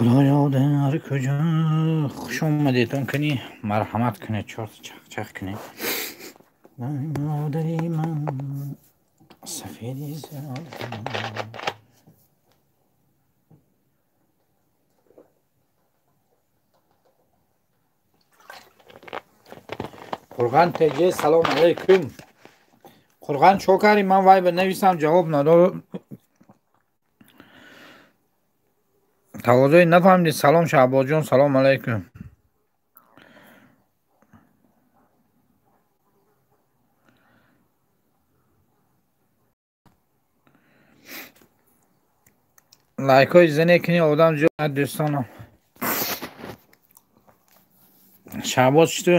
Худоё, дар куҷо? Хуш омадедон кунӣ, марҳамат кунед, чорта чахчах кунед. Модари ман сафеди зиёд. Қурған ТЖ, салом алайкум. Қурған, чо кардӣ? Ман вай ба нависам, ҷавоб надод. Тавозӯи нафаҳмидӣ. Салом, Шаҳбозҷон, салом алайкум. Лайкҳои зане кунӣ, одам зиёд, дӯстонам. Шаҳбоз, читу?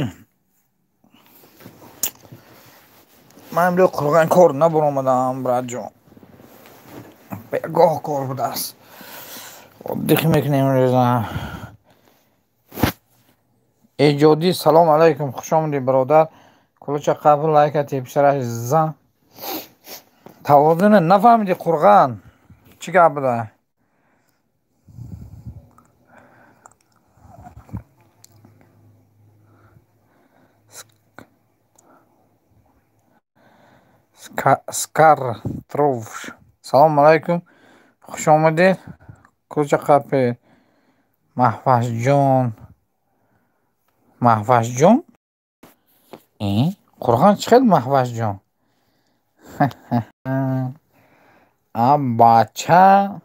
Ман имрӯз Қурған кор набаромадам, братҷон. Бегоҳ кор будааст. Отдых мекунем имрӯза. Эҷодӣ, салом алайкум, хуш омадӣ, бародар. Кулуча қабл лайка тепсараш зан. Тавозуна нафаҳмидӣ, Қурған. Чӣ гап буда? Скартровш. Салом алайкум. Хуш омадед. Кулуча қапе. Маҳвашҷон. Маҳвашҷон? Қурған, чӣ хел Маҳвашҷон? А бача.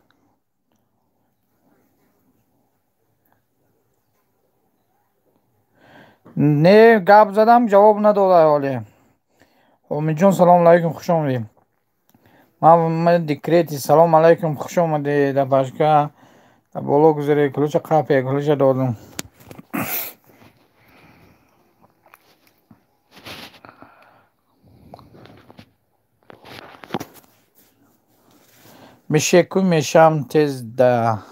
Не, гап задам, ҷавоб надода ҳоле. Омидҷон, салом алайкум, хуш омадед. Ман декрети, салом алайкум, хуш омадед. Апашка, боло гузаре, кулуча қапе, кулуча додам. Мешеку мешам тез да.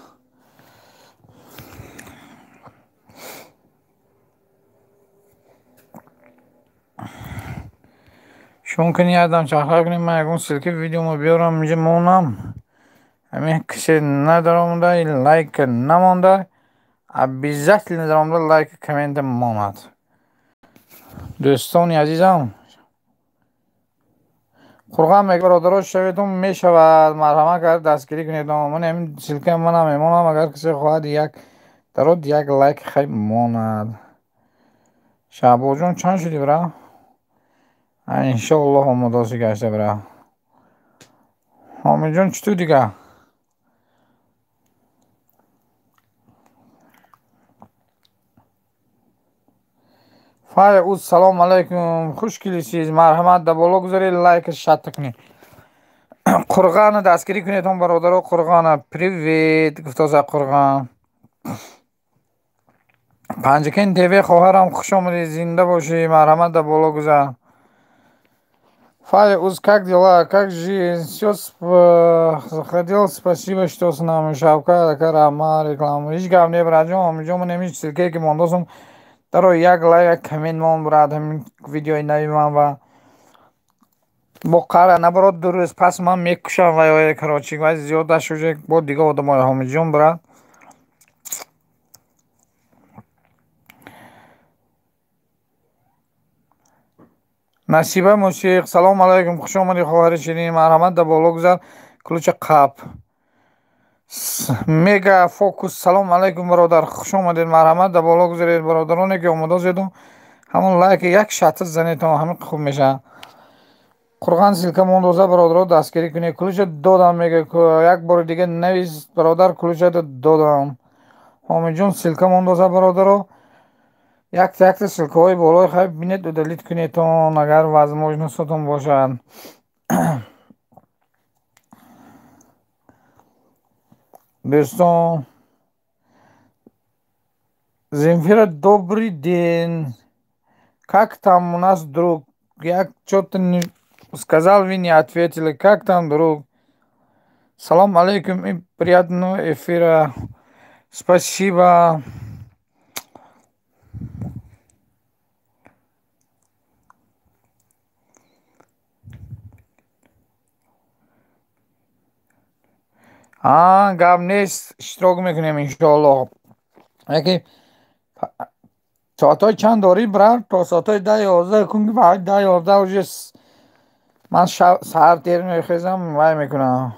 Шумо кунӣ ядам чахра кунем, ман ягон ссылки видеомо биёрам, инҷа монам. Ҳамин кисе надаромада, лайк намонда, обязательно даромада лайк коммента монад. Дӯстони азизам, Қурған мега, бародаро, шаветон мешавад, марҳамат кард, дастгирӣ кунед. Ман ҳамин ссылка манам мемонам, агар кисе хоҳад як дарод, як лайк хай монад. Шаҳбозҷон, чанд шудӣ, бира? Иншоаллоҳ омодоси гашта, бира. Ҳомидҷон, чӣ ту дига? Фая уз, салом алайкум, хуш келисиз, марҳамат, да боло гузаред, лайк шатта кунед. Қурғана дастгирӣ кунед, он бародаро, Қурғана. Привет, гуфтоза Қурған. Панҷакен ТВ, хоҳарам, хуш омадед, зинда бошӣ, марҳамат, да боло гузар. Фая уз, как дела, как жизнь? Все заходил, спасибо, что с нами. Шавка, ака, раҳмат, реклама. Ҳеҷ гап не, братҷон, ҳомиҷон, ман ҳамин ссылкае ки мондосам, даро як лайк, як коммент мон, брат, ҳамин видеои нави ман ва бо қара набарод 2 рӯз пас ман мекушам вай, короче, вай зиёд уже бо дига одамои. Ҳомиҷон, брат. Насиба Мусиқ, салом алайкум, хуш омадӣ, хоҳари ширин, марҳамат, да боло гузар, кулуча қап. Мега Фокус, салом алайкум, бародар, хуш омадед, марҳамат, да боло гузаред, бародароне ки омадозеду, ҳамон лайк як шатр занедон, ҳамин хуб мешавад. Қурған ссылка мондоза, бародаро, дастгирӣ кунед. Кулуча додам, мега, як бори дига навис, бародар, кулуча додам. Ҳомиҷон, ссылка мондоза, бародаро. Якта якта ссылкаҳои болои хай бинед, удалить кунедтон, агар возможностатон бошад. Дӯстон, Земфира, добрый день. Как там у нас друг? Я что-то не сказал, вы не ответили. Как там друг? Салам алейкум и приятного эфира. Спасибо. Гап нест, иштирок мекунем иншоаллоҳ. Яке соатҳои чанд дорӣ, брат? То соатҳои 10-11 кун, 10-11 уже ман саҳар тер мехезам, вай мекунам.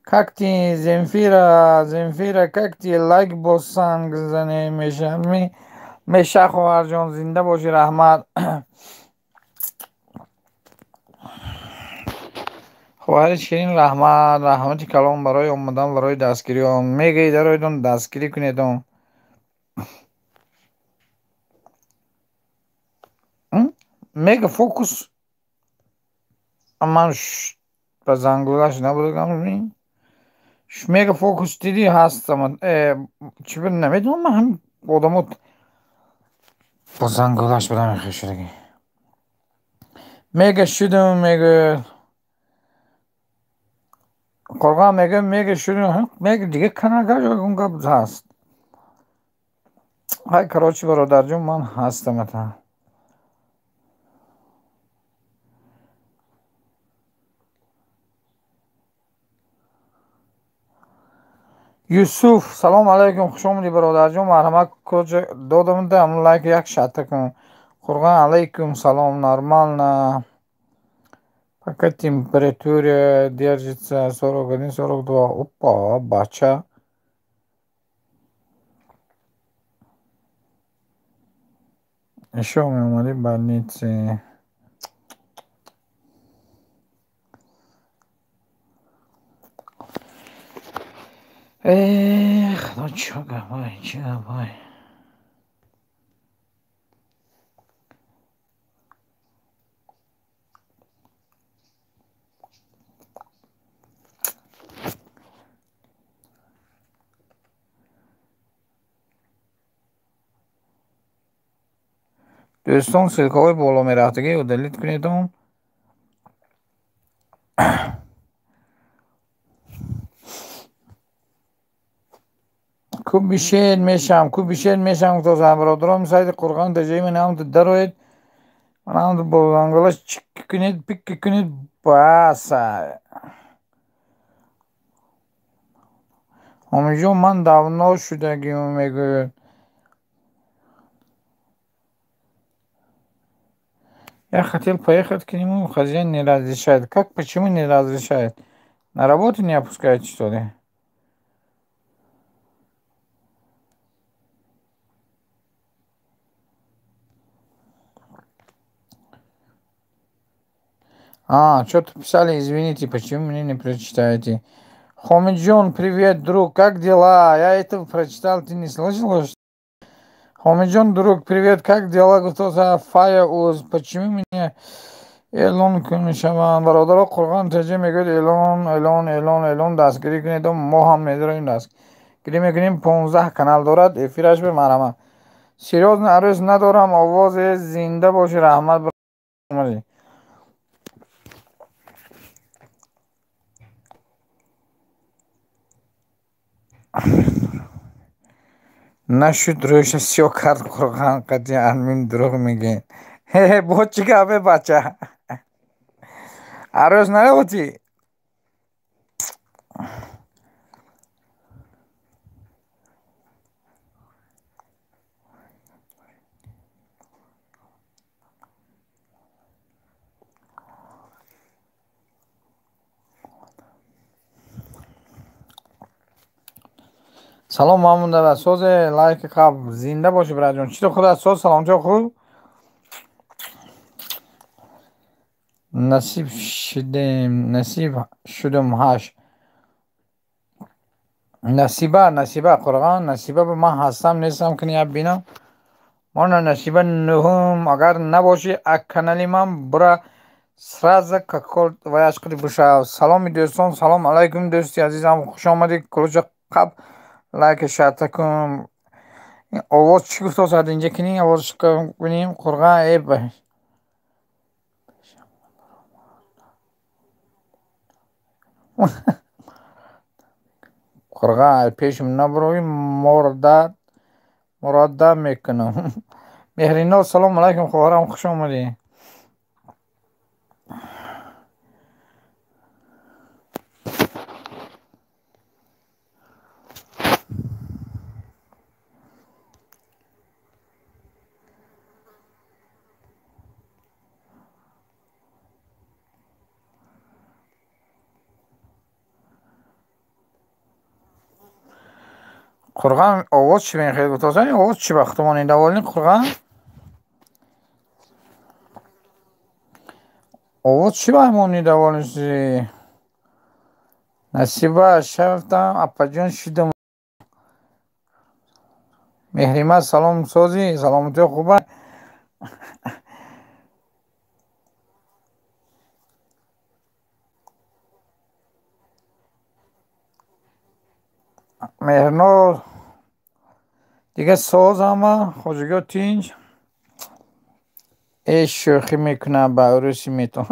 Как ты, Земфира, Земфира, как ты, лайк бо санг зане меша, меша хоҳарҷон, зинда бошӣ, раҳмат. Хоҳари ширин, раҳмат, раҳмати калом барои омадан, барои дастгириён. Мегӯи дароидон, дастгирӣ кунедон. Мега фокус ман ба зангулаш набудам. Мега фокус дидӣ ҳастам. Чӣ намедонам, ман ҳамин одамо бо зангулаш будам мехешудагӣ. Мега шудум, мегӯяд. Қурғон мегӯяд, мега шудум, мега дига канага ягон гап ҳаст. Ҳай, короче, бародарҷон, ман ҳастам ата. Юсуф, салом алайкум, хуш омадӣ бародарҷон, марҳамат куҷо додам, лайк як шарта кун. Қурғон алайкум салом, нормально. Пока температура держится 41-42. Опа, бача. Ещё меомадӣ больнице. Эх, ну чё гапай, чӣ гапай. Дӯстон, ссылкаҳои боло мерафтагӣ удалить кунедон. Ку бишед мешам, ку бишед мешам, гуфтозам бародарон, сайти Қурғон таҷои ман ҳам дароед, ман ҳам бо занголаш чик кунед, пик кунед, баса. Ҳомиҷон, ман давно шудагим, мегӯяд. Я хотел поехать к нему, хозяин не разрешает. Как, почему не разрешает? На работу не опускает, что ли? А, что-то писали, извините, почему мне не прочитаете? Хомиджон, привет, друг, как дела? Я это прочитал, ты не слышал? Хомиджон, друг, привет, как дела? Кто-то фая уз, почему мне эълон мешаванд? Бародаро, Қурғон таҷи мегӯяд эълон, эълон, эълон, эълон, дастгирӣ кунед, мо ҳам медорем дастгирӣ мекунем. 15 канал дорад, эфираш бе марҳамат. Серьёзно, арӯз надорам, овозе зинда бошӣ, раҳмат. Нашуд рӯша сиё кард Қурғон қати админ дурӯғ мегӯед. Хе, бо чӣ гапе, бача? Арӯз наёфтӣ? Салом Маҳмуд дада, созе лайки қабл, зинда бошӣ бираҷон. Чӣ то худат соз, саломчо хуб? Насиб шудем, насиб шудум ҳаш. Насиба, Насиба, Қурғон, Насиба ман ҳастам, нестам кунӣ як бинам. Мона Насиба нуҳум, агар набошӣ ак канали ман бура сразу какол ваяш қиди бушав. Саломи дӯстон, салом алайкум дӯсти азизам, хуш омадӣ, кулуча қаб лайк шарта кун. Овоз чӣ гуфтосад инҷа кунӣ, овоз кунем, Қурғон эб. Қурғон пешам набурои, морда муродда мекунам. Меҳрино, салом алайкум хоҳарам, хуш омадӣ. Қурған овоз чӣ мехел гуфтасан, овоз чӣ ба худмон недовольны Қурған? Овоз чӣ ба мо недовольны? Насиба шафтам апаҷон шидам. Меҳрима салом созӣ, саломатиё хуба. Меҳрнор дига соз ҳама хоҷагиё тинҷ. Э шӯхӣ мекунам ба ӯрӯси метон.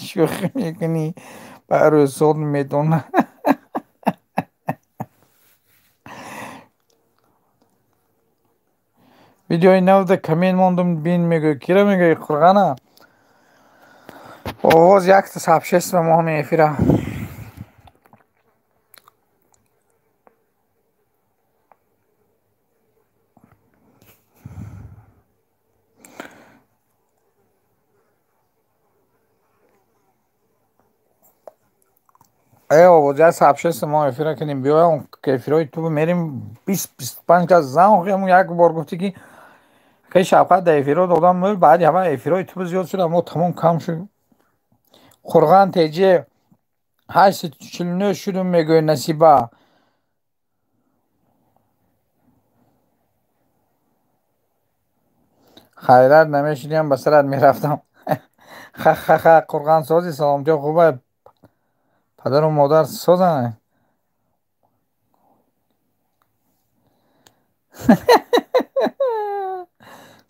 Шӯхӣ мекунӣ ба ӯрӯсот метон. Видеои навда коммент мондум бин мегӯй. Кира мегӯй Қурғана? Овоз якта сообщество мо ҳами эфира. Э овоз як сообщество мо эфира кардем. Биёя эфирои ту мерим 20-25 кас зан ҳамун як бор гуфтӣ ки хеле шавқат дар эфиро додам мӯл, баъди ҳама эфирои ту зиёд шуд, аммо тамом кам шуд. Қурған теҷе 849 шудум мегӯй Насиба. Хайрат намешудиам ба сарат мерафтам. Ха-ха-ха Қурған сози саломатиё хуба. Падару модар созанд.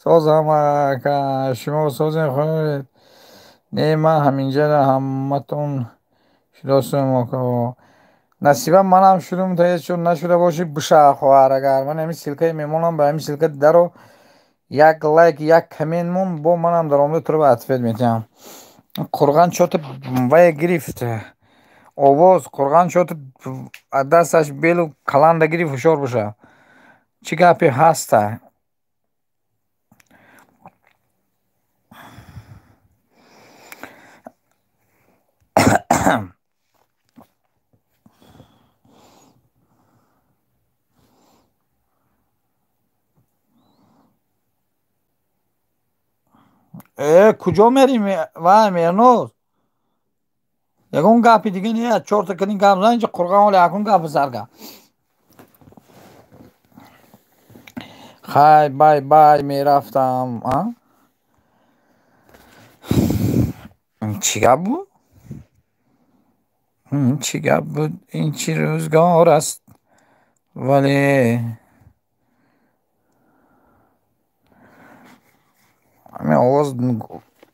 Созам ака, шумо созем худ. Не ман ҳаминҷа ҳаматон шудосум ака. Насиба манам шудум та чун нашуда бошӣ биша хоҳар агар. Ман ҳамин ссылкаи мемонам ба ҳамин ссылка даро як лайк як коммент мон бо манам даромада туро ба ответ метиҳам. Қурған чота вая гирифт. Овоз Қурған чота дасташ белу каланда гирифт ҳушёр боша. Чӣ гапе ҳаста? Э куҷо мерим вай Меҳрноз? Ягон гапи дига не, чорта кадин гап зан инҷа Қурған оли акун гапи сар кард. Хай бай бай мерафтам. А? Чӣ гап буд? Чӣ гап буд? Ин чӣ рӯзгор аст? Вале ҳамин овоз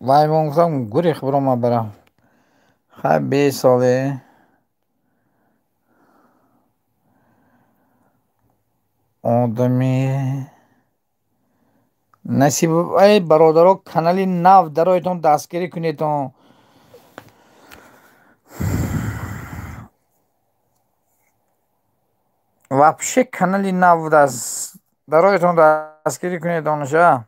вай мон гуфтам гурехт биромад барам. Хай бесоле. Одами Насиб эй бародаро канали нав дароятон дастгирӣ кунедон. Вообще канали нав будааст. Дароятон дастгирӣ кунедон ша.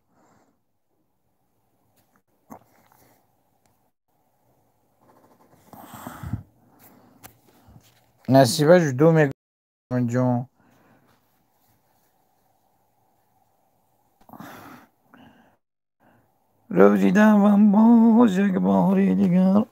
Насиба жду мегӯям ҷон. Рӯз дидам боз як бори дигар.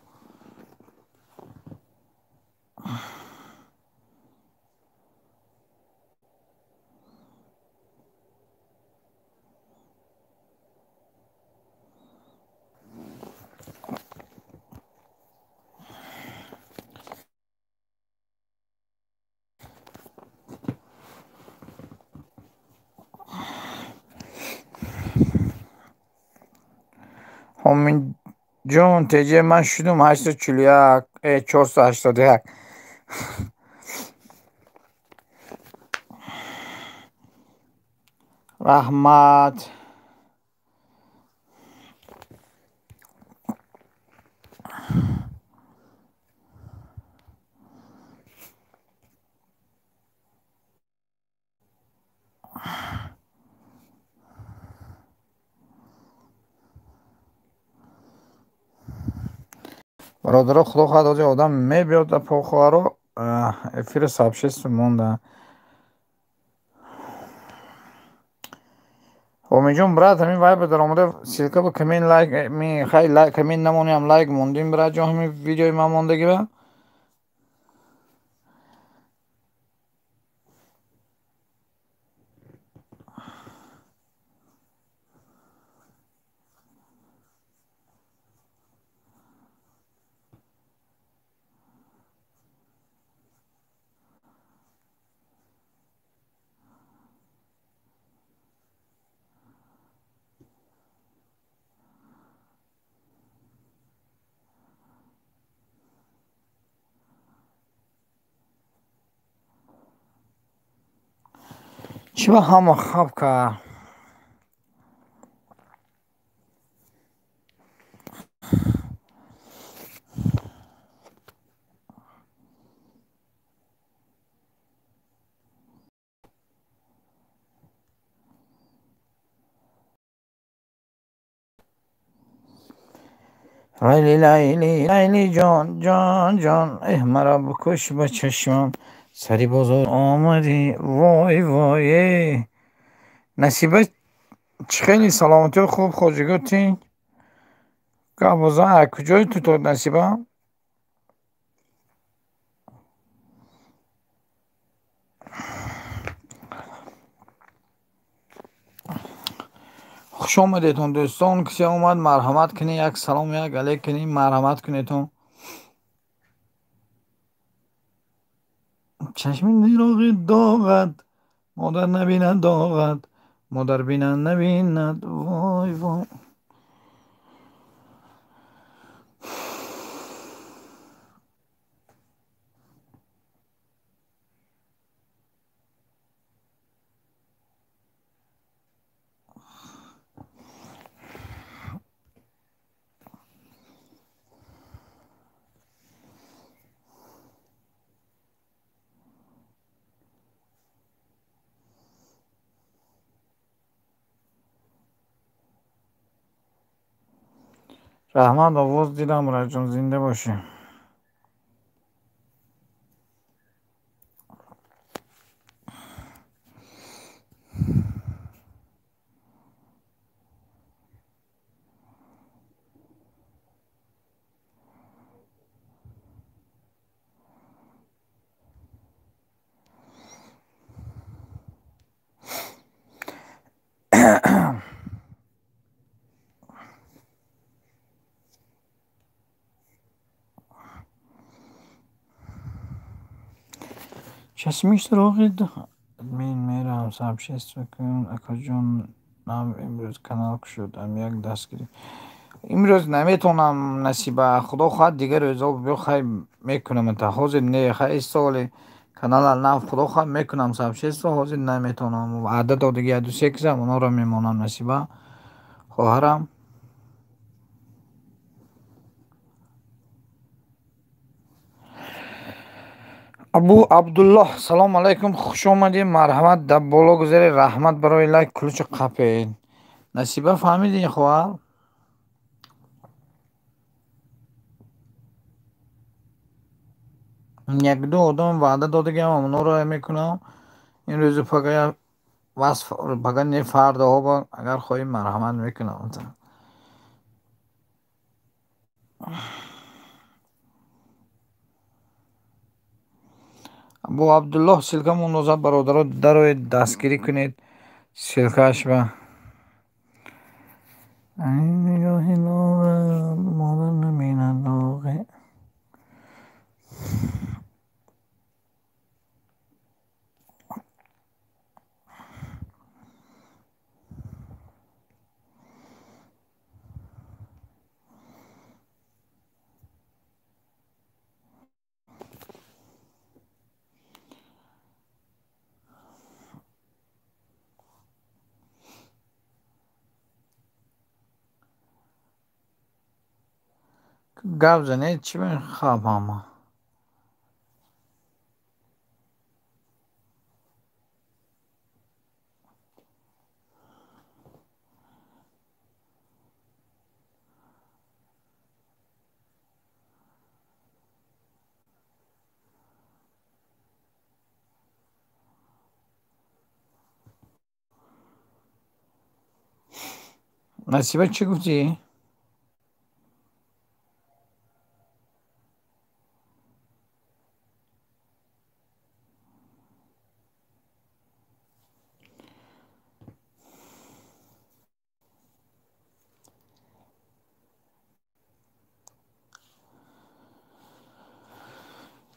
Ҳомидҷон теҷе ман шудум 841 481. Раҳмат. Бародаро худо хоҳад ҳозир одам мебиёд похоҳаро эфири сообщество монда. Омидҷон, брат, ҳамин вай ба даромада ссылка ба коммент, лайк, хай, лайк коммент намонем, лайк мондем, братҷон, ҳамин видеои ман мондагӣ ба. Чӣ ба ҳама хаб кард? Лайли, лайли, лайли ҷон, ҷон, ҷон, эҳ, маро бикуш ба чашмам, сари бозор омадӣ, вой, вой. Насиба, чӣ хеле саломатиё, хуб, хоҷиго тинҷ, гап бозан, аз куҷои ту то, Насиба? Хуш омадедон, дӯстон. Кисе омад, марҳамат кунед, як салом, як алек кунед, марҳамат кунедон. Чашми нироғи доғат, модар набинад доғат, модар бинад, набинад, вой, вой. Раҳмат, овоз дидам, раҷон, зинда бошӣ. Чашми суроғи админ меравам, сообщество кун, акаҷон, нав имрӯз канал кушодам, як дастгирӣ. Имрӯз наметавонам, Насиба, худо хоҳад, дигар рӯзҳо биё, хай, мекунам. Та ҳозир не, хай, истовали канала нав, худо хоҳад, мекунам сообщество, ҳозир наметавонам. Ваъда додагӣ як ду се кисам, онҳоро мемонам, Насиба хоҳарам. Абу Абдуллоҳ, салому алайкум, хуш омадед, марҳамат, дар боло гузаред, раҳмат барои лайк, ключи қапед. Насиба, фаҳмидӣ, хоҳар? Якду одам ваъда додагиам, онҳоро мекунам ин рӯзу пага, пага не, фардаҳо, агар хоҳӣ, марҳамат, мекунам. Абу Абдуллоҳ, ссылка мондозад, бародаро, дароед, дастгирӣ кунед ссылка аш ба. Нигоҳи модар набинад доғе. Гап занед, чӣ хаб ҳама? Насиба чӣ гуфтӣ?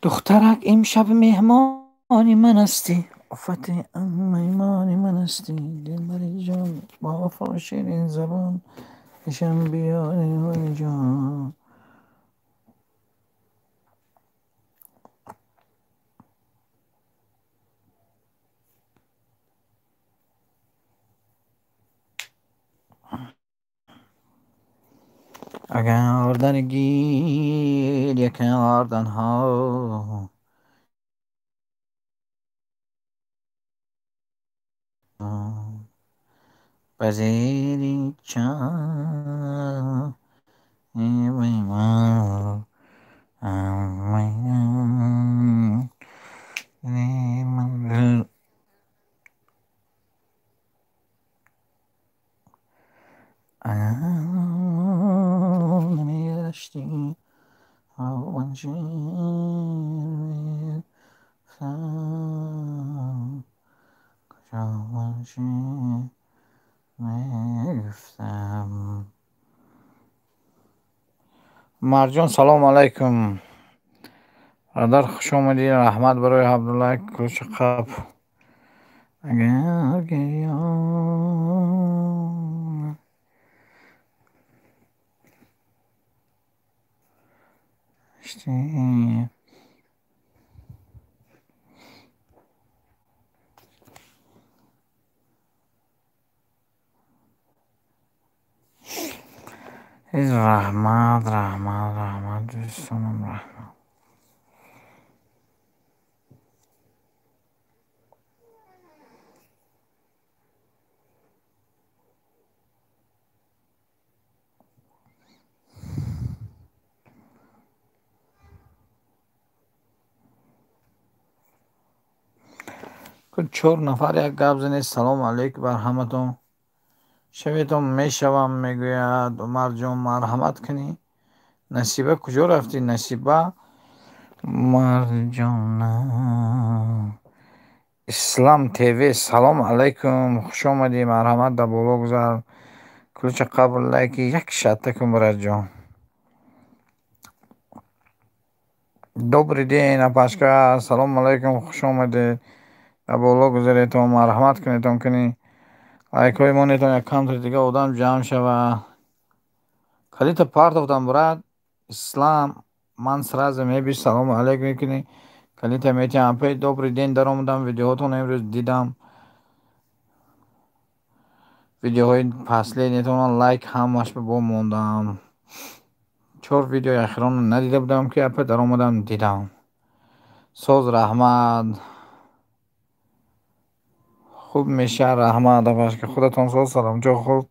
Духтарак, имшаб меҳмони ман ҳастӣ, офати меҳмони ман ҳастӣ, дилбари ҷон, бо вафо ширин забон, пешам биёри ҷон. Агар дар гиря карданҳо ба зери чашми ман. Марҷон, салом алайкум. Бародар, хуш омадӣ. Раҳмат барои Абдуллай Кӯчақаб. Агар гирён раҳмат, раҳмат, раҳмат, дӯстонам, раҳмат. Чор нафар як гап занед. Салом алейк бар ҳаматон. Шаветон мешавам, мегӯяд Умарҷон, марҳамат кунӣ. Насиба куҷо рафтӣ? Насиба Марҷона. Ислам ТВ, салом алайкум, хуш омадӣ, марҳамат, дар боло гузар. Кулча қабл лайки як шатта кун, братҷон. Добрый день, апашка, салом алайкум, хуш омадед. Дар боло гузаретон, марҳамат кунедон, кунӣ. Лайкҳои монетон, як камтар дига одам ҷамъ шава. Калита партофтам, брат. Ислам, ман сразу меби салому алейкум мекунӣ. Калита метиҳам. Апай, добрый день, даромадам, видеоҳотон имрӯз дидам. Видеоҳои последниятонро лайк ҳамаш бо мондам. Чор видеои ахиронро надида будам, ки апа даромадам, дидам. Соз, раҳмат. Хуб мешавад, раҳмат, апашка, худатон соз, салом ҷо хуб.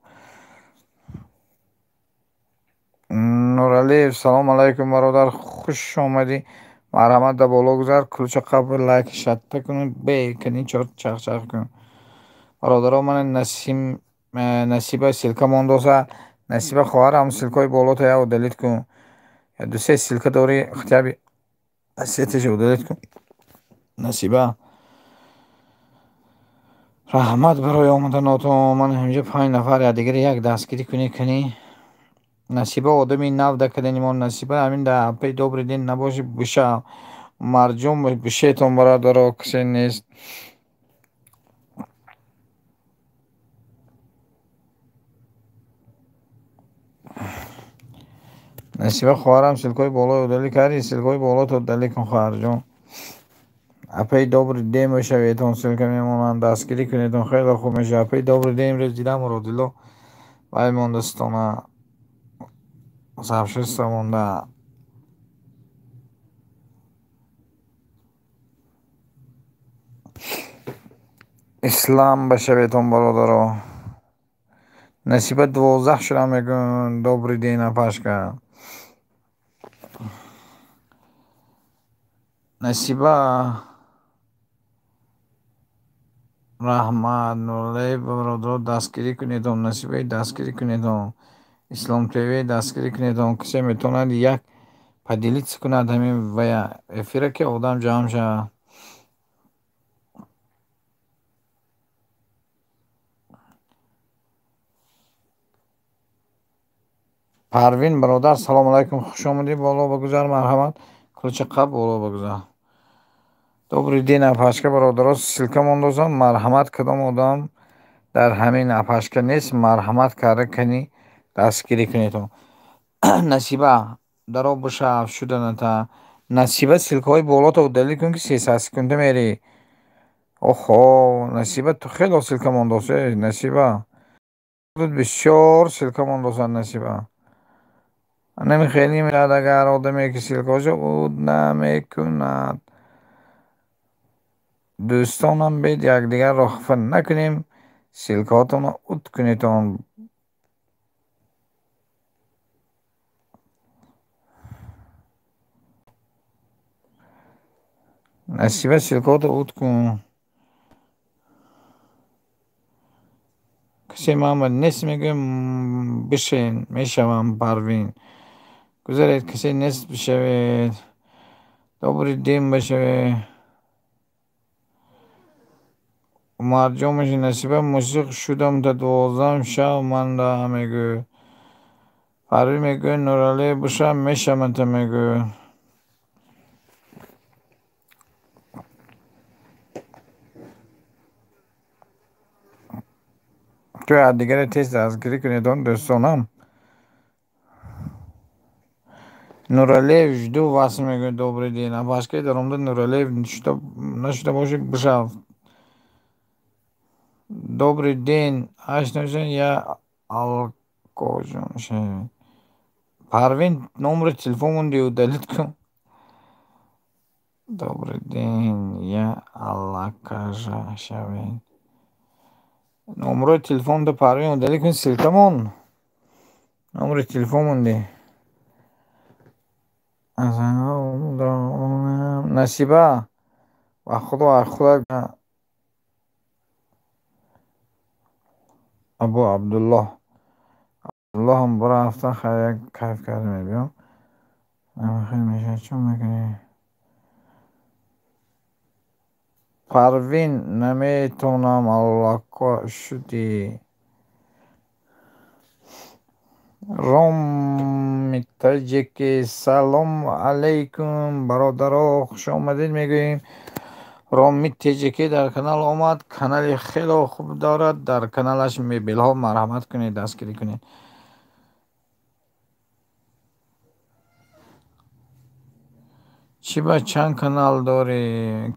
Нуралиев, салом алайкум, бародар, хуш омадӣ. Марҳамат, дар боло гузар, кулча қабл лайк шатта кун, бе кунӣ чор чахчах кун. Бародаро, ман Насим Насиба ссылка мондоса. Насиба хоҳарам, ссылкаҳои болото як удалить кун. Ду се ссылка дорӣ, хотя бы сеташа удалить кун. Насиба, раҳмат барои омаданотон. Ман ҳаминҷо панҷ нафар, якдигаре як дастгирӣ кунӣ, кунӣ. Насиба одами нав дакадани мо. Насиба, ҳамин дар апаи добрый день набоши, биша. Марҷон, бишетон, бародаро, касе нест. Насиба хоҳарам, ссылкаҳои болои удалить кардӣ? Ссылкаҳои болото удалить кун, хоҳарҷон. Апаи добрый день бошаветон, ссылка мемонанд, дастгирӣ кунедон, хеле хуб мешавад. Апаи добрый день имрӯз дидам, Муродило вай мондастона, сообщество монда. Ислам бошаветон, бародаро. Насиба 12 шуда мегӯянд. Добрый день, апашка. Насиба, Раҳмат, Нуралиев бародаро дастгирӣ кунедон, Насибаи дастгирӣ кунедон, Ислом ТВ дастгирӣ кунедон. Касе метавонад як поделиться кунад ҳамин вая эфира, ки одам ҷамъ шавад. Парвин бародар, салому алайкум, хуш омадӣ, боло багузар, марҳамат. Кулча қаб боло багузар. Добрый день, апашка бародаро, ссылка мондозам, марҳамат, кадом одам дар ҳамин апашка нест, марҳамат карда кани дастгирӣ кунедон. Насиба, даро бишав шуданата. Насиба, ссылкаҳои болото удалить кун, ки 300 секунда мерӣ. Охо, Насиба, ту хело ссылка мондосе, Насиба. Бисёр ссылка мондосад Насиба. Анами хеле мешавад, агар одаме ки ссылкаҳошо уд намекунад. Дӯстонам, бед якдигарро хафа накунем, ссылкаҳотонро уд кунедон. Насиба, ссылкаҳото уд кун. Касе ман нест мегӯям, бишен, мешавам. Парвин. Гузаред, касе нест бишавед. Добрый день бошавед. Умарҷон меши Насиба мусиқ шудам та 12 шав манда мегӯяд. Парвин мегӯяд Нуралиев бошам мешавам та мегӯяд. Ту якдигаре тез дастгирӣ кунедон, дӯстонам. Нуралиев, жду вас мегӯяд, добрый день. Апашкаи даромада Нуралиев нашуда бошед, бишав. Добрый день, Ашножон, я алкожон. Парвин, номери телефон монди, удалить кун. Добрый день, я аллакажа шавед. Номерои телефонто Парвин удалить кун, ссылка мон. Номери телефон монди. Насиба, ба Худо худат Абу Абдуллоҳ. Абдуллоҳам бурафта, хайр, як кайф карда мебиём. Хел мешавад, чӣ мекунӣ? Парвин, наметавонам, аллако шудӣ. Роми Таҷики, салом алайкум, бародаро, хуш омадед мегӯем. Роми Теҷики дар канал омад, канали хело хуб дорад, дар каналаш мебелҳо, марҳамат кунед, дастгирӣ кунед. Чӣ ба чанд канал дорӣ?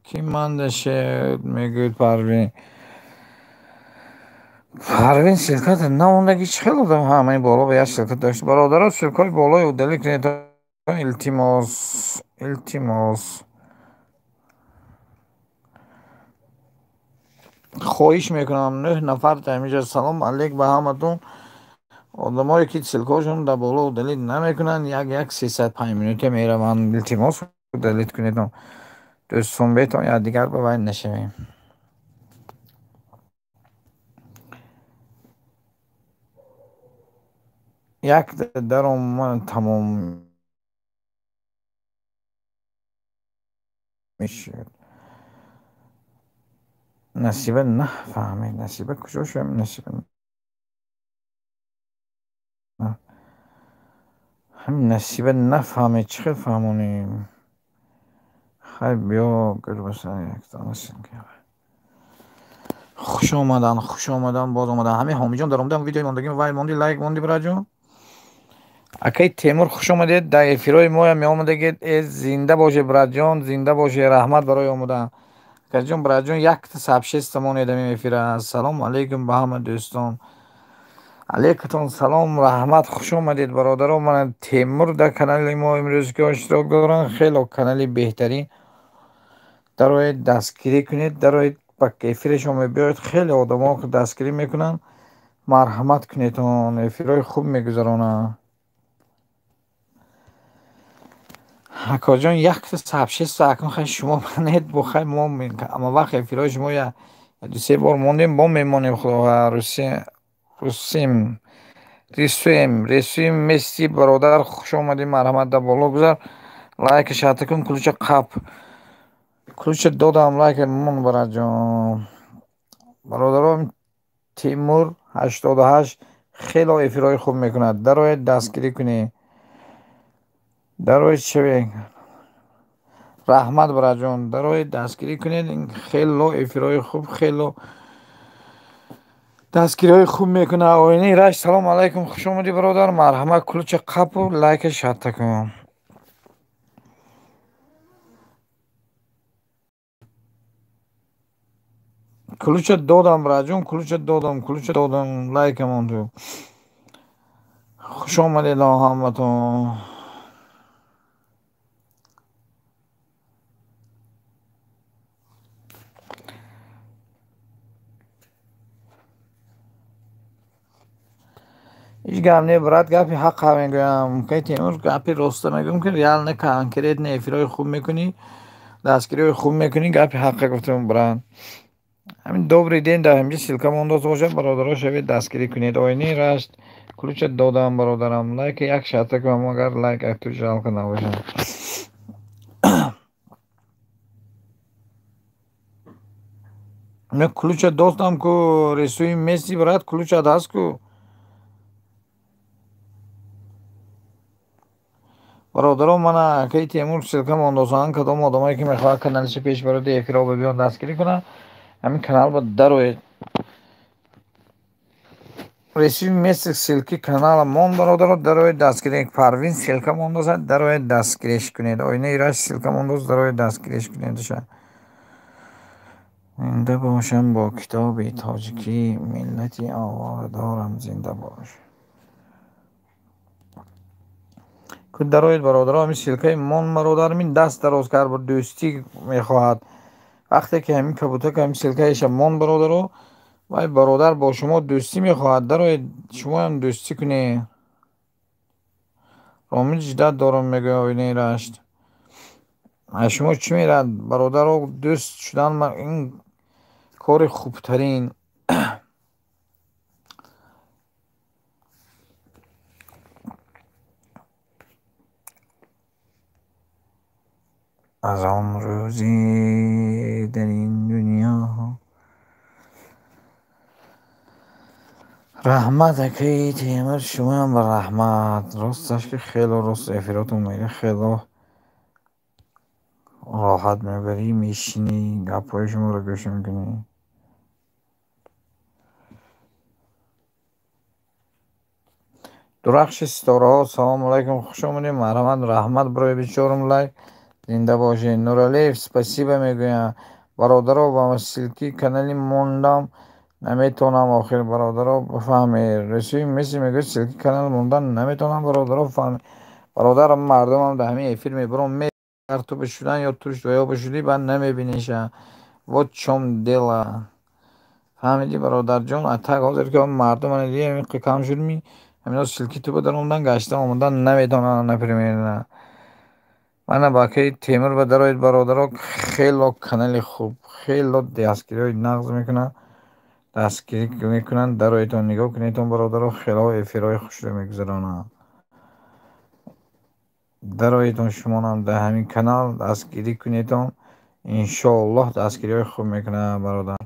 Кӣ манда шед мегӯяд Парвин. Парвин, ссылката намондаги, чӣ хел одам ҳамаи боло ба як ссылка дошт. Бародаро, ссылкаҳои болои удалить кунед, илтимос, илтимос. Хоҳиш мекунам, 9 нафар та ҳаминҷа. Салом алейк ба ҳаматон. Одамое ки ссылкаҳошон дар боло удалить намекунанд, як як 305 минута мераванд. Илтимос, удалить кунед. Дӯстон, бетон якдигар ба вай нашавем. Як даромад тамом мешуд. Насиба нафаҳмед, Насиба куҷо шуд? Насиба ҳамин Насиба нафаҳмед, чӣ хел фаҳмонем? Хайр, биё гӯр яктона. Хуш омадан, хуш омадан, боз омадан. Ҳамин Ҳомиҷон даромадам, видеои мондагим вай монди, лайк монди, бираҷон. Акай Темур, хуш омадед, дар эфирҳои моям меомадагед. Э, зинда бошед, братҷон, зинда бошед, раҳмат барои омадан. Акаҷон, братҷон, якта сообщество монед ҳамин эфира. Ассалому алайкум ба ҳама дӯстон. Алейкатон салом, раҳмат, хуш омадед, бародаро. Мана Темур дар канали мо имрӯз ки иштирок доранд, хело канали беҳтарин. Дароед, дастгирӣ кунед, дароед, ба эфирашон мебиёед, хеле одамо дастгирӣ мекунанд. Марҳамат кунедон, эфирҳои хуб мегузаронанд. Акоҷон, якта сообщество акун хай шумо манед, бо хай мо ама вақт эфирҳои шумо Ду-се бор мондем, бо мемонем худо. Русия Русим Рисуем Рисуем Месси бародар хуш омадӣ, марҳамат дар боло гузар. Лайк шарта кун, ключа қап. Ключа додам, лайк мон бараҷон. Бародаром Тимур 88 хело эфирҳои хуб мекунад. Дароед дастгирӣ кунед. Дароед шавед. Раҳмат бараҷон, дароед дастгирӣ кунед. Ин хело эфирҳои хуб, хело дастгириҳои хуб мекунад. Оинаи Рашт, салом алайкум, хуш омадӣ бародар. Марҳамат ключа қапу лайка шарта кун. Ключа додам бараҷон, ключа додам, ключа додам, лайка монду. Хуш омадед ҳаматон. Ҳеҷ гап не брат, гапи ҳаққа мегӯям. Кай Темур гапи роста мегӯям, ки реально конкретно эфирҳои хуб мекунӣ, дастгириҳои хуб мекунӣ, гапи ҳаққа гуфтам брат. Ҳамин добрый день дар ҳаминҷа ссылка мондоз бошад, бародаро шавед дастгирӣ кунед. Оинаи Рашт ключа додам бародарам. Лайк як шарта кунам, агар лайк ту жалко набошад. Ме ключа додам ку Рисуи Месси брат, ключа даст ку. Бародарон, мана акаи Темур ссылка мондозанд, кадом одамое ки мехоҳад каналиша пеш барояд, эфирҳо бибиён дастгирӣ кунад, ҳамин канал ба дароед. Ресуи Месси ссылки канала мон бародаро, дароед дастгирӣ. Парвин ссылка мондозад, дароед дастгириш кунед. Оинаи Рашт ссылка мондоз, дароед дастгириш кунед. Зинда бошам бо китоби тоҷикӣ, миллати оворадорам зинда бош. Дароед бародаро, ҳамин ссылкаи мон бародар мин даст дароз кард, бо дӯстӣ мехоҳад. Вақте ки ҳамин кабутак ҳамин ссылкаиша мон бародаро, вай бародар бо шумо дӯстӣ мехоҳад. Дароед шумоам дӯстӣ кунед. Ромил ждат дорам мегӯяд Оинаи Рашт. Аз шумо чӣ мерад бародаро, дӯст шудан ин кори хубтарин. Аз он рӯзи дар ин дунё. Раҳмат акаи Темур, шумоам ба раҳмат. Росташ ки хело рост эфиротон мега, хело роҳат мебарӣ, мешинӣ, гапҳои шуморо гӯш мекунӣ. Дурахши ситораҳо, салом алайкум, хуш омадед, марҳамат, раҳмат барои бечорум лайк. Зинда бошед. Нуралиев, спасибо мегӯям. Бародаро, ба ссылки канали мондам наметавонам, охир бародаро бифаҳмед. Рисуи Месси мегӯяд ссылки канал мондан наметавонам, бародаро бифаҳмед. Бародарам, мардумам дар ҳамин эфир мебарам, агар ту бишудан ё туш ва ё бишудӣ, баъд намебиниша. Вот чом дела. Фаҳмидӣ бародарҷон? А так ҳозир ки мардум мана дидӣ, ҳамин кам шуд ми, ҳамино ссылки ту ба даромадан, гашта омадан наметавонанд, например. Мана ба акаи Темур ба дароед бародаро, хело канали хуб, хело дастгириҳои нағз мекунад, дастгирӣ мекунанд. Дароедтон, нигоҳ кунедтон бародаро, хело эфирҳои хушро мегузаронанд. Дароедтон шумонам дар ҳамин канал дастгирӣ кунедтон, иншоаллоҳ дастгириҳои хуб мекунад бародар.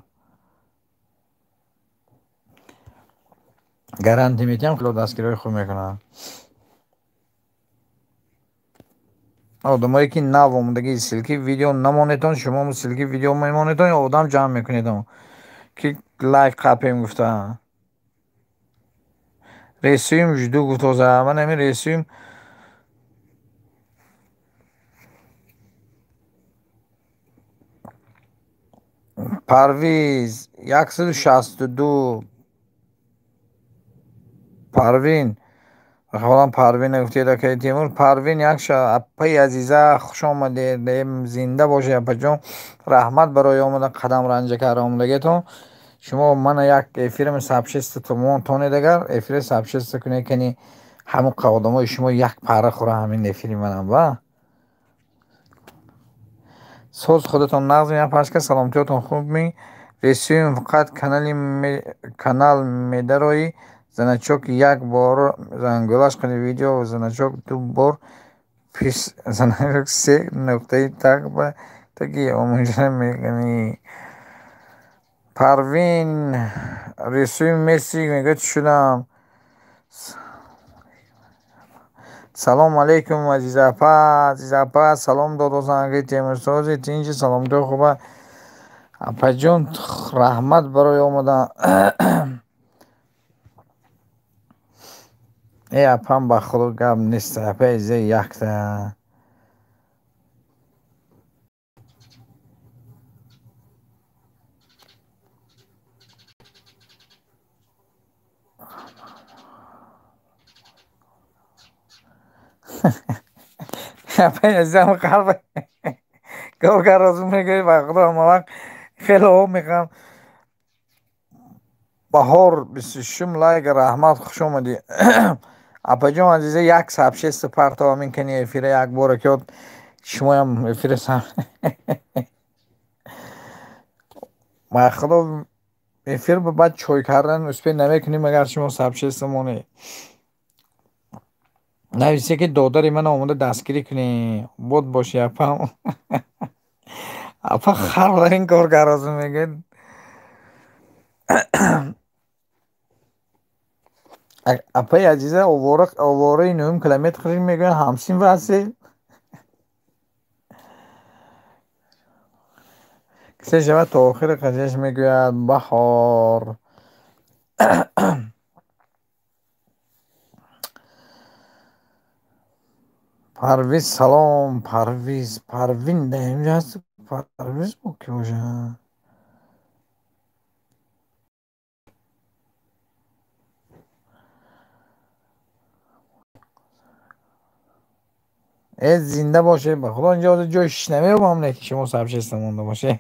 Гарантия медиҳам, хело дастгириҳои хуб мекунад. Одамое ки нав омадагӣ ссылки видео намонедтон, шумо ссылки видео мемонедтон ё одам ҷамъ мекунедтон ки лайк қапем гуфта. Ресуим жду гуфтоза. Ман ҳамин ресуим Парвиз 162 Парвин Хавалам Парвин гуфтед акаи Темур. Парвин якша апаи азиза, хуш омадед, зинда бошед апаҷон. Раҳмат барои омадан, қадам ранҷа карда омадагиатон. Шумо мана як эфирам сабшеста тонед, агар эфира сабшеста кунед, кани ҳамон одамои шумо як пара хӯра ҳамин эфири манам ба. Соз худатон нағз меян пашка, саломатиётон хуб ми. Рисуем фақат канал медарои значок як бор зангулаш қани видео значок ду бор пис значок се нуқтаи так ба таги омӯза мекунӣ. Парвин рисуем Месси мегӯяд шудам. Салом алейкум азиза апа, азиза апа салом додозан аки Темурсози тинҷи саломатӣ хуба. Апаҷон раҳмат барои омадан. Э апам ба худо гап нест, апаи азиза якта. Апаи азизам қалб кор кард мегӯяд ба худо ҳама вақт хеле об мехӯрам. Баҳор 26 лайк раҳмат хуш омадӣ. Апаҷон азиза як сабшест партова минкани эфира як бора ки шумоям эфира саб ба худо эфир баъд чой кардан успе намекунем агар шумо сабшест монед. Нависе ки додари ман омода дастгирӣ кунӣ. Бод бошӣ апам. Апа хар дар ин кор кард мегӯяд. Апаи азиза овораи нӯҳум километр мегӯяд ҳамсинф ҳастед? Кисе шавад то охири қазияш мегӯяд баҳор. Парвиз салом, Парвиз, Парвин дар инҷо ҳаст? Парвиз бо ки бошад? Э зинда боше, ба худо инҷо ҳозир ҷои шиш намеёбам не ки шумо сабшеста монда боше.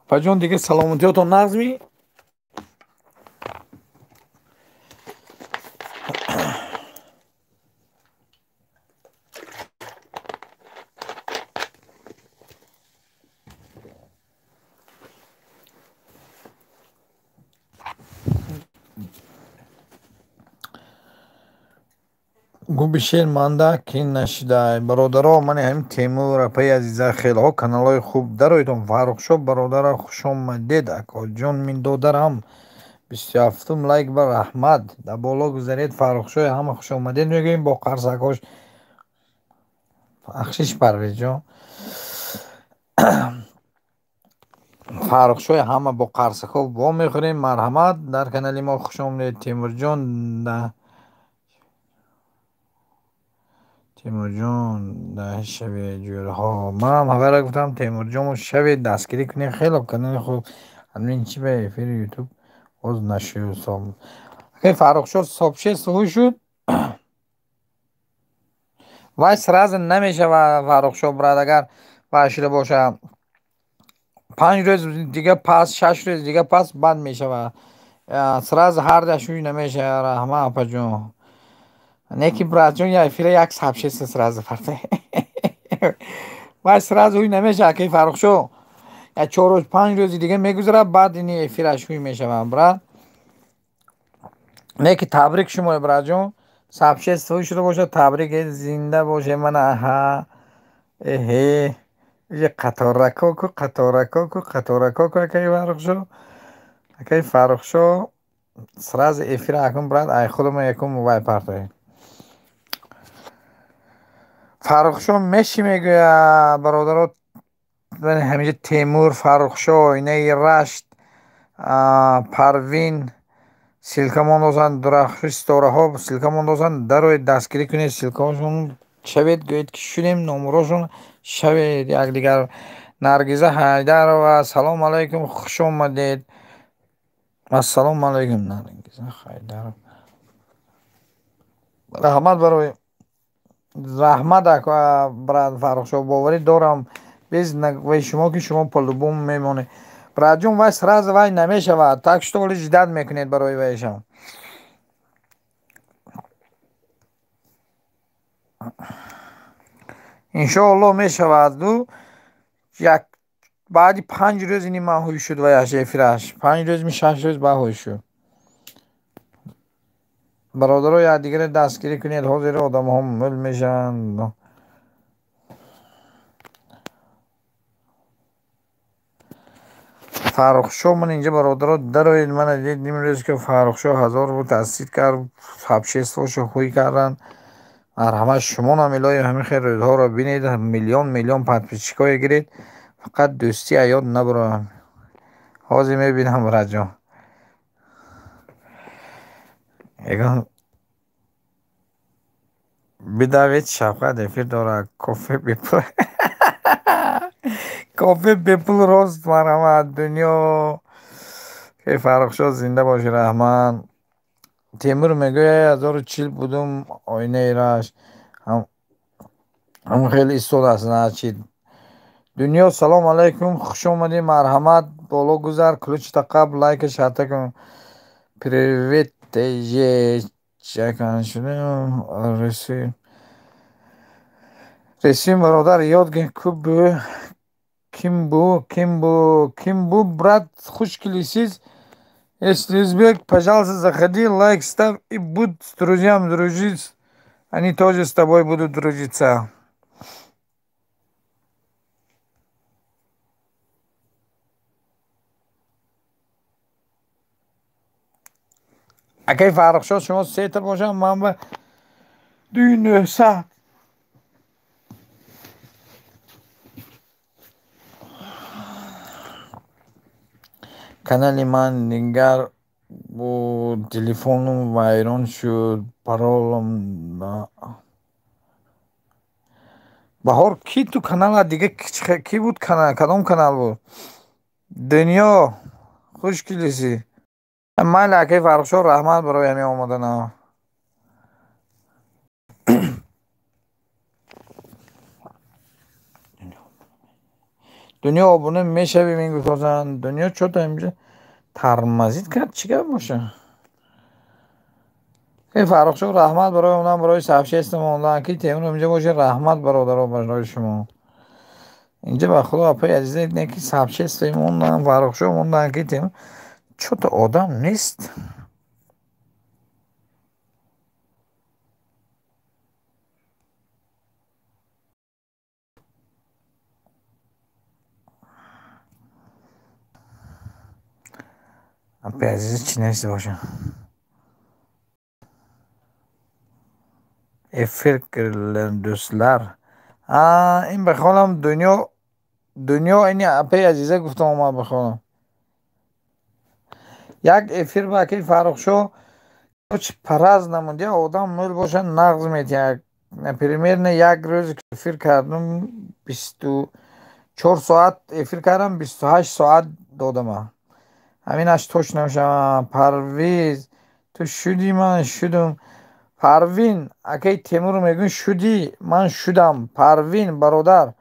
Апаҷон дига саломатиётон нағз ми? Губи шер манда ки нашидай. Бародаро, мани ҳамин Темур апаи азиза хелҳо каналҳои хуб дароитон. Фаррухшо бародара хушомадед акоҷон мин додарам. 27 лайк ба раҳмат. Дар боло гузаред Фаррухшои ҳама хушомадед мегӯем бо қарсакош. Бахшиш Парвизҷон. Фаррухшои ҳама бо қарсакҳо во мехӯрем. Марҳамат дар канали мо хушомадед Темурҷон. Темурҷон дар шавед ҷӯраҳо. Манам ҳавара гуфтам Темурҷонмо шавед дастгирӣ кунед хело канали хуб. Ҳамин чи ба эфири ютуб боз нашуд. Акай Фаррухшо собшест ҳуй шуд. Вай сразу намешавад Фаррухшо брат агар вай шуда бошад. 5 рӯз дига пас, 6 рӯз дига пас бад мешавад. Сразу ҳар даш ҳуй намешавад. Раҳмат апаҷон. Неки братҷон я эфира як сабшест сразу парта. Вай сразу ҳуй намешавад акай Фаррухшо. Я 4 рӯз 5 рӯзи дига мегузарад баъд ини эфираш ҳуй мешавад брат. Неки табрик шумои братҷон. Сабшест ҳуй шуда бошад табрик зинда боше мана аҳа. Эҳе. Иҷа қаторако ку қаторако ку қаторако ку акай Фаррухшо. Акай Фаррухшо сразу эфира акун брат ай худама якум вай партоед. Фаррухшо меши мегӯяд бародаро ҳамеша Темур, Фаррухшо, инаи Рашт, Парвин силка мондозанд, дурахши ситораҳо силка мондозанд, дароед дастгирӣ кунед силкаҳошон шавед гӯед ки шудем номурошон шавед якдигар. Наргиза Ҳайдарова салом алайкум хуш омадед. Ассалому алайкум Наргиза Ҳайдарова. Раҳмат барои раҳмат брат Фаррухшо боварӣ дорам без вай шумо ки шумо по-любому мемонед. Братҷон вай сразу вай намешавад. Так что оли ждать мекунед барои вайшам. Иншоаллоҳ мешавад. Ду як Баъди 5 рӯз ини ман ҳуй шуд ваяш эфираш. 5 рӯз ми 6 рӯз баъд ҳуй шуд. Бародаро, якдигаре дастгирӣ кунед, ҳозир одамҳо мӯл мешаванд. Фаррухшоҳ, ман инҷа, бародаро, дароед. Мана дидед, имрӯз ки Фаррухшоҳ 1000 рубл таъсид кард, сообщество шо ҳуй карданд. Марҳамат, шумонам илоҳи ҳамин хел рӯзҳоро бинед, миллион миллион подписчик ое гиред, фақат дӯстӣ аёд набароям. Ҳозир мебинам, братҷон. Ягон бидавед, Шавқат эфир дорад, кофе бепул, кофе бепул, рост. Марҳамат, дунё. Фаррухшоҳ, зинда бошӣ, раҳмат. Темур мегӯяд, 1040 будум, оинаи раш ҳам хеле истодааст. Значит, дунё, салом алайкум, хуш омадӣ, марҳамат, боло гузар, ключ тақаб, лайка шарта кун. Привет, чакан шудем, ресим, бародар, ёд ку ким бу, ким бу, ким бу, брат, хуш келисиз. Если узбек, пожалуйста, заходи, лайк ставь и будь с друзьями дружить, они тоже с тобой будут дружиться. Акай Фаррухшоҳ, шумо сета бошам, ман ба дуи нӯҳсад. Канали ман дигар буд, телефонум вайрон шуд, паролам. Баҳор, ки ту канала дига кӣ буд, кадом канал буд? Дунё, хуш келисӣ. Майли, акаи Фаррухшоҳ, раҳмат барои ҳамин омадана. Дунё, обуна мешавӣ, мегӯфтозанд. Дунё чото инҷа тормозить кард, чӣ гап боша? Фаррухшоҳ, раҳмат барои омадан, барои сообщество мондан. Ки Темур инҷа боша, раҳмат, бародаро, барои шумо. Инҷа ба худо, апаи азиза, не ки сообщество мондан, Фаррухшоҳ мондан, ки Темур чото одам нест. Апаи азиз, чӣ нависта бошам? Эфир дӯстлар, ин ба холам дунё, дунё, ини апаи азиза гуфтам, омад ба холам. Як эфир ба акаи Фаррухшоҳ параз намуд, я одам мӯл боша, нағз метиҳад. Примерно як рӯз эфир кардам, 24 соат эфир кардам, 28 соат додама. Ҳаминаш точно мешавад. Парвиз, ту шудӣ? Ман шудум. Парвин, акаи Темур мегӯ, шудӣ? Ман шудам. Парвин, бародар,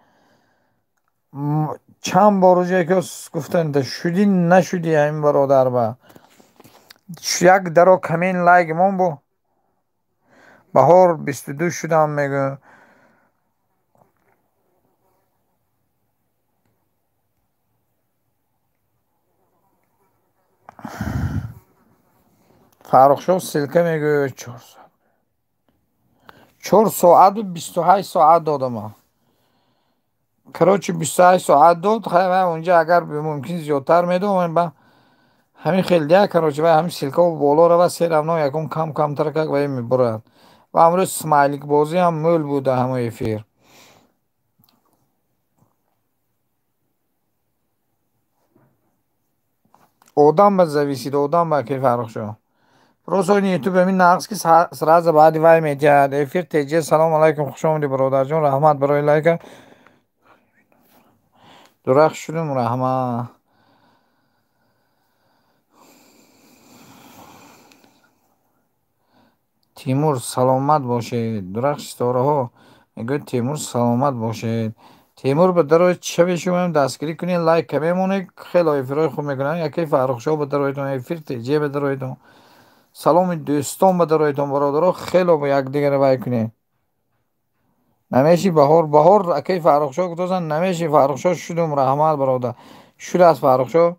чанд бор уже гуфтанд, шудӣ, нашудӣ? Ҳамин бародар ба як даро камин лайк мон бу. Баҳор, 22 шудам, мегӯ. Фаррухшоҳ, ссылка мегӯ, 4 соат, 4 соату 28 соат додама. Короче, 28 соат дод. Унҷа агар мумкин зиёдтар медод, ба ҳамин хел дия. Короче, вай ҳамин ссылка о боло рава, всё равно ягон кам камтар как вай мебурад. Ва ҳамрӯз смайлик бозиам мӯл буда ҳамон эфир. Одам ба зависит, одам ба ки, Фаррухшоҳ. Просто ин ютуб ҳамин нағз, ки сразу баъди вай метиҳад. Эфир теҷе, салом алайкум, хуш омадӣ, бародарҷон, раҳмат барои лайка. Дурахт шудум, раҳмат. Тимур, саломат бошед. Дурахт ситораҳо мегӯяд, Темур, саломат бошед. Темур, ба дарои чави шумоам дастгирӣ кунед, лайка мемонед, хело эфирҳои хуб мекунанд. Якаи Фаррухшоҳ ба дароитон, эфир теҷе ба дароитон, саломи дӯстон ба дароитон, бародаро, хело ба якдигар вай кунед. Намеши Баҳор, Баҳор акай Фаррухшо гуфтасан, намеши Фаррухшо шудум, раҳмат бародар. Шудааст Фаррухшо.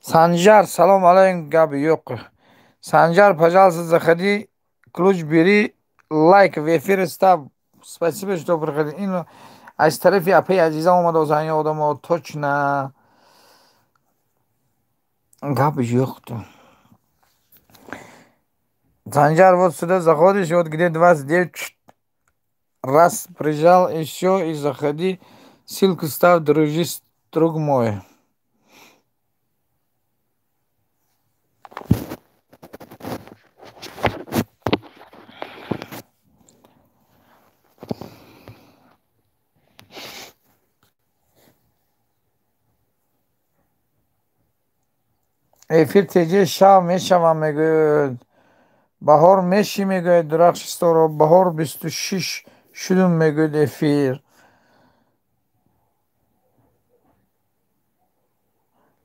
Санҷар, салом алайкум, гап yo'q. Санҷар, пожалуйста, заходи, ключ бери, лайк в эфир ставь. Спасибо, что приходили. Ин аз тарафи апаи Азиза омадасан ин одамо, точно. Гап yo'q. Санжар, вот сюда заходишь, вот где 29 раз прижал, и все, и заходи, ссылку ставь, дружи, друг мой. Эфир теҷе шав мешавам, мегӯяд. Баҳор меши, мегӯяд Дурахши Ситоро. Баҳор 26 шудум, мегӯяд эфир.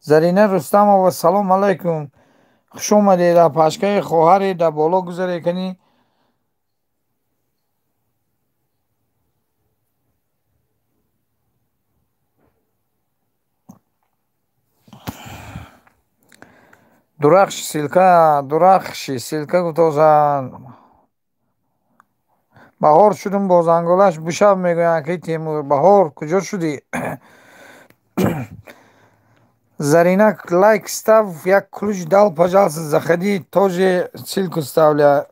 Зарина Рустамова, салом алайкум. Хуш омадед, апашкаи хоҳаре дар боло гузаре кани. Дурахши ссылка, Дурахши ссылка гуфтозан. Баҳор шудум, бо занголаш бушав, мегӯянд аки Темур. Баҳор, куҷо шудӣ? Зарина, лайк ставь, як ключ дал, пожалуйста, заходи, тоже ссылку ставля.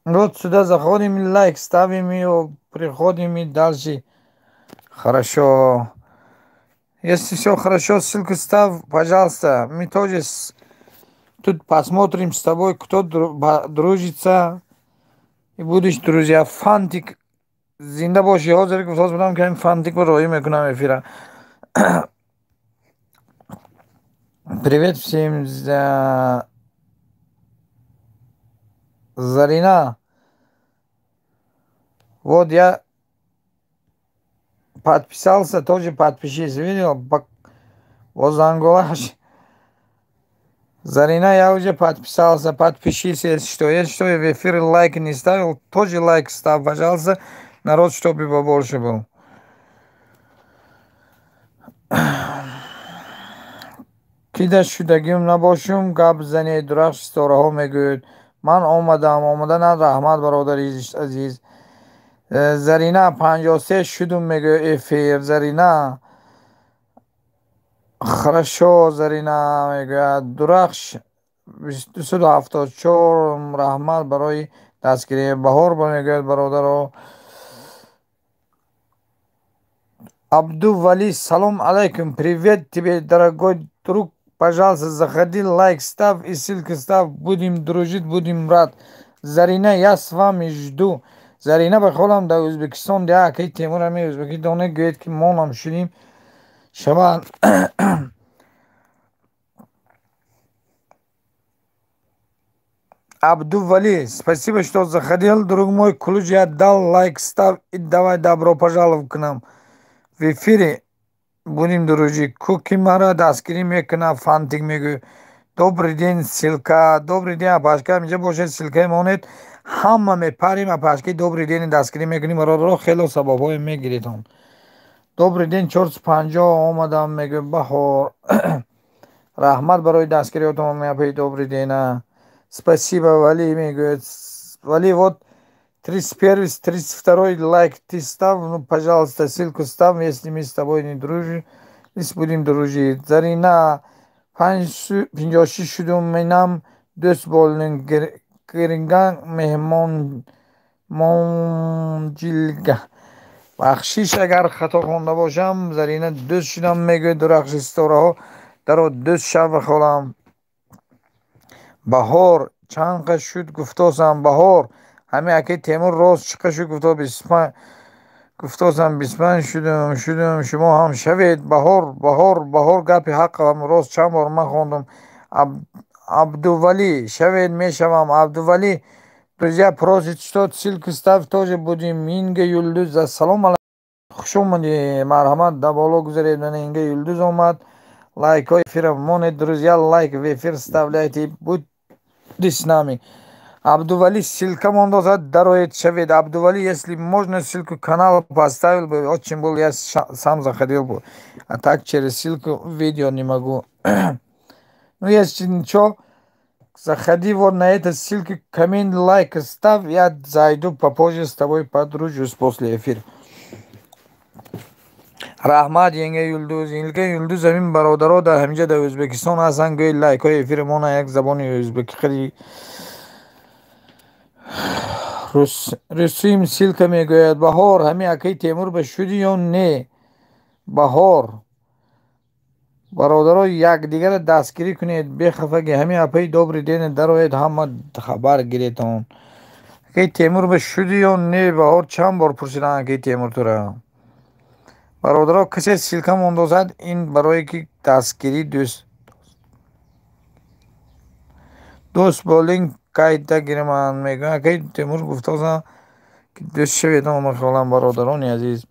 Вот сюда заходим, лайк ставим и приходим и дальше. Хорошо. Если все хорошо, ссылку ставь, пожалуйста. Мы тоже тут посмотрим с тобой, кто дружится. И будешь, друзья, Фантик. Зинда боши, ҳозир гуфтоз будам, ки Фантик бо роҳӣ мекунам эфира. Привет всем. Зарина. Вот я подписался, тоже подпишись, видел? Возанголаш. Зарина, я уже подписался, подпишись, если что. Если что, я в эфир лайк не ставил, тоже лайк ставь, пожалуйста. Народ, чтобы побольше был. Кида шудагим набошум, гап зане, Дурахш Ситораҳо мегӯяд. Ман омадам, омаданат раҳмат, бародари азиз. Зарина, 53 шудум, мегӯяд эфир. Зарина. Хорошо, Зарина мегӯяд. Дурахш 274, раҳмат барои дастгирӣ. Баҳор мегӯяд бародаро. Абду Вали, салом алейкум, привет тебе, дорогой друг. Пожалуйста, заходи, лайк ставь и ссылку ставь. Будем дружить, будем рад. Зарина, я с вами жду. Зарина, ба холам дар Ӯзбекистон, я акаи Темур ами Ӯзбекистоне гӯяд, ки мо нам шудим. Шавад. Абду Вали, спасибо, что заходил, друг мой. Ключ я дал, лайк ставь и давай, добро пожаловать к нам. В эфире будем дружить. Куки мара дастгирӣ мекунад, Фантик мегӯяд. Добрый день, ссылка. Добрый день, апашка. Инҷа бошед, ссылкаи монед. Ҳама мепарим, апашки добрый день дастгирӣ мекунем. Бародаро, хело сабабҳое мегиред он. Добрый день, 450 омадам, мегӯяд Баҳор. Раҳмат барои дастгириётон, апаи добрый день. Спасибо, Вали, мегӯяд. Вали, вот 31, 32 лайк ты ставь, ну, пожалуйста, ссылку ставь, если мы с тобой не дружим, если будем дружить. Зарина, 56 шудум, менам дӯст болин, гиринган меҳмон монҷилга. Бахшиш, агар хато хонда бошам, Зарина, дӯст шудам, мегӯяд Дурахши Ситораҳо. Даро дӯст шав, холам. Баҳор, чанд қа шуд гуфтосам, Баҳор. Ҳами акаи Темур рост чӣ қа шуд гуфто, 25 гуфтосам, 25 шудум, шудум, шумо ҳам шавед. Баҳор, Баҳор, Баҳор, гапи ҳаққам рост чанд бор ман хондум. Абдували, шавед, мешавам. Абдували, друзья просит, что ссылку ставь, тоже будем. Инга Юлдуз, ассалому алайкум. Хуш омадӣ, марҳамат, дар боло гузаред. Мана Инга Юлдуз омад. Лайкҳои эфира монед, друзья, лайк в эфир вставляйте, будьте с нами. Абдували ссылка мондозад, дароед шавед. Абдували, если можно, ссылку канала поставил бы, очень был, я сам заходил бы. А так через ссылку видео не могу. Ну, если ничего, заходи вот на эту ссылку, коммент, лайк ставь, я зайду попозже с тобой подружусь после эфира. Раҳмат, Енга Юлдуз. Енга Юлдуз, ҳамин бародаро дар ҳаминҷа дар Ӯзбекистон ҳастанд, гӯи лайкҳои эфири мо на як забони ӯзбекӣ хеле русим ссылка мегӯяд. Баҳор, ҳамин акаи Темур ба шудӣ ё не? Баҳор, бародаро, якдигарро дастгирӣ кунед, бехафагӣ. Ҳамин апаи добрый день дароед, ҳама хабар гиретон. Акаи Темур ба шудӣ ё не? Баҳор, чанд бор пурсидам акаи Темур тура. Бародаро, касе ссылка мондозад, ин барое ки дастгирӣ дӯст бо линк кайта гираман мегӯям. Акаи Темур гуфтозам ки дӯст шавед, мехоҳам, бародарони азиз.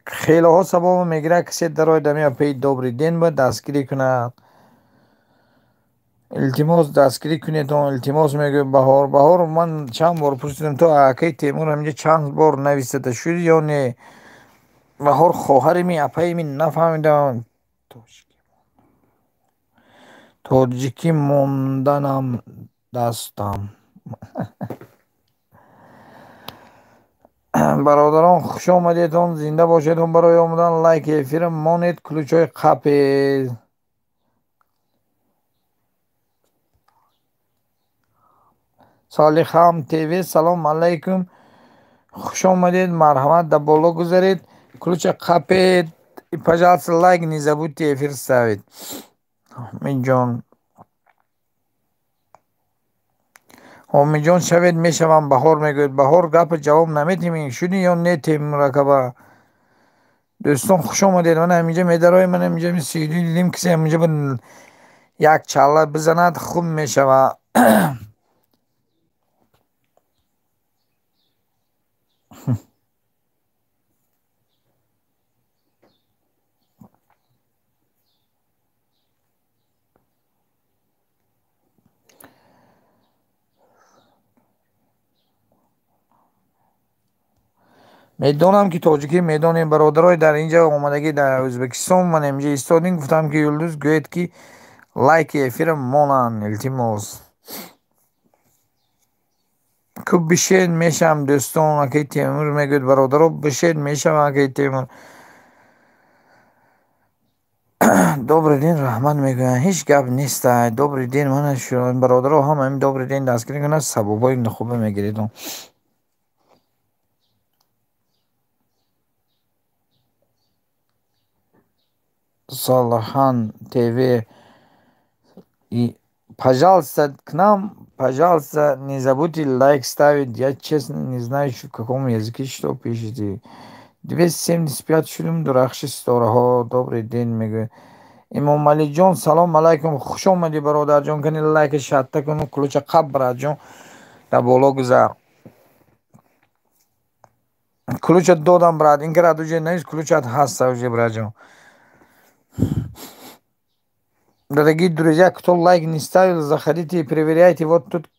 Хелоҳо сабаба мегирад, касе дарояд ҳамин апаи добрый день ба дастгирӣ кунад. Илтимос, дастгирӣ кунедон, илтимос, мегӯяд Баҳор. Баҳор, ман чанд бор пурсидам то акаи Темур ҳаминҷа чанд бор нависада шуди ё не? Баҳор, хоҳарими, апаими, нафаҳмидам. Тоҷикӣ монданам дастам. Бародарон, хуш омадедон, зинда бошедон. Барои омадан лайки эфира монед, ключҳои қапед. Солихам ТВ, салом алайкум, хуш омадед, марҳамат, дар боло гузаред, ключа қапед и, пожалуйста, лайк не забудьте эфир ставить. Ҳомиҷон, Ҳомиҷон, шавед, мешавам, Баҳор мегӯяд. Баҳор, гапа ҷавоб наметиҳем, шудӣ ё не, Темур акаба? Дӯстон, хуш омадед. Ман ҳаминҷа медароем, ман ҳаминҷа сиду дидем, касе ҳаминҷа як чалла бизанад, хуб мешавад. Медонам ки тоҷикӣ медонем, бародарои дар инҷа омадагӣ дар Ӯзбекистон. Ман инҷа истодем, гуфтам ки Юлдуз гӯед ки лайки эфира монанд, илтимос. Ку бишед, мешавам, дӯстон. Акаи Темур мегӯяд, бародаро, бишед, мешавам, акаи Темур. Добрый день, раҳмат мегӯянд, ҳеҷ гап нестай. Добрый день, мана бародаро, ҳама ҳамин добрый день дастгирӣ кунад, сабабҳои хубе мегиред. Солихан ТВ, пожалуйста, к нам, пожалуйста, не забудьте лайк ставить. Я честно не знаю, в каком языке что пишете. 275 шудем, дурахши ситораҳо. Добрый день мегӯяд. Имомалиҷон, салом алайкум, хуш омадӣ, бародарҷон. Кани лайка шатта куну ключа қаб, братҷон, дар боло гузар. Ключа додам, брат, ин кара уже навис, ключат ҳаста уже, братҷон. Дорогие друзья, кто лайк не ставил, заходите и проверяйте вот тут,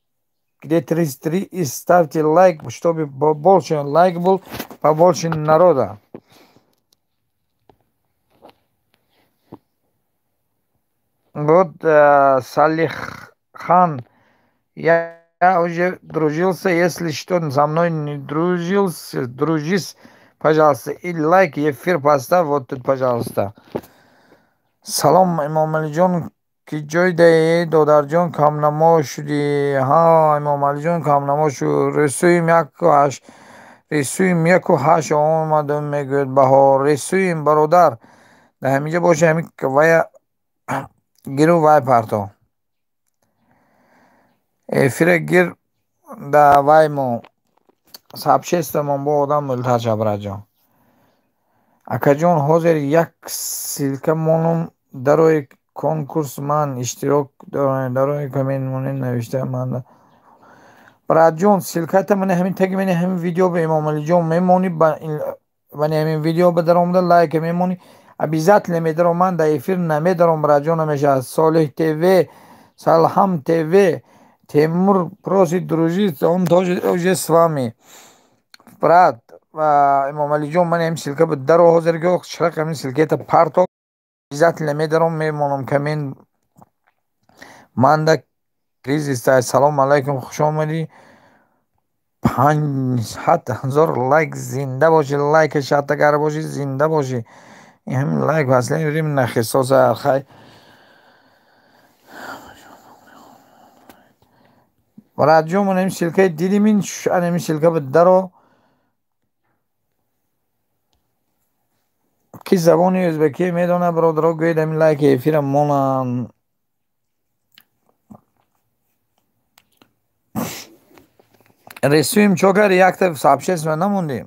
где 33, и ставьте лайк, чтобы побольше лайк был, побольше народа. Вот Салиххан, я уже дружился, если что, со мной не дружился, дружись, пожалуйста, и лайк, эфир поставь вот тут, пожалуйста. Салом, Имомалиҷон, ки ҷой даҳӣ, додарҷон, камнамо шудӣ. Ҳа, Имомалиҷон камнамо шуд. Рисуим яку ҳашт, рисуим яку ҳашт омадам, мегӯяд Баҳор. Рисуим, бародар, дар ҳаминҷа боши, ҳамин вая гиру вай парто. Эфира гир да вай мо сообществомон бо одам мултар ша, братҷон. Акаҷон, ҳозир як ссылка монум, дарои конкурс ман иштирок дорам, дарои коммент монем, навишта ман. Братҷон, ссылката мана ҳамин таги мани ҳамин видео ба Эмомалиҷон мемонӣ, мани ҳамин видео ба даромада лайка мемонӣ, обязательно медаром, ман дар эфир намедаром, братҷон, намешавад. Солиҳ ТВ, Салҳам ТВ, Темур просит дружить, он тоже уже с вами. Брат, Эмомалиҷон, ман ҳамин ссылка ба даро ҳозир ки шарақ ҳамин ссылката парто, обязательно медаром, мемонам коммент. Манда кризис. Салом алайкум, хуш омадӣ. 500 000 лайк, зинда бошӣ, лайка шаттагар бошӣ, зинда бошӣ. Ин ҳамин лайк васле рим нахисоса хай. Братҷон, ман ҳамин ссылкаи дидим, ин ҳамин ссылка ба даро ки забони ӯзбекӣ медонад, бародаро, гӯед ҳамин лайки эфира монанд. Рисуем чо карди, якта сообщество намондӣ?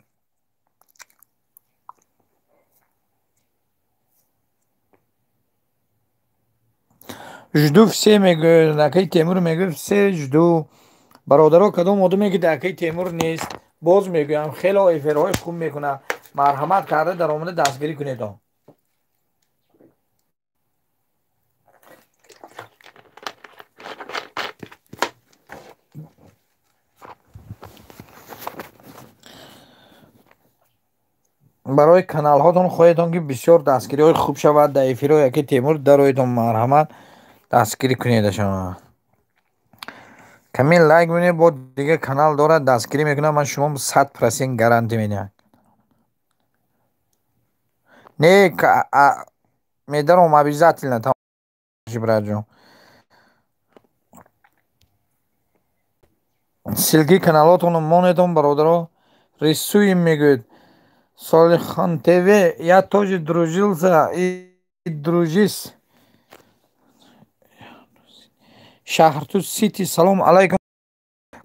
Жду все мегӯяд, акаи Темур мегӯяд, все жду. Бародаро, кадом одаме ки дар акаи Темур нест, боз мегӯям, хело эфирҳои хуб мекунад, марҳамат карда даромада дастгирӣ кунед. Барои каналҳотон хоҳедон ки бисёр дастгириҳои хуб шавад, дар эфирҳои акаи Темур дароедон, марҳамат дастгирӣ кунедашон. Каме лайк мекунед, бо дигар канал дорад, дастгирӣ мекунад, ман шумо 100% гарантия медиҳам. Не, медаром обязательно, братҷон. Ссылки каналотонро монедон, бародаро. Рисуем мегӯяд. Солихан ТВ, я тоже дружился и дружись. Шаҳртуз Сити, салом алайкум.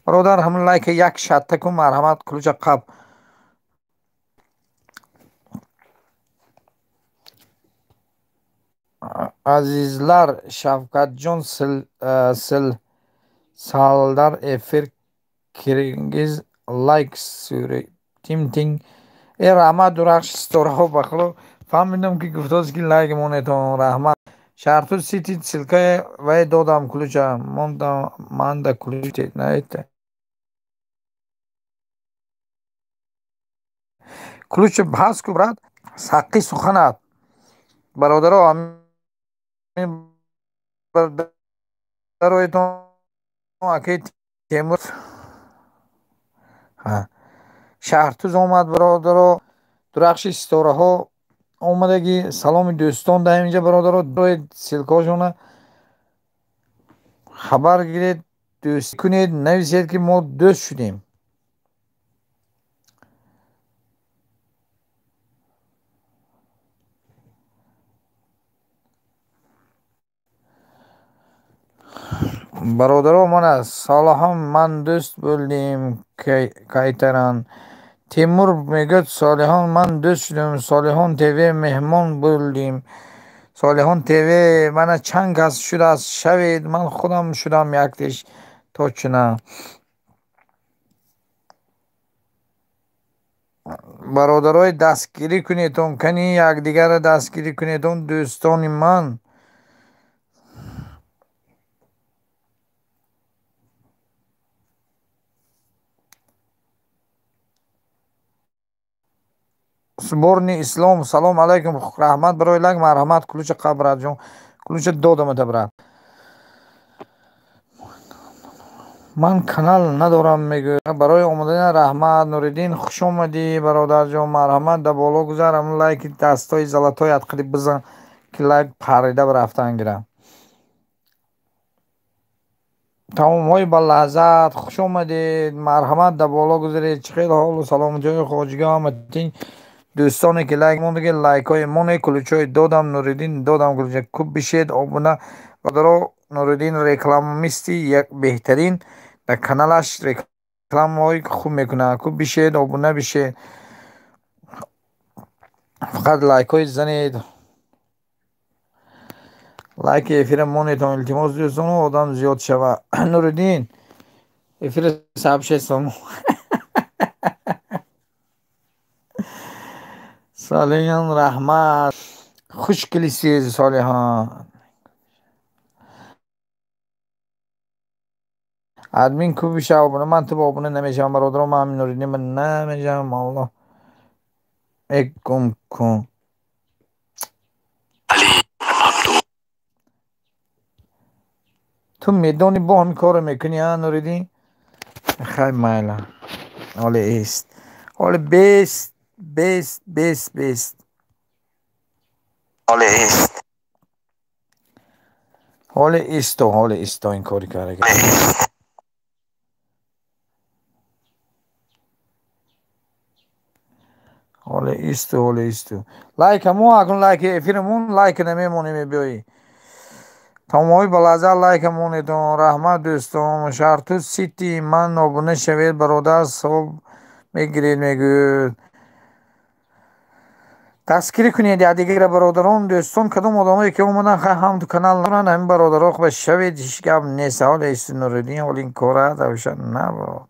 Бародар, ҳамин лайка як шатта кун, марҳамат, ключа қаб. Азизлар, Шавкатҷон, салдар эфир киргиз лайк тимтинг. Э, раҳмат, дурахши ситораҳо, ба худо фаҳмидам ки гуфтост ки лайк монетон, раҳмат. Шаҳртуз Сити, ссылкаи вай додам, ключа мондам, манда ключ наете. Ключ ҳаст ку, брат, саққи суханат. Бародаро, ҳамин дароедон акаи Темур. Шаҳртуз омад, бародаро, дурахши ситораҳо омадагӣ. Саломи дӯстон дар инҷа, бародаро, ссылкаҳошона хабар гиред, дӯстӣ кунед, нависед ки мо дӯст шудем. Бародаро, мана Солиҳон, ман дӯст будем, кайтаран. Темур мегӯяд, Солиҳон, ман дӯст шудем. Солиҳон ТВ, меҳмон будем. Солиҳон ТВ, мана чанд кас шудааст, шавед, ман худам шудам яктеш точно. Бародарои, дастгирӣ кунедон, кани якдигарро дастгирӣ кунедон, дӯстони ман. Сборни Ислом, салом алайкум, раҳмат барои лайк, марҳамат, ключа қаб, братҷон, ключа додамата, брат. Ман канал надорам, мегӯяд. Барои омадани раҳмат, Нуриддин, хуш омадӣ, бародарҷон, марҳамат, дар боло гузар, ҳамин лайки дастои золотои атқади бизан ки лайк парида рафтан гирад. Таомҳои балаззат, хуш омадед, марҳамат, дар боло гузаред. Чӣ хел ҳолу саломатиҳои хоҷигӣ ҳама тинч. Дӯстоне ки лайк мондаги, лайкҳои моне, ключҳои додам, Нуриддин додам ключа, куб бишед, обуна. Бародаро, Нуриддин рекламисти як беҳтарин, дар каналаш рекламаҳои хуб мекунад. Куб бишед, обуна бишед, фақат лайкҳои занед, лайки эфира монетон, илтимос, дӯстоно, одам зиёд шавад. Нуриддин, Эфир сообщество. Солиҳон раҳмат. Хуш келисиз Солиҳон. Админ ку биша обуна, ман ту ба обуна намешавам бародарон, ман ҳамин Нуриддин ба намешавам. Аллоҳ э гум кун. Ту медонӣ бо ҳамин корро мекунӣ, а Нуриддин? Хай майла. Ҳоле эст. Ҳоле бест, бест, бест, бест. Ҳоле эст. Ҳоле исто, ҳоле исто ин кори кара. Ҳоле исто, ҳоле исто. Лайка мо акун лайки эфирамон лайк намемонем мебиёӣ. Тамомҳои ба лаззат лайка монедон. Раҳмат дӯстон. Шаҳртуз Сити ман обуна шавед бародар, савоб мегиред мегӯяд. Дастгирӣ кунед якдигарро бародарон, дӯстон. Кадом одамое ки омадан хай ҳам ту канал надоранд, ҳамин бародаро ба шавед, ҳеҷ гап нест. Ҳоле исто Нуриддин, ҳоли ин кора давша набарод.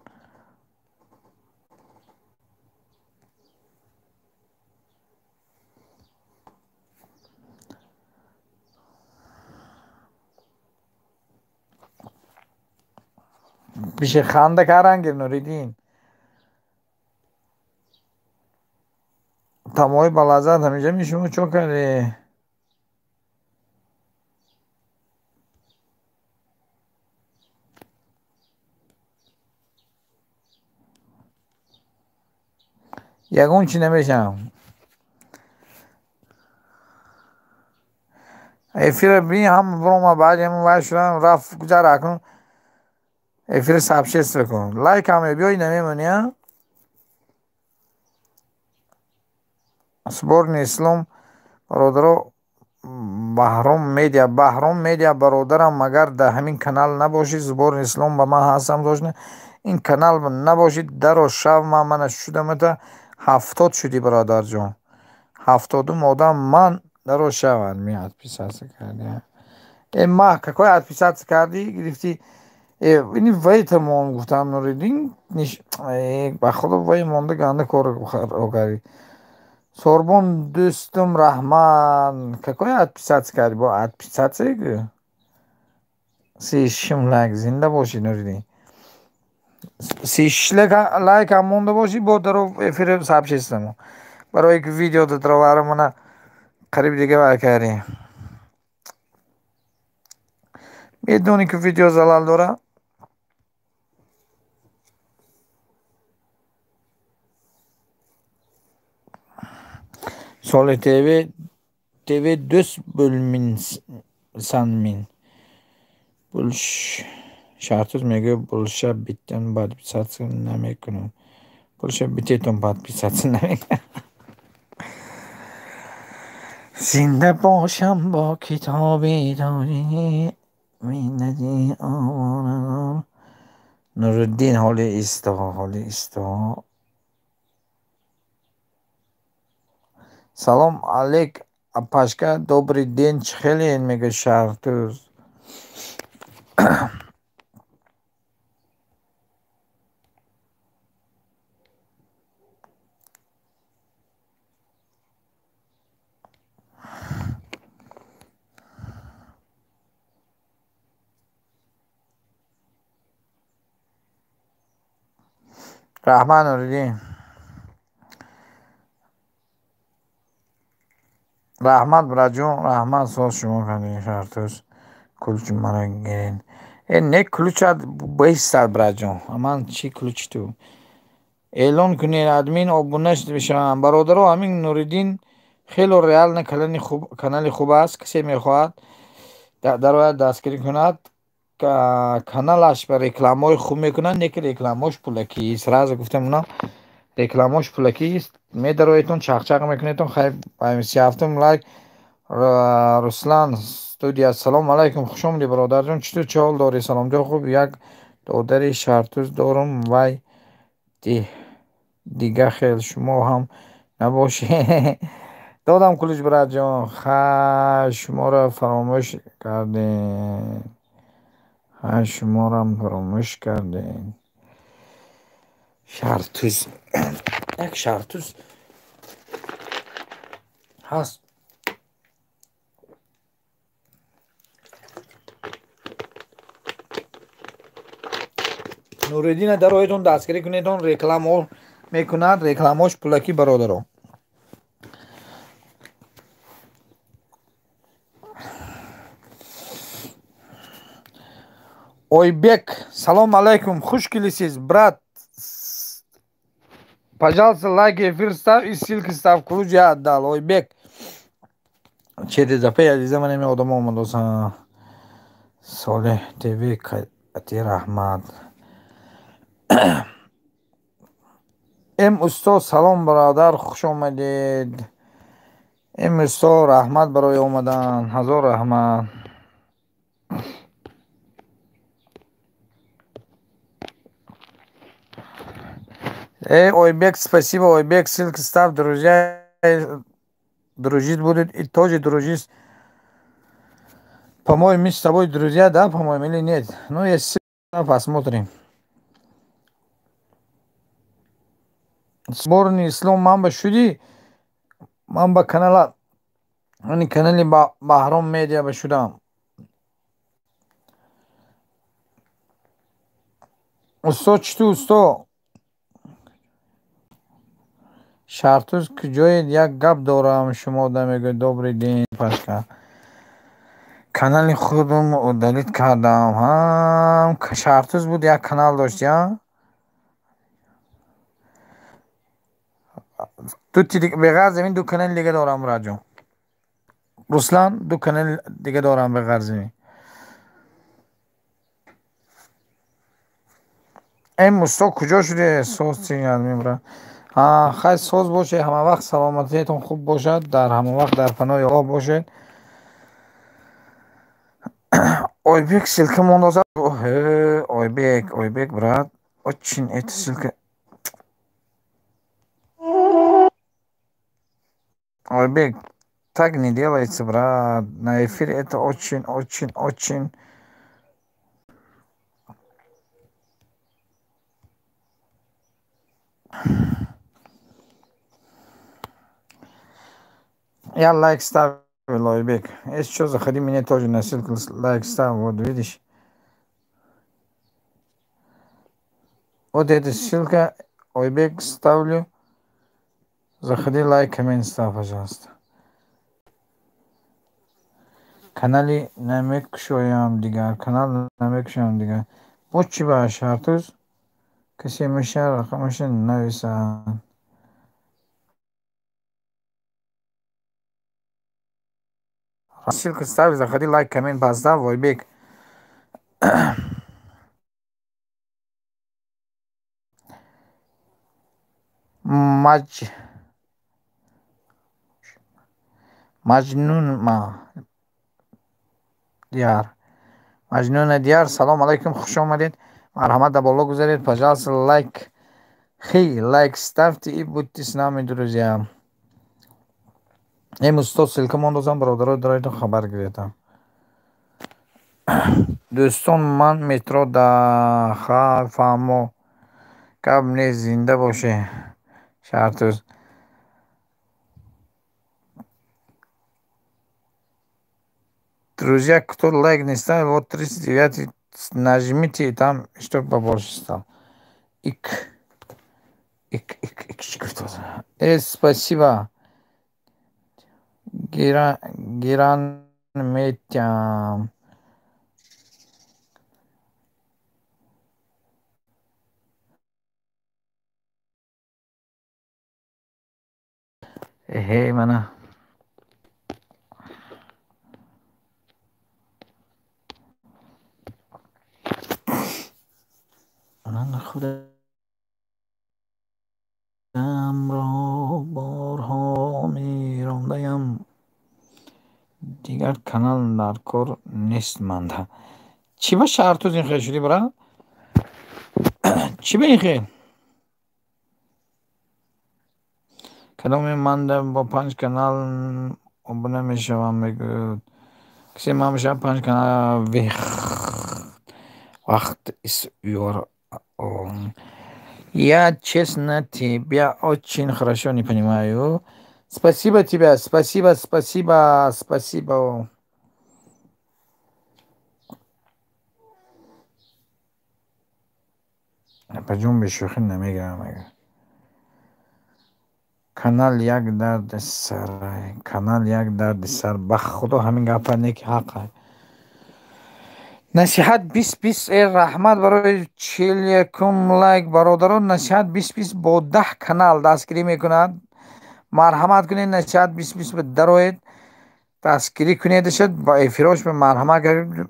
Бише ханда карангир Нуриддин. Тамои ба лаззат ҳамеша ми шумо чо кардӣ? Ягон чи намешавам. Эфира би ҳама бирома баъди ҳамин вай шудам рафт гузар акнун эфир сообщество кун. Лайк ҳам мебиёй намемонӣ, а? Сборни ислом бародаро Баҳром медиа, Баҳром медиа бародарам, магар дар ҳамин канал набошӣ, Сборни ислом ба ман ҳастам дошна. Ин канал набошӣ даро шав, ман мана шудамата 70 шудӣ бародарҷон. 70-ум одам ман даро шав ми отписаться кардӣ. Э ма какой отписаться кардӣ гирифтӣ? Э ини вай тамом гуфтам Нуриддин, э ба худо вай монда ганда кор кардӣ. Сорбон дӯстум раҳмат. Какой отписаться кардӣ? Бо отписаться гӯ. 36 лайк зинда бошӣ Нуриддин. 36 лайк ҳам монда бошӣ бо даро эфир сообществомо. Барои ки видео датровара мана қариб дига вай кардӣ. Медонӣ ки видео залал дора? Соли ТВ ТВ дӯст bo'lminsanmin. Булш Шаҳртуз мегӯяд булша биттан подписаться намекунам. Булша битетон подписаться намекунам. Зинда бошам бо китоби тоҷикӣ миллати оворадор. Нуриддин ҳоли исто, ҳоли исто. Салом алейк апашка, добрый день, чӣ хеле мегӯяд Шаҳртуз. Раҳмат Нуриддин. Раҳмат браҷон, раҳмат соз шумо кардед Шаҳртуз. Ключ мара гиред. Э не ключат бистад браҷон. Ман чӣ ключ ту? Эълон кунед админ обуна бишавам. Бародаро ҳамин Нуриддин хело реально канали хуб аст. Касе мехоҳад дарояд дастгирӣ кунад. Каналаш ба рекламаҳои хуб мекунад, не ки рекламаҳош пулакист. Сразу гуфтам на рекламаҳош пулакист. Медароедтон чақчақ мекунедтон. Хай 37-ум лайк Руслан студия. Салом алайкум, хуш омадӣ бародарҷон. Чӣ тур чӣ ҳол дорӣ? Саломҷон хуб. Як додари Шаҳртуз дорум, вай дига хел шумо ҳам набошед. Додам ключ братҷон. Хай шуморо фаромӯш кардем. Шуморам фаромӯш кардем. Шартуз, як шартуз ҳаст. Нуриддина дароятон дастгирӣ кунедон, рекламо мекунад, рекламош пулакӣ, бародаро. Ойбек, салом алайкум, хуш келисиз, брат. Пожалуйста, лайк эфир ставь и ссылки ставь, ключ я отдал. Ойбек, через апай азиза, ман ами одамо омадоса. Солеҳ ТВ, ати раҳмат. Эм устод, салом, бародар, хуш омадед. Эм устод, раҳмат барои омадан, ҳазор раҳмат. Эй, Ойбек, спасибо, Ойбек, ссылки ставь, друзья дружить будут и тоже дружить. По-моему, мы с тобой друзья, да, по-моему, или нет? Ну, если посмотрим. Сборный ислом ман ба шудӣ, ман ба канала, ани канали Баҳром Медиа ба шудам. Устод, чӣ ту, усто? Шартуз, куҷоед? Як гап дорам, шумо да мегӯед. Добрый день, пашка. Канали худум удалить кардам. Ҳам Шартуз буд, як канал дошт, я? Ду беғарз ин ду канали дига дорам, раҷон. Руслан, ду канали дига дорам беғарз ин. Эм усто, куҷо шуде? Соз мебра. Хай, соз бошед, ҳама вақт саломатиятон хуб бошад, дар ҳама вақт дар паноҳи Аллоҳ бошед. Ойбек ссылка мондоза. Ойбек, Ойбек, брат, очень эта ссылка. Ойбек, так не делается, брат. На эфире это очень, очень, очень. Я лайк ставил, Ойбек. Если что, заходи мне тоже на ссылку, лайк ставь. Вот видишь. Вот эта ссылка, Ойбек, ставлю. Заходи, лайк, коммент ставь, пожалуйста. Канали намекушоям дигар, канал намекушоям дигар. Бо чӣ ба Шартуз? Касе меша рақамаша нависад. Ссылку ставь, заходи, лайк, коммент поставь, Ойбек. Маҷ Маҷнун ма Дияр. Маҷнуна Дияр, салом алайкум, хуш омадед. Марҳамат, да боло гузаред, пожалуйста, лайк. Хей, лайк ставьте и будьте с нами, друзья. Эм устод, ссылка мондозам, бародаро, дароятон хабар гиретам. Дӯстон, ман метро да ха фаҳмо. Гап нест, зинда боше. Шартуз. Друзья, кто лайк не ставил, вот 39 нажмите, и там, чтобы побольше стал. Ик. Ик, ик, ик, спасибо. Гиран, Гиран метям. Эхей, мана. Ман худамро борҳо мерондаям. Дигар канал дар кор нест манда. Чӣ ба Шартуз ин хел шудӣ, брат? Чӣ ба ин хел? Кадоме манда бо панҷ канал обуна мешавам, мегӯяд. Касе ман мешавам панҷ канал вех. Вақт is your own. Я, честно, тебя очень хорошо не понимаю. Спасибо тебе, спасибо, спасибо, спасибо. Апаҷон, бешӯхӣ намегирам. Канал як дарди сар, канал як дарди сар. Ба худо, ҳамин гапа не ки ҳаққа. Насиҳат 20 20, э, раҳмат барои 41-ум лайк, бародарон. Насиҳат 20 20 бо 10 канал дастгирӣ мекунад. Марҳамат кунед, Насиҳат 20 20 дароед, дастгирӣ кунедашад, ба эфирош марҳамат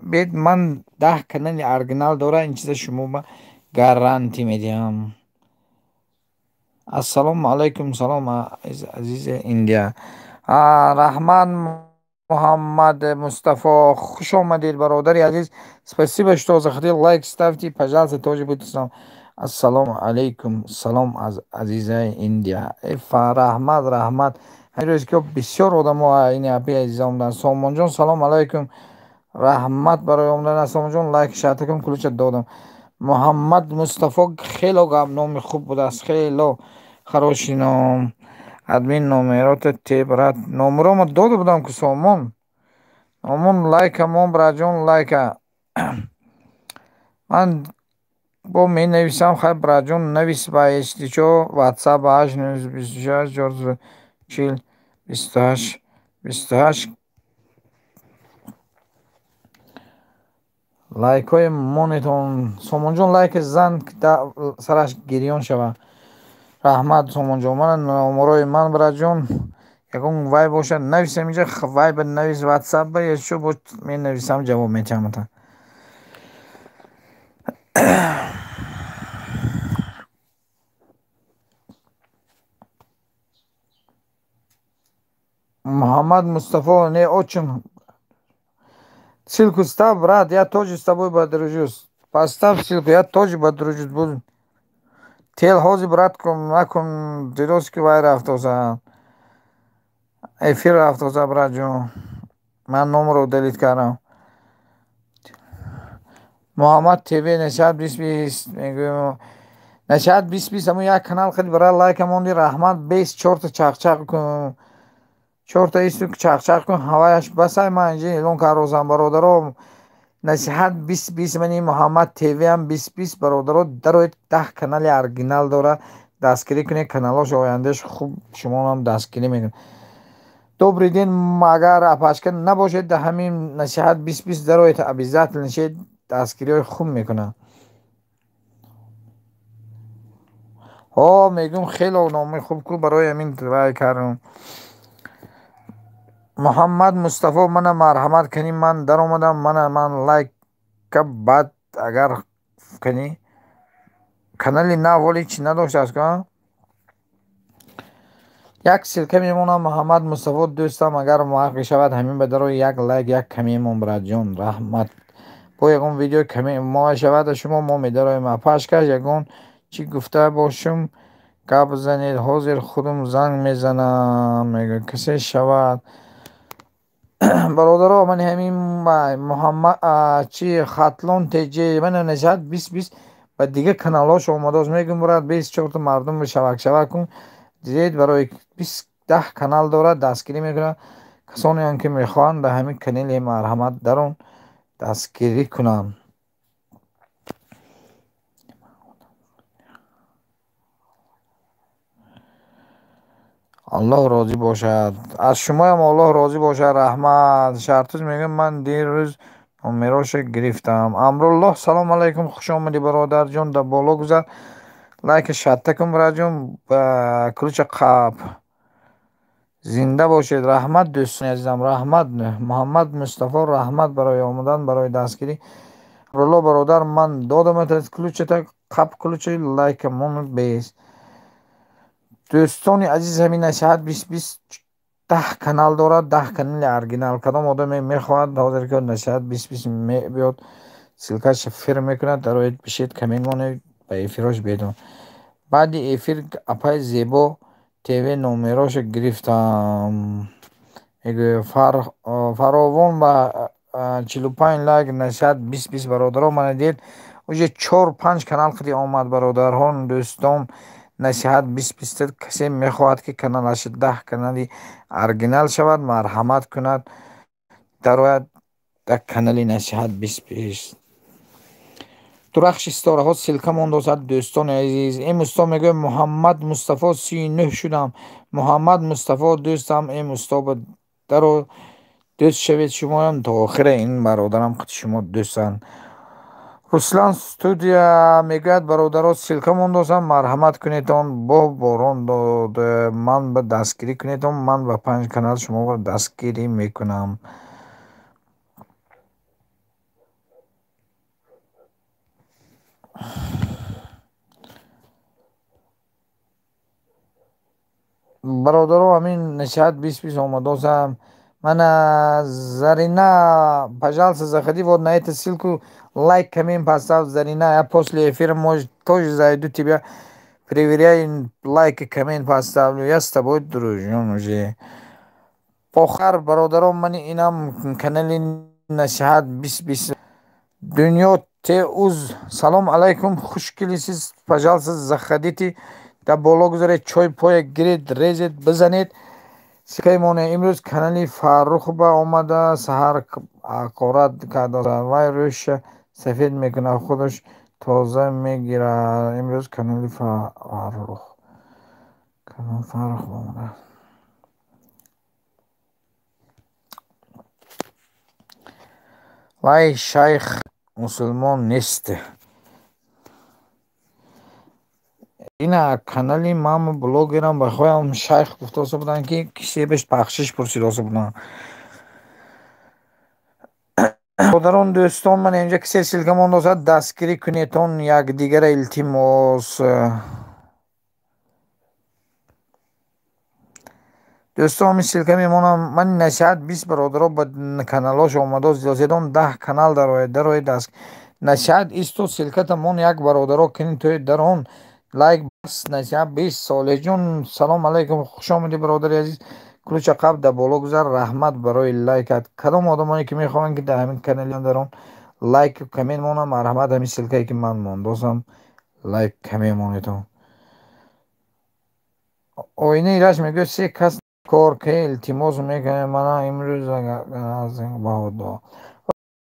бед. Ман 10 канали оригинал дора, ин чиза шумо ба гарантӣ медиҳам. Ассалому алайкум, салом, азизи Индия. Раҳмат, Муҳаммад Мустафо, хуш омадед, бародари азиз. Спасибо, что заходил, лайк ставьте, пожалуйста, тоже будьте с нами. Ассалому алайкум, салом аз азизаи Индия. Раҳмат, раҳмат. Ҳамин рӯз ки бисёр одамо ини апи азиза омаданд. Сомонҷон, салом алайкум, раҳмат барои омадан. Сомонҷон, лайк шарта кун, ключа додам. Муҳаммад Мустафо, хело гап, номи хуб будааст, хело хороший ном. Админ, номерота те, брат. Номерома дода будам ку, Сомон. Омон, лайка мон, братҷон, лайка. Ман бо менависам, хай, братҷон, навис ба эстичо ватсап 8 926 440 28 28. Лайкҳои монетон. Сомонҷон, лайки зан, сараш гирён шавад. Раҳмат, Сомонҷон. Мана номерои ман, братҷон, ягон вай бошад, нависам инҷа, вайба навис, ватсапба ё бо менависам, ҷавоб метиҳам. Муҳаммад Мустафо, не очень. Ссылку ставь, брат, я тоже с тобой подружусь. Поставь ссылку, я тоже подружусь буду. Тел ҳозир, брат, накун, дидост ки вай рафтоса. Эфир рафтоса, братҷон. Ман номро удалить кардам. Муҳаммад ТВ, Насиҳат 20 20 мегӯем. Насиҳат 20 20, ҳамун як канал хеле бара лайка монди, раҳмат. Бес чорта чақчақ кун. Чорта исту чақчақ кун, ҳаваяш басай, ман инҷа эълон кардозам, бародаро. Насиҳат 20 20, мани Муҳаммад ТВам 20 20, бародаро, дароед, 10 канали оригинал дора, дастгирӣ кунед каналош, ояндааш хуб, шумоам дастгирӣ мекунед. Добрый день, агар апашка набошед, да ҳамин Насиҳат 20 20 дароед, обязательно шед, дастгириҳои хуб мекунад. Ҳо, мегӯм, хело номи хуб ку, барои ҳамин вай кардам. Муҳаммад Мустафо, мана марҳамат кунӣ, ман даромадам, мана ман лайка. Баъд агар кунӣ, канали нав воли чӣ надоштааст ку, як ссылка мемонам. Муҳаммад Мустафо, дӯстам, агар муваффақ шавад, ҳамин ба дарои як лайк, як камемон, братҷон, раҳмат. Бо ягон видео мо шавад, шумо мо медароем. Апашкаш, ягон чӣ гуфта бошум, гап занед, ҳозир худум занг мезанам, мегӯяд. Касе шавад, бародаро, ман ҳамин Муҳаммад чи Хатлон Тҷ, мана Насиҳат 20 20 ба дигар каналҳош омадааст. Мегӯм, брат, бес чорта мардум шавак шавак кун, дидед, барои 20 10 канал дорад, дастгирӣ мекунад. Касонеам ки мехоҳанд, ба ҳамин канали марҳамат дарон, дастгирӣ кунанд. Аллоҳ розӣ бошад аз шумоям, Аллоҳ розӣ бошад, раҳмат. Шартуз мегӯям, ман дирӯз номероша гирифтам. Амруллоҳ, салому алайкум, хуш омадӣ, бародарҷон, дар боло гузар, лайка шатта кун, братҷон, ключа қап. Зинда бошед, раҳмат, дӯстони азизам, раҳмат. Муҳаммад Мустафо, раҳмат барои омадан, барои дастгирӣ. Амруллоҳ бародар, ман додамат ключата, қап ключи, лайка мон бес. Дӯстони азиз, ҳамин Насиҳат 20 20 10 канал дорад, 10 канали оригинал. Кадом одаме мехоҳад, ҳозир ки Насиҳат 20 20 мебиёд, ссылкаша фир мекунад, дароед, бишед, коммент монед, ба эфирош бедон. Баъди эфир апай Зебо ТВ номероша гирифтам, мегӯяд. Фаровон ба 45 лайк. Насиҳат 20 20, бародаро, мана дид. Уже 4-5 канал қиди омад, бародарон, дӯстон. Насиҳат 20-20 касе мехоҳад, ки каналаш 10 канали оригинал шавад, марҳамат кунад, дарояд дар канали Насиҳат 20-20. Дурахши ситораҳо ссылка мондозад, дӯстони азиз. Ин усто мегӯяд: Муҳаммад Мустафо, 39 шудам. Муҳаммад Мустафо, дӯстам, ин усто ба даро дӯст шавед шумоям, то охира ин бародарам қити шумо дӯстанд. Руслан студия мегӯяд: бародаро, ссылка мондозам, марҳамат кунедон. Бо борон дод, ман ба дастгирӣ кунедон, ман ба 5 канал шуморо дастгирӣ мекунам. Бародаро, ҳамин Насиҳат 20-20 омадозам. Мана Зарина, пожалуйста, заходи вот на эту ссылку, лайк, коммент поставь, Зарина. Я после эфира, может, тоже зайду тебя, проверяю, лайк и коммент поставлю. Я с тобой дружу уже. Похар, бародаро, мани инам канали Насиҳат 20-20. Дунё Теуз, салом алайкум, хуш келисиз, пожалуйста, заходите. Дар боло гузаред, чой поя гиред, резед, бизанед. Ссылкаи моне имрӯз канали Фаррух ба омада, саҳар ҳақорат карда, вай рӯша сафед мекунад, худаш тоза мегирад. Имрӯз канали Фаррух, канал Фаррух омада. Вай шайх мусулмон нест. Ина канали ман блогерам ба хоям шайх гуфтоса буданд, ки кисе беш бахшиш пурсидоса буданд. Бародарон, дӯстон, ман инҷа кисе ссылка мондозад, дастгирӣ кунедон якдигара, илтимос. Дӯстон, ҳамин ссылка мемонам. Ман Насиҳат 20, бародаро, ба каналош омадоз дилозедон, 10 канал дарояд, дарояд даст. Насиҳат исто ссылката мон як, бародаро, кунед тои дарон лайк бас. Насиҳат 20. Солеҳҷон, салом алайкум, хуш омадӣ, бародари азиз. Ключа қабл дар боло гузар, раҳмат барои лайкат. Кадом одамоне ки мехоҳанд, ки дар ҳамин канали дарон лайк коммент монам, марҳамат, ҳамин ссылкае ки ман мондозам, лайк коммент монедон. Оинаи раш мегӯяд: се кас кор ки илтимос мекунем, мана имрӯз баҳодо.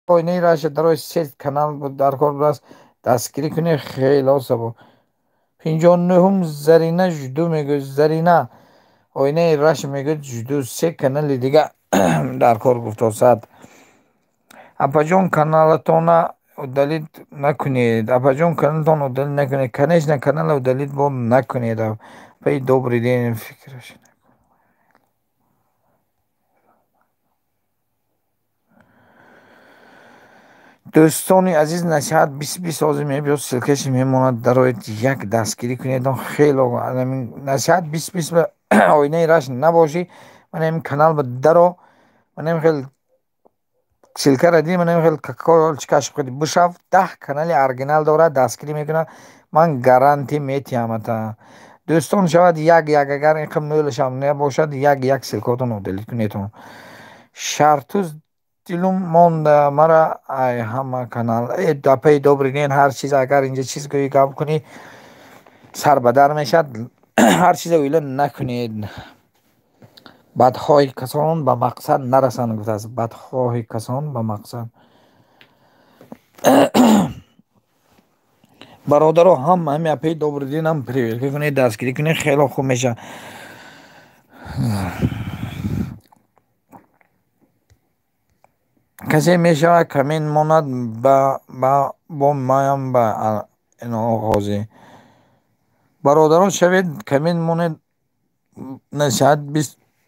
Оинаи раша дарои се канал дар кор будааст, дастгирӣ кунед, хело сабо. 59-ум Зарина жду мегӯяд. Зарина, оинаи раш мегӯяд, жду, се канали дига дар кор гуфтосад. Апаҷон, каналатона удалить накунед. Апаҷон, каналатон удалить накунед. Конечно, канала удалить бо накунед. Апаи, добрый день, фикраш. Дӯстони азиз, Насиҳат 20-20 ҳозир мебиёд, ссылкаши мемонад, дароед, як дастгирӣ кунед. Хело Насиҳат 20-20 ба оинаи раш набошӣ, ман ҳамин канал ба даро, ман ҳамин хел ссылкара дидӣ, ман ҳамин хел каколчикаш бишав, 10 канали оригинал дорад, дастгирӣ мекунад, ман гарантӣ метиҳамата. Дӯстон, шавад як як, агар ин қим мӯлашам набошад, як як ссылкаотон удалить кунедон. Шартуз дилум монда мара ай ҳама канал. Э, апаи, добрый день. Ҳар чиз, агар инҷа чиз гӯӣ, гап кунӣ, сар ба дар мешавад. Ҳар чизе оила накунед. Бадхоҳи касон ба мақсад нарасанд, гуфтааст. Бадхоҳи касон ба мақсад. Бародаро, ҳама ҳами апаи добрый день ам проверка кунед, дастгирӣ кунед, хело хуб мешавад. Касе мешавад коммент монад ба бо маям ба ҳозир. Бародарон, шавед, коммент монед. Насиҳат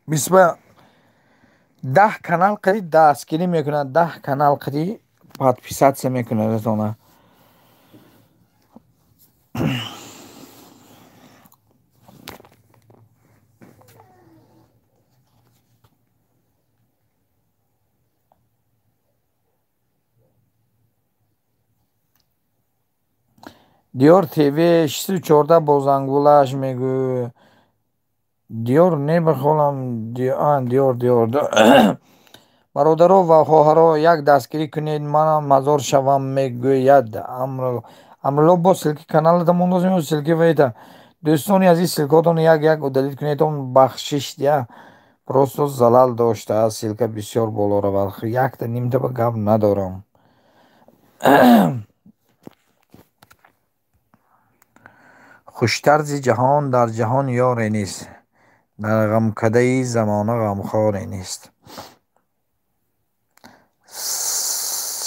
20 ба 10 канал қади дастгирӣ мекунад, 10 канал қади подписаться мекунад атона. Диёр ТВ 614 бо зангулаш мегӯ. Диёр не, бихолам, Диёр, Диёр. Бародаро ва хоҳаро, як дастгирӣ кунед, манам мазор шавам, мегӯяд Амрулло. Бо ссылки каналата мондозем, ссылки вайта. Дӯстони азиз, ссылкаотон як як удалить кунед, он бахшиш дия, просто залал доштааст, ссылка бисёр боло равад. Якта нимта ба гап надорам. Хуштарзи ҷаҳон дар ҷаҳон ёре нест, дар ғамкадаи замона ғамхоре нест.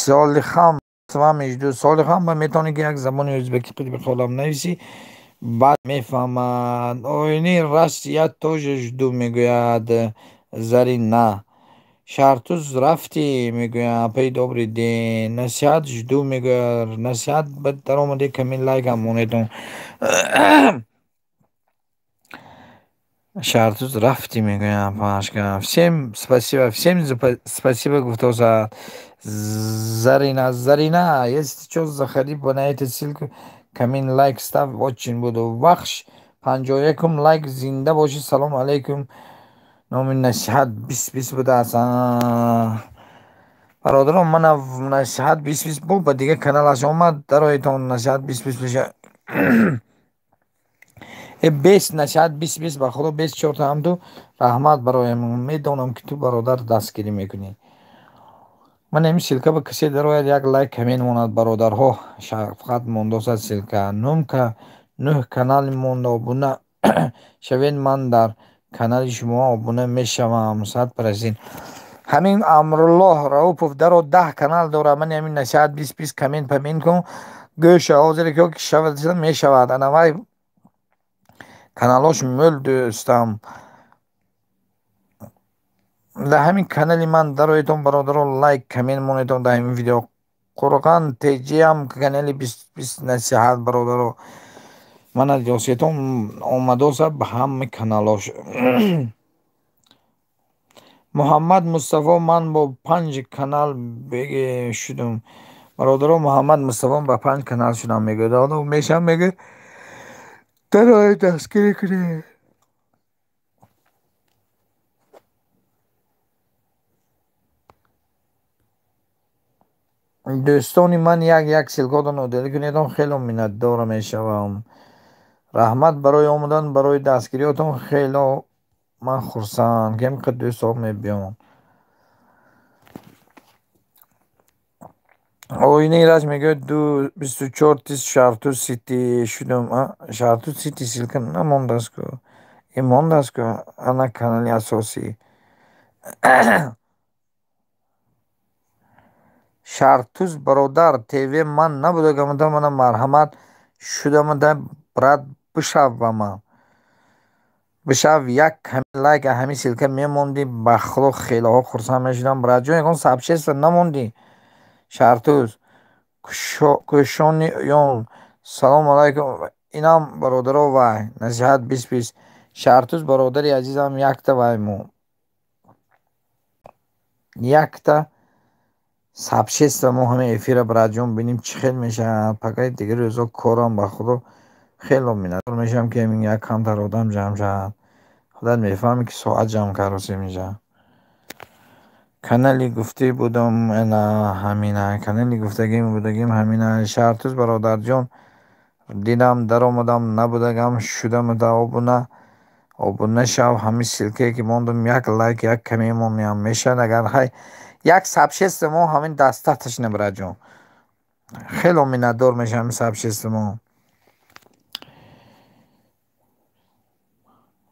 Солихам жду. Солихам, ба метавонӣ ки як забони ӯзбекӣ бихолам нависӣ, баъд мефаҳмад. Оини раст, я тоже жду, мегӯяд Зарина. Шаҳртуз рафтӣ, мегӯяд апаи, добрый день. Насиҳат жду, мегӯяд Насиҳат. Ба даромаде каме лайкам монедон. Шаҳртуз рафтӣ, мегӯяд апашка. Всем спасибо, всем спасибо, гуфтосад Зарина. Зарина, если чё, заходи на эту ссылку, камин лайк ставь, очень буду. Вахш 51-ум лайк, зинда бошӣ. Салому алайкум. Номи Насиҳат 20 20 будааст. Бародарон, мана Насиҳат 20 20 бо ба дигар каналаш омад, дароитон. Насиҳат 20 20 меша э бес Насиҳат 20 20, ба худо бес чорта ҳам ту. Раҳмат бароям, медонам ки ту, бародар, дастгирӣ мекунӣ. Ман ҳамин ссылка ба касе дарояд, як лайк камен монад, бародарҳо. Шафқат мондосад ссылка. Нумка нӯҳ канали монда, обуна шавед, ман дар канали шумо обуна мешавам 100%. Ҳамин Амруллоҳ Раупов даро, 10 канал дорад. Ман ҳамин Насиҳат 20 20 камен памин кун, гӯша ҳозире ки шавад, мешавад. Анавай каналош мӯл, дӯстам. Дар ҳамин канали ман дароедон, бародаро, лайк камен монедон дар ҳамин видео. Қурған теҷиам канали 20 20 Насиҳат, бародаро, мана ёсетон омадоса ба ҳамаи каналош. Муҳаммад Мустафо, ман бо панҷ канал шудум, бародаро. Муҳаммад Мустафо ба панҷ канал шудам, мегӯяд. Мешам, мегӯяд, дароед, дастгирӣ кунед. Дӯстони ман, як як ссылкаотон удалить кунедон, хело миннатдор мешавам. Раҳмат барои омадан, барои дастгириётон. Хело ман хурсанд, ки ҳамин қадр дӯстҳо мебиён. Оинаи раст мегӯяд, ду 24 тис Шаҳртуз сити шудум. Шаҳртуз сити ссылка намондааст ку, ин мондааст ку, ана канали асосӣ. Шаҳртуз бародар тв ман набудагамада, мана марҳамат шудамада, брат, бишав ба ман, бишав. Як лайк ҳамин ссылка мемондӣ, ба худо хелоҳо хурсанд мешудам. Братҷон, ягон сообщество намондӣ? Шаҳртуз кӯшони ён, салому алайкум. Инам бародаро, вай Насиҳат 20 20. Шаҳртуз бародари азизам, якта вай мо якта сообщество мо ҳамин эфира, братҷон, бинем чӣ хел мешавад. Пакаи дигар рӯзо корам, ба худо хело миннатдор мешавам, ки ҳамин як камтар одам ҷамъ шавад. Худат мефаҳмӣ, ки соат ҷамъ каросе мешавад. Канали гуфтӣ будам, ана ҳамина канали гуфтагим будагим ҳамина. Шаҳртуз бародарҷон, дидам, даромадам, набудагам, шудамада обуна. Обуна шав, ҳамин ссылкае ки мондам, як лайк, як каме моням мешавад. Агар ҳай як сообщество мо ҳамин дастаташна, братҷон, хело миннатдор мешавам. Сообщество мо,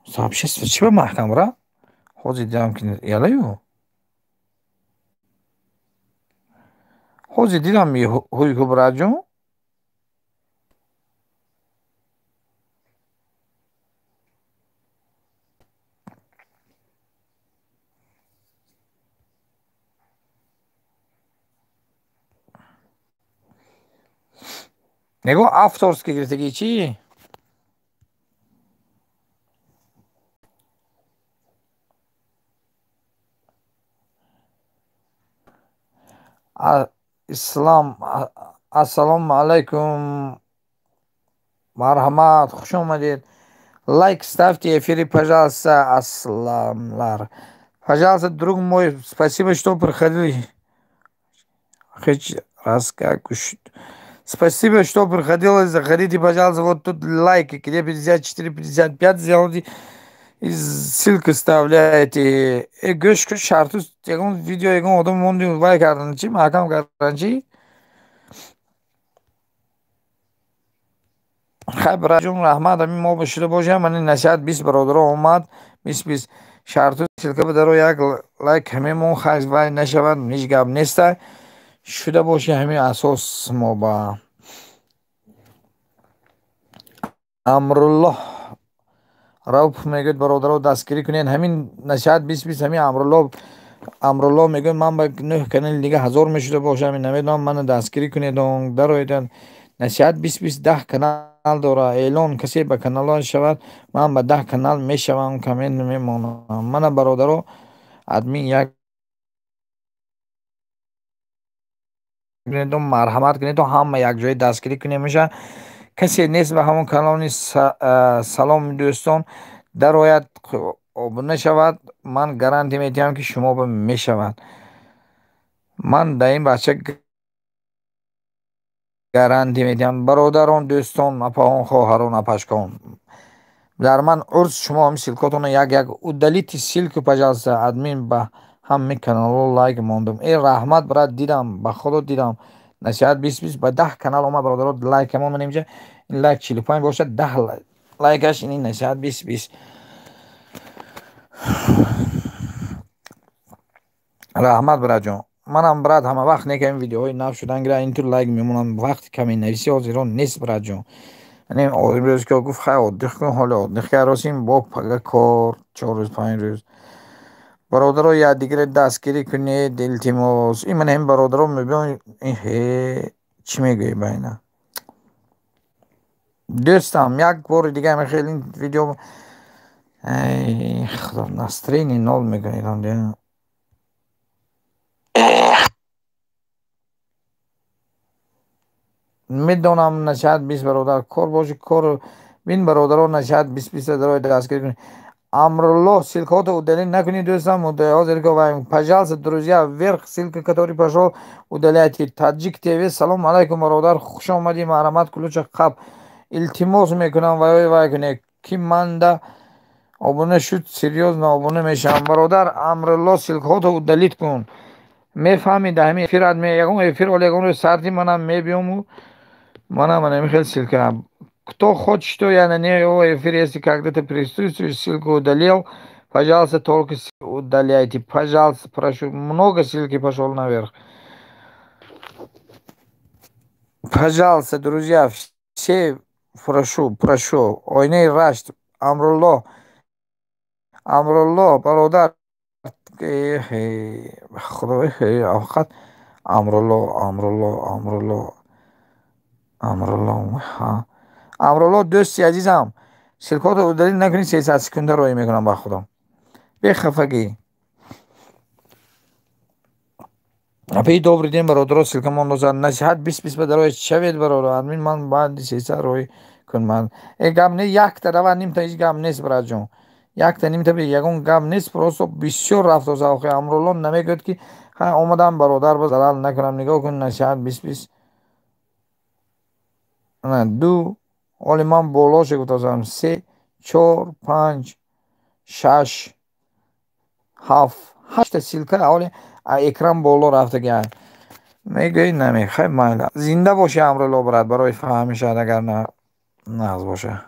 сообщество чӣ ба маҳкам бра? Ҳозир дидам ки ялаю, ҳозир дидам ҳуйку, братҷон. Нигоҳ, авторский гирифтагӣ чӣ? Ислам, ассалому алайкум, марҳамат, хуш омадед. Лайк ставьте эфири, пожалуйста. Асламлар, Пожалуйста, друг мой, спасибо, что приходили. Спасибо, что приходили. Заходите, пожалуйста, вот тут лайки, где 54, 55 сделайте. И ссылку вставляете. Гӯш кун, шарту ягон видео ягон одам монди вай кардан чи маҳкам кардан чи? Хай, бираҷон, раҳмат, ҳамин мо бошида бошем. Мани насиҳат 20 бародаро омад, 20 шарту ссылка бидаро, як лайк ҳамемон. Хай, вай нашавад, ҳеҷ гап неста, шуда боши ҳамин асос. Мо ба Амруллоҳ Рауф мегӯяд: бародаро, дастгирӣ кунед ҳамин насиҳат 20 20. Ҳамин Амруллоҳ мегӯяд: ман ба нӯҳ канали дига ҳазор мешуда бошам, намедонам, мана дастгирӣ кунед. Дароед, насиҳат 20 20 10 канал дора. Эълон касе ба каналҳо шавад, ман ба 10 канал мешавам, коммент мемонам. Мана, бародаро, админ як марҳамат кунед, ҳама якҷоя дастгирӣ кунем. Меша касе нест ба ҳамон канални. Салом, дӯстон, дарояд, обуна шавад, ман гарантия медиҳам, ки шумо мешавад. Ман дар ин бача гарантия медиҳам. Бародарон, дӯстон, апаҳон, хоҳарон, апашкон, дар ман урс шумо ҳам ссылкотонро як як удалите ссылку, пожалуйста. Админ, ба ҳамаи каналҳо лайк мондум. Э, раҳмат, брат, дидам, ба худо дидам. Насиҳат 20 20 ба 10 канал омад, бародаро, лайкамон. Ман инҷа ин лайк 45 бошад, 10 лайкаш ин насиҳат 20 20. Раҳмат, братҷон. Манам, брат, ҳама вақт не ка ин видеоҳои нав шудан гира, интур лайк мемонам. Вақти ками нависӣ ҳозирон нест, братҷон. Имрӯз ки гуфт: хай, отдых кун, ҳоле отдых каросим, бо пага кор, 4 рӯз, 5 рӯз. Бародаро, якдигаре дастгирӣ кунед, илтимос. Ин ман ҳамин бародаро мебиён. Ҳе, чӣ мегӯӣ ба ина? Дӯстам, як бори дига ҳамин хел ин видео, худо, настроение нол мекунед. Медонам, насиҳат 20 бародар кор боши, кор бин. Бародаро, насиҳат 20 20 дарои дастгирӣ кунед. Амруллоҳ, ссылкаҳото удалить накунед, дӯстам. Ҳозир, пожалуйста, друзья, вверх ссылка, который пошел, удаляйте. Таджик ТВ, салом алайкум, бародар, хуш омадӣ, марҳамат. Кулуча қаб, илтимос мекунам, вай вай кунед, ки манда обуна шуд, серьёзно обуна мешавам. Бародар Амруллоҳ, ссылкаҳото удалить кун. Мефаҳмӣ, дар ҳамин эфират ягон эфир оли ягон рӯз сарти манам мебиёму манам ҳамин хел ссылка. Кто хочет, что я на него эфир, если когда-то присутствую, ссылку удалил, пожалуйста, только удаляйте, пожалуйста, прошу. Много ссылки пошел наверх. Пожалуйста, друзья, все прошу, прошу. Ойнаи Рашт, Амрулло, Амрулло, бародар, худо, фақат Амрулло, Амрулло, Амрулло, Амрулло, Амрулло, дӯсти азизам, ссылкаҳото удалить накунед, 300 секунда роӣ мекунам, ба худо, бехафагӣ. Апаи, добрый день, бародаро, ссылка мондозад. Насиҳат 20 20 ба дарои шавед, бародар. Админ, ман баъди 300 роӣ кун. Ман э гап не, якта рава, нимта, ҳеҷ гап нест, братҷон, якта нимта ягон гап нест, просто бисёр рафтоза. Охи, Амрулло намегӯяд, ки ха омадам, бародар, ба залал накунам. Нигоҳ кун, насиҳат 20 20 ду, ҳоли ман болоше гуфтазам, се, чор, панҷ, шаш, ҳафт, ҳашта ссылка ҳоли экран боло рафтаги. Мегӯӣ, намехай, майла. Зинда боши, Амрулло, брат, барои фаҳмишад, агар нағз боша.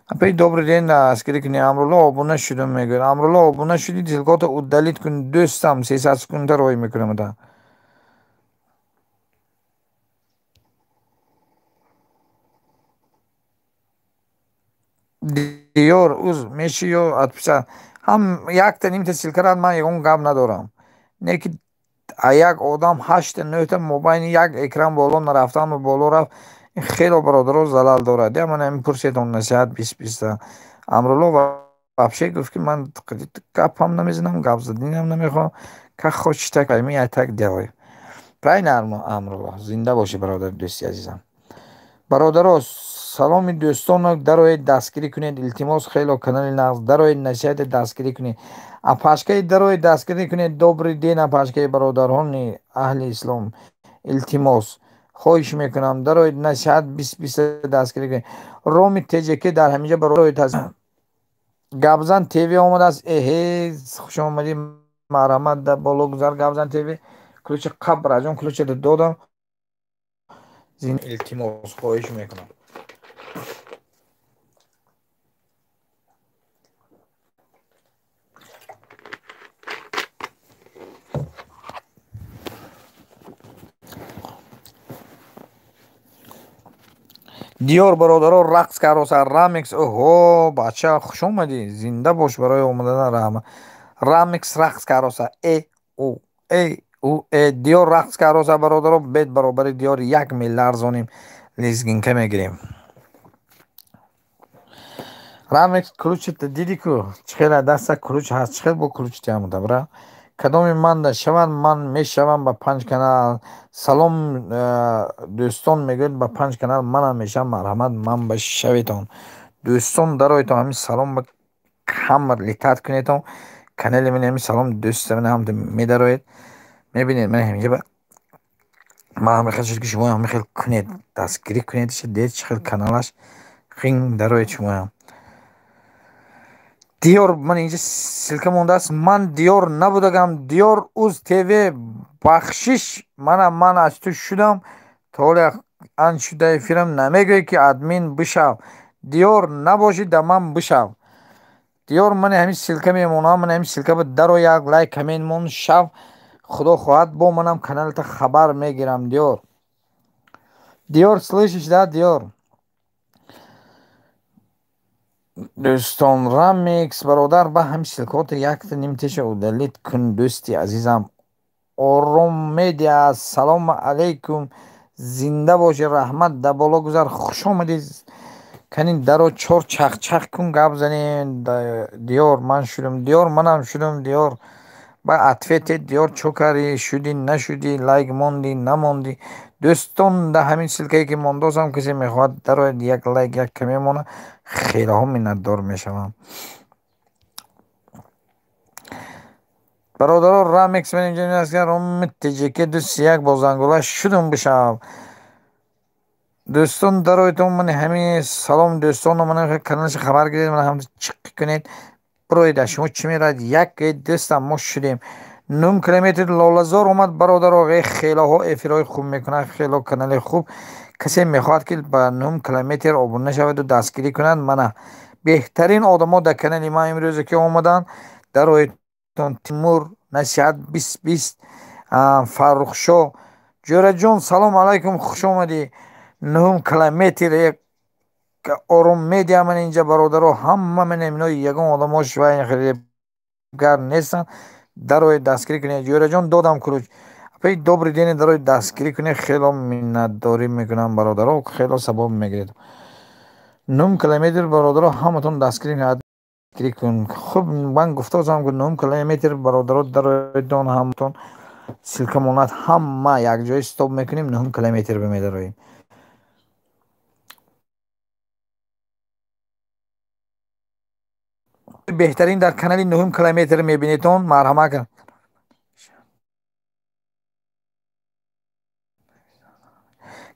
Апаи, добрый день, дастгирӣ кунӣ. Амрулло, обуна шудум, мегӯяд. Амрулло, обуна шудӣ, ссылкаҳото удалить кун, дӯстам, 300 секунда роӣ мекунам. Диёр уз меши ё отписать ҳам якта нимта ссылкара, ман ягон гап надорам, не ки як одам ҳашта нӯҳта мобайни як экран боло нарафтан боло рафт, ин хело, бародаро, залал дорад. Я ман пурседон, насиҳат 20 20-та. Амрулло вообще гуфт, ки ман гапам намезанам, гап задинам намехоҳам, как хочешь, так пойми, я так делаю, правильно? Амрулло, зинда бошӣ, бародар, дӯсти азизам. Бародаро. Саломи дӯстон, дароед дастгирӣ кунед, илтимос, хело канали нағз, дароед насиҳате дастгирӣ кунед. Апашкаи дароед дастгирӣ кунед. Добрый день, апашкаи бародарони аҳли ислом, илтимос, хоҳиш мекунам, дароед насиҳат 20-20 дастгирӣ кунед. Роми ТЖК дар ҳаминҷа барои Гапзан ТВ омадааст. Эҳе, хуш омадӣ, марҳамат, дар боло гузар. Гапзан ТВ, ключи қаб раҷон, ключа додам. Илтимос, хоҳиш мекунам. Диёр бародаро рақс кароса Рамикс. Оҳо, бача, хуш омадӣ, зинда бош, барои омадан раҳмат. Рамикс рақс кароса, э у э у э. Диёр рақс кароса, бародаро, бед баробари Диёр як меларзонем, лезгинка мегирем. Рамикс, ключата дидӣ ку, чӣ хел даста ключ ҳаст, чӣ хел бо ключ тиамуда бра? Кадоми манда шаванд, ман мешавам ба панҷ канал. Салом дӯстон, мегӯяд, ба панҷ канал манам мешавам, марҳамат, ман ба шаветон. Дӯстон, дароетон ҳамин салом ба ҳама литат кунедон. Канали ман ҳамин салом дӯст ман ҳам медароед. Мебинед, ман ҳаминҷа ба ман ҳам хел шуд ки шумо ҳам хел кунед, дастгирӣ кунед, дед чӣ хел каналаш хин дароед шумоям. Диёр, ман инҷа ссылка мондааст. Ман Диёр набудагам. Диёр уз ТВ, бахшиш, мана ман аз ту шудам, то ҳоле ан шуда эфирам намегӯӣ ки админ бишав. Диёр набошӣ, да ман бишав. Диёр, ман ҳамин ссылка мемонам, ман ҳамин ссылка ба даро, як лайк, коммент мон, шав. Худо хоҳад, бо манам каналта хабар мегирам, Диёр. Диёр, слышишь, да, Диёр? Дӯстон, Рамикс бародар, ба ҳамин ссылкаҳото якта нимтеша удалить кун, дӯсти азизам. Ором Медиа, салому алайкум, зинда бошӣ, раҳмат, дар боло гузар, хуш омадӣ. Канин даро чор чахчах кун, гап занем. Диёр, ман шудам, Диёр, манам шудам, Диёр. Ба ответе, Диёр, чо кардӣ, шудӣ, нашудӣ, лайк мондӣ, намондӣ? Дӯстон, дар ҳамин ссылкае ки мондозам, касе мехоҳад дарояд, як лайк, як коммент мона, хелаҳо миннатдор мешавам. Бародаро, Рамикс ман инҷа аст, Роми ТЖК 231 бо зангула шудум бишав. Дӯстон, дароятон, ман ҳамин салом дӯстон, ман каналаш хабар гиред, ман ҳам чиқ кунед. Бироед, аз шумо чӣ меравад? Як дӯстам, мо шудем. 9 километр Лолазор омад, бародаро, хелаҳо эфирҳои хуб мекунанд, хело канали хуб. Касе мехоҳад ки ба 9 километр обуна шаваду дастгирӣ кунад, мана беҳтарин одамо дар канали ман имрӯзе ки омаданд. Дароятон Тимур, насиҳат 20-20, Фаррухшо, Ҷӯраҷон, салом алайкум, хуш омадӣ. 9 километр Ором Медиа, ман инҷа бародаро, ҳама ман ино ягон одамош ва гар нестанд. Дароед дастгирӣ кунед. Ҷӯраҷон, додам ключ. Апай, добрый день, дароед дастгирӣ кунед, хело миннатдорӣ мекунам, бародаро, хело сабоб мегиред. 9 километр бародаро, ҳаматон дастгирӣ кунед. Кун. Хуб, ман гуфтаам ки 9 километр бародаро, дароедон ҳаматон, ссылка монад, ҳама якҷоя стоп мекунем, 9 километр бимедароем. Беҳтарин дар канали 9 километр мебинедон, марҳамат кун.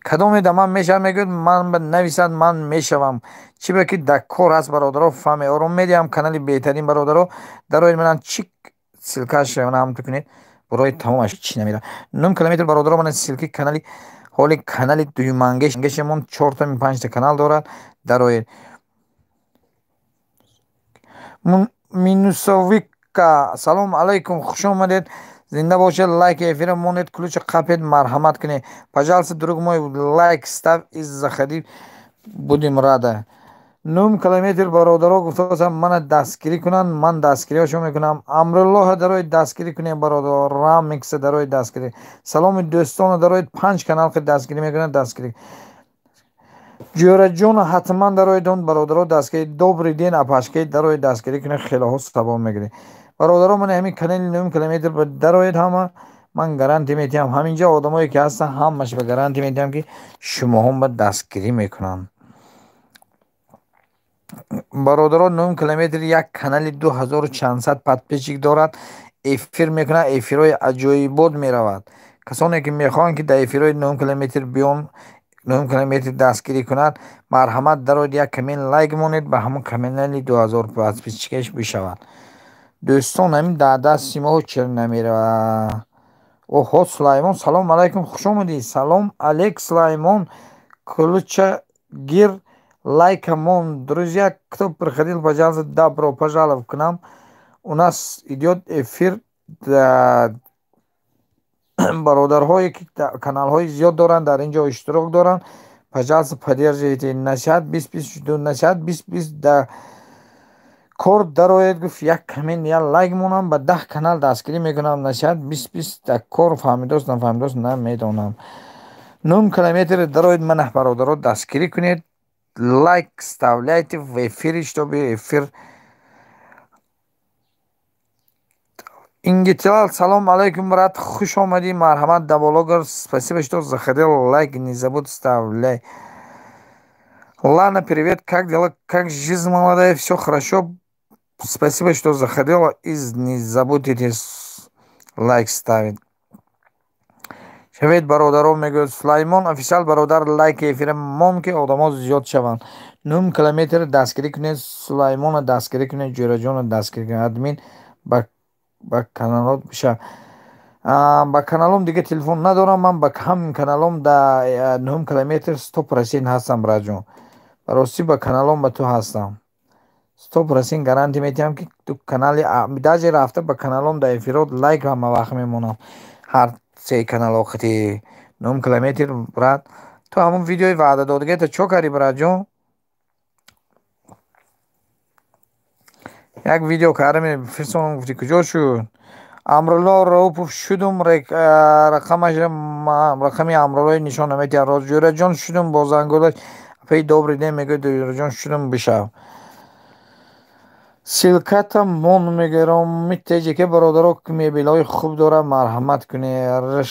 Кадоме да ман мешавам, мегӯяд, ман нависад, ман мешавам. Чӣ ба ки дар кор ҳаст, бародаро, фаҳме. Ором Медиам канали беҳтарин, бародаро, дароед, манам чик ссылкаш ҳам ту кунед. Барои тамомаш чӣ намера. 9 километр бародаро, ман ссылки канали ҳоли канали дуюмангешемон чорта панҷта канал дорад. Дароед. Минусовика, салом алайкум, хуш омадед, зинда бошед, лайк эфира монед, ключа қапед, марҳамат кунед. Пожалуйста, друг мой, лайк ставь и заходи, будем рада. 9 километр бародаро, гуфтаам, мана дастгирӣ кунанд, ман дастгириҳошо мекунам. Амруллоҳа дарои дастгирӣ кунед, бародар, Рамикса дарои дастгирӣ. Саломи дӯстона дарои панҷ канал ки дастгирӣ мекунанд, дастгирӣ. Ҷӯраҷон, ҳатман дароедон, бародаро, дастгирӣ. Добрый день, апашкаи дарои дастгирӣ кунед, хелоҳо сабоб мегиред. Бародаро, ман ҳамин канали 9 километр дароед ҳама, ман гарантия медиҳам, ҳаминҷа одамое ки ҳастанд, ҳамаш ба гарантия медиҳам ки шумоҳо ба дастгирӣ мекунанд. Бародарон, 9 километр як канали 2400 подписчик дорад, эфир мекунад, эфирҳои аҷоибот меравад. Касоне ки мехоҳанд, ки дар эфирҳои 9 километр биён, 9 километр дастгирӣ кунад, марҳамат, дароед, як коммент, лайк монед, ба ҳамон канали 2000 подписчикаш бишавад. Дӯстон, ҳамин дар дасти мо чиро намеравад. Оҳо, Сулаймон, салом алайкум, хуш омадӣ. Салом алейк, Сулаймон, ключа гир, лайка мон. Друзья, кто приходил, пожалуйста, добро пожаловать к нам. У нас идет эфир. Бародарҳое ки каналҳои зиёд доранд, дар ин ҷо иштирок доранд, пожалуйста, поддерживайте. Насиҳат 20 22, насиҳат 20 20 да кор дароед, гуфт, як коммент, як лайк монам, ба 10 канал дастгирӣ мекунам. Насиҳат 20 20 да кор фаҳмидост, нафаҳмидост, намедонам. 9 километр дароед, манах, бародаро, дастгирӣ кунед, лайк вставляйте в эфире, чтобы эфир. Ингитилал, салом алейкум, брат, хуш омадӣ, марҳамат, да блогер, спасибо, что заходил, лайк не забудь вставляй. Лана, привет, как дела, как жизнь молодая? Все хорошо, спасибо, что заходила, и не забудьте лайк ставить. Шавед, бародаро, мегӯяд Сулаймон офисиал. Бародар, лайки эфира мон, ки одамо зиёд шаванд. 9 километр дастгирӣ кунед, Сулаймона дастгирӣ кунед, Ҷӯраҷона дастгирӣ кунед. Админ, ба каналот биша. Ба каналом дига телефон надорам ман, ба ҳамин каналом да 9 километр 100% ҳастам, братҷон. Баростӣ, ба каналом ба ту ҳастам, 100% гарантия метиҳам, ки ту канали даже рафта ба каналом да эфирот лайк ҳама вақт мемонам, ҳар се канал охити 9 километр. Брат, ту ҳамон видеои ваъда додагита чо кардӣ, братҷон? Як видео кардам, фирсонам, гуфтӣ, куҷо шуд? Амрулло Раупов шудум, рақамаш, рақами Амруллои нишон наметиҳад. Роз, Ҷӯраҷон шудум, бо зангулаш апаи, добрый день, мегӯяд. Ҷӯраҷон шудум, бишав. Ссылката мон, мегӯям, митеҷеке, бародаро, мебелҳои хуб дорад, марҳамат кунед.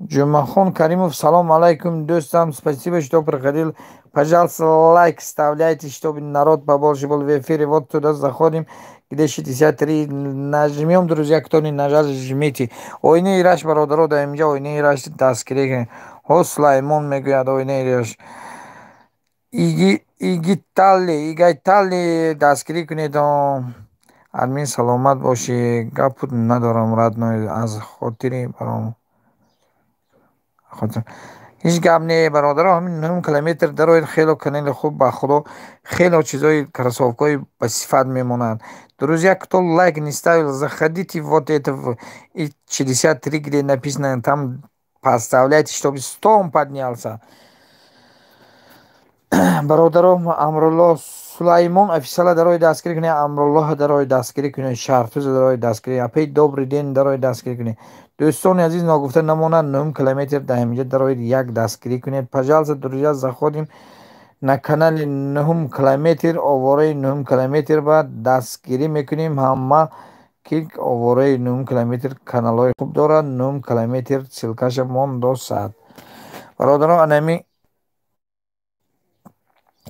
Ҷумъахон Каримов, салом алайкум, дӯстам, спасибо, что приходил, пожалуйста, лайк вставляйте, чтобы народ побольше был в эфире. Вот туда заходим, где 63 нажмем. Друзья, кто не нажал, жмите. Оинаи раш, бародаро, дар инҷа оинаи раш дастгирӣ кунед. Ҳо, Сулаймон мегӯяд, оинаи раш. Игиталли, Игайталли, дастгирӣ кунед. Админ, саломат бошӣ, гапу надорам, родной, аз хотири баром ҳеҷ гап не. Бародаро, ҳамин 9 километр дароед, хело канали хуб, ба худо, хело чизои кроссовкаҳои ба сифат мемонанд. Друзья, кто лайк не ставил, заходите вот это и 63, где написано, там поставляйте, чтобы стом поднялся. Бародаро, Амрулло Сулаймон офисиала дарои дастгирӣ кунед, Амруллоҳа дарои дастгирӣ кунед, Шаҳртуза дарои дастгирӣ, апаи, добрый день, дарои дастгирӣ кунед. Дӯстони азиз, ногуфта намонад, 9 километр дар ҳаминҷа дароед, як дастгирӣ кунед. Пожалуйста, друзья, заходим на канали 9 километр, овораи 9 километр ба дастгирӣ мекунем ҳама, ки овораи 9 километр каналҳои хуб дорад. 9 километр ссылкаша мондо сад. Бародаро, анами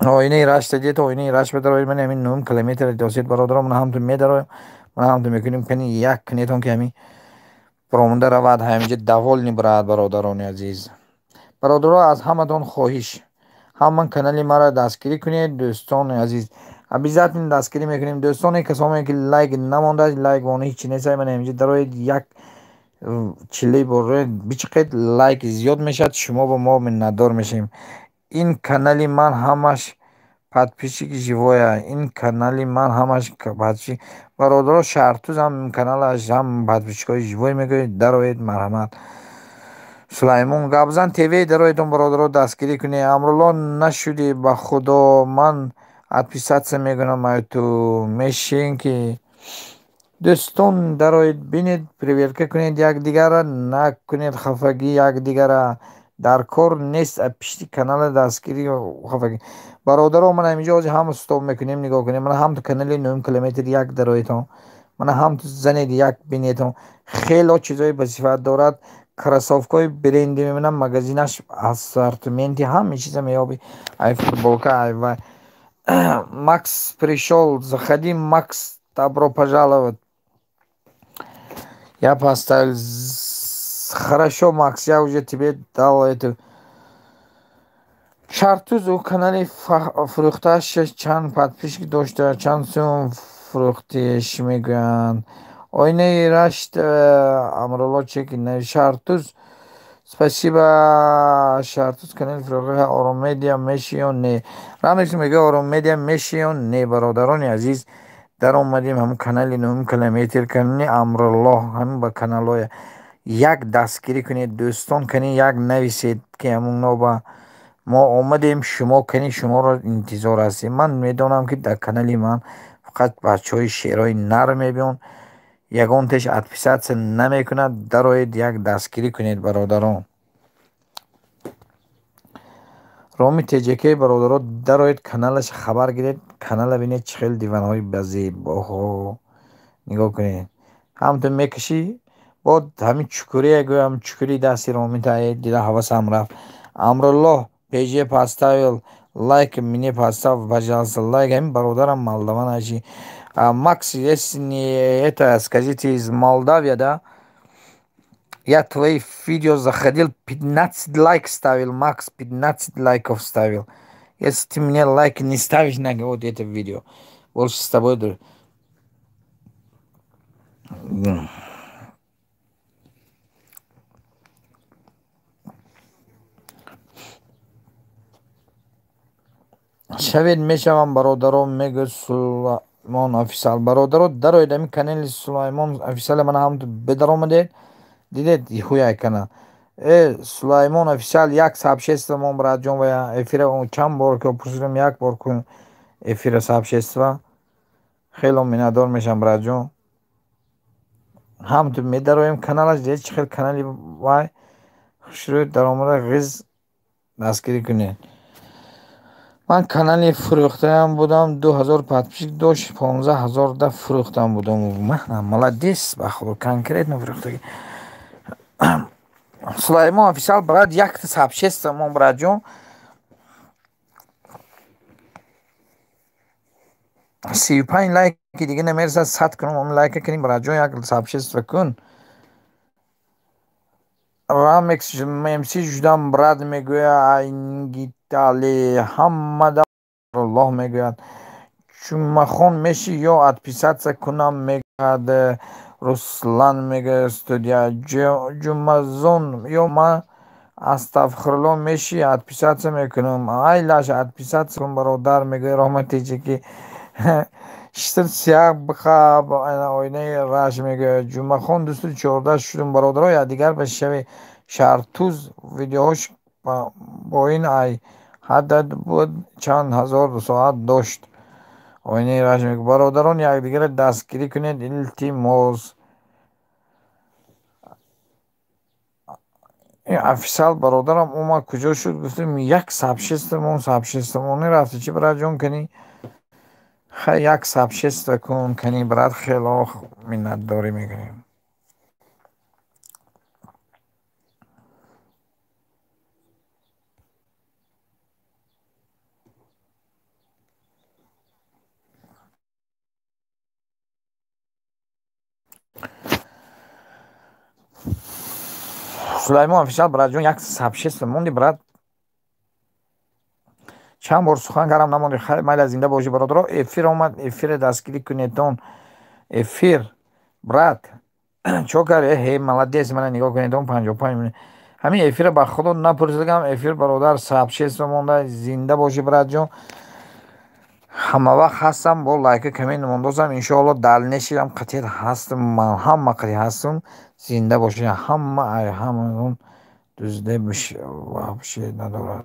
оинаи рашта дед, оинаи рашт бадароед, ман ҳамин 9 километр досед. Бародаро, ман ҳамту медароем, ман ҳамту мекунем, кани як кунедон, ки ҳамин баромада равад, ҳаминҷа довольный брат. Бародарони азиз, бародаро, аз ҳаматон хоҳиш, ҳама канали маро дастгирӣ кунед. Дӯстони азиз, обязательно дастгирӣ мекунем. Дӯстоне, касоне ки лайк намондааст, лайк вон ҳеҷ нест, ман ҳаминҷа дароед, як чилаи бор бичиқед, лайк зиёд мешавад, шумо ба мо миннатдор мешавем. Ин канали ман ҳамаш подписчик живоя, ин канали ман ҳамаш подписчик. Бародаро, Шаҳртуз ҳам каналаш ҳам подписчикҳои живой мегӯяд, дароед, марҳамат. Сулаймон Гапзан ТВ дароедон, бародаро, дастгирӣ кунед. Амрулло, нашудӣ, ба худо, ман отписаться мекунам, ай ту мешин ки. Дӯстон, дароед, бинед, проверка кунед якдигарра, накунед хафагӣ якдигарра, дар кор нест пишти канала дастгирӣ хафагӣ. Бародаро, ман ҳаминҷо ҳозир ҳама стоп мекунем, нигоҳ кунем, мана ҳамту канали 9 километр як дароедон, мана ҳамту занед, як бинедон, хело чизҳои ба сифат дорад. Кроссовкаҳои бренди мебинам, магазинаш ассортименти ҳама чиза меёбӣ. Ай футболка, ай вай. Макс пришёл, заходи, Макс, добро пожаловать. Я поставил. Хорошо, Макс, я уже тебе дал это. Шартуз ӯ канали фурӯхтааш чанд подписчик дошта, чанд сум фурӯхтиш мегӯянд. Оинаи Рашт Амрулло чеки Шартуз. Спасибо, Шартуз канали фурӯхта Ором Медиа меши ё не? Рамекс мегӯяд Ором Медиа меши ё не? Бародарони азиз, даромадем ҳамун канали нуҳум километр, канали Амрулло, ҳамин ба каналҳоя як дастгирӣ кунед, дӯстон, кани як нависед, ки ҳамуно ба мо омадем, шумо кани шуморо интизор ҳастем. Ман медонам, ки дар канали ман фақат бачаҳои шеърҳои нар мебиёнд, ягон теш отписаться намекунад. Дароед, як дастгирӣ кунед, бародарон. Роми ТЖК, бародаро, дароед, каналаш хабар гиред, канала бинед, чӣ хел диванҳои базебоҳо нигоҳ кунед. Ҳамту мекашӣ бо ҳамин чукурия, гӯям чукури дасти Ромита дида ҳавасам рафт. Амруллоҳ ПЖ поставил лайк, мне поставь, пожалуйста, лайк. Ҳамин бародарам молдаван ачи. Макс, если не это, скажите, из Молдавия, да? Я твои видео заходил, 15 лайк ставил, Макс, 15 лайков ставил. Если ты мне лайк не ставишь на вот это видео, больше с тобой. Шавед мешавам, бародаро, мегӯяд Сулаймон Офисал. Бародаро, дароед ҳамин канали Сулаймон Офисал, мана ҳамту бедаромадед, дидед хуяй канал. Сулаймон Офисал, як сообщество мон, братҷон, ва эфира чанд бор ки пурсидам, як бор кун эфира сообщество. Хело миннатдор мешавам, братҷон. Ҳамту медароем каналаш, дидед чӣ хел канали вай хушрӯй даромада, ғиз дастгирӣ кунед. Ман канали фурӯхтаам будам, 2000 подписчик дошт, 15 000 да фурӯхтам будам. Мана молодец, бахудо, конкретно фурӯхтагӣ. Сулаймон Офисал, брат, якта сообщество мон, братҷон. 35 лайки дига намерасад, 100 кунам, ом лайка кунем, братҷон, як сообщество кун. Рамекс МС жудам, брат, мегӯяд Айнгитали ҳамада Аллоҳ мегӯяд. Чумахон меши ё отписаться кунам, мегӯяд Руслан, мегӯяд студия. Ҷумазон ё ман астағфирулло меши, отписаться мекунам. Айлаш, отписаться кун, бародар, мегӯяд Рома Теҷики. Шитр сиях бихаб, оинаи раш мегӯяд. Ҷумъахон 214 шудум, бародаро, якдигар ба шави. Шартуз видеоҳош бо ин ай ҳаддад буд, чанд ҳазор соат дошт. Оинаи раш мегӯяд. Бародарон, якдигарро дастгирӣ кунед, илтимос. Офисал бародарам омад, куҷо шуд? Гуфтем як сообщество мон, сообщество мон рафти чӣ, братҷон, кани? Хай, як сообщество кун, кани, брат, хело миннатдорӣ мекунем. Сулаймон Офисал, братҷон, як сообщество монди, брат. Чанд бор сухан кардам, намонди. Хайр, майла, зинда бошӣ, бародаро. Эфир омад, эфире дастгирӣ кунедон. Эфир, брат, чо кард? Э, молодец, мана нигоҳ кунедон, 55. Ҳамин эфира ба худо напурсидагам. Эфир, бародар, сообщество монда, зинда бошӣ, братҷон. Ҳама вақт ҳастам, бо лайка коммент мондозам, иншоалло дальнейший ам қатъият ҳастам, ман ҳама қатъи ҳастам. Зинда бошед ҳама, ай ҳамаон дузде вообще надорад.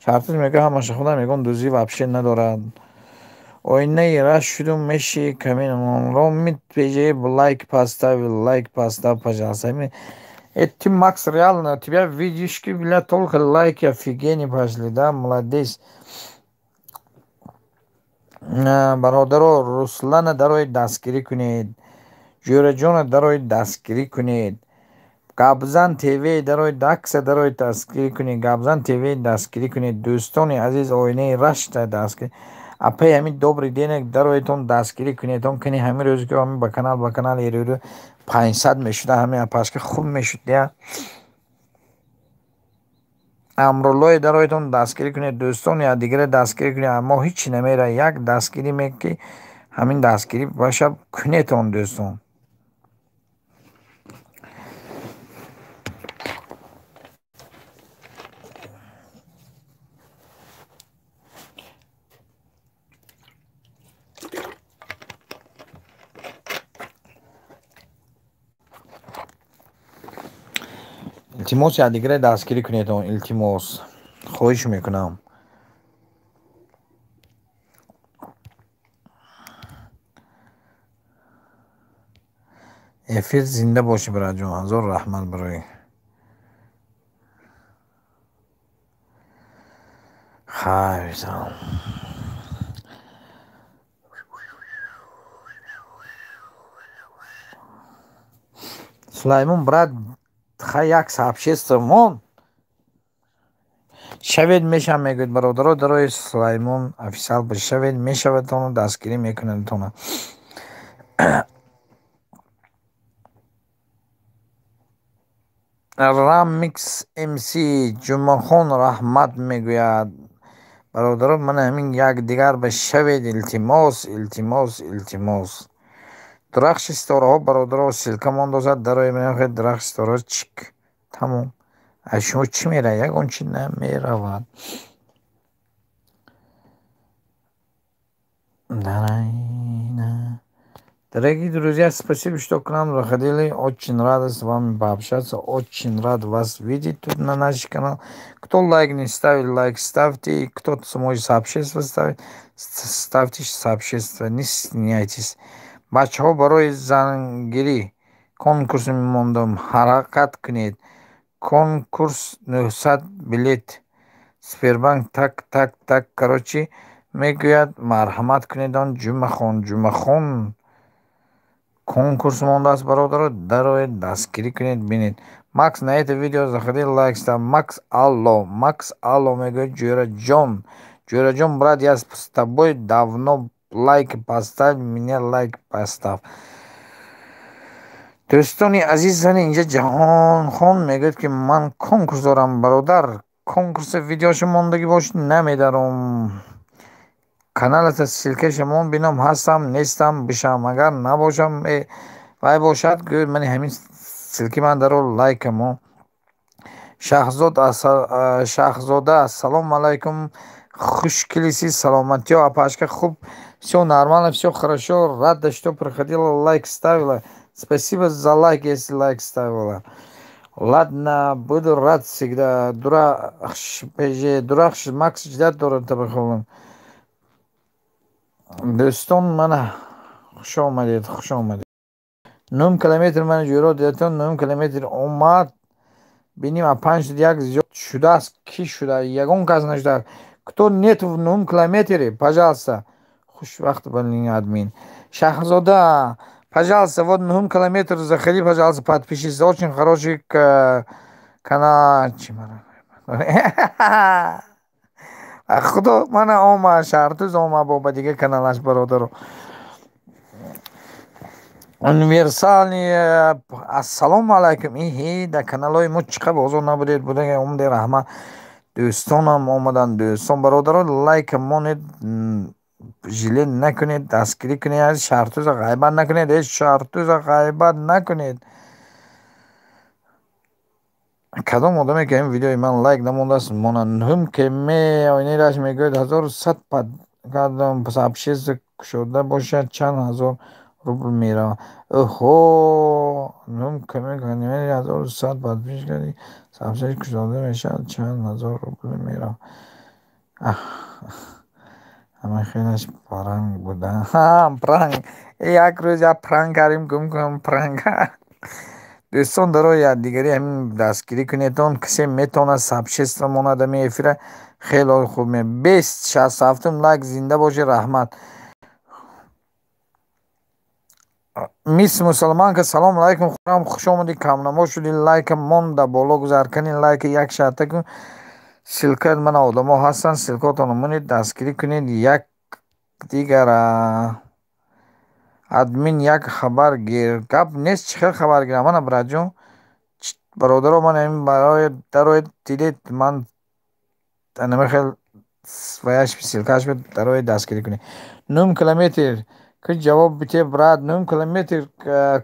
Шартуз мегӯяд ҳамаша худам ягон дуздӣ вообще надорад. Оинаи раш шудум меши коммент Ромит ПЖ лайк поставил, лайк поставь, пожалуйста. Ты, Макс, реально, у тебя видишки, бля, только лайки офигени пошли, да, молодец. Бародаро, Руслана дарои дастгирӣ кунед. Ҷӯраҷона дарои дастгирӣ кунед. Гапзан ТВ дарои дакса дарои дастгирӣ кунед. Гапзан ТВ дастгирӣ кунед. Дӯстони азиз, оинаи рашта дастгирӣ. Апаи ҳамин добрый денег дароятон дастгирӣ кунедон. Кани ҳамин рӯзе ки ҳамин ба канал ба канал ерӯ 500 мешуда, ҳамин апашка хуб мешуд я. Амруллои дароятон дастгирӣ кунед. Дӯстон, якдигаре дастгирӣ кунед. Мо ҳеҷ намера, як дастгирӣ меки ҳамин дастгирӣ баша кунетон, дӯстон. Илтимос, якдигаре дастгирӣ кунедон, илтимос, хоҳиш мекунам. Эфир зинда бошӣ, бираҷон, ҳазор раҳмат барои хайр. Сулаймон брат, хай як сообщество мон шавед мешавам, мегӯяд. Бародаро, дарои Сулаймон офисиал бишавед, мешавадтону дастгирӣ мекунадтона. Рамикс МС Ҷумъахон раҳмат мегӯяд. Бародаро, ман ҳамин якдигар ба шавед, илтимос, илтимос, илтимос. Дурахши ситораҳо, бародаро, ссылка мондозад, дарои мехоҳед дурахши ситораҳо чик, тамом. Аз шумо чӣ меравад? Ягон чи намеравад. Дорогие друзья, спасибо, что к нам заходили. Очень рада с вами пообщаться. Очень рад вас видеть тут на наш канал. Кто лайк не ставит, лайк ставьте. Кто сможет сообщество ставить, ставьте сообщество. Не стесняйтесь. Бачаҳо, барои зангирӣ конкурс мемондам, ҳаракат кунед. Конкурс 900 билет Сбербанк, так так так, короче, мегӯяд, марҳамат кунедон. Ҷумъахон, Ҷумъахон конкурс мондааст, бародаро, дароед, дастгирӣ кунед, бинед. Макс, на это видео заходи, лайк став. Макс алло, Макс алло, мегӯяд. Ҷӯраҷон, Ҷӯраҷон, брат, я с тобой давно, лайк поставь, меня лайк поставь. Дӯстони азиз, зани инҷа Ҷаҳонхон мегӯяд, ки ман конкурс дорам. Бародар, конкурси видеошо мондагӣ бошед, намедаром. Каналата ссылкаша мон, бинам ҳастам, нестам, бишам. Агар набошам, вай бошад, гӯ мани ҳамин ссылки ман даро лайка мо. Шаҳзод, Шаҳзода, ассалому алайкум, хушкилиси, саломатиё, апашка? Хуб, все нормально, все хорошо. Рада, что приходила, лайк ставила. Спасибо за лайк, если лайк ставила. Ладно, буду рад всегда. Дурахш ПЖ, Дурахш Макс ждать дорад табахолам. Дӯстон, мана хуш омадед, хуш омадед. Нум километр мана ҷӯро дидатон, нум километр омад. Биним, а панҷ як зиёд шудааст, ки шуда? Ягон кас нашуда. Кто нет в нум километре, пожалуйста. Хушвақт, блин, админ. Шаҳзода, пожалуйста, вот нум километр заходи, пожалуйста, подпишись. Очень хороший канал. Худо, мана омад, Шаҳртуз омад бо ба дигар каналаш, бародаро. Универсални, ассалому алайкум. Иҳи, дар каналҳои мо чӣ қадр бозор набудед, буда, омде, раҳмат. Дӯстонам омаданд, дӯстон, бародаро, лайк монед, жалеть накунед, дастгирӣ кунед, Шаҳртуза ғайбат накунед, ҳеҷ Шаҳртуза ғайбат накунед. Кадом одаме ки ҳамин видеои ман лайк намондааст, монад. Нуҳум кеме оинаи мегӯяд, 1100 кардам, сообщество кушода бошад, чанд ҳазор рубл меравад. Оҳо, нуҳум кеме 1100 подписчик кардӣ, сообщество кушода мешавад, чанд ҳазор рубл меравад. Ҳама хелаш пранк буда. Пранк. Як рӯз як пранк кардем, гум кунам пранк. Дӯстон, дарои якдигарӣ ҳамин дастгирӣ кунедон. Касе метавонад сообщество монад ҳамин эфира, хело хуб. Бест 67-ум лайк, зинда бошӣ, раҳмат. Мисс Мусалманка, салом алайкум, хурам, хуш омадӣ, камнамо шудӣ, лайка мон да боло гузар кани, лайка як шарта кун. Ссылка мана одамо ҳастанд, ссылкаотонро монед, дастгирӣ кунед як дигара. Админ як хабар гир. Гап нест, чӣ хел хабар гирам? Мана братҷон, бародаро, ман ин барои дароед дидед, ман анама хел ваяш ссылкааш дароед дастгирӣ кунед. 9 километр ки ҷавоб бите, брат, 9 километр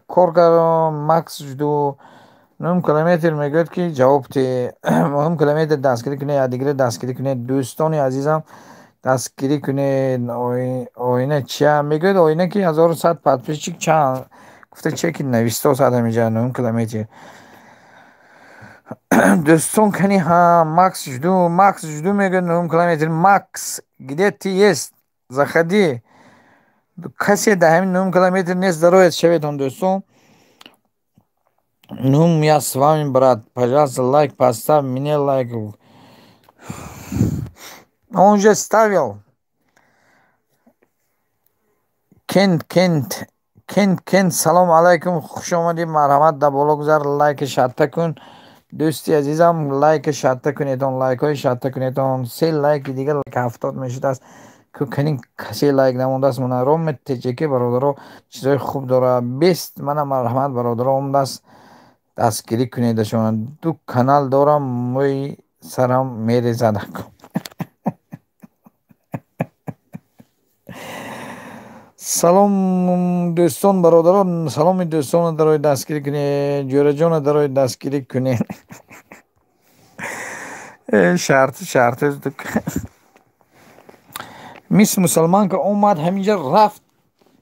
кор кардам, Макс жду. 9 километр мегӯяд ки ҷавоб те. 9 километр дастгирӣ кунед, якдигарро дастгирӣ кунед, дӯстони азизам, дастгирӣ кунед. Оина чия мегӯяд? Оина ки 1100 подписчик чанд гуфта, че ки навистосад ҳаминҷа 9 километр. Дӯстон, кани ҳа, Макс жду, Макс жду мегӯяд 9 километр. Макс, где ты есть? Заходи. Касе дар ҳамин 9 километр нест, дароед шаветон, дӯстон. Ну, я с вами, брат, пожалуйста, лайк поставь, мне лайк. Он уже ставил. Кент, Кент, Кент, Кент, салом алайкум, хуш омадӣ, марҳамат, дар боло гузар, лайк шарта кун. Дӯсти азизам, лайк шарта кунедон, лайкҳои шарта кунедон. Се лайки дигар лайк 70 мешудааст. Кани касе лайк намондааст, мана Роме ТЖК, бародаро, чизои хуб дора. Бест, мана марҳамат, бародаро, омадааст, дастгирӣ кунедашон. Ду канал дорам, мӯи сарам мерезад. Салом, дӯстон, бародарон, саломи дӯстонро дарои дастгирӣ кунед, ҷӯраҷонро дарои дастгирӣ кунед. Шарт, шарт. Мисс Мусалманка омад ҳаминҷа, рафт,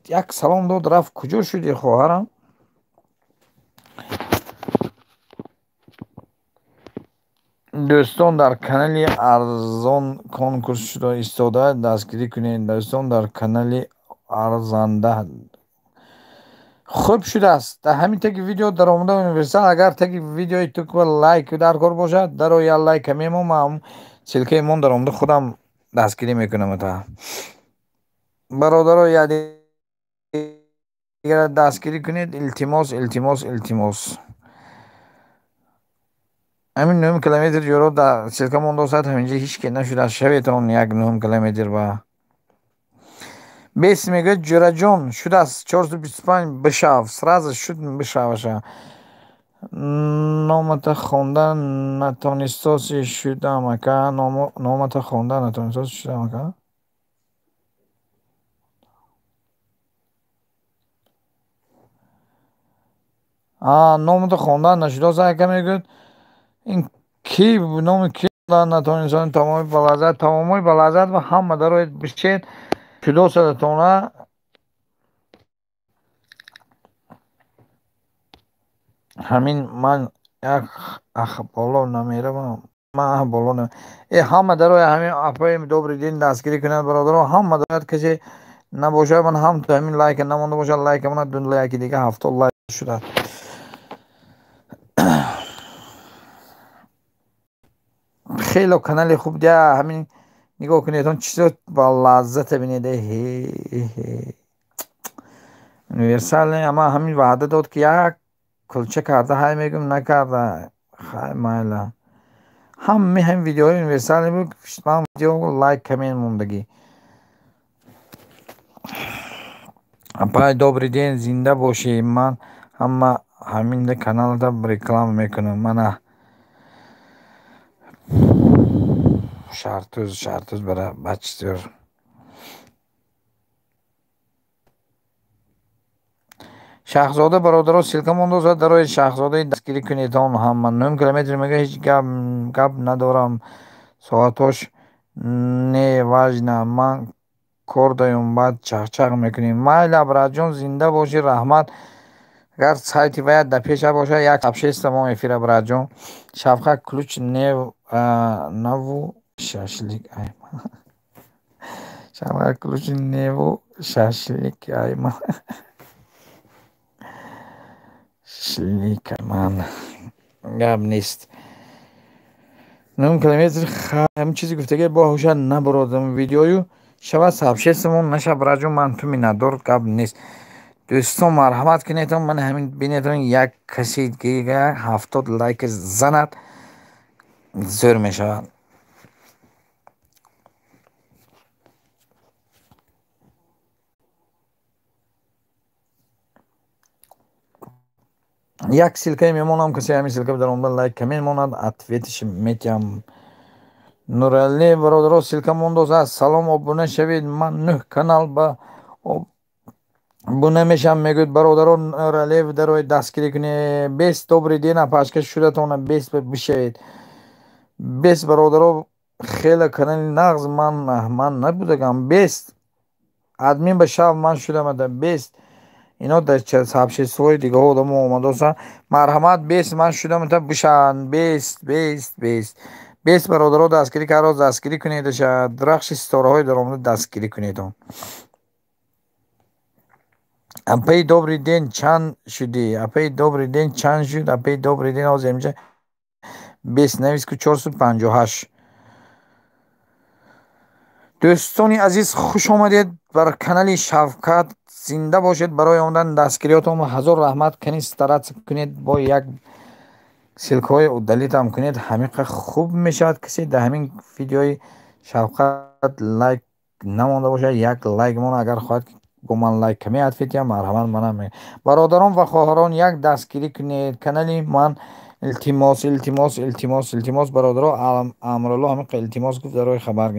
як салом дод, рафт. Куҷо шуди, хоҳарам? Дӯстон, дар канали арзон конкурс шуда истода, дастгирӣ кунед, дӯстон, дар канали арзанда. Хуб шудааст. Дар ҳамин таги видео даромада универсал, агар таги видеои ту лайк дар кор бошад, даро я лайка мемон, ман ссылкаи мон даромада худам дастгирӣ мекунам. Та бародаро, якдигара дастгирӣ кунед, илтимос, илтимос, илтимос. Ҳамин 9 километр ҷӯро дар ссылка мондосад, ҳаминҷа ҳеҷ ки нашудааст. Шаветон як 9 километр ба бес мегӯяд, ҷӯраҷон, шудааст 425, бишав, сразу шуд, бишаваша. Номата хонда натонистоси шудам, ака, номата хонда натонистоси шудам, ака. Номата хонда нашудост, ака, мегӯяд. Ин ки, номи ки натонистон? Тамоми балаззат, тамомои балаззат ва ҳама дароед бишед, шудосадатона. Ҳамин ман як ах боло намеравам, ман ах боло. Э, ҳама дарои ҳамин апаи добрый день дастгирӣ кунад, бародаро, ҳама дарояд, касе набошад, ман ҳам то ҳамин лайка намонда бошад, лайка мона, ду лайки дига 70 лайк шудааст. Хело канали хуб дия, ҳамин нигоҳ кунед, он чизо ба лаззата бинед. Универсал ама ҳамин ваъда дод ки як кулча карда, ҳай мегӯм, накарда, хай майла. Ҳами ҳамин видеоҳои универсал буд, ман видео лайк коммент мондагӣ. Апай, добрый день, зинда бошӣ, ман ҳама ҳамин каналда реклама мекунам. Мана шартуз, шартуз бара бачтур. Шаҳзода, бародаро, ссылка мондозад, дарои шаҳзодаи дастгирӣ кунед он ҳама. 9 километр мега, ҳеҷ гап надорам, соатош не важно, ман кор даём, баъд чахчах мекунем. Майла, братҷон, зинда бошӣ, раҳмат. Агар сайти ваят дар пеша бошад, як сообщество мо эфира, братҷон. Шавқа ключ не наву шашлик айма. Шавқа ключ неву шашлик айма. Шлик ман. Гап нест. 9 километр ҳамин чизи гуфтагӣ бо ҳуша набуродам видеою шавад сообществомон наша, братҷон, ман ту миннатдор, гап нест. Дӯстон, марҳамат кунедон, ман ҳамин бинедон, як касе дига 70 лайк занад, зӯр мешавад. Як ссылка мемонам, касе ҳамин ссылка даромада лайк мемонад, ответ иш метиҳам. Нуралӣ бародаро, ссылка мондоз. Салом, обуна шавед, ман нӯҳ канал ба обуна мешавам, мегӯяд бародаро. Нуралиев, дарои дастгирӣ кунед. Бес, добрый день, апашка шудатона, бес бишавед. Бес, бародаро, хеле канали нағз, ман набудагам. Бес, админ ба шав, ман шудамада. Бес, ино дар сообщество ҳои дигаҳо одамо омадоса. Марҳамат, бес, ман шудамата, бишаванд. Бес, бес, бес, бес, бародаро, дастгирӣ каро, дастгирӣ кунедаша. Рахши ситораҳои даромада дастгирӣ кунедон. Апаи, добрый день, чанд шудӣ? Апаи, добрый день, чанд шуд? Апаи, добрый день, ҳозир инҷа бес навис ку, 458. Дӯстони азиз, хуш омадед бар канали Шавкат. Зинда бошед. Барои омадан, дастгириётон ҳазор раҳмат. Кани, стараться кунед, бо як ссылка ҳои удалить ам кунед, ҳамиқа хуб мешавад. Касе дар ҳамин видеои Шавқат лайк намонда бошад, як лайк мона. Агар хоҳад, бо ман лайк каме ответ иям, марҳамат. Манам, бародарон ва хоҳарон, як дастгирӣ кунед канали ман. Илтимос, илтимос, илтимос, илтимос, бародаро. Амрулло ҳамиқа илтимос гуфт, дарои хабар.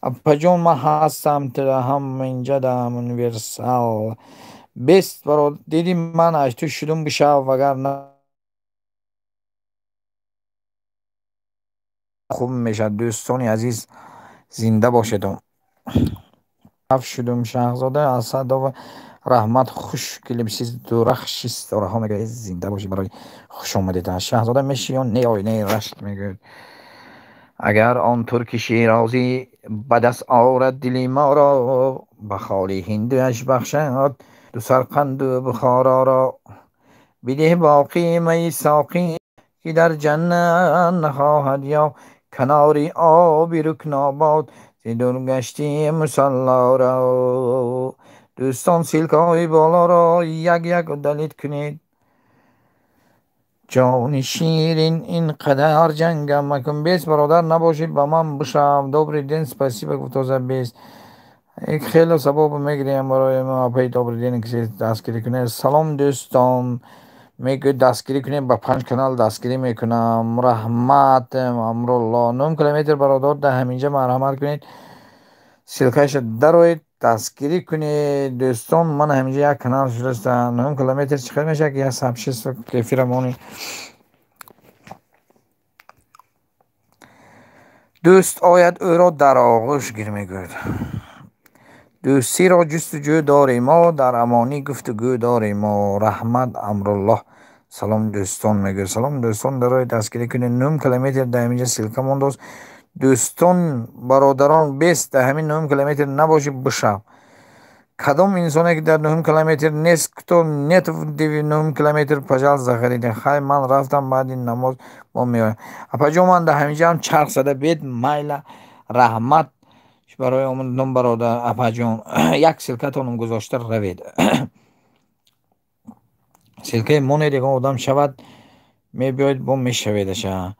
Апаҷон, ман ҳастам ҳам инҷа дар универсал. Бест, баро, диди, ман аз ту шудум, бишав, вагар на хуб мешавад. Дӯстони азиз, зинда бошедон. Шудум, Шаҳзода Асадова, раҳмат. Хуш келибсиз, дурахши ситораҳо, мегӯяд. Зинда бошед, барои хушомадед. Шаҳзода меши ё не? Ой, не, рашт мегӯяд. Агар он турки широзӣ ба даст орад дили моро, ба холи ҳиндуяш бахшад ду Сарқанду Бухороро. Бидеҳ боқӣ майи соқӣ, ки дар ҷаннат нахоҳад ёфт канори оби Рукнобод зи дургашти мусаллоро. Дӯстон, ссылка ҳои болоро як як удалить кунед. Ҷони ширин, ин қадар ҷангам макун. Бес, бародар, набошед, ба ман бишав. Добрый день, спасибо, гуфтоза бес. Хеле савоб мегирем барои апаи, добрый день, кисе дастгирӣ кунед. Салом, дӯстон, мегӯяд, дастгирӣ кунед, ба панҷ канал дастгирӣ мекунам. Раҳмат, Амрулло. Нӯҳ километр, бародар, дар ҳаминҷа марҳамат кунед, ссылка ша дароед, дастгирӣ кунед. Дӯстон, ман ҳаминҷа як канал шудааст. Нӯҳ километр чӣ қадр мешавад, ки як сообщество эфира монед? Дӯст ояд, ӯро дар оғӯш гир, мегӯяд. Дӯстиро ҷустуҷӯ дорем мо, дар амонӣ гуфтугӯ дорем мо. Раҳмат, Амруллоҳ. Салом, дӯстон, мегӯяд. Салом, дӯстон, дарои дастгирӣ кунед. Нӯҳ километр дар ҳаминҷа ссылка мондааст. Дӯстон, бародарон, бес, дар ҳамин нӯҳум километр набошӣ, бишав. Кадом инсоне ки дар нӯҳум километр нест? Кто нет в нӯҳум километр, пожалуйста, заходите. Хай, ман рафтам, баъди намоз мо меоям. Апаҷон, ман дар ҳаминҷаам, чарх зада бед. Майла, раҳмат барои омадан, бародар. Апаҷон, як ссылка тонам гузошта равед. Ссылка и монед, ягон одам шавад, мебиёед, бо мешаведаша.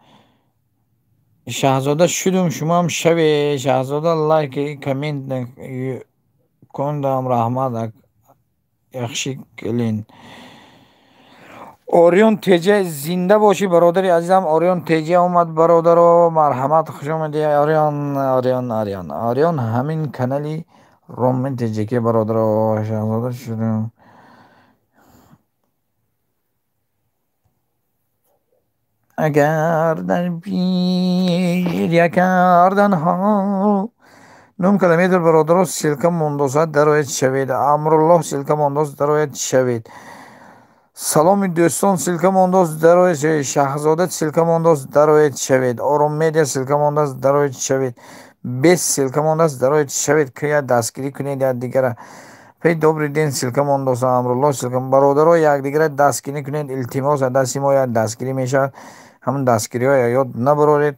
Шаҳзода шудум, шумоам шавед. Шаҳзода, лайк, коммент кундам, раҳмат. Яхши келин. Орион Теҷа, зинда бошӣ, бародари азизам. Орион Теҷа омад, бародаро, марҳамат, хуш омадӣ, Орион, Орион, Орион, Орион. Ҳамин канали Ромен Теҷаки, бародаро. Шаҳзода шудум. Агар дар гиря карданҳо. Нӯҳ километр, бародаро, ссылка мондосад, дарояд, шавед. Амруллоҳ, ссылка мондост, дарояд, шавед. Саломи, дӯстон, ссылка мондост, дарояд, шавед. Шаҳзода, ссылка мондост, дарояд, шавед. Ором Медиа, ссылка мондааст, дарояд, шавед. Бес, ссылка мондааст, дарояд, шавед. Ки дастгирӣ кунед якдигара. Пей, добрый день, ссылка мондост. Амруллоҳ, ссылка. Бародаро, якдигара дастгирӣ кунед, илтимос. Дасти мо як дастгирӣ мешавад. Ҳамон дастгириҳоя ёд набароред,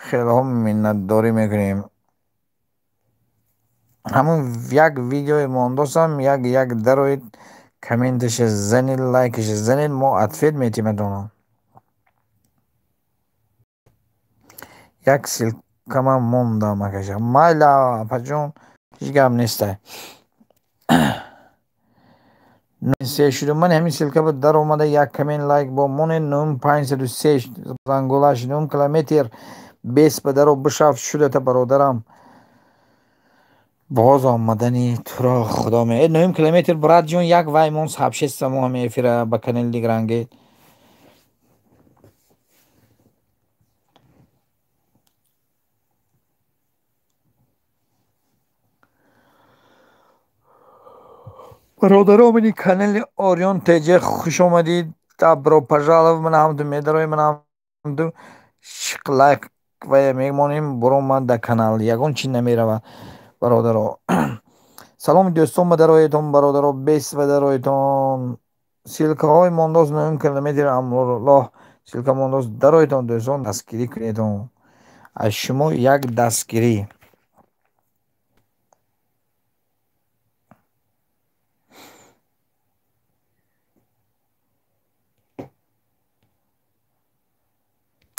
хелҳо миннатдорӣ мекунем. Ҳамон як видеои мондосам, як як дароед. Комменташа занед, лайкаша занед, мо ответ метиматон. Як ссылка ман мондам акаҷон. Майла апаҷон, ҳеҷ гап нестай. Се шудум, ман ҳамин ссылка ба даромада як коммент лайк бо монед. 9503 зангола шудум, километр бес ба даро бишав шудата бародарам. Боз омадани туро худо ме. 9 километр брат ҷон, як ваймон сообщество мо ҳами эфира ба канали Дигрангет. Бародаро, мани канали Орион ТЖ хуш омадид. Добро пожаловать. Ман ҳамду медароем, ман ҳамду шиқ лайк ва мемонем. Буромад дар канал, ягон чи намеравад бародаро. Саломи дӯстон ба дароятон бародаро, бес ба дароятон. Ссылкаҳои мондоз 9 километр Амруллоҳ ссылка мондоз дароятон дӯстон, дастгирӣ кунедон. Аз шумо як дастгирӣ.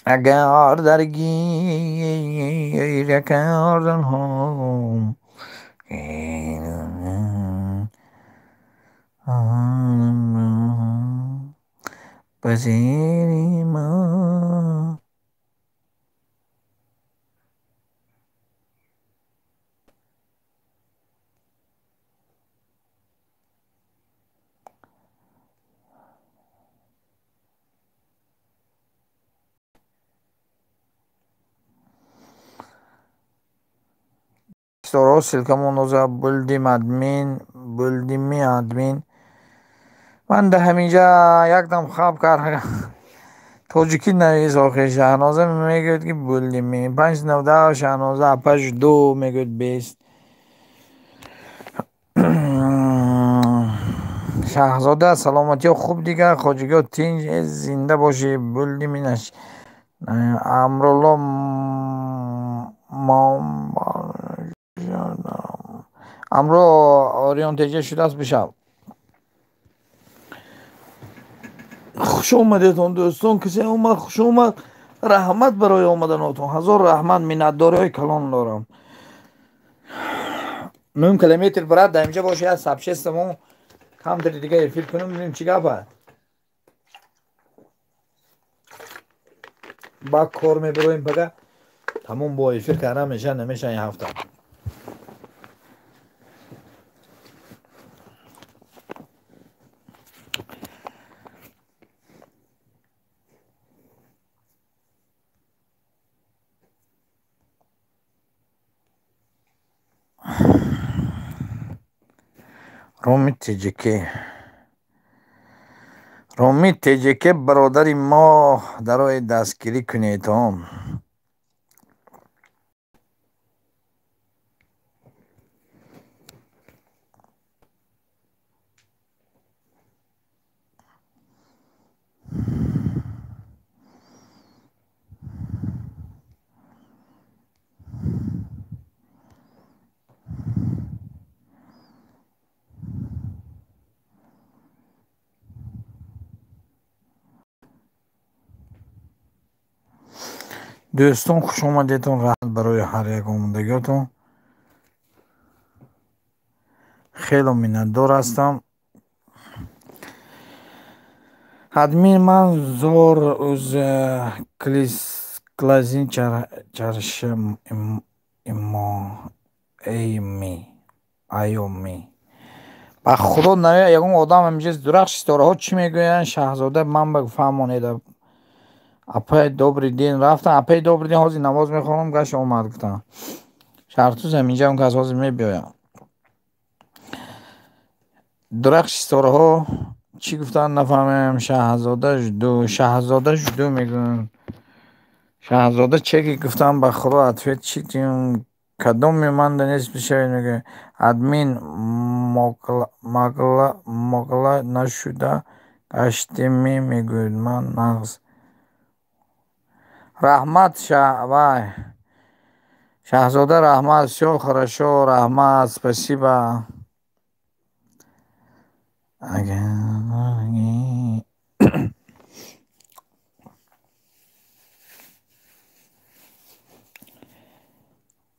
Агар дар гиря карданҳом ба зери ман. Ситораҳо ссылка мондоза булдим админ, булдими админ. Ман дар ҳаминҷа якдам хаб кард. Тоҷикӣ навис охир. Шаҳноза мегӯяд ки булдими. 590 Шаҳноза апаш ду мегӯяд бест. Шаҳзода саломатиё хуб дигар, хоҷагиё тинҷ, зинда бошӣ. Булдими наш. Амрулло Амро Орион ТЖ шудааст бишав. Хуш омадетон дӯстон, касе омад хуш омад. Раҳмат барои омаданотон, ҳазор раҳмат, миннатдориҳои калон дорам. 9 километр брат дар инҷа боши, як сообщество мо камтари дига эфир кунем, бинем чӣ гап аст. Ба кор мебироем пага, тамом бо эфир кардан мешавад, намешавад ин ҳафта. Роми ТЖК, Роми ТЖК бародари мо, дарои дастгирӣ кунедон. Дӯстон хуш омадетон, раҳмат барои ҳар як омадагиётон. Хело миннатдор ҳастам. Админ ман зор уз клазин чарша имо эйми айоми. Ба худо наве ягон одам ҳаминҷа дурахш ситораҳо чӣ мегӯянд? Шаҳзода ман ба фаҳмонеда. Апай добрый день рафтам, апай добрый день ҳозир намоз мехонам, гашт омад гуфтам. Шаҳртуз ҳаминҷа он кас ҳозир мебиёям. Дурахш ситораҳо чӣ гуфтанд нафаҳмем. Шаҳзода жду, шаҳзода жду мегӯянд. Шаҳзода чеки гуфтам, ба худо ответ чӣ дим? Кадоми ман нест бишавед мегӯяд. Админ могла нашуда гаштеми мегӯяд. Ман нағз. Раҳмат вай. Шаҳзода раҳмат, всё хорошо, раҳмат, спасибо. Агар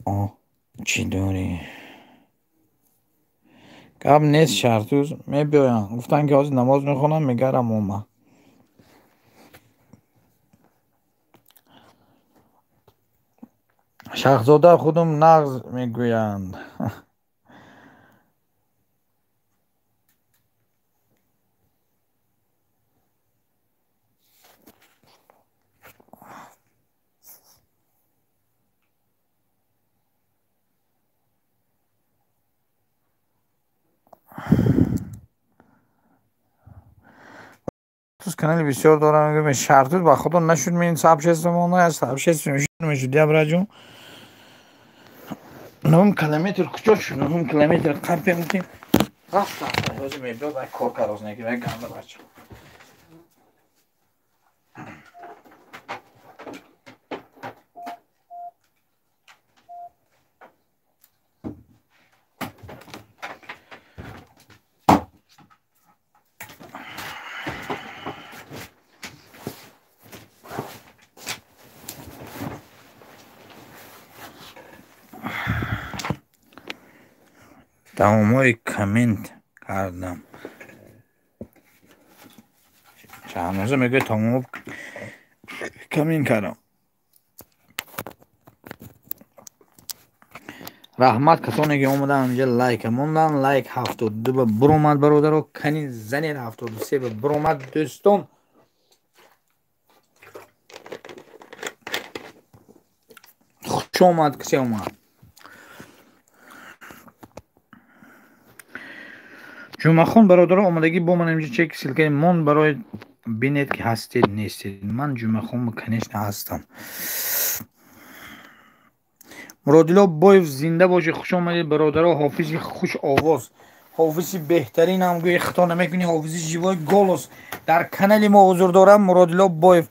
О, чӣ дорӣ? Гап нест, Шаҳртӯз мебиёянд. Гуфтанд, ки ҳозир намоз мехонам, мегарам омад. Шаҳзода худум нағз мегӯянд. Канали бисёр дорам. Шаҳртӯз ба худо нашуд, мин сообщество монда, сообщество мешуд. Я браҷон. 9 километр куҷо шуд? 9 километр қапем ки рафт. Ҳозир мебиёд, ай кор кароз неки, ай ганда бача. Тамомҳои коммент кардам. Шаҳноза мегӯяд тамомҳо коммент кардам. Раҳмат касоне ки омадан инҷа лайк мондан. Лайк 72 ба буромад бародаро, кани занед 73 ба буромад дӯстон. Хуш омад касе омад. Ҷумъахон бародаро омадагӣ бо ман инҷа чек ссилкаи мон барои бинед ки ҳастед нестед. Ман Ҷумъахон конечно ҳастам. Муродило Боев зинда бошед, хуш омадед бародаро. Ҳофизи хуш овоз, ҳофизи беҳтарин ҳам гӯи хато намекунӣ, ҳофизи живой голос дар канали мо ҳузур дорам. Муродило Боев,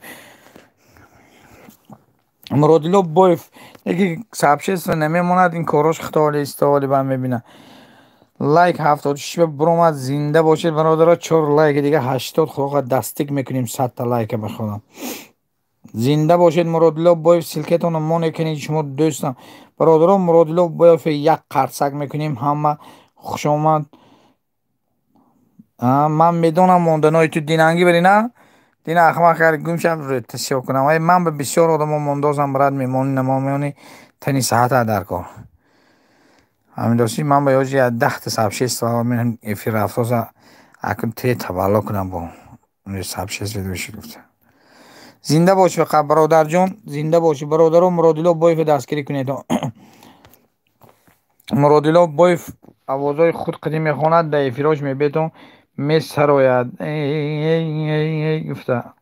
Муродило Боев яки сообщество намемонад, ин корош хато истоали ба мебинад. Лайк 76 ба буромад. Зинда бошед бародаро. 4 лайк дига 80 худоха дастик мекунем 100 та лайка бихонам. Зинда бошед Муродило Боев, ссилкатонро мо мекунед шумо дӯстам. Бародаро Муродило Боев як қарсак мекунем ҳама. Хуш омад. Ман медонам монданои ту динангӣ бари на? Дина ахмақ кард гум шаб тасиё кунам. Ай ман ба бисёр одамо мондозам брат, мемонӣ намомонӣ тани саҳата дар кор. Ҳамин дости ман ба ёҷи 10 та сообщество мен эфир рафтоза акун те тавалло кунам бо сообщество дошт гуфта. Зинда бошӣ фақат бародарҷон, зинда бошӣ бародаро. Муродило Боев дастгирӣ кунед. Муродило Боев овозҳои худ қадим мехонад, дар эфирош мебетон месарояд. Эй гуфта.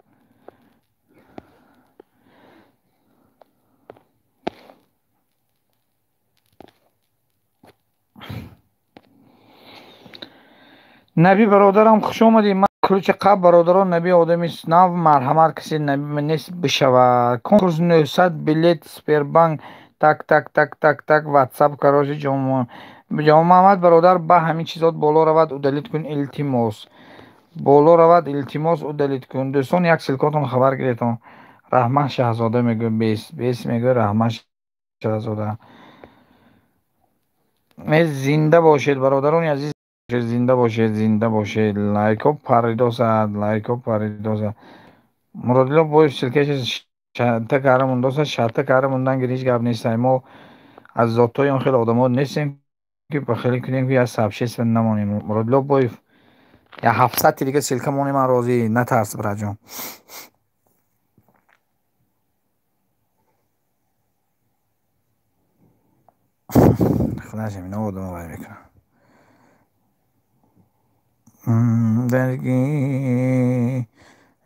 Наби бародарам хуш омадӣ. Ман ключи қаб бародарон Наби одами нав, марҳамат касе Наби нест бишавад. Конкурс 900 билет Сбербанк так так так так так WhatsApp кароши ҷон Муҳаммад бародар ба ҳамин чизот боло равад удалит кун илтимос. Боло равад илтимос удалит кун. Дӯстон як ссилкотон хабар гиретон. Раҳмат Шаҳзода мегӯяд бес бес мегӯяд Раҳмат Шаҳзода. Зинда бошед бародарони азиз, зинда бошед, зинда бошед. Лайко паридосад, лайко паридосад. Муродило Боев ссилкаша шарта кара мондоса, шарта кара мондан гир ҳеҷ гап нест. Мо аз зотҳои он хеле одамо нестем ки ба хеле кунем ки аз сообщество намонем. Муродило Боев я 700 дига ссилка монем, ман розӣ, натарс браҷон. Худаш ҳамино одамо вай мекунад. Дарги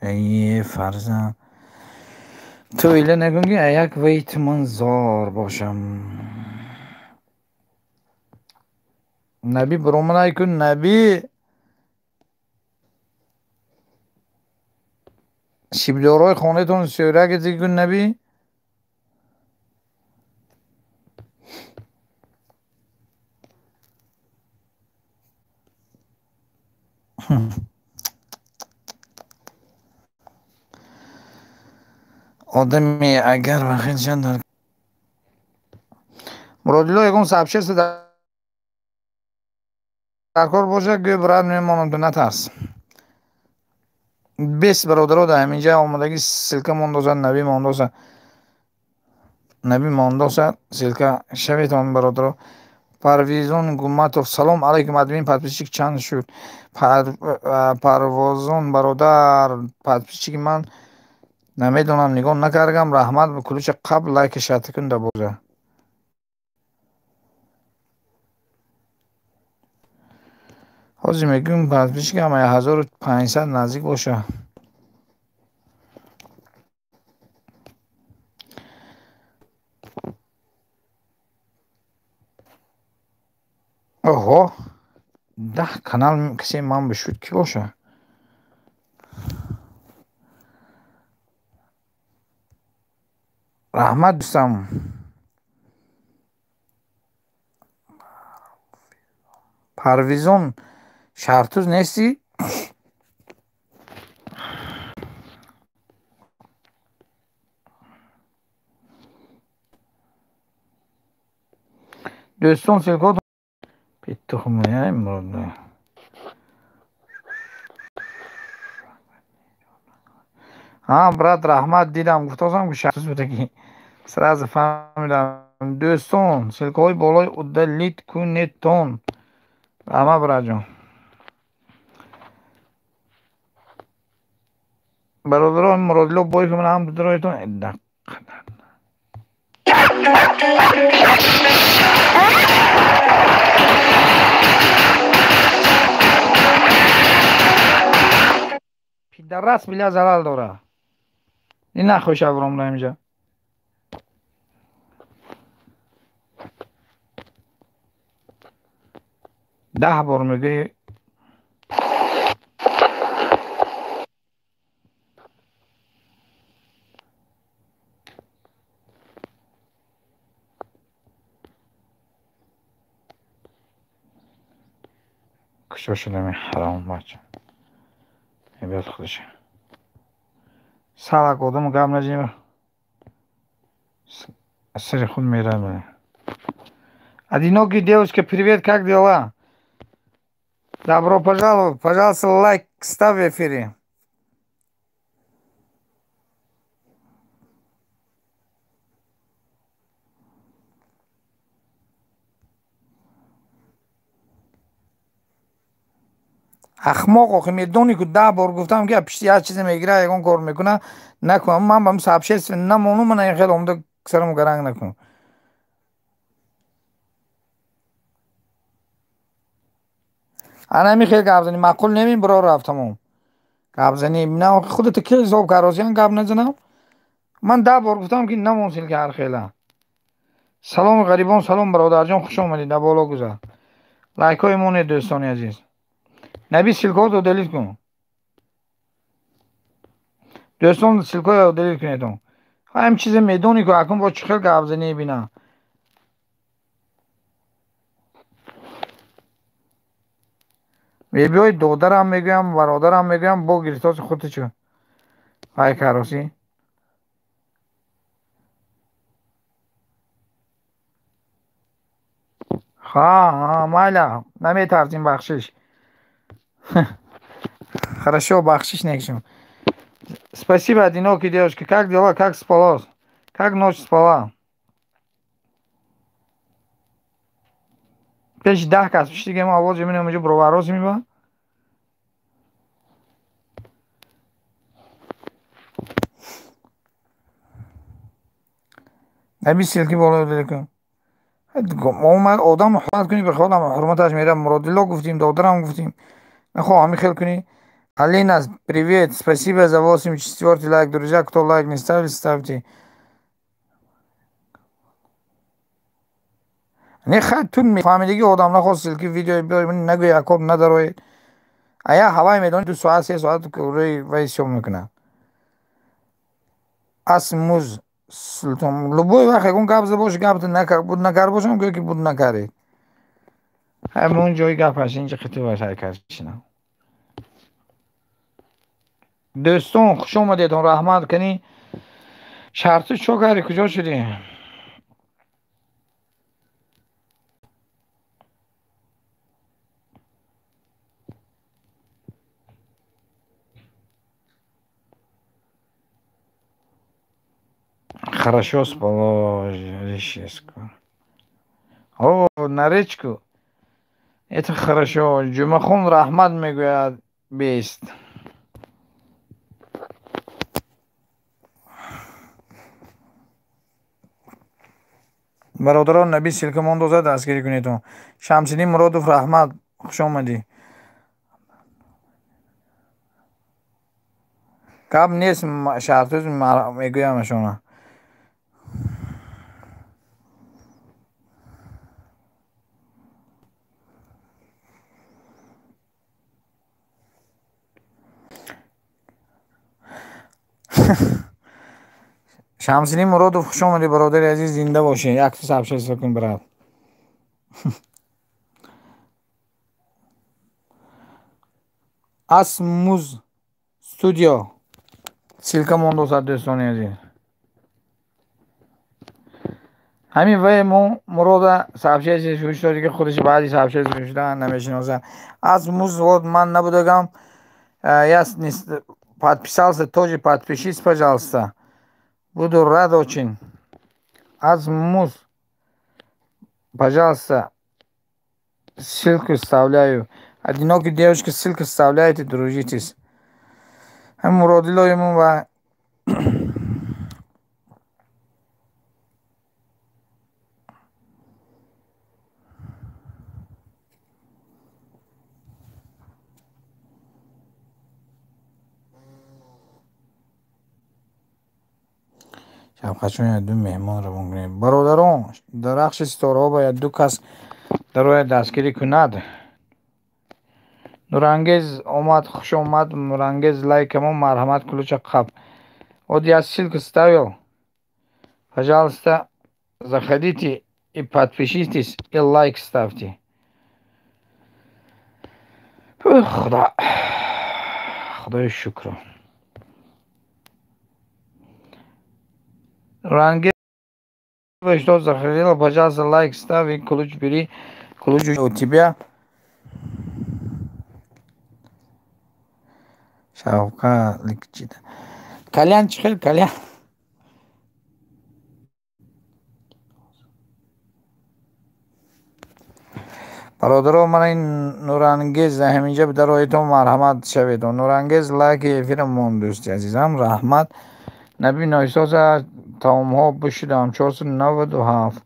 эй фарзанд ту иле накун ки як вайт ман зор бошам. Наби буромадай кун Наби шибдорои хонатон сӯрак кун Наби. Одаме агар вахил шад дар Муродило ягон сообщество дар кор бошад, гӯй брат мемонам, ту натарс. Бес бародаро дар ҳаминҷа омадаги ссылка мондозад, наби мондозад. Наби мондозад, ссылка шаветон бародаро. Парвизон Гуматов, салом алейкум, админ подписчик чанд шуд? Парвозон бародар, подписчики ман намедонам, нигоҳ накардам. Раҳмат, кулуча қабл лайк шарти кун да боза. Ҳозир мегӯм подписчик ҳама 1500 наздик боша. Оҳо, 10 канал касе ман бишуд ки боша? Раҳмат дӯстам. Парвизон шартуз нестӣ? Дӯстон ссылка Петухмая мурод. Ҳа, брат, раҳмат, дидам, гуфтосам ки шартуз будаги. Сразу фаҳмидам. Дӯстон, ссылкаҳои болои удалить кунедтон. Раҳмат, братҷон. Бародарон, Муродило бой ки ман ҳам дуроятон. Пидарас била залал дора. Ин нахоша бром да инҷа. 10 бор мегӯӣ. Кушо шудам ҳаром бача. Мебиёд худша. Салак одам гап назанем. Сари худ меравад. Одинокие девушка, привет, как дела? Добро пожаловать. Пожалуйста, лайк ставь в эфире. Ахмоқ охи медони ку 10 бор гуфтам ки пишти як чизе мегира, ягон кор мекуна, накун. Ман ба сообщество намонум, ман ин хел омда сарам гаранг накун. Ана ҳамин хел гап зани маъқул немин, биро рафт тамом. Гап зани на худат ки ҳисоб каросиян гап назанам. Ман 10 бор гуфтам ки намон ссылка ҳар хела. Салом ғарибон, салом бародарҷон, хуш омадед, дар боло гузар. Лайкҳои монед дӯстони азиз. Наби ссылкаҳоро удалить кун. Дӯстон ссылкаҳоро удалить кунедон. Ҳам чизе медонӣ ку акун бо чӣ хел гап занӣ бина. Мебиёй додарам мегӯям, бародарам мегӯям, бо гирифтоси худти чӣ? Ай каросӣ. Ҳа, ҳа, майла, наметарсим, бахшиш. Хорошо, бахшиш некшим. Спасибо, одинокие девушки. Как дела, как спалось? Как ночь спала? Пеш 10 кас пишти мо овоз мебинем, инҷо броварос меба. Наби ссылки боло кун. Одам ҳурмат кунӣ, бихоҳам ҳурматаш мерам. Муродило гуфтим, додарам гуфтим. Нахо ҳамин хел кунӣ. Алина, привет, спасибо за 84 лайк. Друзья, кто лайк не ставит, ставьте. Не хай ту мефаҳмидиги одам нахост ссылки видео биёр, нагӯй якоб надароед. Ая ҳавай медонӣ 2 соат 3 соат рӯи вай сиём мекунад. Асмуз султон, любой вақт ягон гап зада боши, гап буд накард бошам, гӯё ки буд накардед. Ҳамон ҷои гап ҳаст, инҷа хитиб ҳаст, ҳай кардшинам. Дӯстон, хуш омадедон, раҳмат кунӣ. Шарту чо карди, куҷо шудӣ? Хорошо сположишь. О, на речку. Это хорошо. Ҷумъахон раҳмат мегӯяд бест. Бародарон, Наби ссылка мондоза, дастгирӣ кунедон. Шамсиддин Муродов, раҳмат, хуш омадӣ. Гап нест, шартӯз мегӯямашона. Шамсиддин Муродов, хуш омадӣ, бародари азиз, зинда бошӣ. Якто сообщество кун, брат. Асмуз студио ссылка мондозад, дӯстони азиз. Ҳамин вай мо Мурода сообщение шуда, ки худаш баъди сообщение шуда намешиносад. Асмуз, вот ман набудагам, я подписался, тоже подпишись, пожалуйста. Буду рад очень. Азмуз, пожалуйста, ссылку вставляю. Одинокие девушки, ссылку вставляйте, дружитесь. Муродило ему ва шабқачон ду меҳмон равон кунед. Бародарон, дар рақши ситораҳо бояд ду кас дарояд, дастгирӣ кунад. Нурангез омад, хуш омад. Нурангез, лайкамо, марҳамат, ключа қаб. Вот я ссылку ставил. Пожалуйста, заходите и подпишитесь, и лайк ставьте. Худо, Худои шукр. Ранге, что заходила, пожалуйста, лайк ставь и ключ бери. Ключ у тебя. Шавка ликчида. Кальян чихел, кальян. Бародаро, ман ин Нурангез ҳаминҷа дароитон, марҳамат шаведон. Нурангез, лайки эфирам мон, дӯсти азизам, раҳмат. Наби Нойсоза таомҳо бушидам, 497.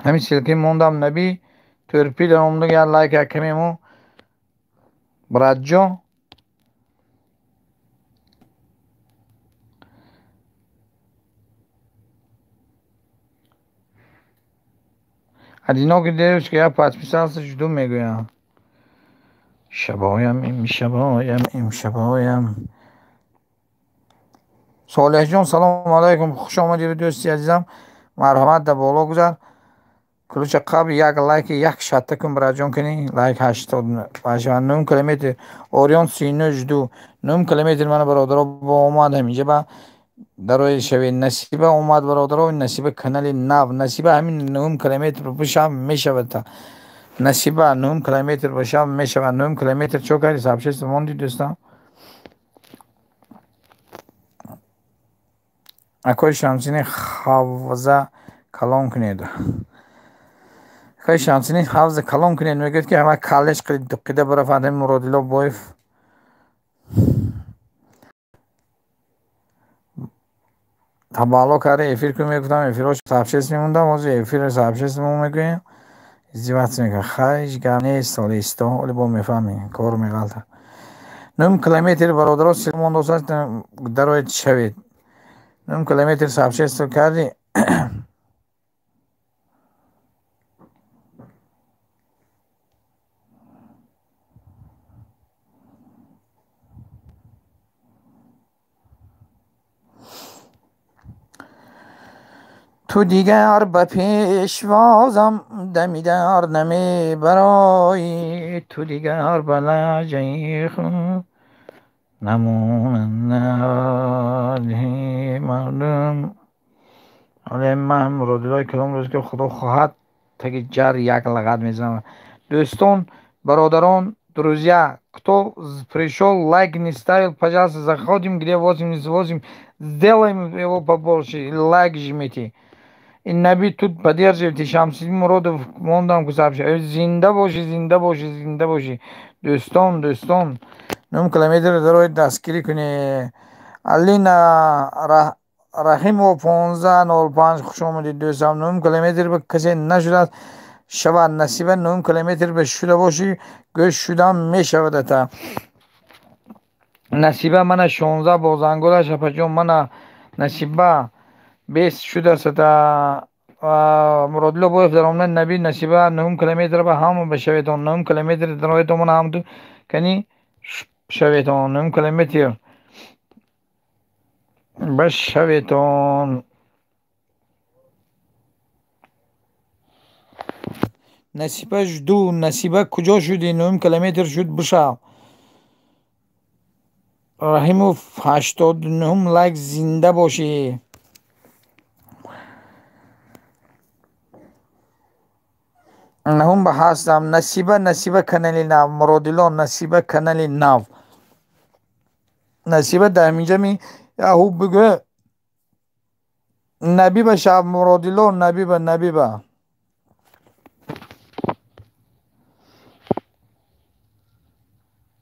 Ҳамин ссылки мондам, Наби тӯрпи даромада, як лайк як камему, братҷон. Одинокий девушка, я подписался, жду, мегӯям. Шабоям, имшабоям, имшабоям. Солеҳҷон, салому алайкум, хуш омадӣ, дӯсти азизам, марҳамат, дар боло гузар. Ключа қабл як лайк як шатта кун, братҷон, кунӣ лайк 89 километр. Орион 39 жду. 9 километр мана, бародаро, бо омад ҳаминҷа ба дарои шави. Насиба омад, бародаро, Насиба канали нав. Насиба, ҳамин 9 километр бошам мешавад. Насиба, 9 километр бошам мешавад. 9 километр чо карди, сообщество монди, дӯстам? Акои Шамсини, ҳавза калон кунед. Акои Шамсини, ҳавза калон кунед, мегӯяд, ки ҳама каллеш қида барафад. Муродило Боев табалло карда эфир кун, мегуфтам, эфирҳо сообщество мемондам, ҳозир эфир сообщество мо мегӯем, издеваться мекунам. Хай, ҳеҷ гап нест, ҳоли исто, ҳоли бо мефаҳмем, кор меғалта. 9 километр, бародаро, мондоса, дароед шавед. 9 километр сообщество кардӣ. Ту дигар ба пешвозам дамидар намебароӣ, ту дигар ба лаҳҷаи худ. Намонад мардум. Ҳоле ман Муродилои калом рӯз ки Худо хоҳад таги ҷар як лагат мезанам. Дӯстон, бародарон, друзья, кто пришел, лайк не ставил, пожалуйста, заходим, где 88, сделаем его побольше, лайк жмите. И Наби тут поддерживайте, Шамсиддин Муродов мондам кусабша. Зинда бошӣ, зинда бошӣ, зинда бошӣ. Дӯстон, дӯстон, 9 километр дарои дастгирӣ кунед. Алина Раҳимова 15:05 хуш омадед дӯстам. 9 километр ба касе нашудааст, шавад насиба 9 километр ба шуда бошӣ, гӯш шудам мешавад ата. Насиба мана 16 бозанголаш апаҷон, мана Насиба бес шудааст ата. Муродило Боев даромада Наби Насиба 9 километр ба ҳама башаветон. 9 километр дароетон мана ҳамту кани шаветон 9 километр башаветон. Насиба жду, Насиба куҷо шудӣ? 9 километр шуд бишав. Раҳимов 89 лайк, зинда бошӣ. Наҳум ба ҳастам. Насиба, Насиба канали нав, Муродило Насиба канали нав. Насиба дар ҳаминҷа ми яҳу бигӯ. Набиба шаб Муродило, Набиба, Набиба.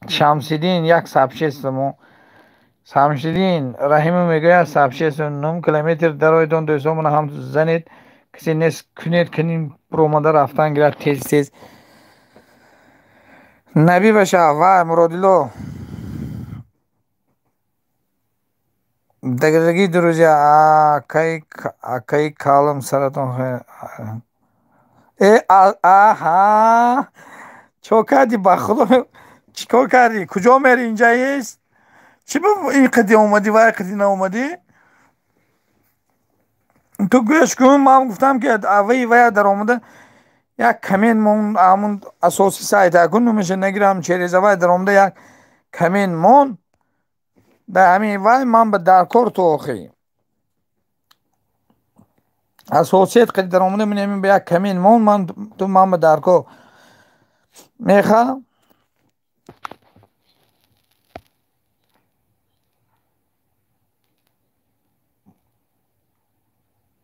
Шамсиддин як сообщество. Шамсиддин Раҳимов мегӯяд сообщество 9 километр дароедон дӯстон, мана ҳам занед, касе нест кунед, кунин ромада рафтан гирад тез тез. Набиба шаб ва Муродило. Дорогие друзья, акай калом саратон хайр. Аҳа, чо кардӣ ба Худо? Чӣ кор кардӣ? Куҷо мери? Инҷа ест? Чӣ ба ин қади омадӣ ва ин қади наомадӣ? Ту гӯш кун, ман гуфтам ки авваи вая даромада як коммент мон, ҳамун асоси сайта кун номаша нагирам, через аввай даромада як коммент мон. Дар ҳамин вай ман ба даркор ту охӣ. Асосият қади даромада ман ҳамин ба як коммент мон, ман ту ман ба даркор. Меха?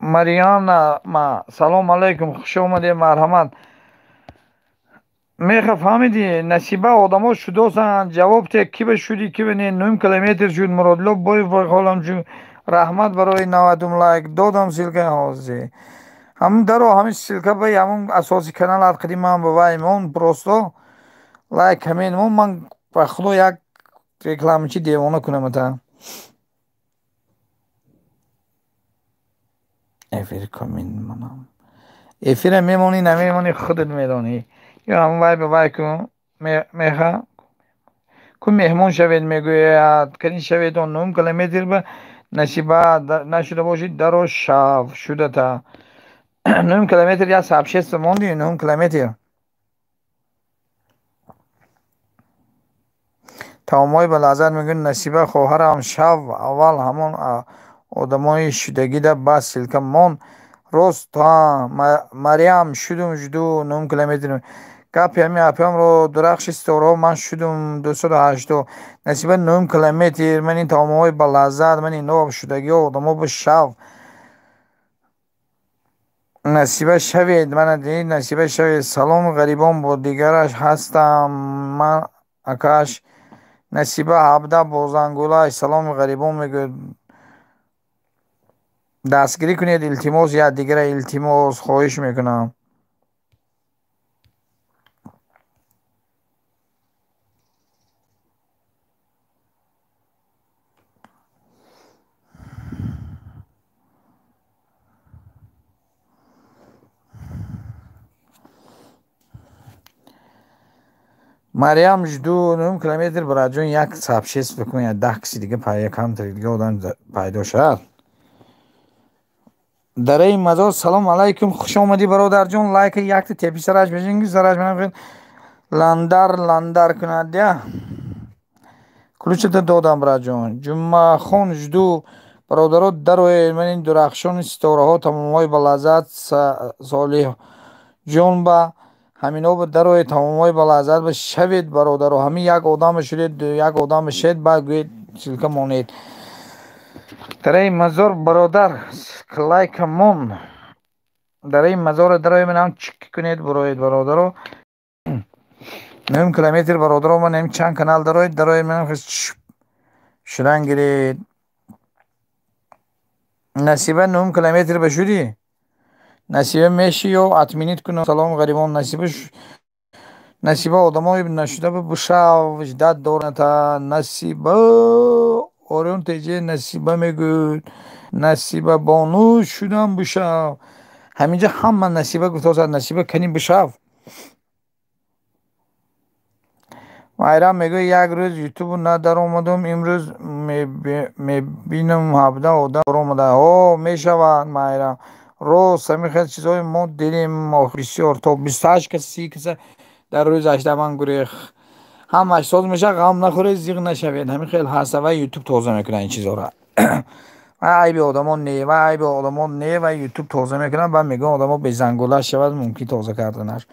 Мариана ма салом алейкум, хуш омадед, марҳамат. Меха фаҳмидӣ, Насиба одамо шудосанд, ҷавоб те ки ба шудӣ, ки ба не. 9 километр шуд Муродило Боев ҳолам шу. Раҳмат барои 90 лайк додам ссылка ҳозир. Ҳамун даро ҳамин ссылка ба ҳамун асоси канал ад қади ман ба вай мон просто лайк коммент мон, ман ба Худо як рекламачи девона кунам ата. Эфир коммент манам. Эфира мемонӣ намемонӣ худат медонӣ. Ё ҳамун вай ба вай кун меха ку меҳмон шавед мегӯяд, кани шавед он 9 километр ба Насиба нашуда бошид даро шав шудата. 9 километр як сообщество монди 9 километр. Таомҳои ба лаззат мегӯяд Насиба хоҳарам шав аввал ҳамон одамои шудагида ба ссылка мон. Рост Мариам шудум жду 9 километр. Гапи ҳамин апиамро дурахши ситораҳо ман шудум 280. Насиба 9 километр ман ин таомҳои ба лаззат, ман ино шудагиҳо одамо ба шав. Насиба шавед, мана дид, Насиба шавед. Салом ғарибон бо дигараш ҳастам ман акаш. Насиба 17 бозангулаш саломи ғарибон мегӯяд. Дастгирӣ кунед илтимос, як дигара илтимос хоҳиш мекунам. Мариам жду 9 километр браҷон як сообщество бикун, як 10 киси дига камтар дига одам пайдо шавад. Дараи мазор салом алайкум, хуш омадӣ бародарҷон. Лайка якта тепи сараш бешин, сараш менам ландар ландар кунад я. Ключата додам, братҷон. Ҷумъахон жду. Бародаро, дароед, ман ин дурахшони ситораҳо, тамомҳои ба лаззат, Солиҳҷон ба ҳамино ба дароед, тамомҳои ба лаззат ба шавед, бародаро. Ҳамин як одам шудед, як одам шед, баъд гӯед ссылка монед. Дараи мазор, бародар, лайка мон. Дараи мазора дарои манам чик кунед, буроед, бародаро. 9 километр, бародаро, ман ҳам чанд канал дароед, дарои манам шудан гиред. Насиба, 9 километр ба шудӣ? Насиба, меши ё отменить кунам? Салом, ғарибон. Насиба, Насиба, одамои нашуда бушав, ждать дората. Насиба, Орион теҷе Насиба мегӯяд. Насиба бону шудам, бушав. Ҳаминҷа ҳама Насиба гуфтосад. Насиба, кани бушав. Майрам мегӯяд, як рӯз ютубу надаромадам, имрӯз мебинам, 17 одам баромада. Ҳо, мешавад, Майрам. Рост, ҳамин хел чизҳои мо дидем бисёр, то 28 кас, 30 каса дар рӯз аштаван гурех. Ҳамаш соз мешавад, ғам нахӯред, зиғ нашавед. Ҳамин хел ҳаст, ва ютуб тоза мекунад ин чизҳоро. Ва айби одамон не, ва айби одамон не, ва ютуб тоза мекунад, баъд мегӯянд одамо безангола шавад, мумкин тоза карданаш.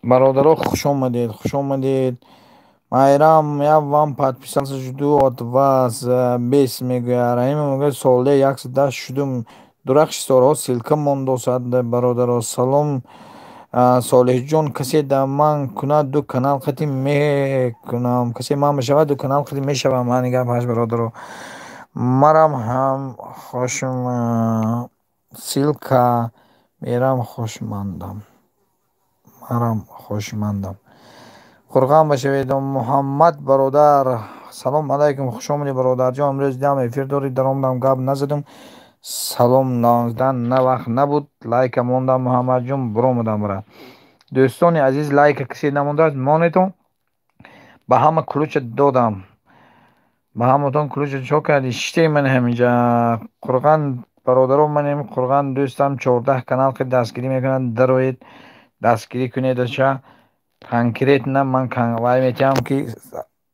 Бародаро, хуш омадед, хуш омадед. Майрам, я вам подписался, жду от вас бес, мегӯяд. Раҳима мегӯяд, соле 110 шудум. Дурахши ситораҳо, ссылка мондосад, бародаро. Салом, Солиҳҷон, касе да ман кунад, ду канал қати мекунам. Касе ман бишавад, ду канал қати мешавам. Ман гап ҳаст, бародаро. Марам ҳам хошм ссылка мерам, хошмандам. Марам хошмандам. Қурғон бошавед. Муҳаммад бародар, салом алайкум, хуш омадед, бародарҷон. Имрӯз дидам эфир доред, даромадам, гап назадам. Салом ноздан на вақт набуд, лайка мондам, Муҳаммадҷон, биромадам, брат. Дӯстони азиз, лайка касе намондааст, монетон. Ба ҳама ключа додам. Ба ҳаматон ключа чо кардӣ? Шитей ман ҳаминҷа. Қурғон, бародаро, ман ҳам Қурғон дӯстам 14 канал ки дастгирӣ мекунад, дароед, дастгирӣ кунед аша. Конкретно ман вай метиҳам ки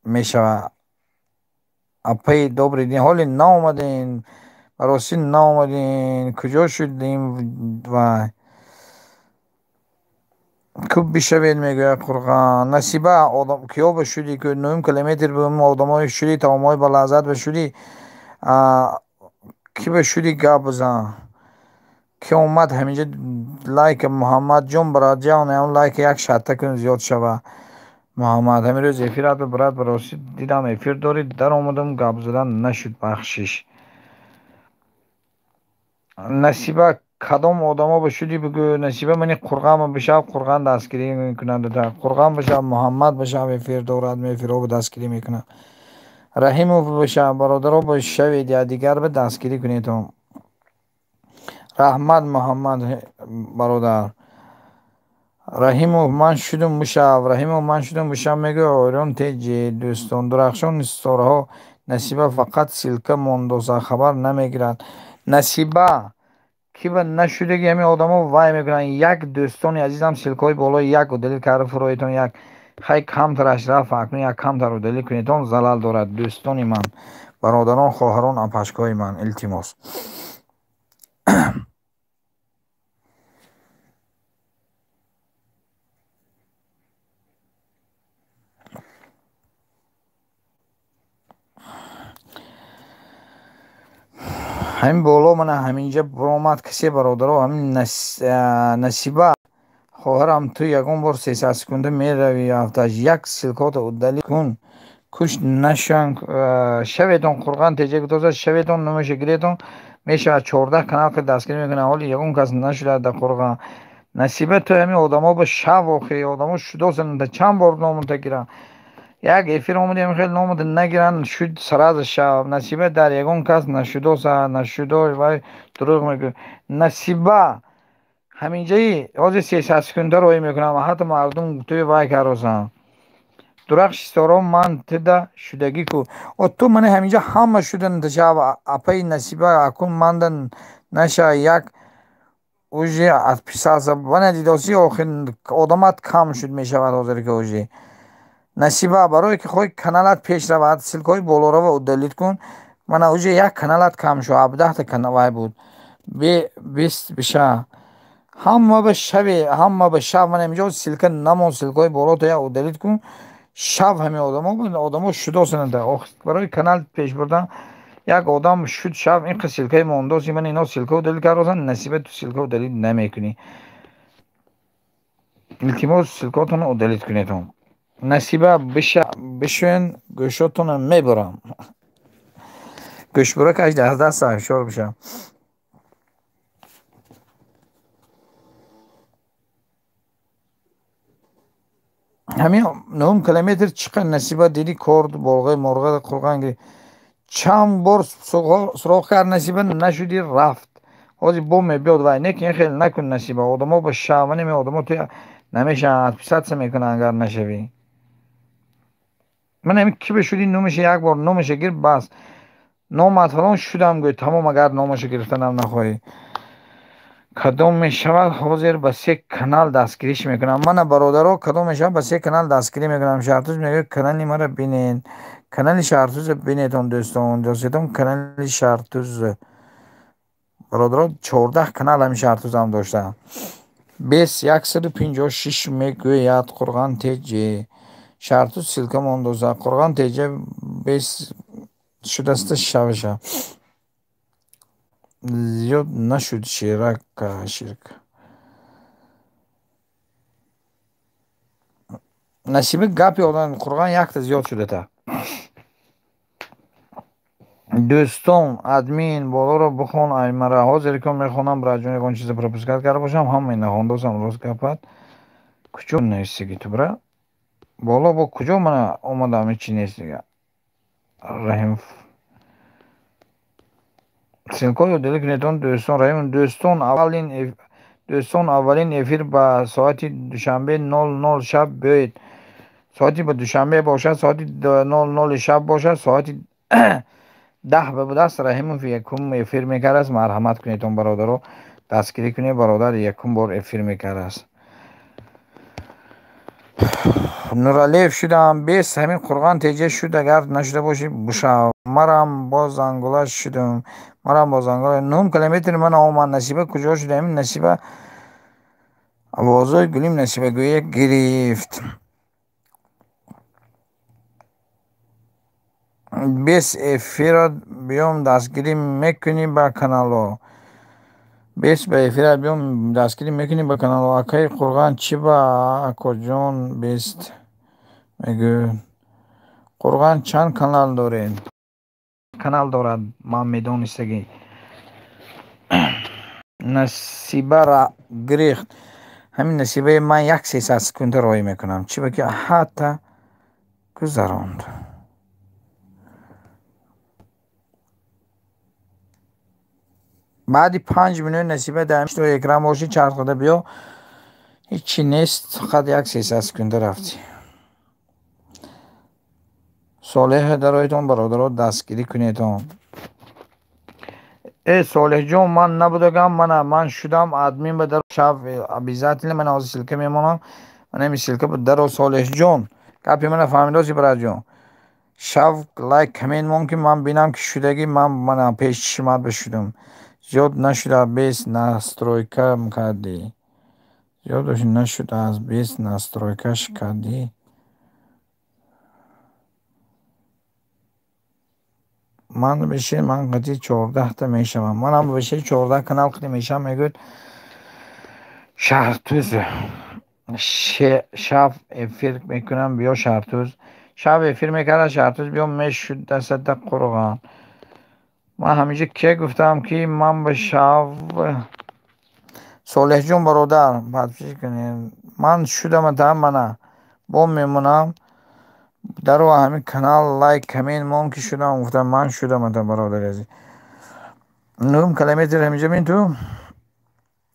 мешавад. Апаи, добрый день. Ҳоле наомадем. Баросӣ наомадем. Куҷо шудем вай? Кӯб бишавед, мегӯяд Қурғон. Насиба, одам киё ба шудӣ? Ки 9 километр одамои шудӣ, таомҳои ба лаззат ба шудӣ. Ки ба шудӣ, гап бизан. Ки омад ҳаминҷа лайка, Муҳаммадҷон, братҷон, ҳам лайка як шарта кун, зиёд шава. Муҳаммад, ҳамин рӯз эфират, брат, баросӣ дидам эфир дорӣ, даромадам, гап задан нашуд, бахшиш. Насиба, кадом одамо ба шудӣ, бигӯ. Насиба, мани Қурғонма бишав, Қурғон дастгирӣ мекунад. Қурғон бишав, Муҳаммад бишав, эфир дорад, эфирҳо дастгирӣ мекунад. Раҳимов бишав, бародаро, бишавед, якдигар ба дастгирӣ кунед. Раҳмат, Муҳаммад бародар. Раҳимов, ман шудум, бишав. Раҳимов, ман шудум, бишав, мегӯяд Орион теҷи. Дӯстон, дурахшони ситораҳо, Насиба фақат ссылка мондоса, хабар намегирад. Насиба, ки ба нашудаги ҳамин одамо вай мекунанд. Як дӯстони азизам, ссылкаҳои болои як удалить карда фуроитон, як хай камтараш рафт, акнун як камтар удалить кунедон, залал дорад. Дӯстони ман, бародарон, хоҳарон, апашкои ман, илтимос. Ҳамин боло мана ҳаминҷа биромад касе, бародаро, ҳамин Насиба хоҳарам, ту ягон бор 300 секунда меравӣ, ҳафташ як ссылкаҳото удалить кун, куш нашан шаветон. Қурғон теҷа гутоза шаветон, номаша гиретон, мешавад. 14 канал ки дастгирӣ мекунад, ҳоли ягон кас нашуда дар Қурғон. Насиба, ту ҳамин одамо ба шав, охи одамо шудосанд, чанд бор номута гиранд. Як эфир омадем, хел номута нагиранд, шуд сразу шав. Насиба, дар ягон кас нашудоса, нашудо, вай дурӯғ мегӯяд. Насиба, ҳаминҷаи ҳозир 300 секунда роҳӣ мекунам, ҳатто мардум туи вай каросанд. Дурахши ситоро ман тида шудагӣ ку. О ту мани ҳаминҷа ҳама шудан шав апаи Насиба акун манда наша як уже отписался. Вана дидоси охир одамат кам шуд мешавад ҳозир ки уже. Насиба барое ки хоҳӣ каналат пеш равад, ссылкаҳои болорава удалить кун. Мана уже як каналат кам шуд, 17 та вай буд. 20 биша. Ҳама ба шаве, ҳама ба шав мана инҷо ссылка намон, ссылкаҳои боло то як удалить кун. Шав ҳамин одамо шудосанд. Барои канал пеш бурдан як одам шуд шав ин ссылкаи мондоси ман ино ссылка удалить кардосанд. Насиба ту ссылка удалить намекунӣ. Илтимос ссылкаотонро удалить кунедон. Насиба бишӯен гӯшотонро мебурам. Гӯшбуракаш дар даст ҳушёр бишав. Ҳамин 9 километр чӣ қадр Насиба диди кор болғаи морға қурған гирифт. Чанд бор суроғ кард Насиба нашуди рафт. Ҳозир бо мебиёд вай не ки ин хел накун Насиба. Одамо ба шавани ме одамо ту намешаванд, отписаться мекунанд агар нашавӣ. Ман ҳамин ки бишуди номаша як бор номаша гир бас. Номат фалон шудам гӯй тамом агар номаша гирифтанам нахоҳӣ. Кадом мешавад ҳозир ба се канал дастгириш мекунам. Мана бародаро кадом мешавад ба се канал дастгирӣ мекунам. Шаҳртуз мегӯяд канали маро бинед. Канали Шаҳртузро бинедон дӯстон. Дӯстон канали Шаҳртуз. Бародаро 14 канал ҳамин Шаҳртузам дошта. 156 мегӯяд Қурған теҷе. Шаҳртуз ссылка мондоза. Қурған теҷе 20 шудаста шавша. Зиёд нашуд ширака ширка. Насиби гапи одам Қурған якта зиёд шудата. Дӯстон админ болоро бихон аймара. Ҳозир ки мехонам браҷон ягон чиза пропускать карда бошам ҳамаи нахондосам рост гапат. Куҷо нависиги ту бра? Боло бо куҷо мана омадам ҳеҷ чи нест дига. Раҳим ссылкаҳои удалить кунедон дӯстон. Раҳим дӯстон аввалин эфир ба соати душанбе 00 шаб биёед. Соати ба душанбе бошад, соати 00 шаб бошад, соати 10 ба будааст. Раҳимов якум эфир мекардааст. Марҳамат кунедон бародаро, дастгирӣ кунед. Бародар якум бор эфир мекардааст. Нуралиев шудам бес ҳамин Қурған теҷа шуд агар нашуда бошӣ бушав. Марам боз зангула шудам. Марам боз зангула 9 километр ман омад. Насиба куҷо шуд? Ҳамин Насиба овозои гулим Насиба гӯя гирифт. Бес эфират биём дастгирӣ мекунӣ ба канало. Бес ба эфират биём дастгирӣ мекунӣ ба канало. Акаи Қурған чӣ ба акоҷон бест мегӯяд. Қурған чанд канал доред? Канал дорад ман медонистагӣ. Насиба гирифт. Ҳамин Насибаи ман як 300 секунда роҳӣ мекунам. Чӣ ба ки ҳатта гузаронд. Баъди 5 минут Насиба дар ҳамин экран бошӣ чарх зада биё. Ҳеҷ чи нест, фақат як 300 секунда рафтӣ. Солеҳ дароитон бародаро дастгирӣ кунедон. Э Солеҳҷон ман набудагам, мана ман шудам админ ба дар шав обязательно ман ҳозир ссылка мемонам. Ман ҳамин ссылка ба даро Солеҳҷон. Гапи мана фаҳмидоси браҷон. Шав лайк коммент мон ки ман бинам ки шудагӣ ман мана пеш чишмат бишудам. Зиёд нашуда бес настройка кардӣ. Зиёд нашудааст бес настройкаш кардӣ. Ман бишин ман қати 14 та мешавам. Манам бишин 14 канал қати мешавам мегӯяд Шаҳртуз. Шав эфир мекунам биё Шаҳртуз. Шав эфир мекарда Шаҳртуз биё мешуд дастата Қурған. Ман ҳамеша ке гуфтам ки ман ба шав Солеҳҷон бародар подписчик кунед. Ман шудам та мана бо мемонам. Даро ҳамин канал лайк коммент мон ки шудам гуфтам ман шудам та бародари азиз. 9 километр ҳаминҷа бин ту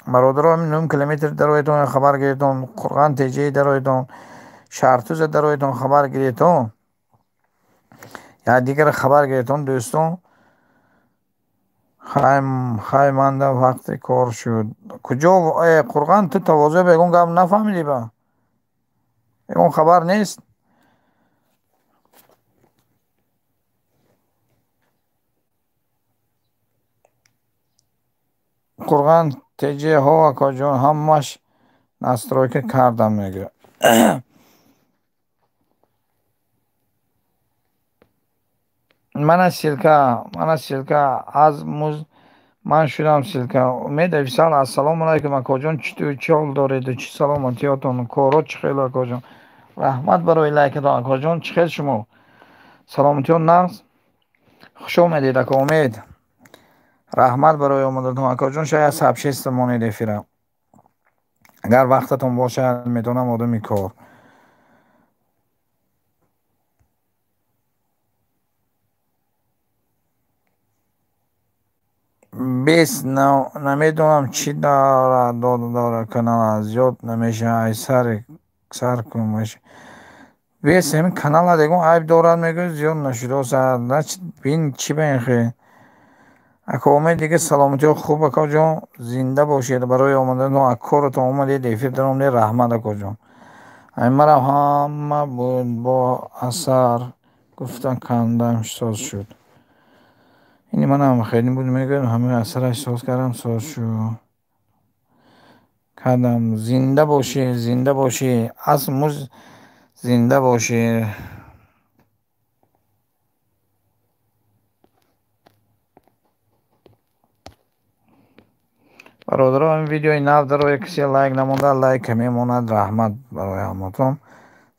бародаро ҳамин 9 километр дароятон хабар гирифтон. Қурған теҷаи дароятон. Шартуза дароятон хабар гиретон. Я дигар хабар гиретон дӯстон. Хай манда вақти кор шуд. Куҷо Қурғон ту тавозӯъ ба ягон гап нафаҳмидӣ ба? Ягон хабар нест? Қурғон теҷе ҳо акоҷон ҳамаш настройка кардам мегӯяд. Мана ссылка аз муз ман шудам ссылка. Умед Афсал ассалому алайкум акоҷон, чӣ ту чӣ ҳол доред, чӣ саломатиётон, корот чӣ хел акоҷон? Раҳмат барои лайкатон акоҷон, чӣ хел шумо? Саломатиён нағз? Хуш омадед ако Умед. Раҳмат барои омадатон акоҷон, шояд сообщество монед эфира. Агар вақтатон бошад, медонам одами кор. Бес намедонам чӣ дорад канала зиёд намешавад, ай сар кун. Бес ҳамин канала ягон айб дорад мегӯяд, зиёд нашудааст. Бин чӣ ба ин хел. Ако Умед дига саломатиё хуб акоҷон, зинда бошед барои омаданатон, аз коратон омадед, эфир даромадед, раҳмат акоҷон. Ай марам ҳама буд бо асар гуфтан кандам соз шуд. Ини манам хеле буд мегӯям, ҳамаи асараш соз кардам, соз шуд. Кардам. Зинда бошӣ, зинда бошӣ, аз муз зинда бошӣ. Бародаро, ин видеои нав дароя касе лайк намонда, лайк мемонад. Раҳмат барои ҳаматон.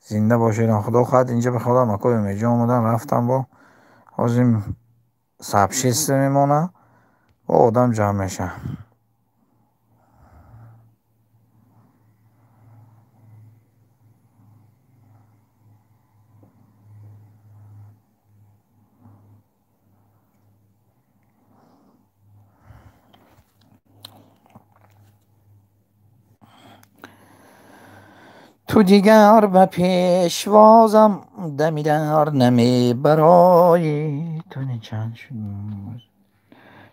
Зинда бошед. Худо хоҳад инҷа ба худо макои Умедҷон омадан, рафтам бо ҳозир сообщество мемонад, бо одам ҷамъ мешавад. Ту дигар ба пешвозам дами дар намебароӣ. Ту чанд шуд?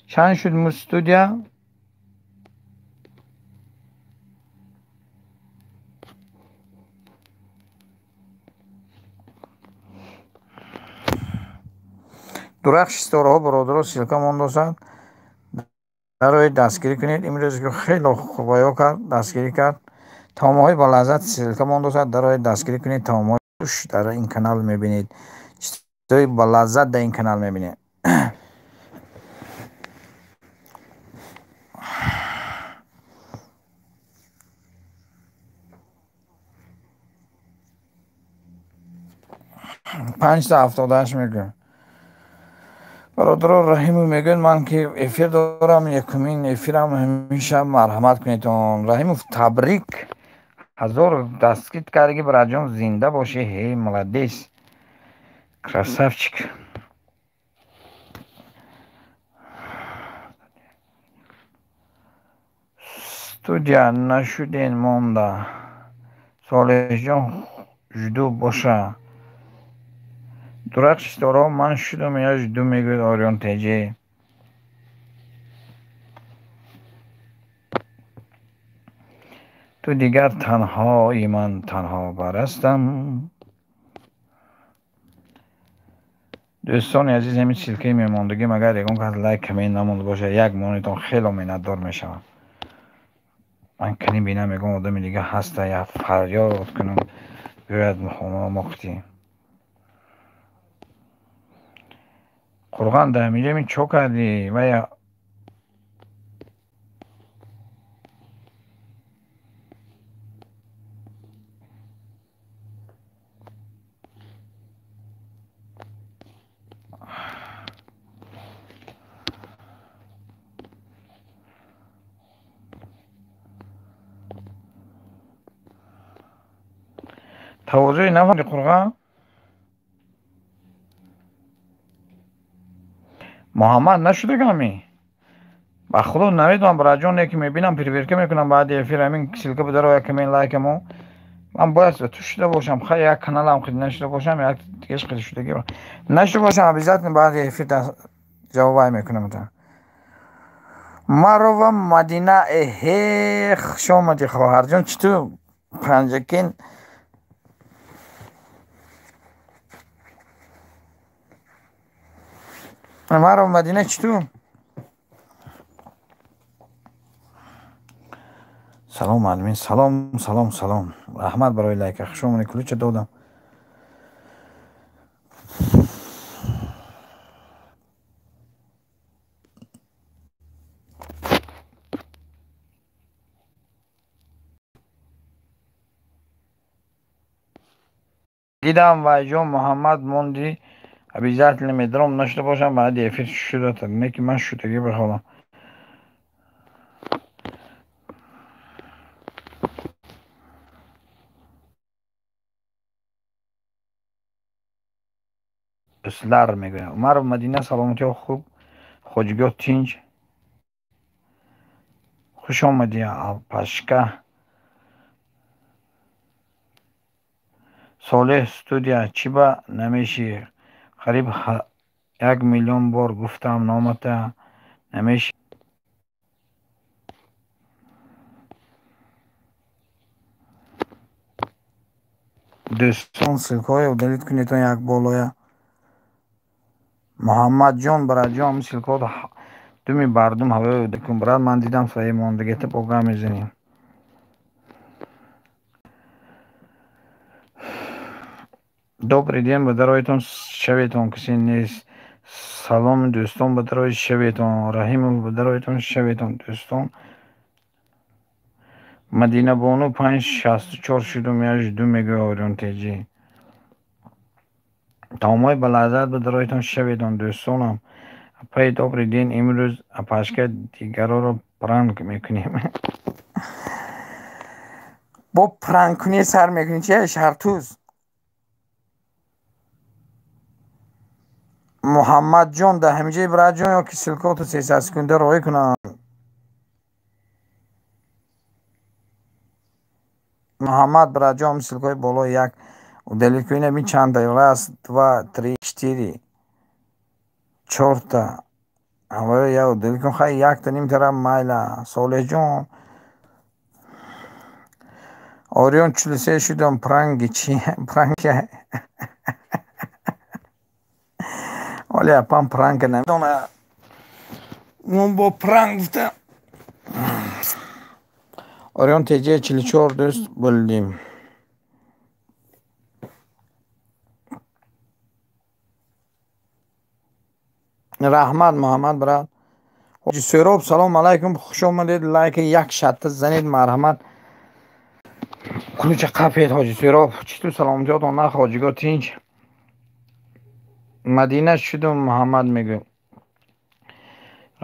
Чанд шуд муз студия? Дурахши ситораҳо бародаро ссылка мондосад. Дарои дастгирӣ кунед. Имрӯз хеле хубаё кард, дастгирӣ кард. Таомҳои ба лаззат ссылка мондосад, дарои дастгирӣ кунед. Таомҳои хуш дар ин канал мебинед. Чизҳои ба лаззат дар ин канал мебинед. 578 мегӯям. Бародаро, Раҳимов мегӯяд, ман ки эфир дорам, якумин эфирам ҳамеша, марҳамат кунедон. Раҳимов, табрик, ҳазор дастгир кардаги бараҷон, зинда бошӣ. Ҳей, молодец, красавчик. Студия нашуден монда. Солеҳҷон жду боша. Дурахши ситораҳо ман шудам я жду мегӯяд Орион Теҷе. Ту дигар танҳои ман танҳо барастам. Дӯстони азиз, ҳамин ссылкаи мемондагим, агар ягон кас лайк коммент намонда бошад, як монитон хело миннатдор мешавам. Ман кани бинам ягон одами дига ҳаста, я фарёд кунам, биёяд мохомоқти. Қурғон дар ҳаминҷа мин чо кардӣ? Вая тавозӯи нафаҳмидӣ Қурғон? Муҳаммад нашудагами? Ба худо намедонам бараҷон, ки мебинам проверка мекунам баъди эфир ҳамин ссылка бидаро як коммент лайкамо. Ман бояд ба ту шуда бошам. Хай як каналам хеле нашуда бошам, як дигаш хеле шудагӣ нашуда бошам, обязательно баъди эфир ҷавобай мекунам. Марова Мадина, эҳе, хуш омадӣ хоҳарҷон. Чӣ ту Панҷакент? Марова Мадина, чӣ ту? Салом админ, салом, салом, салом. Раҳмат барои лайка. Хуш омадӣ, ключа додам. Дидам вайҷон Муҳаммад монди, обязательно медаром, нашуда бошам, баъди эфир шуда, не ки ман шудагӣ бихолам. Дӯстлар мегӯям. Умаров Мадина, саломатиҳо хуб, хоҷигоҳ тинҷ. Хуш омадӣ, Алпашка. Солеҳ студия, чӣ ба намешӣ? Қариб 1 миллион бор гуфтам, номата намешӣ. Дӯстон, ссылкаҳое удалить кунед як болоя. Муҳаммадҷон, бараҷон, ссылкаҳо думи бардум ҳавои удалить кун, брат. Ман дидам свои мондагита бо гап мезанем. Добрый день, ба дароятон шаветон, касе нест. Салом дӯстон, ба дарои шаветон. Раҳимов, ба дароятон шаветон, дӯстон. Мадинабону 564 шудум, я жду, мегӯя Орион Теҷи. Таомҳои ба лаззат, ба дароятон шаветон, дӯстонам. Апаи добрый день, имрӯз апашка дигароро пранк мекунем. Бо пранккунӣ сар мекунӣ, чи шартуз? Муҳаммадҷон, дар ҳамиҷаи братҷон, ё ки ссылкаото 300 секунда роҳӣ кунам. Муҳаммад братҷон, ссылкаҳои болои як удалить кунед. Ин чанд та? Раз, два, три, четыре, чорта. Аввал як удалить кун. Хай якта нимтара майла. Солеҳҷон, Орион 43 шудам, пранги чи? Пранки. Оли апам пранка намедона. Он бо пранк гуфта. Орион ТЖ 44 дӯст булдим. Раҳмат Муҳаммад брат. Ҳоҷи Сӯроб, салом алайкум, хуш омадед. Лайка як шатта занед, марҳамат. Ключа қапед Ҳоҷи Сӯроб. Чӣ ту саломатиётон на хоҷигоҳ тинҷ. Мадина шудум, Муҳаммад мегӯ.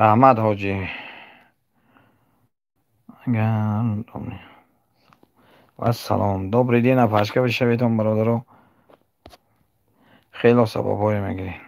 Раҳмат ҳоҷи. Вассалом. Добрый день, апашка бишаведон бародаро. Хело сабабҳое мегиред.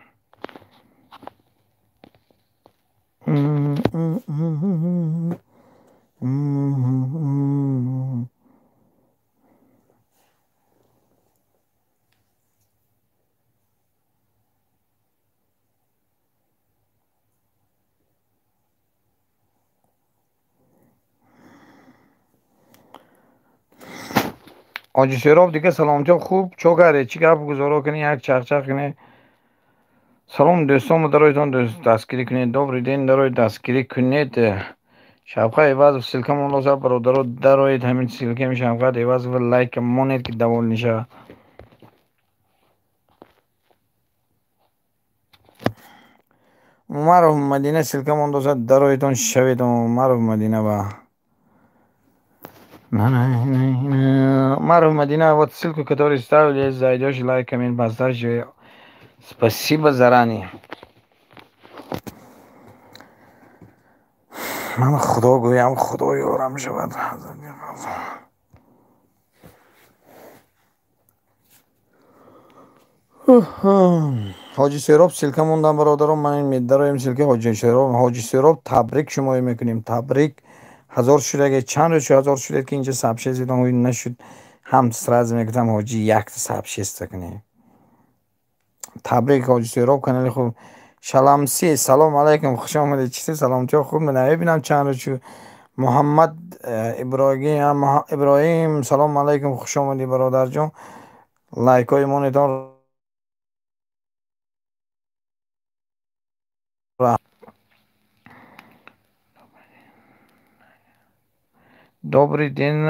Ҳоҷи Сӯроб дига саломатиҳо хуб, чо кардед? Чӣ гап гузоро кунед, як чахчах кунед? Салом дӯстон, дароятон дастгирӣ кунед. Добрый день, дарои дастгирӣ кунед. Шавқат Ивазов, ссылка монда, бародаро, дароед ҳамин ссылкаи Шавқат Ивазов лайк монед ки давол нишавад. Умаров Мадина, ссылка монда, дароятон шавед. Умаров Мадина ба Умаров Мадина, вот ссылку, которую ставили, зайдешь, лайк, коммент поставишь. Спасибо заранее. Ман худо гӯям, худо ёрам шавад. Ҳоҷи Сӯроб, ссылка мондам, бародарон, ман медароем ссылка Ҳоҷи Сӯроб. Ҳоҷи Сӯроб, табрик шумоё мекунем, табрик. 1000 шудаге, чанд рӯз 1000 шудед ки инҷа сабше зидон нашуд. Ҳам сразу мегуфтам ҳоҷӣ якта сообщество кунем. Табрик ҳоҷи Суҳроб, канали хуб. Шаламси, салом алайкум, хуш омадед. Чӣ саломатиҳо хуб намебинам чанд рӯз шуд. Муҳаммад Иброҳим, салом алайкум, хуш омадӣ бародарҷон. Лайкҳои монетон. Добрый день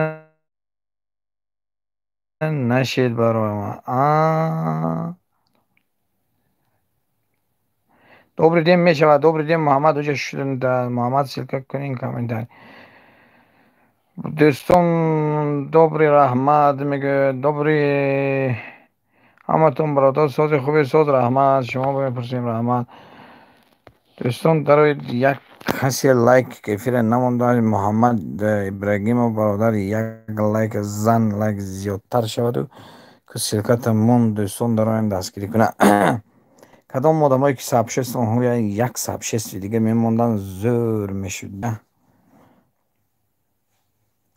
нашед барои ман. Добрый день мешавад. Добрый день, Муҳаммад. Уҷа шуд Муҳаммад, ссылка кунин комментарий. Дӯстон, добрый раҳмат мегӯяд. Добрый ҳаматон бародар, сози хубе, соз раҳмат. Шумо мепурсем, раҳмат. Дӯстон, дароед, як касе лайк эфира намонда. Муҳаммад Ибрагимов бародар, як лайк зан, лайк зиёдтар шаваду ки ссылката мон. Дӯстон, дароем, дастгирӣ кунад. Кадом одамое ки сообщество як сообществои дига мемонданд, зӯр мешуд.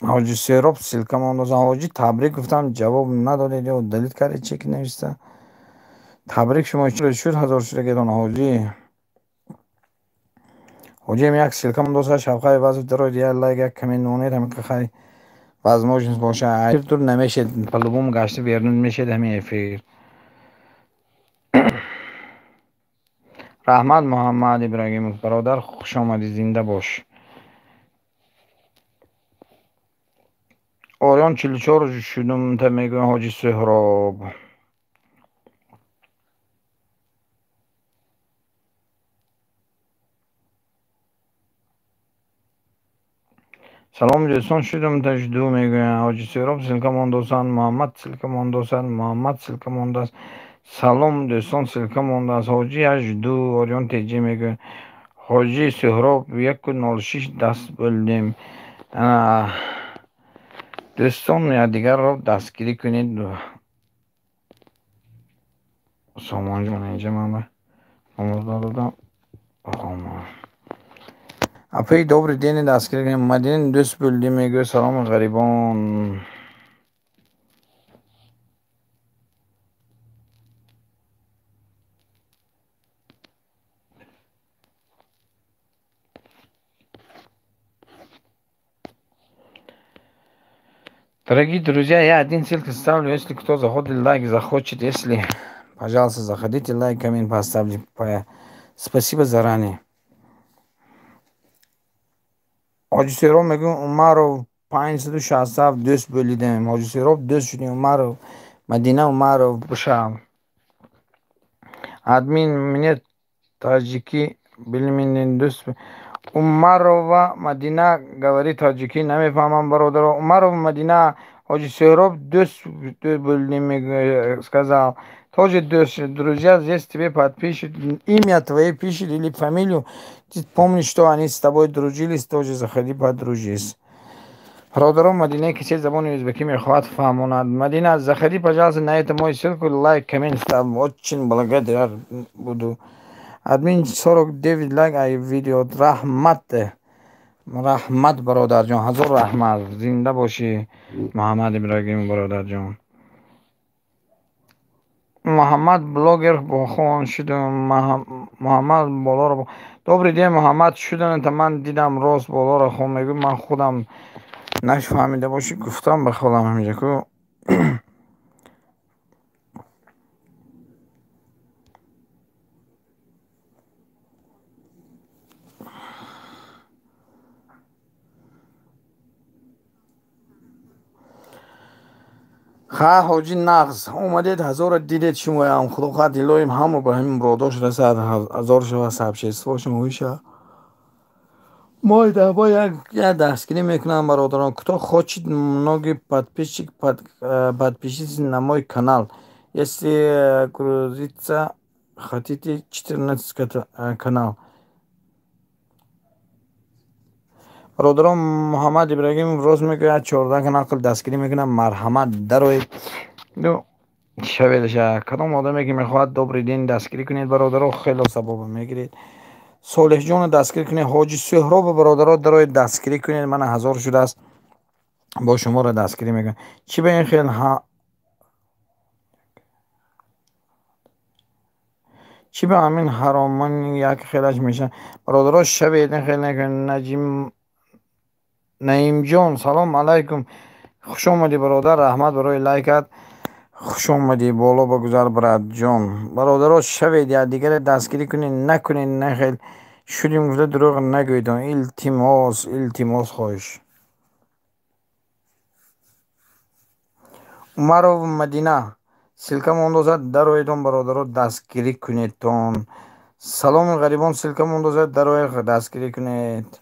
Ҳоҷи Суҳроб ссылка мондозам. Ҳоҷӣ, табрик гуфтам, ҷавоб надодед ё удалить кардед, чӣ ки нависта. Табрик шумо шуд, ҳазор шудагедон ҳоҷӣ. Ҳоҷиам як ссылка мондоза, Шавқаи Вазов, дароед, як лайк, як коммент монед, ҳамин хай возможность боша. Дур намешед, по-любому гашта берун мешед ҳамин эфир. Раҳмат, Муҳаммад Ибрагимов бародар, хуш омадӣ, зинда бош. Орион 44 шудум та мегӯям ҳоҷи Суҳроб. Салом дӯстон, шудум та жду мегӯям. Ҳоҷи Суҳроб ссылка мондосанд, Муҳаммад ссылка мондосанд, Муҳаммад ссылка мондааст. Салом дӯстон, ссылка мондааст. Ҳоҷи я жду, Орион теҷи мегӯяд. Ҳоҷи Суҳроб 1:06 даст бурдем. Дӯстон, якдигарро дастгирӣ кунед. Сомонҷон, инҷа ман номро додам. Апаи, добрый день, дастгирӣ кунед. Мадина дӯст бурдем мегӯяд. Саломи ғарибон. Дорогие друзья, я один ссылку ставлю, если кто заходит, лайк захочет, если, пожалуйста, заходите, лайк, коммент поставьте. Спасибо заранее. Ҳоҷи Суҳроб мегӯям, Умаров 567 дӯст болидем. Ҳоҷи Суҳроб дӯст шудем, Умаров, Мадина Умаров бошам. Админ мне таджики билмин дӯст. Умарова Мадина говорит таджики, намефаҳмам бародаро. Умарова Мадина, ҳоҷи Суҳроб дӯст болидем, сказал. Тоже дӯст, друзья здесь тебе подпишут, имя твое пишет или фамилию. Ты помнишь, что они с тобой дружились, тоже заходи, подружись. Бародарон, Мадина кисе забони узбекӣ мехоҳад фаҳмонад. Мадина, заходи, пожалуйста, на это мой ссылку, лайк, коммент ставь. Очень благодарен буду. Админ 49 лайк ай видео. Раҳмат. Раҳмат бародарҷон, ҳазор раҳмат. Зинда бошӣ, Муҳаммад Ибрагим бародарҷон. Муҳаммад блогер хон шудам. Муҳаммад болоро. Добрый день, Муҳаммад, шуданата ман дидам, рост болоро хон мегӯ, ман худам нафаҳмида бошӣ, гуфтам ба холам ҳаминҷа ку. Ха ҳоҷӣ нағз омадед, ҳазорро дидед шумоям. Худо хоҳад, илоҳим ҳама ба ҳамин муродош расад, ҳазор шава, сообщество шумо шава. Мо даба як дастгирӣ мекунам бародарон. Кто хочет многие подписчик, подпишитесь на мой канал. Если грузиться хотите, 14 канал. Бародарон, Муҳаммад Ибрагимов рост мегӯяд, 14 канал дастгирӣ мекунам. Марҳамат, дароед. Шаведаша. Кадом одаме ки мехоҳад, добрый день, дастгирӣ кунед бародаро, хело сабоба мегиред. Солеҳҷонро дастгирӣ кунед, ҳоҷи Суҳробо бародаро дароед, дастгирӣ кунед. Мана ҳазор шудааст. Бо шуморо дастгирӣ мекунам. Чӣ ба ин хел чӣ ба ҳамин ҳаромон як хелаш мешавад? Бародаро, шавед, ин хел накунед. Наҷим Наимҷон, салом алайкум, хуш омадӣ бародар, раҳмат барои лайкат, хуш омадӣ, боло ба гузар братҷон. Бародаро, шавед, якдигаре дастгирӣ кунед, накунед нахел шудим гуфта дурӯғ нагӯед. Илтимос, илтимос, хоҳиш. Умаров Мадина, ссылка мондозад, дароедон бародаро, дастгирӣ кунедтон. Саломи ғарибон, ссылка мондозад, дароед, дастгирӣ кунед.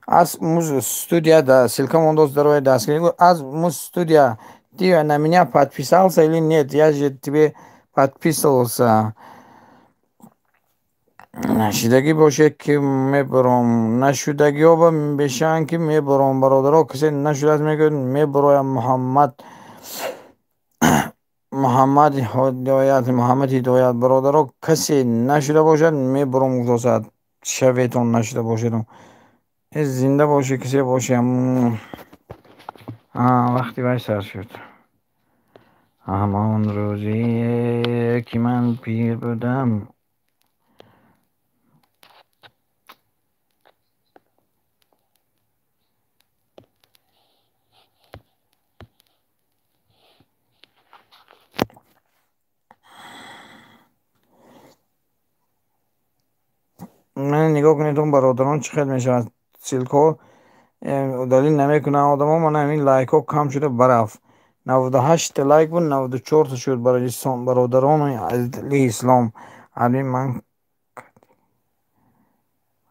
Аз муз студия, ссылка мондоз, дароед, дастгирӣ. Аз муз студия, ты на меня подписался или нет? Я же тебе подписывался. Нашидагӣ бошед ки мебаром, нашудагиҳо ба бешаанд ки мебаром. Бародаро, касе нашудааст мегӯяд мебароям. Муҳаммад, Муҳаммад Ҳидоят, Муҳаммад Ҳидоят, бародаро, касе нашуда бошад мебаром гуфтосад. Шаветон нашуда бошед. Зинда бошед, касе боше. Вақти вай сар шуд. Ҳамон рӯзе ки ман пир будам. Ман нигоҳ кунед, он бародарон чӣ хел мешавад. Ссылка далил намекунанд одамо. Мана ҳамин лайкҳо кам шуда барафт. 98 лайк буд, 94 шуд. Бародарони азизи ислом, ҳамин ман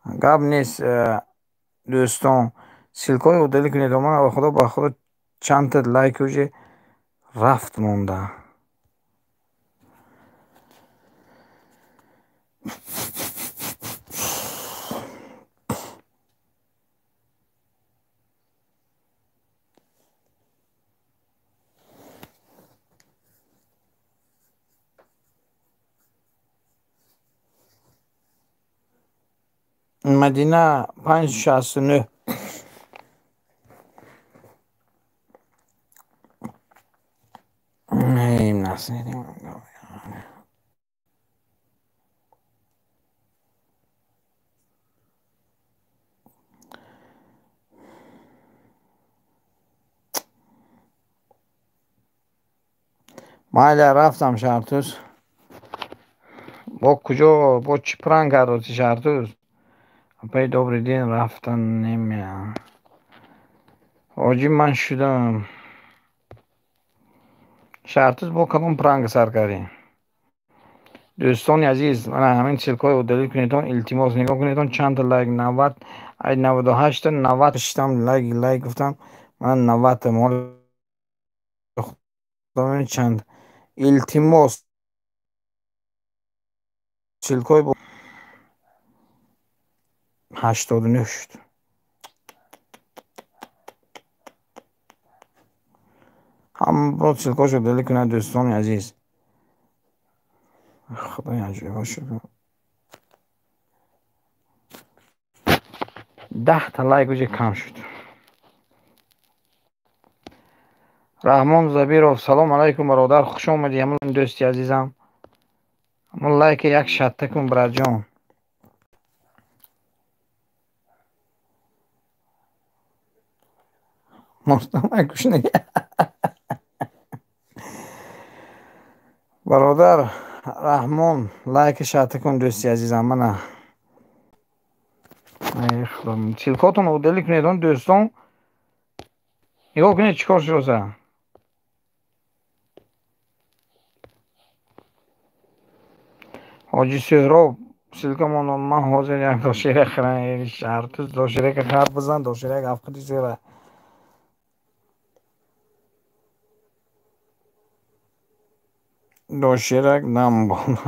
гап нест, дӯстон, ссылка ҳои удалить кунед. Ман ба худо, ба худо чандта лайк уже рафт монда. Мадина 569. Майля, рафтам шаҳртуз. Бо куҷо, бо чӣ пранк кардоти шаҳртуз? Апай, добрый день, рафтан немеям. Ҳоҷӣ, ман шудам. Шаҳртуз, бо кадом пранк сар кардӣ? Дӯстони азиз, мана ҳамин ссылка ҳои удалить кунедон, илтимос. Нигоҳ кунедон, чандта лайк, 90, ай 98 та, 90 шитам лайк, лайк гуфтам, мана 90 та, моли худо чанд. Илтимос, ссылка ҳои 89 шуд. Ҳама ссылка ҳошо удалить кунад, дӯстони азиз. Худои аҷоибо шуд. 10 та лайк уже кам шуд. Раҳмон Забиров, салом алайкум бародар, хуш омадӣ, ҳамон дӯсти азизам. Ҳамон лайка як шатта кун, братҷон. Бародар Раҳмон, лайка шатта кун, дӯсти азизам. Мана ссылка отон удалить кунед, он дӯстон. Нигоҳ кунед, чӣ кор шудоса. Ҳоҷи Суҳроб, ссылка мондам. Ман ҳозир як доширак хӯрам. Шаҳртуз, доширака хар бизан, доширак афқати зӯра. Доширак дам бод.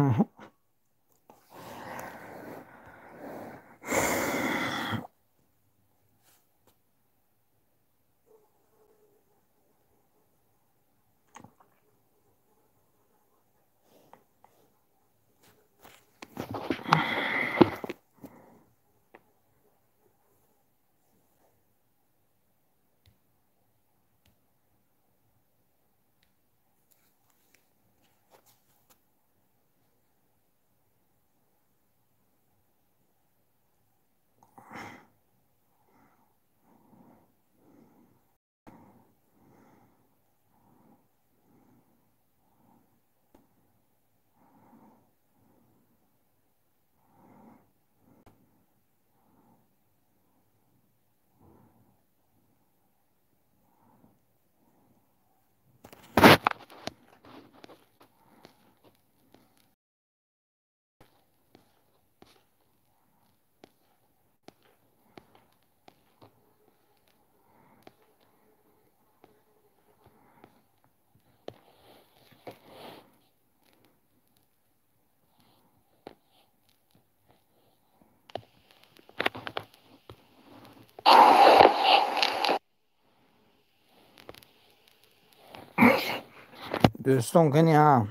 Дӯстон кани ҳа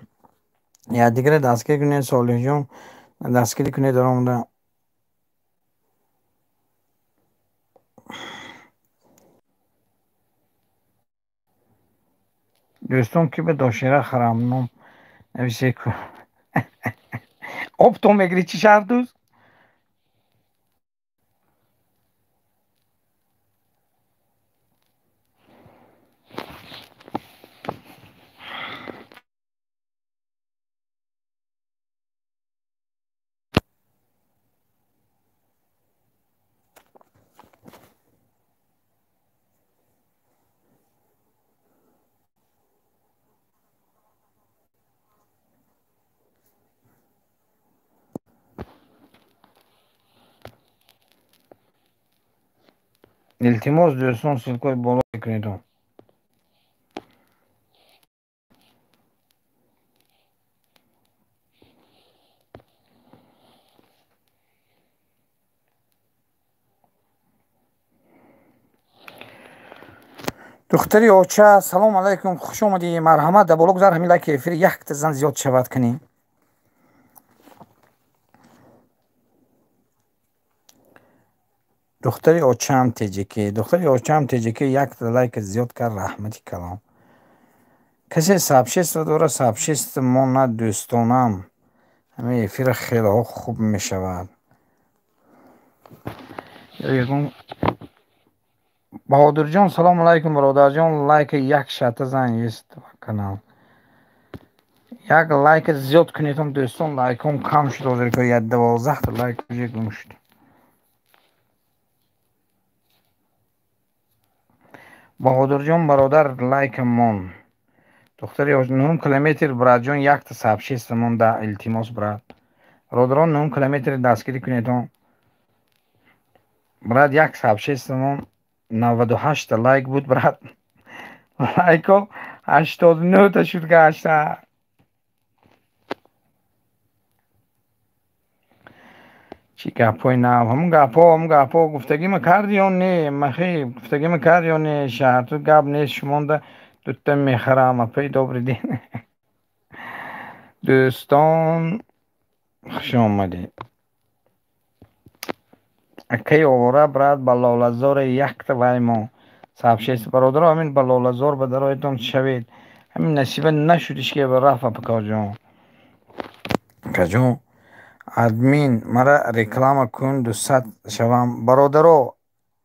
якдигара дастгирӣ кунед, Солиҳҷон дастгирӣ кунед даромада. Дӯстон ки ба дошира харам ном нависе ку. Оптом мегирӣ чӣ шаҳр дӯст? Илтимос дӯстон ссылкаи боло кунед. Духтари оча, салом алайкум, хуш омадӣ, марҳамат, дар боло гузар, ҳамин лайки эфир якта зан зиёд шавад кунӣ. Духтари очаам теҷикӣ, духтари очаам теҷикӣ якта лайк зиёд кард, раҳмати калом. Касе сообщество дорад, сообщество монад дӯстонам. Ҳамин эфир хелеҳо хуб мешавад. Баҳодурҷон, салом алайкум, бародарҷон, лайк як шата зан есть канал. Як лайк зиёд кунедам дӯстон, лайком кам шуд, ҳозир ки 12 та лайк уже гум шуд. Баҳодурҷон бародар лайк мон. Духтари 9 километр братҷон якта сообщество монда, илтимос брат. Бародарон 9 километр дастгирӣ кунедон. Брат як сообщество мон 98 та лайк буд брат. Лайко 89 та шуд гашта. Чӣ гапҳои нав, ҳамун гапҳо, ҳамун гапҳо гуфтагима карди ё не? Махи гуфтагима карди ё не? Шаҳрту гап нест, шумонда дута мехарам. Апаи добрый день. Дӯстон хуш омадед. Акаи овора брат ба Лолазоре якта вай мо сообщество бародаро, ҳамин ба Лолазор ба дароятон шавед. Ҳамин насиба нашудиш ки рафт апакоҷон. Акаҷон админ мара реклама кун 200 шавам. Бародаро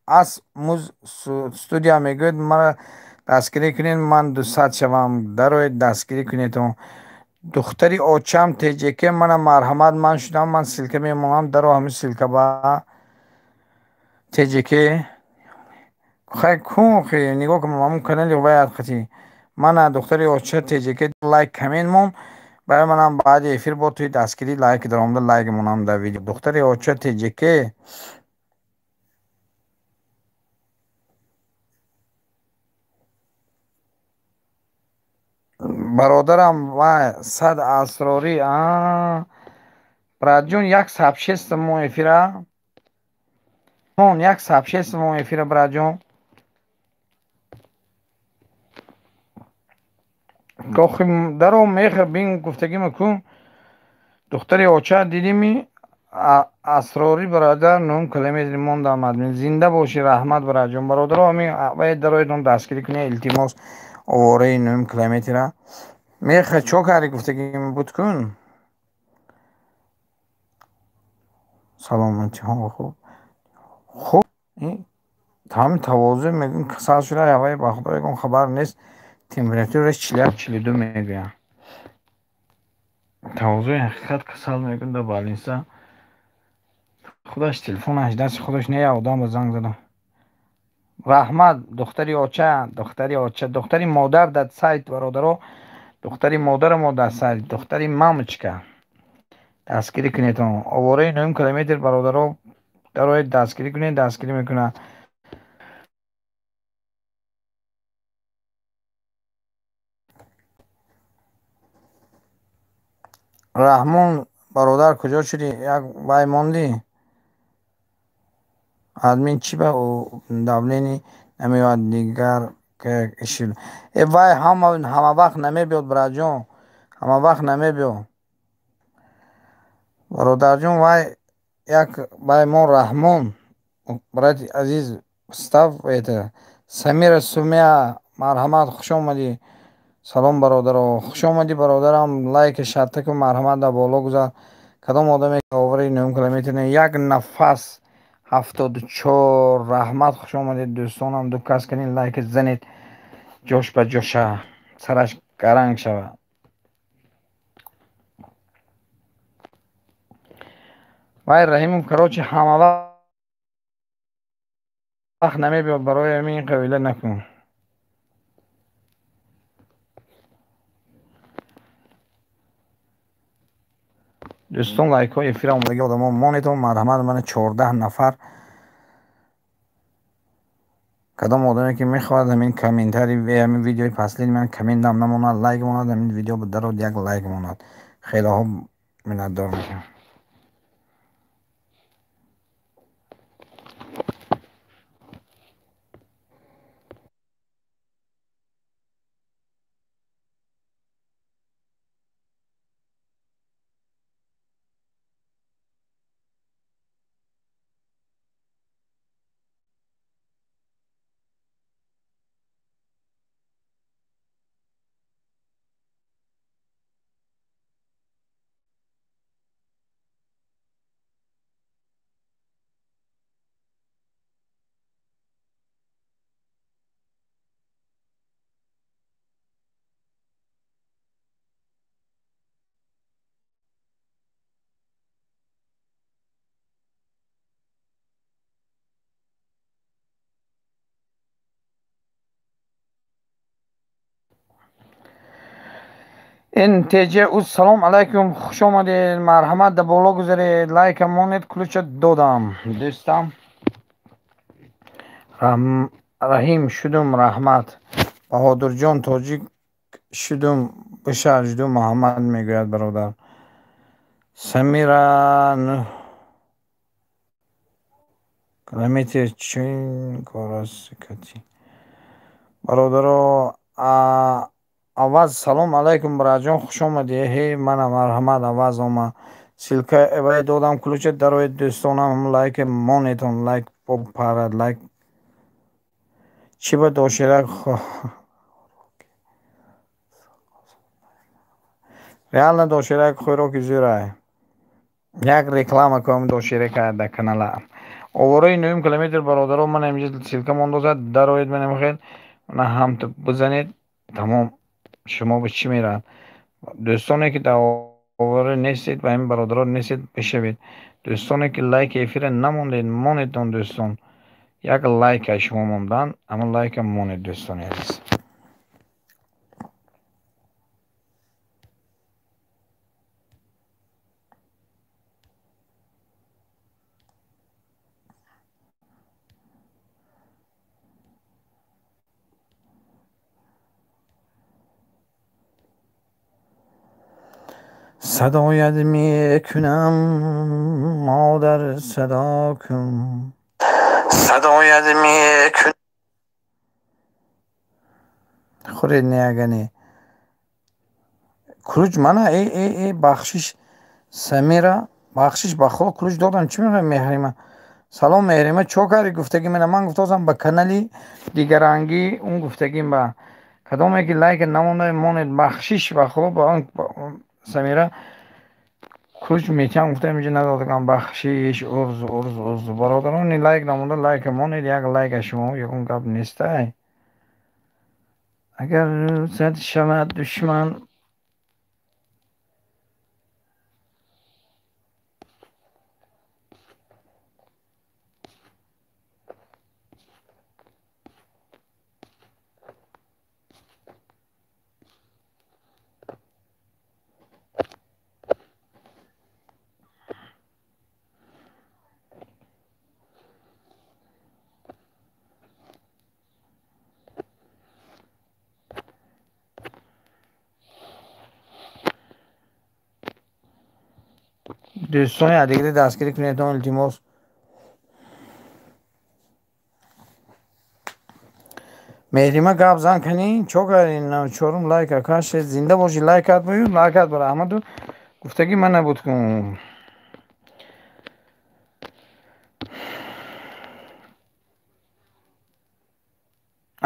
аз муз студия мегӯяд мара дастгирӣ кунед, ман 200 шавам. Дароед дастгирӣ кунед. Духтари очам ТЖК мана марҳамат, ман шудам, ман ссылка мемонам, даро ҳамин ссылка ба ТЖК. Хай кун хи нигоҳ кун ҳамун канали ваят хати. Мана духтари оча ТЖК лайк коммент мон. Барои манам баъди эфир бо туи дастгирӣ лайк даромада лайк монам дар видео. Духтари оча ТЖК бародарам вай сад асрорӣ. Братҷон як сообщество мо эфира. Мон як сообщество мо эфира братҷон. Гохи даро меха бин гуфтагима кун. Духтари оча дидими асрорӣ бародар 9 километр мондам админ. Зинда бошӣ, раҳмат братҷон. Бародаро ҳамин вай дароятон дастгирӣ кунед, илтимос овораи 9 километра. Меха чо карди гуфтагима буд кун. Саломатиҳо хуб. Хуб ҳамин тавозӯъ мегӯем касал шуда, ҳаваи ба худо ягон хабар нест. Температураш 41-42 мегӯянд. Тавозӯи ҳақиқат касал мегӯянд дар больница. Худаш телефонаш дасти худаш не, одам ба занг задам. Раҳмат духтари оча, духтари оча, духтари модар дар сайт бародаро, духтари модарамо дар сайт, духтари мамочка. Дастгирӣ кунед. Овораи 9 километр бародаро дароед дастгирӣ кунед, дастгирӣ мекунад. Раҳмон бародар куҷо шудӣ? Як вай мондӣ? Админ чӣ ба давление намеояд дигар Э вай ҳама вақт намебиёд, братҷон, ҳама вақт намебиёд. Бародарҷон, вай як вай мо Раҳмон, брати азиз, став это Самира Сумия, марҳамат, хуш омадӣ. Салом, бародаро, хуш омадӣ, бародарам. Лайк шарта кун, марҳамат, дар боло гузар. Кадом одаме овари нӯҳум километр як нафас 74. Раҳмат, хуш омадед, дӯстонам. Ду кас канин лайк занед, ҷош ба ҷоша сараш гаранг шавад. Вай Раҳимов, короче, ҳама вақт намебиёд, барои ҳамин қабила накун. Дӯстон, лайкҳои эфира омадаги одамо монедон, марҳамат. Мана 14 нафар. Кадом одаме ки мехоҳад ҳамин комментари ҳамин видеои паслини ман комментам намонад, лайк монад, ҳамин видео дарод як лайк монад, хелеҳо миннатдор мешавам. НТЖ салом алайкум, хуш омадед, марҳамат, дар боло гузаред, лайка монед, ключа додам, дӯстам. Раҳим шудум, раҳмат. Баҳодурҷон, тоҷик шудум, бишажду Муҳаммад мегӯяд бародар. Самира нӯҳ километр чин корасикати. Бародаро, Аваз, салом алайкум, братҷон, хуш омадӣ. Ҳе, мана марҳамат, Аваз омад. Ссылка вай додам, ключа дароед, дӯстонам, лайк монетон, лайк парад, лайк. Чӣ ба доширак реально доширак хӯроки зӯрай. Як реклама кунам доширака дар канала. Овораи нӯҳум километр, бародаро, ман инҷа ссылка мондозад, дароед, мана хел, мана ҳамто бизанед, тамом. Шумо ба чӣ меравад? Дӯстоне ки дар овора нестед, ба ҳамин бародаро нестед, бишавед. Дӯстоне ки лайки эфира намондед, монедон, дӯстон. Як лайк аз шумо мондан, ҳамон лайка монед, дӯстони азиз. Садоят мекунам, модар, садо кун. Садоят мекунам. Хӯред неагане. Ключ мана, э э э бахшиш, Самира, бахшиш, ба худо ключ додам, чӣ мехоҳӣ, Меҳрима? Салом, Меҳрима, чо кардӣ гуфтагӣ мена? Ман гуфтозам ба канали дигарангӣ он гуфтагим ба. Кадоме ки лайк намонда монед, бахшиш, ба худо ба он Самира ключ метиҳам гуфтам, инҷа надодам, бахшиш, урз урз урз. Бародарони лайк намонда, лайк монед, як лайк аз шумо ягон гап нестай. Агар рӯзат шавад душман, дӯстони адигри дастгирӣ кунедон, илтимос. Меҳрима гап зан кунӣ, чо кардӣ? Чорум лайка кашед, зинда бошӣ, лайкат бою, лайкат ба раҳмату гуфтагӣ ман набуд кун.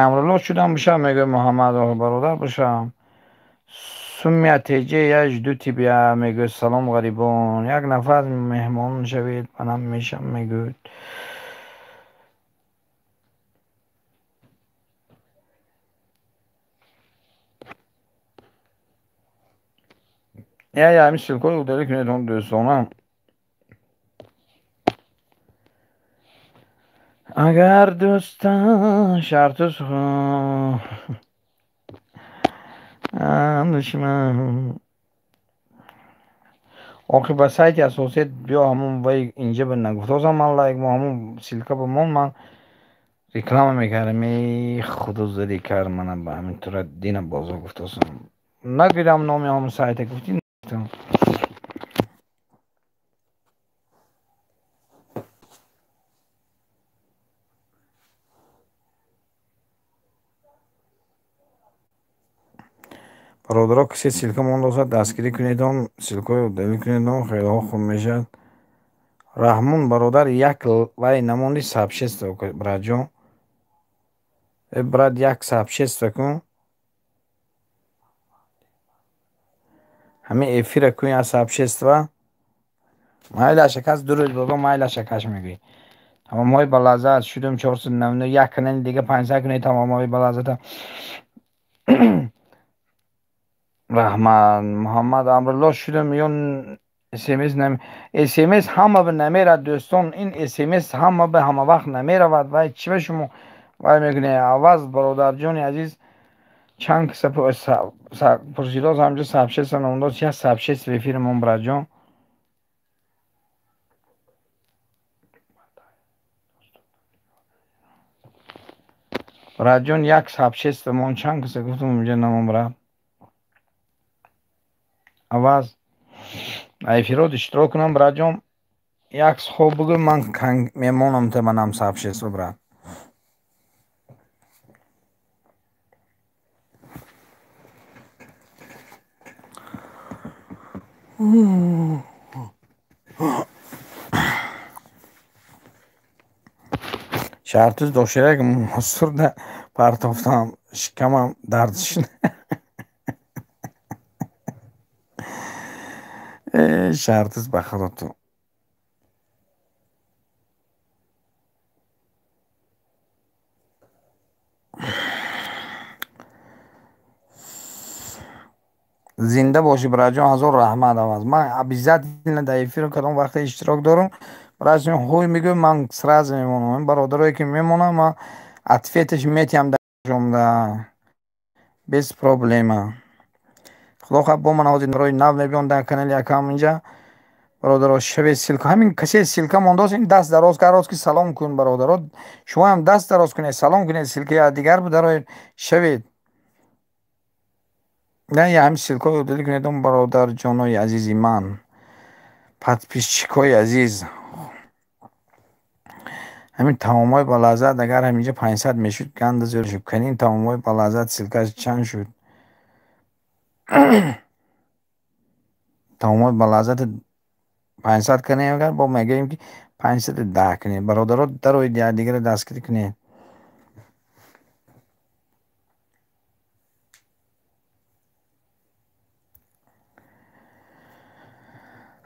Амрулло шудам бишам, мегӯяд Муҳаммад бародар бошам. Сумия ТЖ я жду тебя, мегӯяд салом ғарибон. Як нафар меҳмон шавед, манам мешам, мегӯяд. Я ҳамин ссылкаро удалить кунед он дӯстонам. Агар дӯстан шарту душман охи ба сайти асосият биё ҳамон вай инҷа ба нагуфтозам ман лайк мо ҳамон ссылка ба мон ман реклама мекардам. Эй худо зади кард мана ба ҳамин тура дина бозор гуфтозам. Нагӯям номи ҳамон сайта гуфтӣ. Бародаро касе ссылка мондозад дастгирӣ кунедон, ссылкаро удалить кунедон, хелҳо хуб мешавад. Раҳмон бародар як вай намонди сообщество братҷон. Э брат як сообщество кун. Ҳамин эфира кун як сообщество. Майлаша кас ду рӯз бого майлаша каш мегӯӣ. Тамомҳои ба лаззат шудум 499 як канали дига 500 кунед тамомҳои ба лаззата. Раҳмат Муҳаммад Амрулло шудам ё СМС нами СМС ҳама ба намерад дӯстон, ин СМС ҳама ба ҳама вақт намеравад. Вай чӣ ба шумо вай мекунед? Аваз бародарҷони азиз чанд каса пурсидоз ҳамҷо сообщество номдоз як сообщество эфирамон братҷон. Братҷон як сообщество мон чанд каса гуфтум инҷа намон брат. Аваз эфирот иштирок кунам братҷон, як хоб бигӯ ман мемонам та манам сообщество брат. Шартуз доширак мосурда партофтам, шикамам дард шуд. Шартуз ба худо ту. Зинда бошӣ братҷон, ҳазор раҳмат аваз. Ман обязательно дар эфир кадом вақте иштирок дорам, братҷон ҳой мегӯям ман сразу мемонам. Бародарое ки мемонам ман ответаш метиҳам дар ҷомда. Без проблема. Худо хоҳад бо ман ҳозир рои нав мебиён дар канали акам инҷа. Бародаро шавед ссылка. Ҳамин касе ссылка мондост ин даст дароз кард ки салом кун бародаро. Шумоам даст дароз кунед, салом кунед, ссылка я дигар будароед шавед. На я ҳамин ссылкаро удалить кунед он бародарҷонои азизи ман. Подписчикои азиз. Ҳамин таомҳои ба лаззат агар ҳаминҷа 500 мешуд ганда зиёд шуд. Канин таомҳои ба лаззат ссылкаш чанд шуд? Таомҳои ба лаззат 500 кунем агар бо мегӯем ки 510 кунем. Бародаро дароед якдигарро дастгирӣ кунед.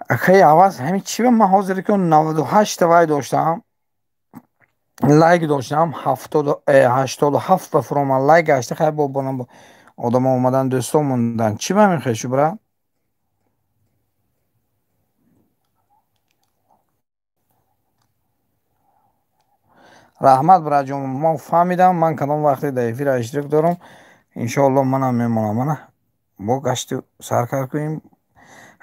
Акай аваз ҳамин чӣ ба ман ҳозир ки 98 та вай доштам, лайк доштам, 87 ба фуромад лайк гашта хай бо бонам одамо омадан дӯстон мондан. Чӣ ба ҳамин хел шуд брат? Раҳмат братҷон, ман фаҳмидам ман кадом вақте дар эфир иштирок дорам. Иншоалло манам мемонам. Мана бо гашту сар кар кунем.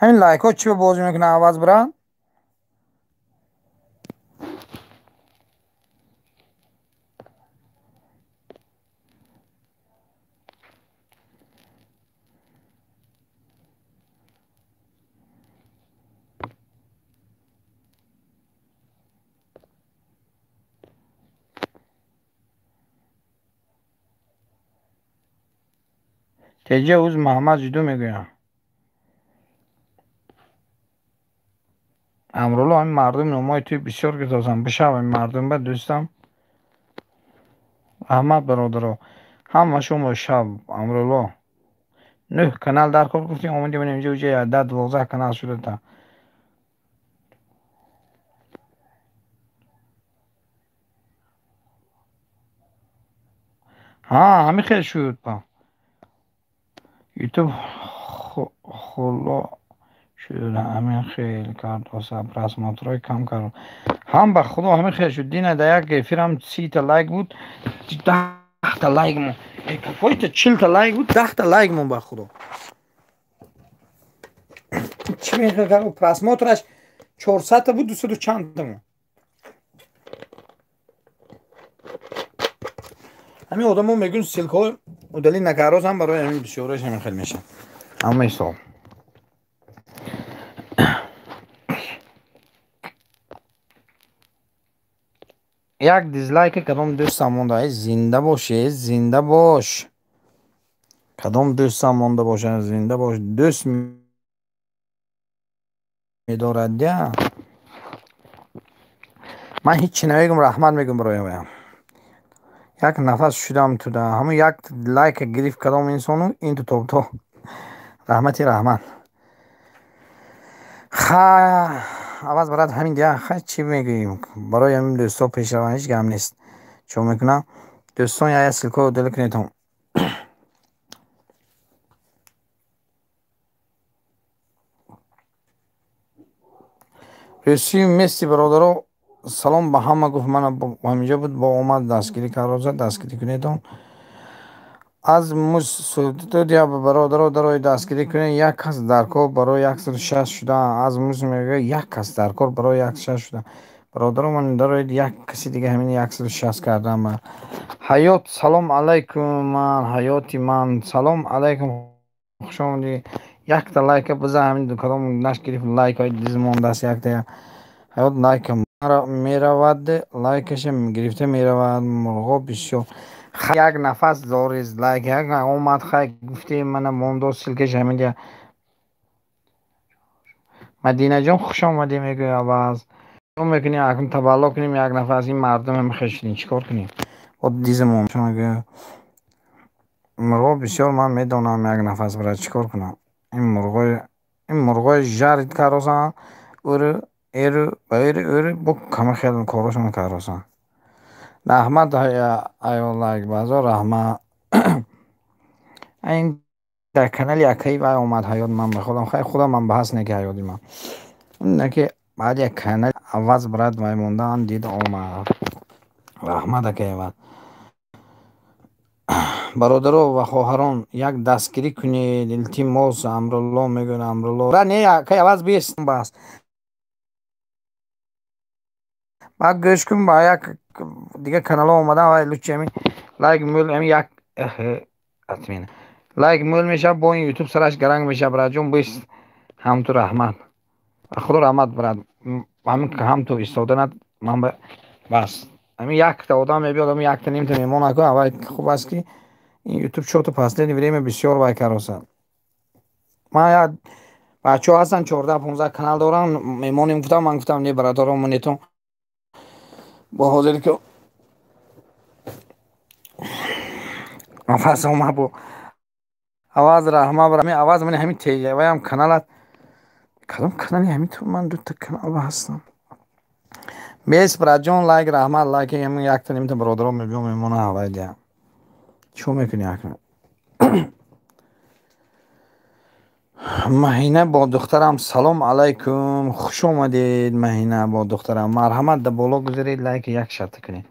Ҳамин лайкҳо чӣ ба бозӣ мекунад аваз брат? Теҷа уз Муҳаммад ҷудо мегӯям. Амрулло ҳамин мардум номҳои туи бисёр гирдозам. Бишав ҳамин мардум ба дӯстам. Раҳмат бародаро. Ҳама шумо шаб Амрулло. 9 канал дар кор гуфтем, омадем инҷо уҷа 10-12 канал шуда та. Ҳа, ҳамин хел шуд па. Ютуб хуло шуд, ҳамин хел кард, оса просмотрҳои кам кард. Ҳам ба худо ҳамин хел шуд. Дина дар як эфирам 30-та лайк буд, 10-та лайк мо. Какой-то 40-та лайк буд, 10-та лайк мо ба худо. Чӣ мехел кард? Просмотраш 400-та буд, 200 чандта мо. Ҳамин одамо мегӯянд ссылкаҳои удалӣ накарроз ҳам барои ҳамин бисёраш ҳамин хел мешавад. Ҳама ҳисоб. Як дизлайка кадом дӯстам монда? Эй зинда бош, эй зинда бош. Кадом дӯстам монда бошад, зинда бош. Дӯст медорад я. Ман ҳеҷ намегӯм, раҳмат мегӯм барои ваям. Як нафас шудам туда. Ҳамон як лайка гирифт кадом инсону ин ту то. Раҳмати раҳмат. Ха, аваз барад ҳамин дия. Ха, чӣ мегӯем? Барои ҳамин дӯстҳо пешраван ҳеҷ гап нест. Чо мекунам? Дӯстон я ссылкаро удалӣ кунедон. Рӯсии Месси бародаро салом ба ҳама гуфт, мана ҳаминҷо буд, бо омад дастгирӣ кард, дастгирӣ кунедон. Аз мусудия бародаро дарои дастгирӣ кунед, як кас дар кор барои 160 шуда. Аз мус мегӯяд як кас дар кор барои 160 шуда. Бародаро ман дарои як каси дига ҳамин 160 кардам. Ҳаёт салом алайкум, ман ҳаёти ман салом алайкум, хуш омадӣ. Якта лайка бизан, ҳамин кадом наш гирифт лайкҳои диз мондааст якта. Ҳаёт лайка меравад, лайкаша гирифта меравад. Мурғо бисёр. Як нафас дорез лайк, як омад, хай гуфтем мана мондо ссылкаш ҳамин дия. Мадинаҷон хуш омадӣ мегӯяд аваз. Чӣ мекунем? Акнун табалло кунем як нафас, ин мардум ҳам хешидем, чӣ кор кунем? От дизмон мегӯяд. Мурғо бисёр ман медонам як нафас брат, чӣ кор кунам? Ин мурғои жарид каросан, ӯру эру ба эру ӯру бо кама хел корошон каросан. Раҳмат аё лайк базо раҳмат. Ин дар канали акаи вай омад ҳаёт ман ба худам, хай худам ман ба ҳаст неки ҳаёти ман. Неки баъд як канал аваз брат вай мондаам дид омад. Раҳмат акаи аваз. Бародаро ва хоҳарон як дастгирӣ кунед, илтимос. Амрулло мегӯяд Амрулло. Ра не акаи аваз бест бас. Баъд гӯш кун ба як дига каналҳо омадан вай лучи ҳамин лайк мӯл ҳамин як атмина. Лайк мӯл мешавад, бо ин ютуб сараш гаранг мешавад. Братҷон бест ҳам ту раҳмат. Худо раҳмат брат. Ҳамин ҳам ту истоданат ман ба бас. Ҳамин якта одам мебиёд, ҳамин якта нимта мемон накун, аввал хуб аст ки ин ютуб чото последнее время бисёр вай кароса. Ман як бачаҳо ҳастанд 14-15 канал доранд, мемонем гуфтам, ман гуфтам не бародаро монетон. Бо ҳозир ки нафас омад бо аваз раҳмат бар ҳамин аваз ман ҳамин теҷаваям каналат. Кадом канали ҳамин ту ман дута канал ҳастам. Бес братҷон лайк раҳмат лайк ҳамин якта нимта бародаро мебиём мемона ҳавай дия. Чӣ мекунӣ акнун? Маҳина бо духтарам салом алайкум, хуш омадед Маҳина бо духтарам. Марҳамат дар боло гузаред, лайк як шарта кунед.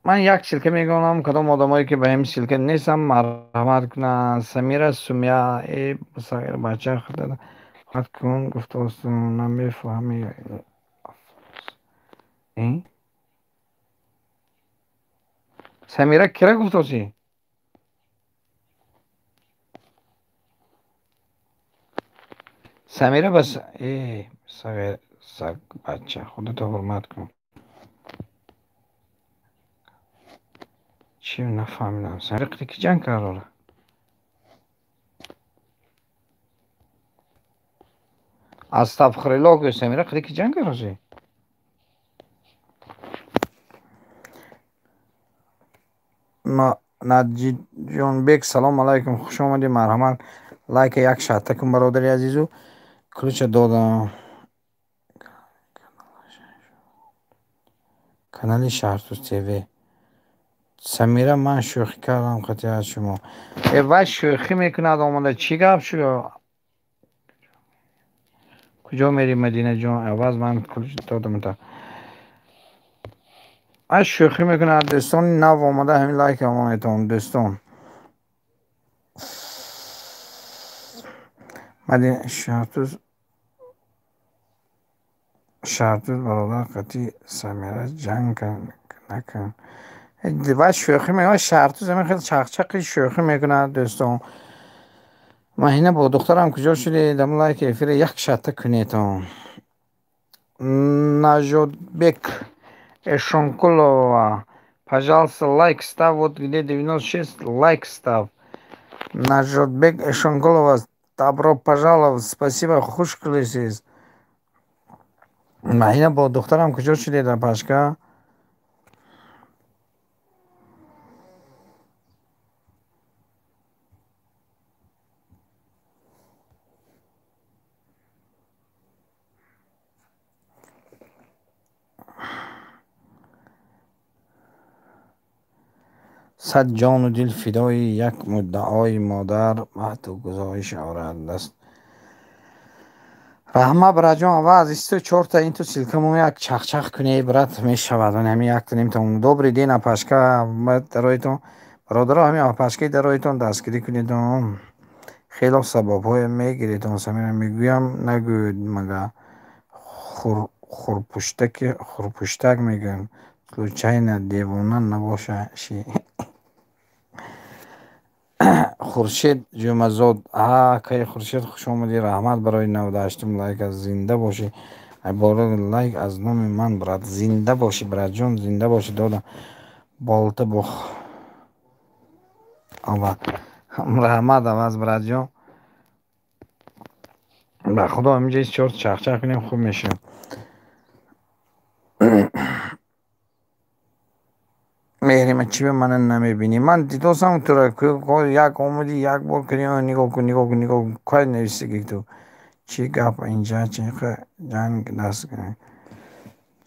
Ман як ссылка мегӯям, кадом одамое ки ба ҳамин ссылка нестам марҳамат кунанд. Самира Сумия, э сағир бача худат кун гуфтостум, намефаҳми. Самира кира гуфтосӣ? Самира бас сағир саг бача худато ҳурмат кун. Чӣ Чӣ нафаҳмидам. Самира қити ки ҷанг кард ҳола? Астағфируллоҳ гӯ, Самира қити ки ҷанг кард ҳозир? Наҷиҷонбек салом алайкум, хуш омадӣ, марҳамат. Лайка як шарта кун, бародари азизу. Ключа додам. Канали Шаҳртуз ТВ. Самира, ман шӯхӣ кардам қати аз шумо. Э, вай шӯхӣ мекунад омада. Чӣ гап шуд? Куҷо мерӣ, Мадинаҷон? Аваз ман ключ додам та. Ай шӯхӣ мекунад, дӯстони нав омада, ҳамин лайк монетон, дӯстон. Мадина Шаҳртуз, Шаҳртуз бародар, қати Самира ҷанг накун. Вай шӯхӣ мекунад, Шаҳртуз ҳамин хел чақчақи шӯхӣ мекунад, дӯстон. Маҳина бо духтарам куҷо шудед? Ам лайки эфира як шарта кунетон. Нажодбек Эшонкулова, пожалуйста, лайк ставь, вот где 96, лайк ставь. Нажодбек Эшонкулова, добро пожаловать, спасибо, хуш келисиз. Маҳина бо духтарам куҷо шудед, апашка? Сад ҷону дил фидои як муддаои модар маҳду гузориш орад даст. Раҳмат, братҷон, аваз исту чорта инту ссылкамо як чақчақ кунед, брат, мешавад. Ҳамин якта нимта. Добрый день, апашка, дароитон. Бародаро, ҳамин апашкаи дароитон дастгирӣ кунедон. Хело сабабҳое мегиредон. Самира мегӯям, нагӯед мага. Хурпуштаки хурпуштак мегӯям. Случайно девона набошаши. Хуршед Ҷумазод, акаи Хуршед, хуш омадӣ, раҳмат барои 98-ум лайк, зинда бошӣ. Лайк аз номи ман, брат, зинда бошӣ, братҷон, зинда бошӣ, додам. Болта бух. Раҳмат, аваз, братҷон. Ба худо ҳаминҷа чор чақчақ кунем, хуб мешавад. Меҳрима, чӣ ба мана намебинӣ? Ман дидосам тура, як омадӣ, як бор кунӣ, нигоҳ кун, нигоҳ кун, нигоҳ кун, кай нависагӣ ту? Чӣ гап инҷа, чӣ ҷанг даст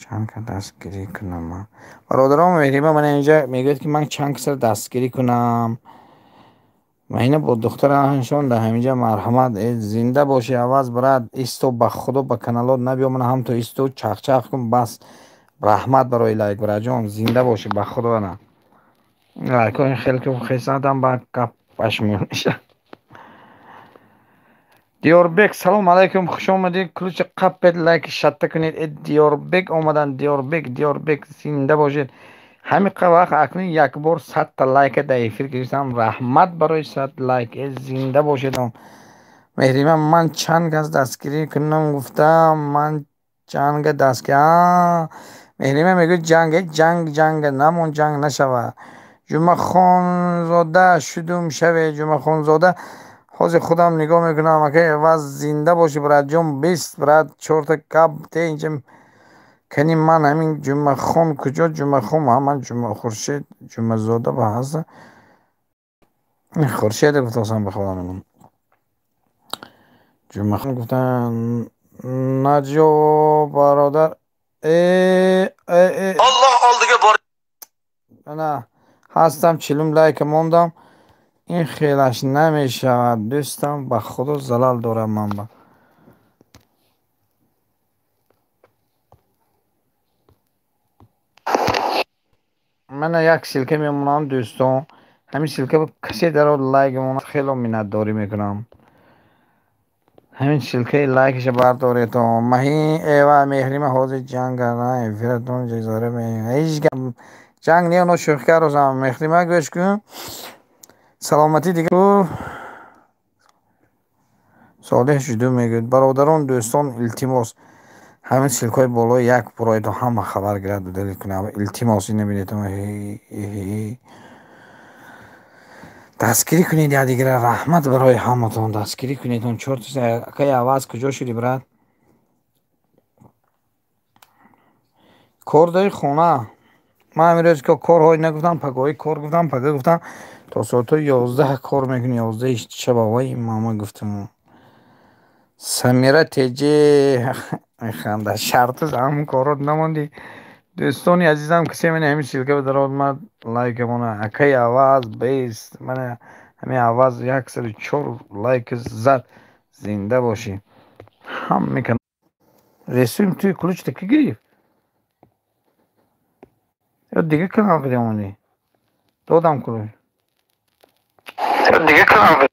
чанд ка дастгирӣ кунам ман? Бародарон, Меҳрима мана инҷа мегӯяд, ки ман чанд касро дастгирӣ кунам. Маҳина бо духтарашон дар ҳаминҷа, марҳамат, зинда бошӣ, аваз, брат, исто, ба худо ба каналот набиё, мана ҳамто исто чақчақ кун, бас. Раҳмат барои лайк, братҷон, зинда бошӣ, ба худо на. Лайкҳои хеле ки хесадам ба гап пашмон мешавад. Диёрбек, салом алайкум, хуш омадед. Ключи қаппед, лайк шатта кунед. Э, Диёрбек омадан, Диёрбек, Диёрбек, зинда бошед. Ҳамин вақт акнун як бор 100-та лайка дар эфир гирифтам. Раҳмат барои 100 лайк. Э, зинда бошед. Меҳрима, ман чанд кас дастгирӣ кунам гуфтам, ман чанга дастгирӣ. Меҳрима мегӯяд ҷанг, ҷанг, ҷанг, намон ҷанг нашавад. Ҷумъахонзода шудум шаве, Ҷумъахонзода. Ҳозир худам нигоҳ мекунам, акай аваз, зинда бошӣ, братҷон, бист, брат, чорта гап те инҷа кани ман ҳамин Ҷумъахон куҷо? Ҷумъахон ман Ҷума Хуршед Ҷумъазода ба ҳаста. Хуршеде гуфтасам ба худам. Ҷумъахон гуфтан наҷо бародар. Э, э, э. Alloh oldiga bor. Ана ҳастам, 40-ум лайка мондам. Ин хелаш намешавад, дӯстам, ба худо залал дорам ман ба. Мана як ссылка мемонам, дӯстон. Ҳамин ссылка касе дарод лайк монад, хело миннатдорӣ мекунам. Ҳамин ссылкаи лайкаша бардоретон. Маҳин эва Меҳрима ҳозир ҷанг кардан, эфиратон ҷизора ҳеҷ гап ҷанг не, оно шӯхӣ кардосам. Меҳрима, гӯш кун. Саломатӣ дигар. Солеҳ шуду мегӯяд: бародарон, дӯстон, илтимос, ҳамин ссылкаҳои болои як буроедон, ҳама хабар гирад, удалить кунад. Илтимос, ина бинедон. Дастгирӣ кунед якдигара, раҳмат барои ҳаматон, дастгирӣ кунедон. Чорта акаи Аваз куҷо шуди, брат? Кор дори хона? Ман ҳамин рӯз корҳои нагуфтам, пагоҳӣ кор гуфтам, пага гуфтам то соатҳои 11 кор мекунӣ, 11 шаба. Вай мама гуфтам. Самира теҷе механда, шарту ҳамон корот намондӣ. Дӯстони азизам, касе мани ҳамин ссылка ба даромад, лайк мона. Акаи Аваз бест, мана ҳамин Аваз 104 лайк зад, зинда бошӣ. Ҳама ресуим туи ключта ки гирифт? Ё дига канал кида монди? Додам ключ. Дига канал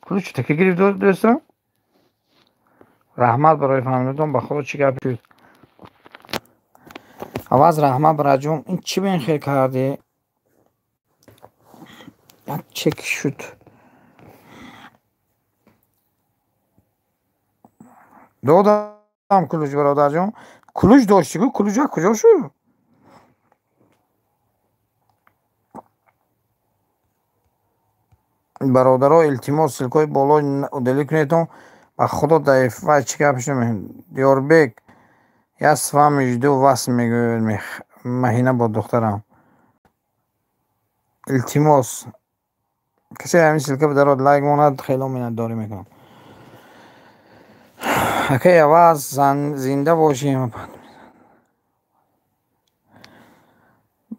ключта ки гирифт, дӯстон? Раҳмат барои фаҳмидатон, ба худо чӣ гап шуд? Аваз раҳмат, бираҷон, ин чӣ бин хел кардӣ? Як чек шуд. Додам ключ, бародарҷон. Ключ доштӣ ку, ключ аз куҷо шуд? Бародаро, илтимос, ссылкаҳои боло удалить кунедтон. Ба худо вай чӣ гап шуд? Диёрбек, я с вами жду вас, мегӯяд Маҳина бо духтарам. Илтимос, касе ҳамин ссылка бидарод, лайк монад, хело миннатдорӣ мекунам. Акаи Аваз, зинда бошӣ.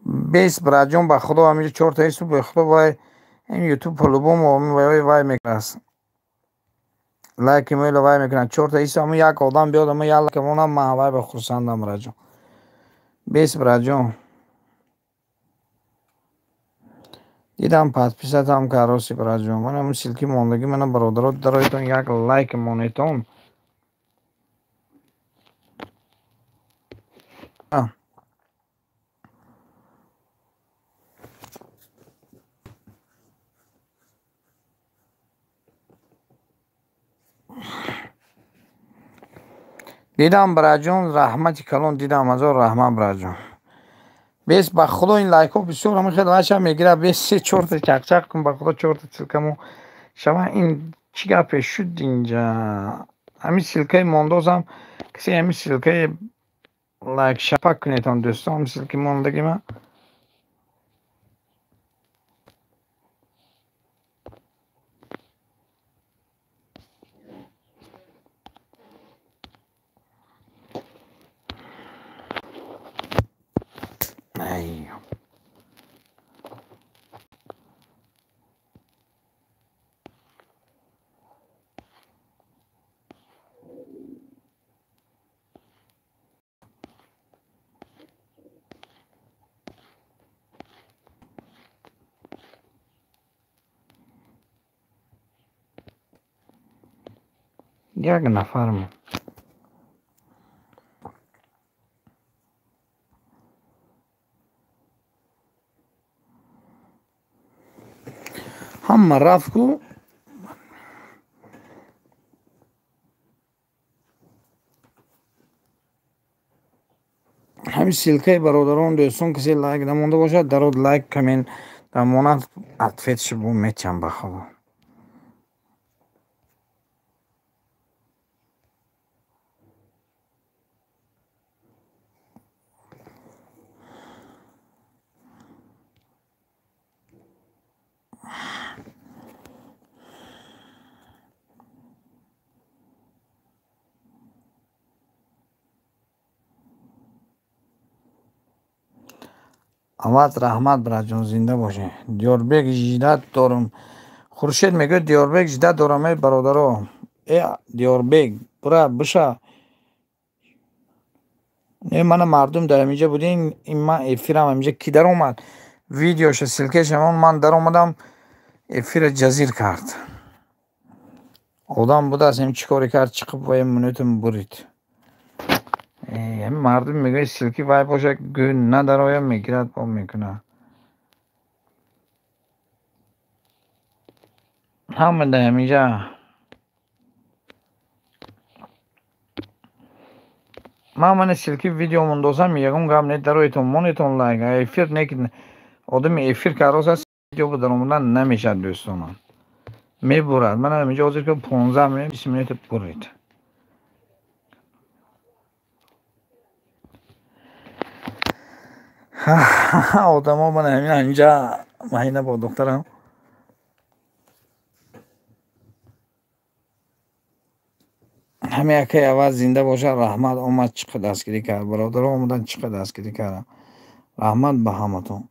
Бес, братҷон, ба худо ҳаминҷо чорта исту, ба худо вай ин ютуб по-любому вай вай мекунад. Лайки мела вай мекунад. Чорта исту, ҳамин як одам биёд, ама як лайк монам, ман вай ба хурсандам, братҷон. Бес, братҷон. Дидам подписатам кароси, братҷон. Ман ҳамин ссылки мондагӣ мана, бародаро, дароитон як лайк монетон. Дидам, братҷон, раҳмати калон дидам, ҳазор раҳмат, братҷон. Бес, ба худо ин лайкҳо бисёр ҳамин хел вайша мегирад. Бес, се чорта чақчақ кун, ба худо чорта ссылкамо шава. Ин чӣ гапе шуд инҷа? Ҳамин ссылкаи мондозам, касе ҳамин ссылкаи лайк шапак кунедон, дӯстон, ҳамин ссылки мондаги ман. Ай. Як нафармо. Ҳама рафт ку. Ҳамин ссылкаи бародарон, дӯстон, касе лайк намонда бошад, дарод лайк коммент дамонад, ответши бо метиҳам, ба худо. Аваз раҳмат, братҷон, зинда бошӣ. Диёрбек ждать дорам. Хуршед мегӯяд Диёрбек ждать дорам, эй бародаро. Э Диёрбек, бура биша. Не мана мардум дар ҳаминҷа будин, ин ман эфирам ҳаминҷа ки даромад? Видеоша ссылкаша ман даромадам, эфира ҷазир кард. Одам будааст, ҳамин чӣ коре кард, чиқиб вай минутам бурид. Ҳамин мардум мегӯяд ссылки вай бошад, гӯ надароя, мегирад, бо мекунад. Ҳама дар ҳаминҷа. Ман мана ссылки видео мондозам, ягон гап не, дароитон монетон лайк. Эфир не, одами эфир кароз аст. Видео даромадан намешавад, дӯстонам. Мебурад. Ман инҷо ҳозир ки 15 минут, 20 минут бурид. Одамо ман ҳамин инҷа маҳина бо духтарам. Ҳамин акай аввал зинда бошад, раҳмат омад, чӣ қадр дастгирӣ кард. Бародаро омадан, чӣ қадр дастгирӣ карданд. Раҳмат ба ҳаматон.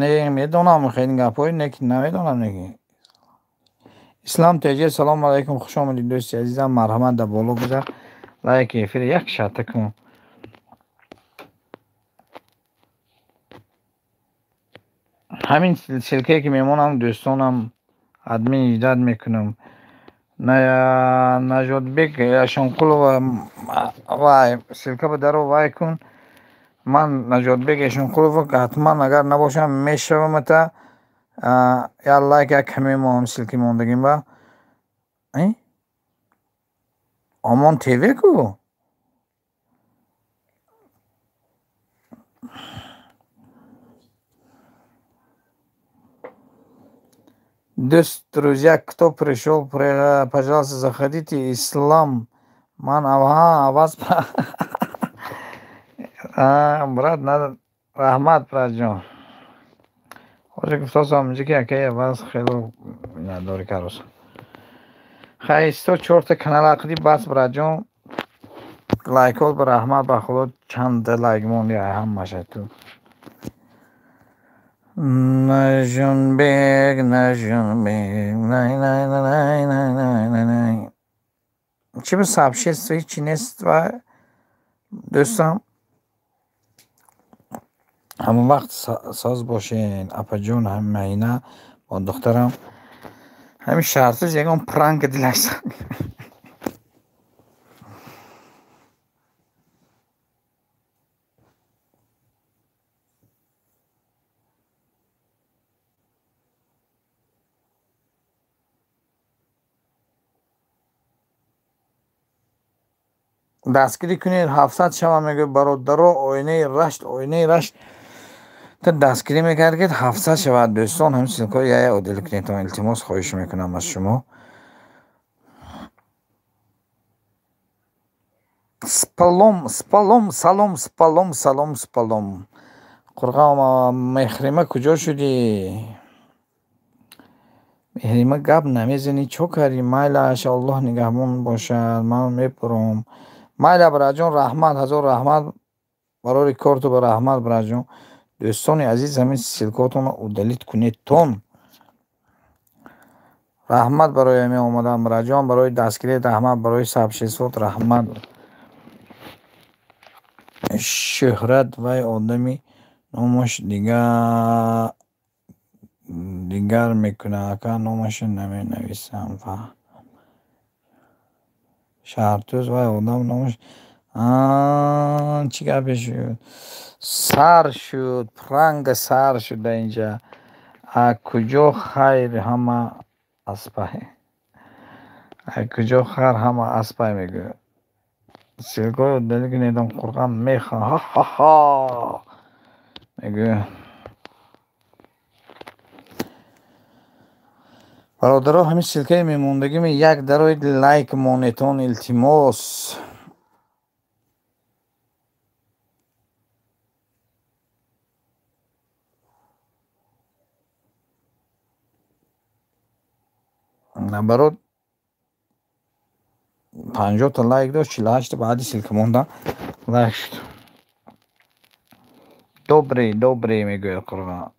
Не, медонам хеле гапҳои не, намедонам неки. Ислам ТЖ, салом алайкум, хуш омадед, дӯсти азизам, марҳамат дар боло гузар. Лайк эфир як шарта кун. Ҳамин ссылка е ки мемонам, дӯстонам, админ иҷдад мекунам. Нажодбек Эшонқулова, вай ссылка ба даро вай кун. Ман Наҷотбек Эшонқулова ҳатман агар набошам мешавам ата як лайк як каме моҳам ссылки мондагим ба. Омон ТВ ку? Дӯст, друзья, кто пришел, пожалуйста, заходите. Ислам. Ман аваз брат, надо раҳмат, братҷон. Ҳозир гуфтосам инҷа ки акаи аваз хело миннатдорӣ кардосам. Хай, 104 канал ақди бас, братҷон. Лайкот ба раҳмат, ба худо чанд лайк монди ҳамаша ту. Нажонбек, Нажонбек, най най най най най най най. Чӣ ба сообщество ҳечи нест ва дӯстам? Ҳамон вақт соз бошед, апаҷон, маҳина бо духтарам. Ҳамин шартиш ягон пранк дилаш. Дастгирӣ кунед, 700 шава мегӯяд бародаро, оинаи Рашт, оинаи Рашт. Та дастгирӣ мекард ки 700 шавад, дӯстон, ҳамин ссылка ҳои яя одил кунед, илтимос хоҳиш мекунам аз шумо. Спалом, спалом, салом, спалом, салом, спалом. Қурғам Меҳрима куҷо шудӣ? Меҳрима гап намезанӣ, чо кардӣ? Майлаш, Аллоҳ нигаҳбон бошад, ман мепурам. Майла, братҷон, раҳмат, ҳазор раҳмат барори корту ба раҳмат, братҷон. Дӯстони азиз, ҳамин ссылка отонро удалить кунедтон. Раҳмат барои ҳамин омадан, братҷон, барои дастгирӣ раҳмат, барои сообщество т раҳмат. Шӯҳрат вай одами номаш дигар мекунад, ака номашро наменависам. Шаҳртӯз вай одам номаш чӣ гапе шуд? Сар шуд, пранга сар шуд дар инҷа. А куҷо хайр ҳама аспай? А куҷо хар ҳама аспай мегӯяд. Ссылка ҳои удалить кунедам, қурғам мехоҳам. Ха-ха-ха мегӯяд. Бародаро, ҳамин ссылка и мемондагиме як дарои лайк монетон, илтимос. Наоборот, 50-та лайк дошт, 48-та баъди ссылка монда лайк шуд. Добрый, добрый мегӯяд Қурғон.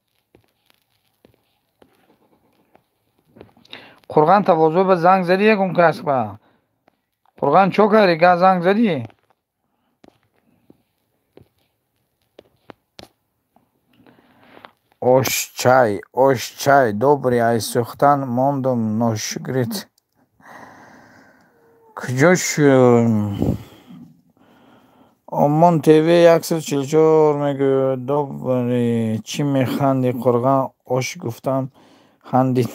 Қурғон тавозӯ ба занг задӣ ягон кас ба? Қурғон чо кардӣ? Га занг задӣ? Ош чай, ош чай, добрый, ай сӯхтан мондум, ношукрит. Куҷо шуд? Омон ТВ 144 мегӯяд: Добрый, чӣ механдӣ? Қурған ош гуфтам, хандид.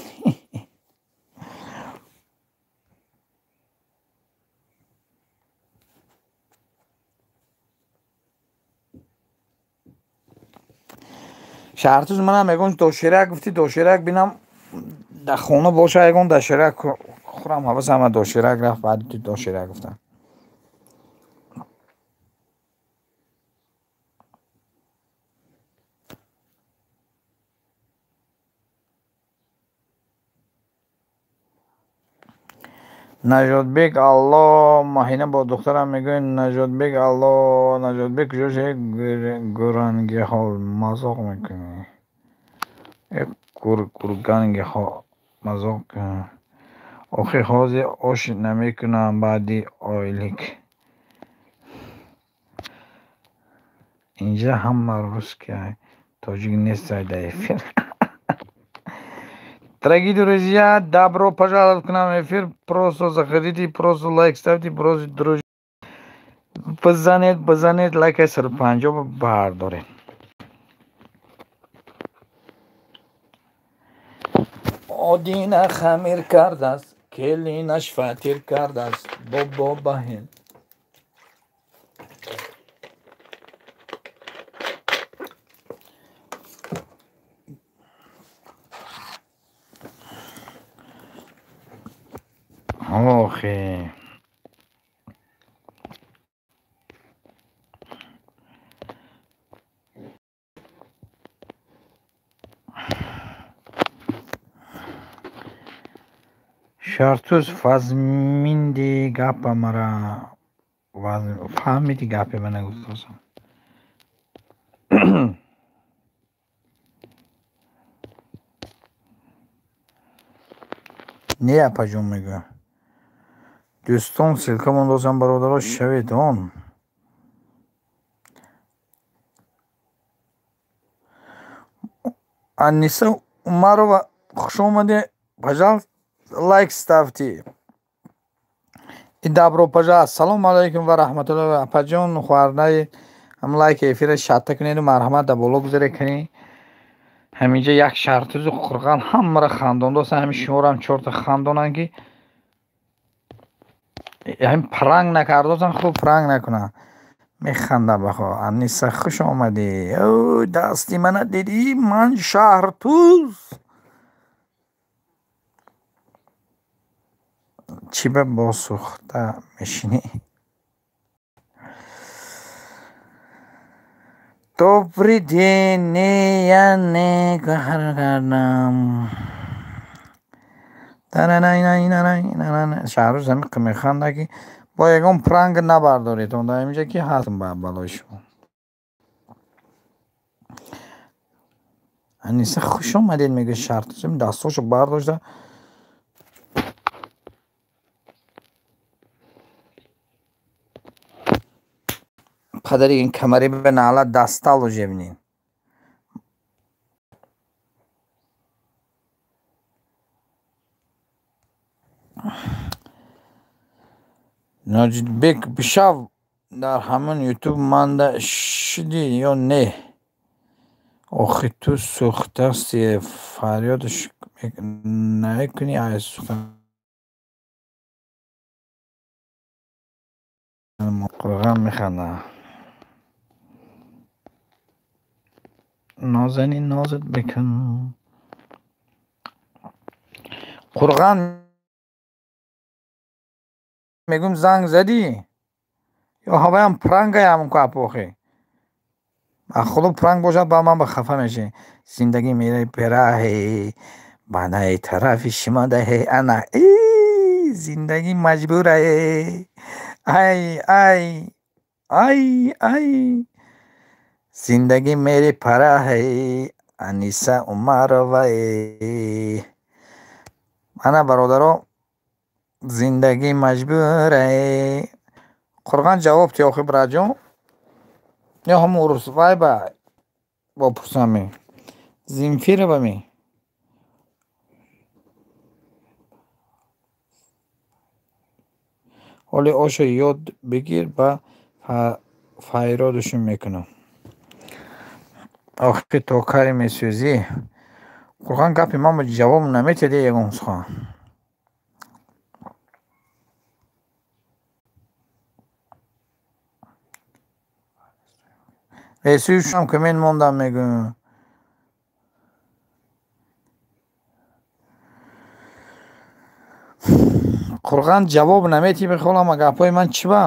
Шаҳртуз манам ягон доширак гуфтӣ, доширак бинам дар хона боша, ягон доширак хӯрам, ҳавасам доширак рафт, баъд доширак гуфтам. Наҷотбек Алло, Маҳина бо духтарам мегӯяд: Наҷотбек Алло, Наҷотбек куҷо шуд? Гурангиҳо мазоқ мекунӣ. Гургангиҳо мазоқ. Охи ҳозир ош намекунам баъди ойлик. Инҷа ҳама русский, тоҷик нестай дар эфир. Дорогие друзья, добро пожаловать к нам в эфир. Просто заходите, просто лайк ставьте, просто друзья. Бизанед, бизанед, лайкай 150 бардоред. Одина хамир кардааст, келинаш фатир кардааст, бобо баҳин. Охи. Шартуз фазминди гапа мара фаҳмиди гапе ба нагуфтасам. Не апаҷон мегӯям. Дӯстон, ссылка мондозам, бародаро, шавед он. Аниса Умарова, хуш омадед, пожалуйста, лайк ставьте. И добро пожалуйста. Салом алейкум ва раҳматуллоҳи. Апаҷон, хоҳарнаи, ҳам лайк эфира шатта кунеду марҳамат дар боло гузаре кунед. Ҳаминҷа як шартузу қурған ҳамаро хандондосан, ҳамин шуморо ҳам чорта хандонанд ки ҳамин пранк накардосан, хуб пранк накунанд. Механда бахо. Аниса, хуш омадӣ. Ӯ, дасти мана дидӣ? Ман шаҳртуз. Чӣ ба босӯхта мешинӣ? Добрый день, не, я не кардам. Шаҳрӯз ҳамин механда ки бо ягон пранк набардоред, он дар инҷа ки ҳастм ба балои шумо. Аниса, хуш омадед, мегӯяд Шаҳртуз, дастошо бардошта. Падари ин камари ба наъла дастал уже бинед. Ноҷидбек, бишав дар ҳамон ютуб манда шудӣ ё не? Охи ту сӯхтасти, фарёдш намекунӣ ай сӯхтан. Қурған механдад. Нозанин нозат бикун. Қурған мегӯм, занг задӣ? Ё ҳаваям пранкая ҳамон кап охи? Ба худо пранк бошад, ба ман ба хафа мешӣ. Зиндагӣ мераи пераҳе, банаи тарафи шумо даҳе, ана зиндагӣ маҷбурае. Ай, ай, ай, ай. Зиндагӣ мери параҳе, Аниса Умаровае. Ана бародаро, зиндагӣ маҷбурае. Қурған ҷавоб ти охи браҷон. Ё ҳамон урус вай ба бопурсам-ми. Земфирова ми? Ҳоли ошо ёд бигир ба Файродушон мекунам. Охи то кай месӯзӣ? Қурған гапи ман ҷавоб наметиҳад ягон сухан. Ресӯшам коммент мондам мегӯям. Қурған ҷавоб наметиҳӣ бихолам гапҳои ман чӣ ба?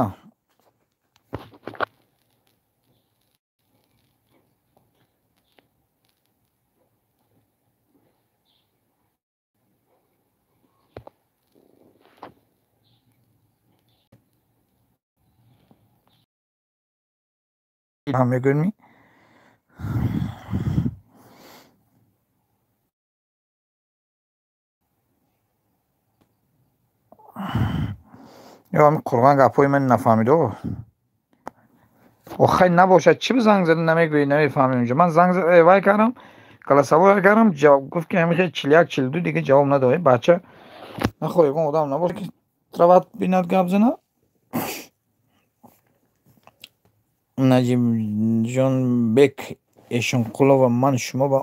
Мегӯем? Ё ҳамин Қурған гапҳои ман нафаҳмид. Охай набошад, чӣ занг зада намегӯӣ, намефаҳмем инҷо. Ман занг вай кардам, голосовой кардам, гуфт ки ҳамин хел 41 42 дига ҷавоб надод. Бача нахоҳ ягон одам набошад ки равад бинад гап зана. Наҷибҷонбек Эшонқулова ман шумо ба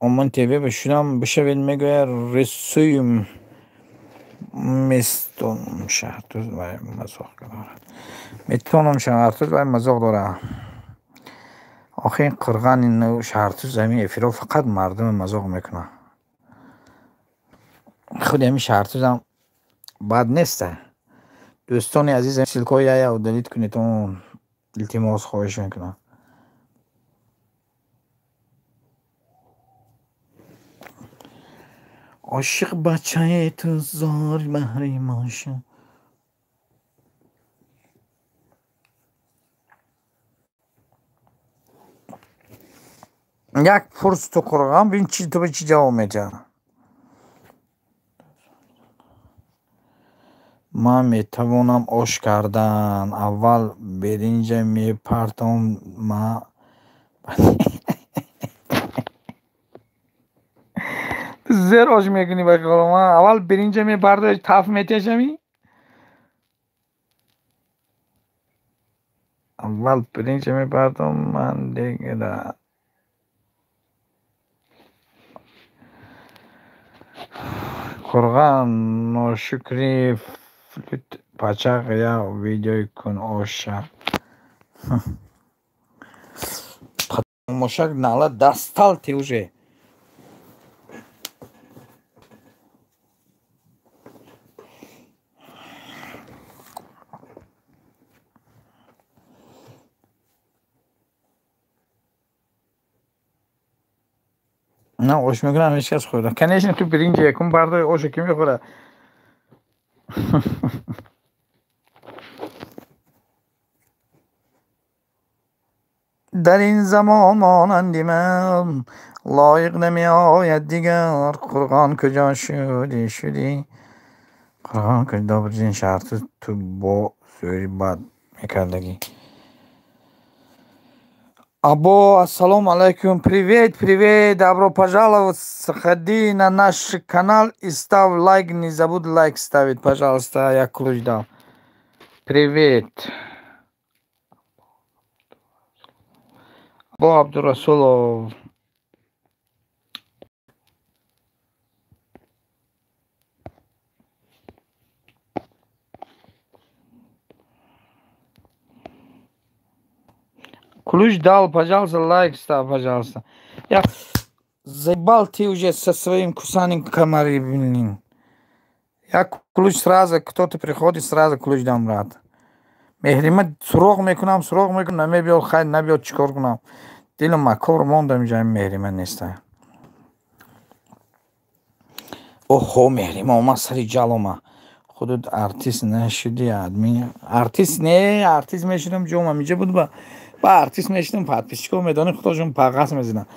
Омон ТВ шудам бишавед мегӯяд ресӯем местонам шаҳртуз вай мазоқ дорад. Метонам шаҳртуз вай мазоқ дорад. Охи ин қурған ин шаҳртуз ҳамин эфирҳо фақат мардуме мазоқ мекунад. Худи ҳамин шаҳртузам бад неста. Дӯстони азиз, ссылкаҳои яя удалить кунед, илтимос хоҳиш мекунам. Ошиқ бачаи ту зор баҳри моша. Як пурс ту Қурған бин чи ту ба чӣ ҷавоб медиҳад. Ман метавонам ош кардан. Аввал беринҷа мепартом ма зер ош мекунӣ ба хиёлам. Аввал биринҷа мепартои таф метешами? Аввал биринҷа мепартом ман дегда. Қурған ношукри флют пачақ я видеои кун оша. Мошак нала достал ты уже. На ош мекунам ҳеҷ кас хӯрда. Конечно ту биринҷа якум бардори оша ки мехӯрад? Дар ин замон монанди ман лоиқ намеояд дигар. Қурғон куҷо шудӣ шудӣ? Қурғон куҷо добрый день шаҳртуз ту бо зӯри бад мекардагӣ. Або, ассалому алайкум, привет, привет, добро пожаловать, сходи на наш канал и ставь лайк, не забудь лайк ставить, пожалуйста, я ключ дал. Привет. Або Абдурасулов. Ключ дал, пожалуйста, лайк ставь, пожалуйста. Я заебал ты уже со своим кусанием комары, блин. Я ключ сразу, кто-то приходит, сразу ключ дам, брат. Меҳрима суроғ мекунам, суроғ мекунам, намебиёд, хайр набиёд, чӣ кор кунам? Дилам макор мондам инҷа меҳрима неста. Оҳо, меҳрима омад сари ҷал омад. Худут артист нашуди, админ. Артист не, артист мешудам, ҷомам инҷа буд ба. Ба артист мешудам, подписчикҳо медонӣ худошон пағас мезананд.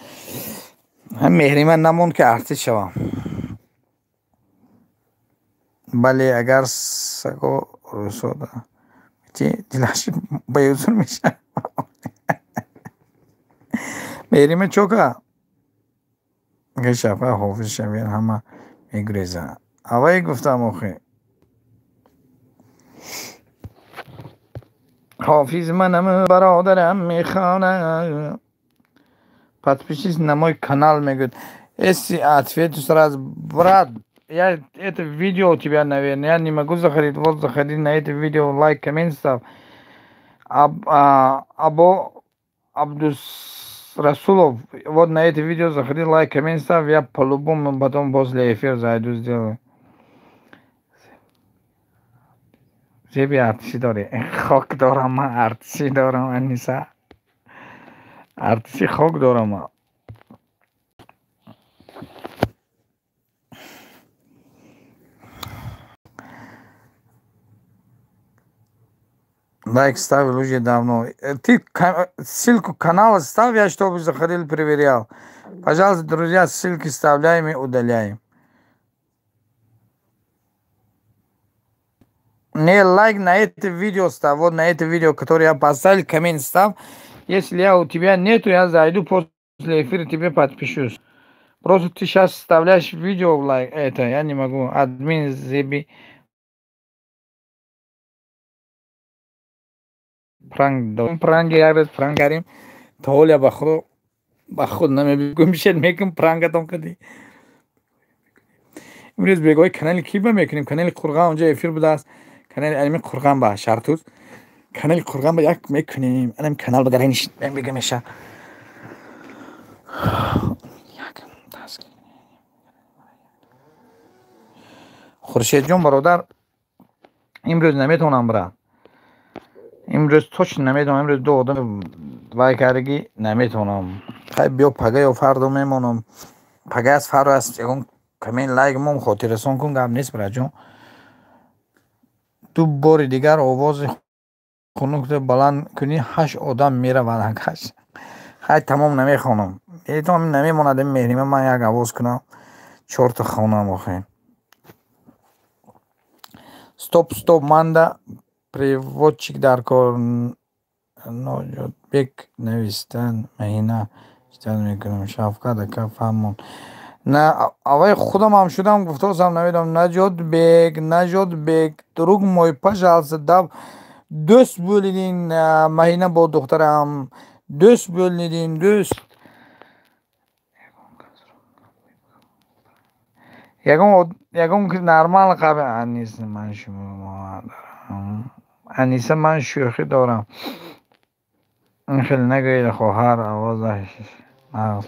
Ҳам меҳрима намонд ки артист шавам. Бале, агар саго рӯсода ти дилаш беузур мешавад. Меҳрима чока? Гашафа ҳофиз шавед ҳама мегурезанд. Аввай гуфтам охи. Ҳофиз манам, бародарам мехонад. Подпишись на мой канал, мегӯяд. Если ответу сразу, брат, я это видео у тебя, наверное, я не могу заходить. Вот заходи на это видео, лайк, коммент ставь. Або Абдус Расулов, вот на это видео заходи, лайк, коммент ставь, я по-любому потом после эфира зайду, сделаю. Зеби артишӣ дорӣ? Хок дорам ман, артишӣ дорам, Аниса. Артиши хок дорам ман. Лайк ставил уже давно. Ты ссылку канала ставь, я чтобы заходил, проверял. Пожалуйста, друзья, ссылки вставляем и удаляем. Не, лайк на это видео ставь, вот на это видео, которое я поставил, коммент ставь. Если я у тебя нету, я зайду после эфира, тебе подпишусь. Просто ты сейчас вставляешь видео в лайк, это я не могу. Админ Зеби. Пранк, пранк, як рӯз пранк кардем, то ҳолия ба худ намебигӯм, шед мекун пранкатон кардӣ. Имрӯз бегоҳи канали ки ба мекунем? Канали Қурған, онҷо эфир будааст. Канали алими Қурған ба Шартуз. Канали Қурған ба як мекунем. Анам канал ба дариниш бега меша. Хуршедҷон бародар, имрӯз наметавонам брат. Имрӯз точно наметавонам, имрӯз ду одам вай кардагӣ наметавонам. Хай биё пага ё фардо мемонам. Пага аст, фардо аст, ягон коммент лайк мон хотиррасон кун, гап нест братҷон. Ду бори дигар овози хунукро баланд кунӣ, ҳашт одам меравад акаш. Хай тамом намехонам. Метавонам намемонад ин меҳрима, ман як овоз кунам, чорта хонам охе. Стоп, стоп, манда переводчик дар кор. Ноҷотбек навистан маҳина читат мекунам. Шавкат ака фаҳмон. На, аввали худам ҳам шудам, гуфтосам намедонам. Наҷотбек, Наҷотбек, друг мой, пожалуйста, дав дӯст бӯлидин маҳина бо духтарам. Дӯст бӯлидин, дӯст. Ягон ягон нормал қаб Аниса, ман шумо дорам. Аниса, ман шӯхӣ дорам. Ин хел нагӯед, хоҳар, овозаш нағз.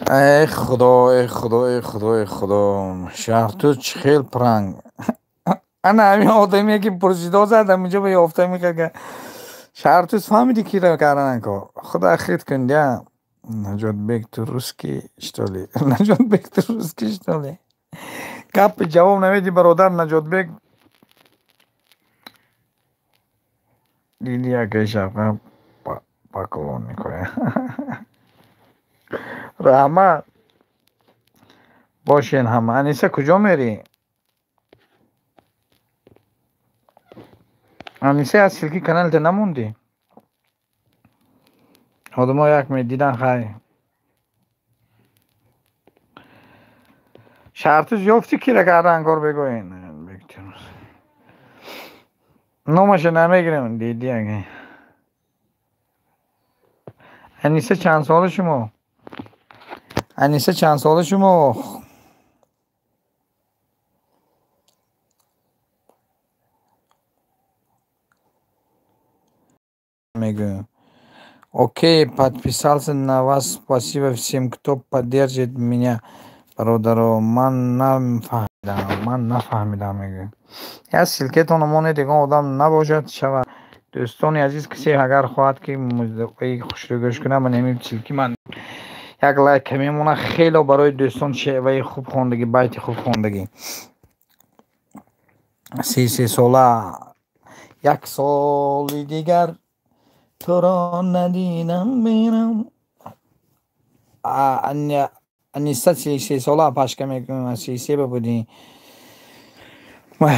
Эй худо, эй худо, эй худо, эй худо. Шаҳртуз чӣ хел пранк. Ана ҳамин одаме ки пурсидо зад, ҳаминҷо ба ёфта мекард. Шаҳртуз фаҳмиди киро кардан кор. Худо хит кун дя. Наҷотбек, ту русский, что ли? Наҷотбек, ту русский, что ли? Гапи ҷавоб намедӣ, бародар Наҷотбек. Диди акаи Шавқат поклонникоя. Раҳмат. Бошен ҳама. Аниса куҷо мерӣ? Аниса аз ссылки каналта намондӣ? Одамо як медидан хай. Шаҳртуз ёфтӣ кира кардан кор бегӯен. Номаша намегирем, диди ака. Аниса чанд сола шумо? Аниса чанд сола шумо? Мегӯям. Окей, подписался на вас. Спасибо всем, кто поддержит меня. Бародаро, ман нафаҳмидам, ман нафаҳмидам, мегӯям. Як ссылкетон монед, ягон одам набошад шавад. Дӯстони азиз, касе агар хоҳад ки музиқаи хушрӯ гӯш кунад, ман ҳамин ссылки ман як лайк мемонад. Хело барои дӯстон шеваи хуб хондагӣ, байти хуб хондагӣ. 33 сола, як соли дигар туро надидам мерам. Аниса 33 сола пашка мекунам, 33 ба будӣ. Ва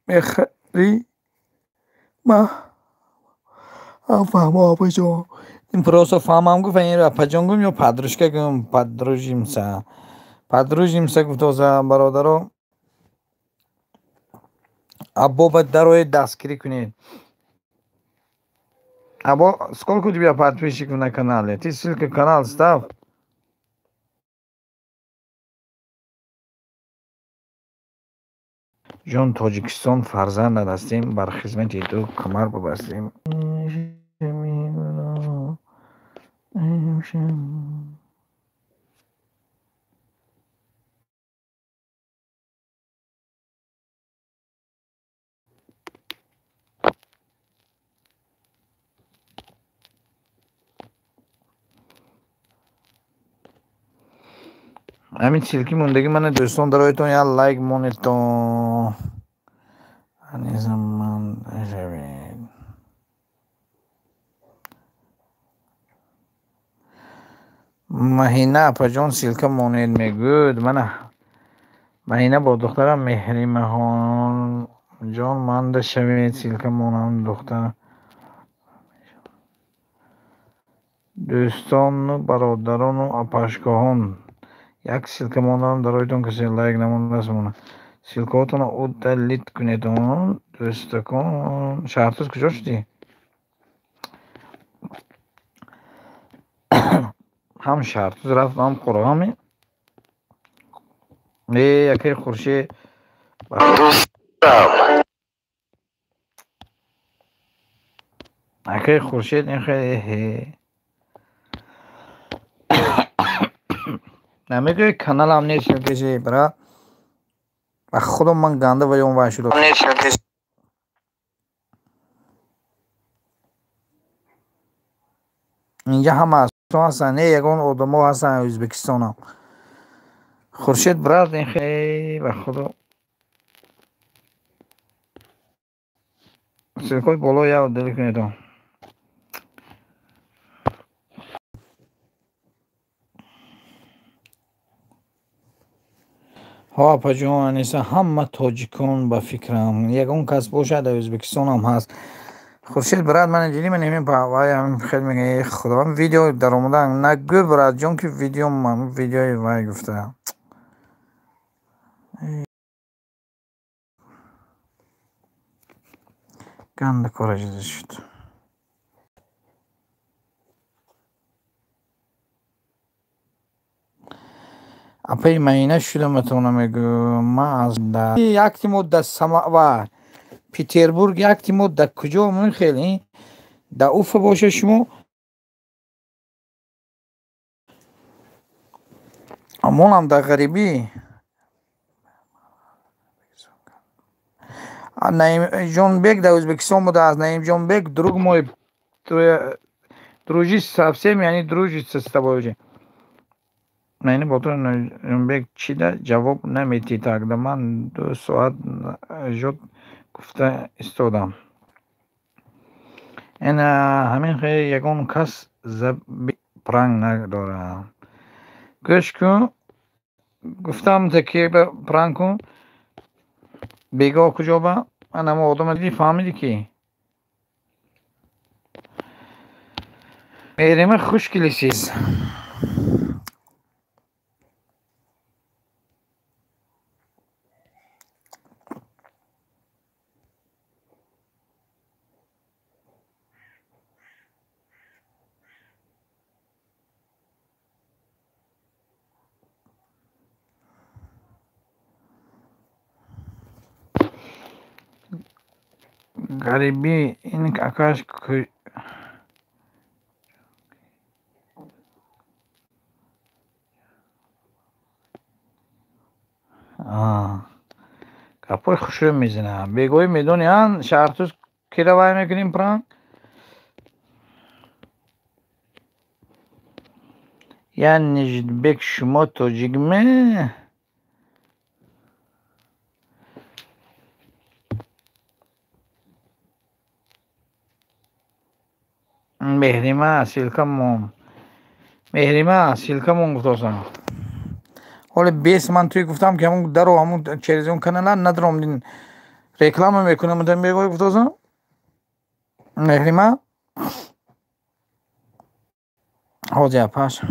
мехӯрӣ ма фаҳмо апаҷон. Ин просто фаҳмам гуфт, ин апаҷон гум ё подружка гум, подружимся. Подружимся гуфтоза бародаро. Або дарои дастгирӣ кунед. Або, сколько у тебя подписчиков на канале? Ты ссылка канал став. Ҷон Тоҷикистон фарзандат ҳастем, бар хизмати ту камар бубастем. Ҳамин ссылки мондагӣ мана дӯстон дароятон як лайк монедтон. Шавед. Маҳина апаҷон ссылка монед мегӯяд. Мана Маҳина бо духтарам Меҳримаҳонҷон манда шавед ссылка монам духтар. Дӯстону бародарону апашкоҳон як ссылка мондам дароятон касе лайк намондааст мона. Ссылкаҳотонро удалить кунедон дӯстакон. Шаҳртуз куҷо шудӣ? Ҳам Шаҳртуз рафт, ҳам Қурғоми. Э, якаи Хуршед. Акаи Хуршед ин хеле намегӯи каналам нест касе бра. Ба худо ман ганда ва ён вай шудам. Инҷа ҳама ҳастанд, не ягон одамо ҳастанд Ӯзбекистонам. Хуршед брат ин хеле ба худо. Ссылкаи боло я удалить кунедон. Ҳо апаҷон Аниса, ҳама тоҷикон ба фикрам. Ягон кас бошад дар Ӯзбекистонам ҳаст. Хуршед брат мана дидӣ ман ҳамин вай ҳамин хел мегӯяд, э худо, видео даромада нагӯ братҷон ки видео ман видеои вай гуфта. Ганда кора чизе шуд. Апаи Маина шуда метавонам мегӯям. Ман аз якти мо дар Самава Петербург, якти мо дар куҷо мон хеле дар Уфа боша шумо амонам дар ғарибӣ. Наимҷонбек дар Ӯзбекистон будааст. Наимҷонбек друг мой, дружить совсем, яъне дружится с тобой уже. Маина ботур Наимҷонбек чӣ да ҷавоб наметӣ тогда ман 2 соат жод гуфта истодам. Ина ҳамин хел ягон кас заби пранк надорад. Гӯш кун, гуфтам ки пранк кун. Бегоҳ куҷо ба? Ман ҳама одама дидӣ фаҳмидӣ ки? Меҳрима хуш келисиз. Ғарибӣ ин акаш гапҳои хушрӯ мезанад. Бегоҳӣ медони ан Шаҳртуз кира вай мекунем пранк? Я Нижбек шумо тоҷикме? Меҳрима ссылка мон. Меҳрима ссылка мон гуфтосам. Ҳоле бес ман туй гуфтам ки ҳамун даро ҳамун через он канала надаром реклама мекунам мегӯй гуфтосам. Меҳрима Ҳозир апаш.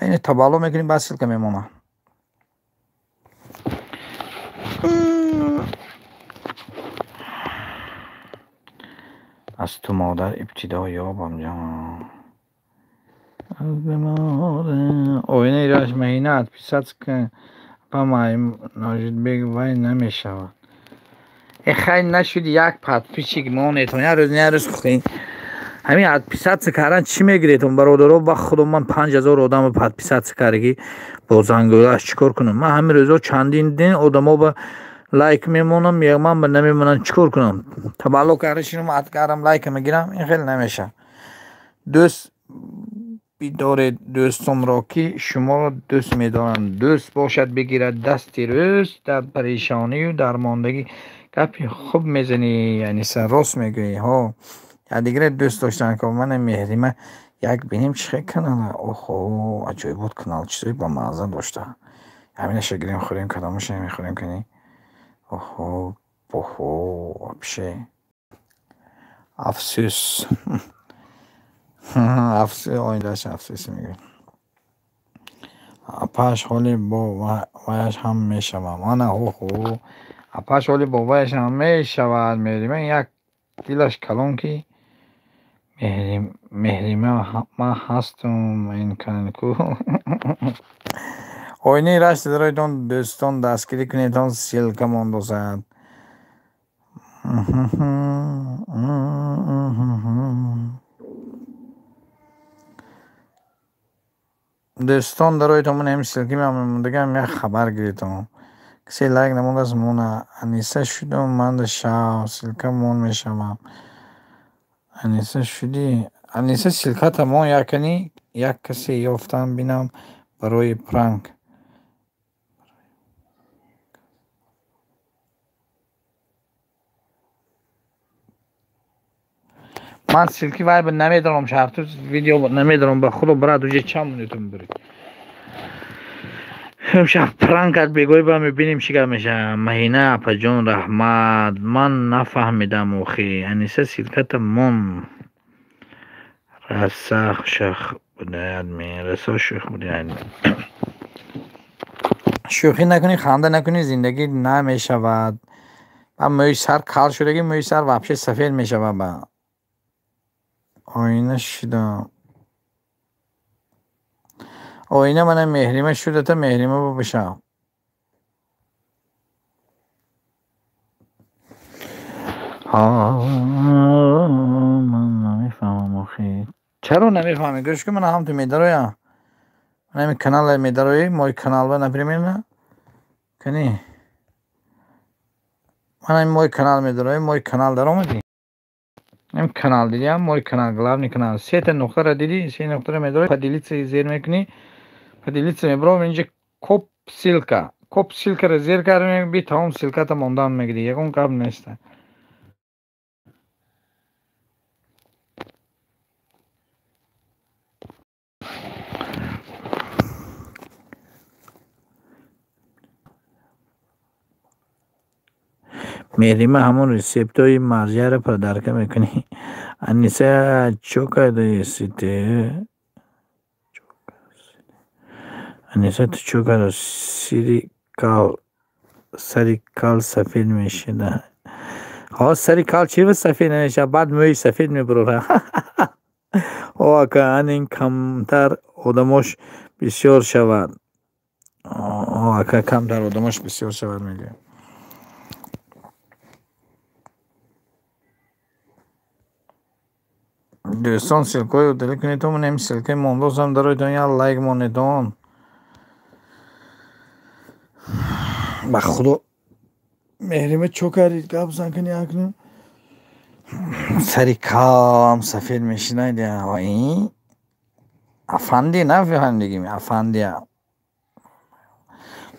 Ини табалло мекунем, баъд ссылка мемонад. Аз ту модар ибтидо ёбам ҷон. Оинаи рашт Маҳина отписаться па Ножидбек вай намешавад. Э хай нашуд як подписчик монетон як рӯз як рӯз хӯ. Ҳамин отписаться кардан чӣ мегиретон бародаро? Ба худо ман 5000 одамро подписаться кардаги бо зангӯлаш чӣ кор кунам? Ман ҳамин рӯзо чандин дин одамо ба лайк мемонам, ман ба намемонам, чӣ кор кунам? Табалло карда шинам, аткарам, лайка мегирам, ин хеле намешавад. Дӯст бидоред дӯстонро, ки шуморо дӯст медоранд. Дӯст бошад бигирад дасти рӯз, дар парешонию дармондагӣ. Гапи хуб мезанӣ, Аниса, рост мегӯӣ. Ҳо, якдигаре дӯст доштан ко. Мана Меҳрима як бинем чӣ хел канала. Оҳо, аҷоибот канал, чизои бамазза дошта. Ҳаминаша гирем хӯрем, кадомаша мехӯрем кани? Оҳо, оҳо, вообще. Афсӯс. Афсӯс, оиндааш афсӯс мегӯяд. Апаш ҳоли бо ваяш ҳам мешавам. Ана оҳо, апаш ҳоли бо ваяш ҳам мешавад. Меҳрима як дилаш калон ки Меҳрима ман ҳастум ин ку. Оинаи рашт дароитон дӯстон дастгирӣ кунедон, ссылка мондозад. Дӯстон дароитон ман ҳамин ссылки мемондагам як хабар гиритон. Касе лайк намондааст мона. Аниса шудум манда шав, ссылка мон мешавам. Аниса шудӣ? Аниса ссылката мон якани як касе ёфтам бинам барои пранк. Ман ссылки вай намедонам, шарту видео намедонам, ба худо брат уже чанд монетон бурид. Шаб пранкат бегоҳӣ ба мебинем чӣ гап мешавад. Маҳина апаҷон раҳмат, ман нафаҳмидам охи. Аниса ссылката мон. Раса шах будаят ме, раса шух будаят ме. Шӯхӣ накунӣ, ханда накунӣ, зиндагӣ намешавад. Ба мӯи сар кал шудагӣ, мӯи сар вообще сафед мешавад ба. Оина шудам. Оина мана Меҳрима шудата, Меҳрима бошам. Ман намефаҳмам охи. Чаро намефаҳмӣ? Гӯш кун, мана ҳам ту медароям. Мана ҳамин канале медароӣ, мои каналба, например, кани. Мана ҳамин мои канал медароӣ, мои канал даромадӣ. Ҳамин канал дидиам, мои канал, главный канал. Сета нуқтаро дидӣ, се нуқтаро медароӣ, поделиться зер мекунӣ, поделиться мебаром, инҷа коп ссылка. Коп ссылкаро зер карда, би тамом ссылката мондан мегирӣ, ягон гап нест. Меҳрима ҳамон рецептҳои марзияро подарка мекунӣ. Аниса чо кардаи ту? Аниса ту чо карда? Сири кал, сари кал сафед мешуда. Ҳо, сари кал чӣ сафед намешавад? Баъд мӯи сафед мебурора. О ака, ан ин камтар одамош бисёр шавад. О ака, камтар одамош бисёр шавад мегӯям. Дӯстон ссылкаҳои удалӣ кунед, то ман ҳамин ссылкаи мондозам дароитон як лайк монедон. Ба худо Меҳрима чо кардид? Гап зан кани акнун. Сари калам сафед мешинад. Афанди нафаҳмидагим, афандия.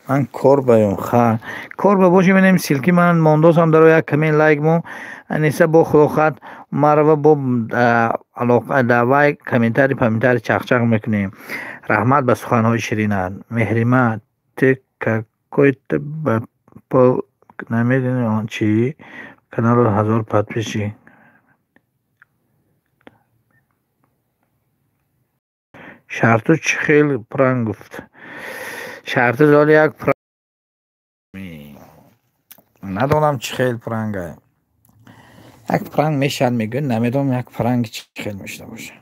Ман кор баём, ха. Кор ба боши, ман ҳамин ссылки ман мондозам даро як каме лайк мон. Аниса бо худо хат марава бо алоқа давай комментарий паментарий чақчақ мекунем. Раҳмат ба суханҳои ширинат. Меҳрима, ту какой-то ба пол намедонӣ он чӣ? Каналро 1000 подписчик. Шарту чӣ хел пранк гуфт? Шарту золи як пранк надонам чӣ хел пранга. Як пранк мешавад мегӯяд, намедонам як пранки чӣ хел мешуда бошад.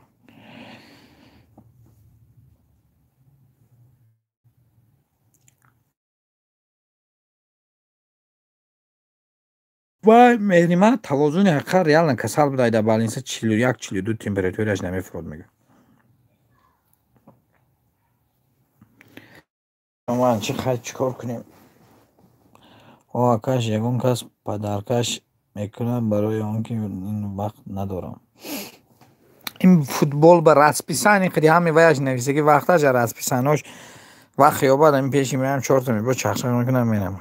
Вай Меҳрима тавозуни ҳақиқат реально касал буда, дар больница 41-42 температураш намефурод мегӯяд. Ман чӣ хай чӣ кор кунем? О акаш ягон кас падаркаш мекунад барои он ки ин вақт надорам. Ин футбол ба расписание қиди ҳами ваяш нависаги вақташ расписаниҳош вақт ёбад ин пеши меам чорта мебо чахчах мекунам мерам.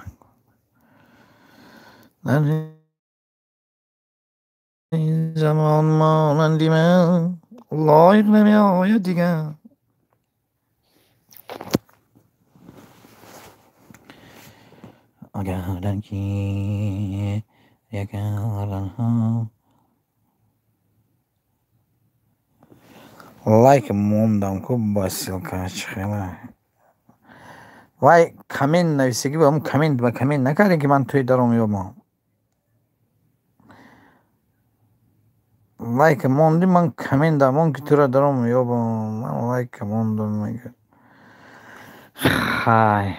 Ин замон монанди ман лоиқ намеояд дигар. Агар ки лайк мондам ку ба ссылка чӣ хела. Вай коммент нависагӣ ба коммент ба коммент накардем ки ман тӯй даром ёбам. Лайк монди ман коммент дамон ки тура даром ёбам. Ман лайк мондам мегӯяд. Хай.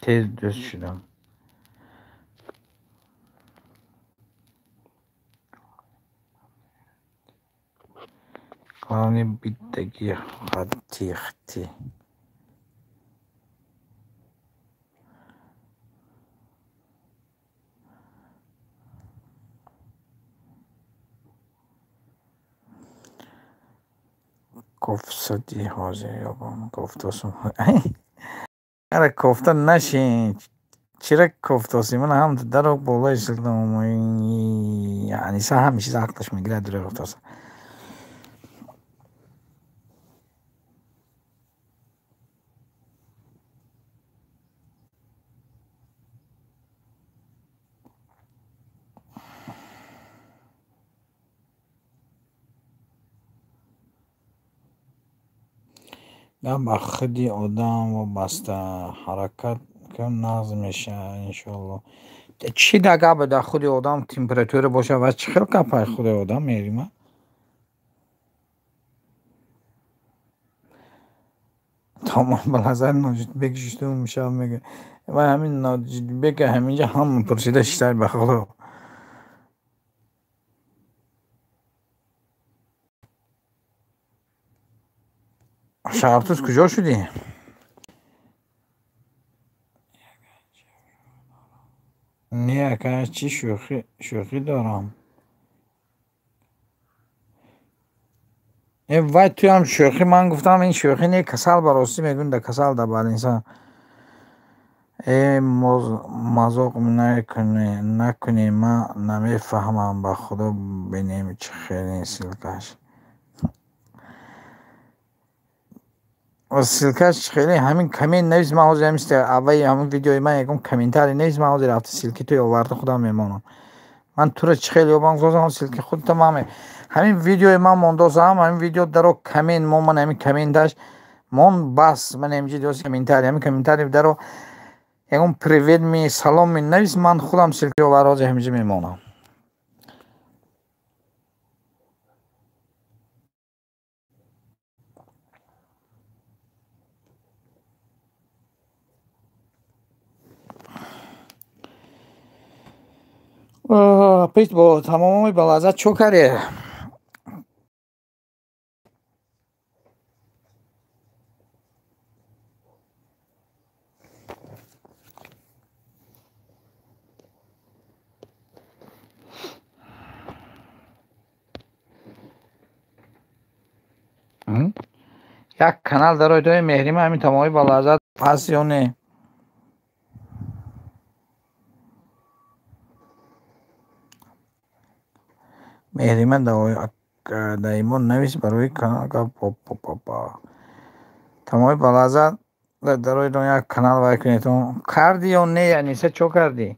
Тез дӯст шудам. Главное биттаги хаттихти. Кофсади ҳозир ёбам. Кофтосум. Ара кофта нашин. Чира кофтоси? Ман ҳам даро болои силдам. Аниса ҳам чиз ақлаш мегирад дурӯғ кофтоса. Гап ба худи одам вобаста. Ҳаракат кун нағз мешавад иншоалло. Чӣ да гап дар худи одам температура бошад ва чӣ хел гапай худи одам Меҳрима? Тамом ба назари Ноҷидбек шиштум мешавад мегӯяд. Вай ҳамин Ноҷидбека ҳаминҷа ҳама пурсида шиштад ба худо. Шаҳртуз куҷо шудӣ? Не ака, чӣ шӯхӣ дорам. Э вай туям шӯхӣ, ман гуфтам ин шӯхӣ не, касал ба ростӣ мегӯям да касал да больница. Э мазоқ накунӣ, ман намефаҳмам ба худо бинем чӣ хеле ссылкаш. Ссылкаш хеле ҳамин коммент навис, ман ҳозир ҳамин аввали ҳамин видеои ман ягон комментарий навис, ман ҳозир рафта ссылки туи оварда худам мемонам. Ман тура чӣ хел ёбам гузоштам ссылки худта ман ҳамин видеои ман мондосам, ҳамин видео даро коммент мон, ман ҳамин комменташ мон бас, ман ҳаминҷо дос комментарий, ҳамин комментарий даро ягон привет ми салом ми навис, ман худам ссылки оварда ҳозир ҳаминҷо мемонам. Пеш бо тамоми ба лаззат чо кардӣ? Як канал дарои тои Меҳрима ҳамин тамоми ба лаззат ҳаст ё не? Меҳрима даимо навис барои канал гап. Тамоми ба лаззат дарои як канал вай кунед. Кардӣ ё не? Аниса чо кардӣ?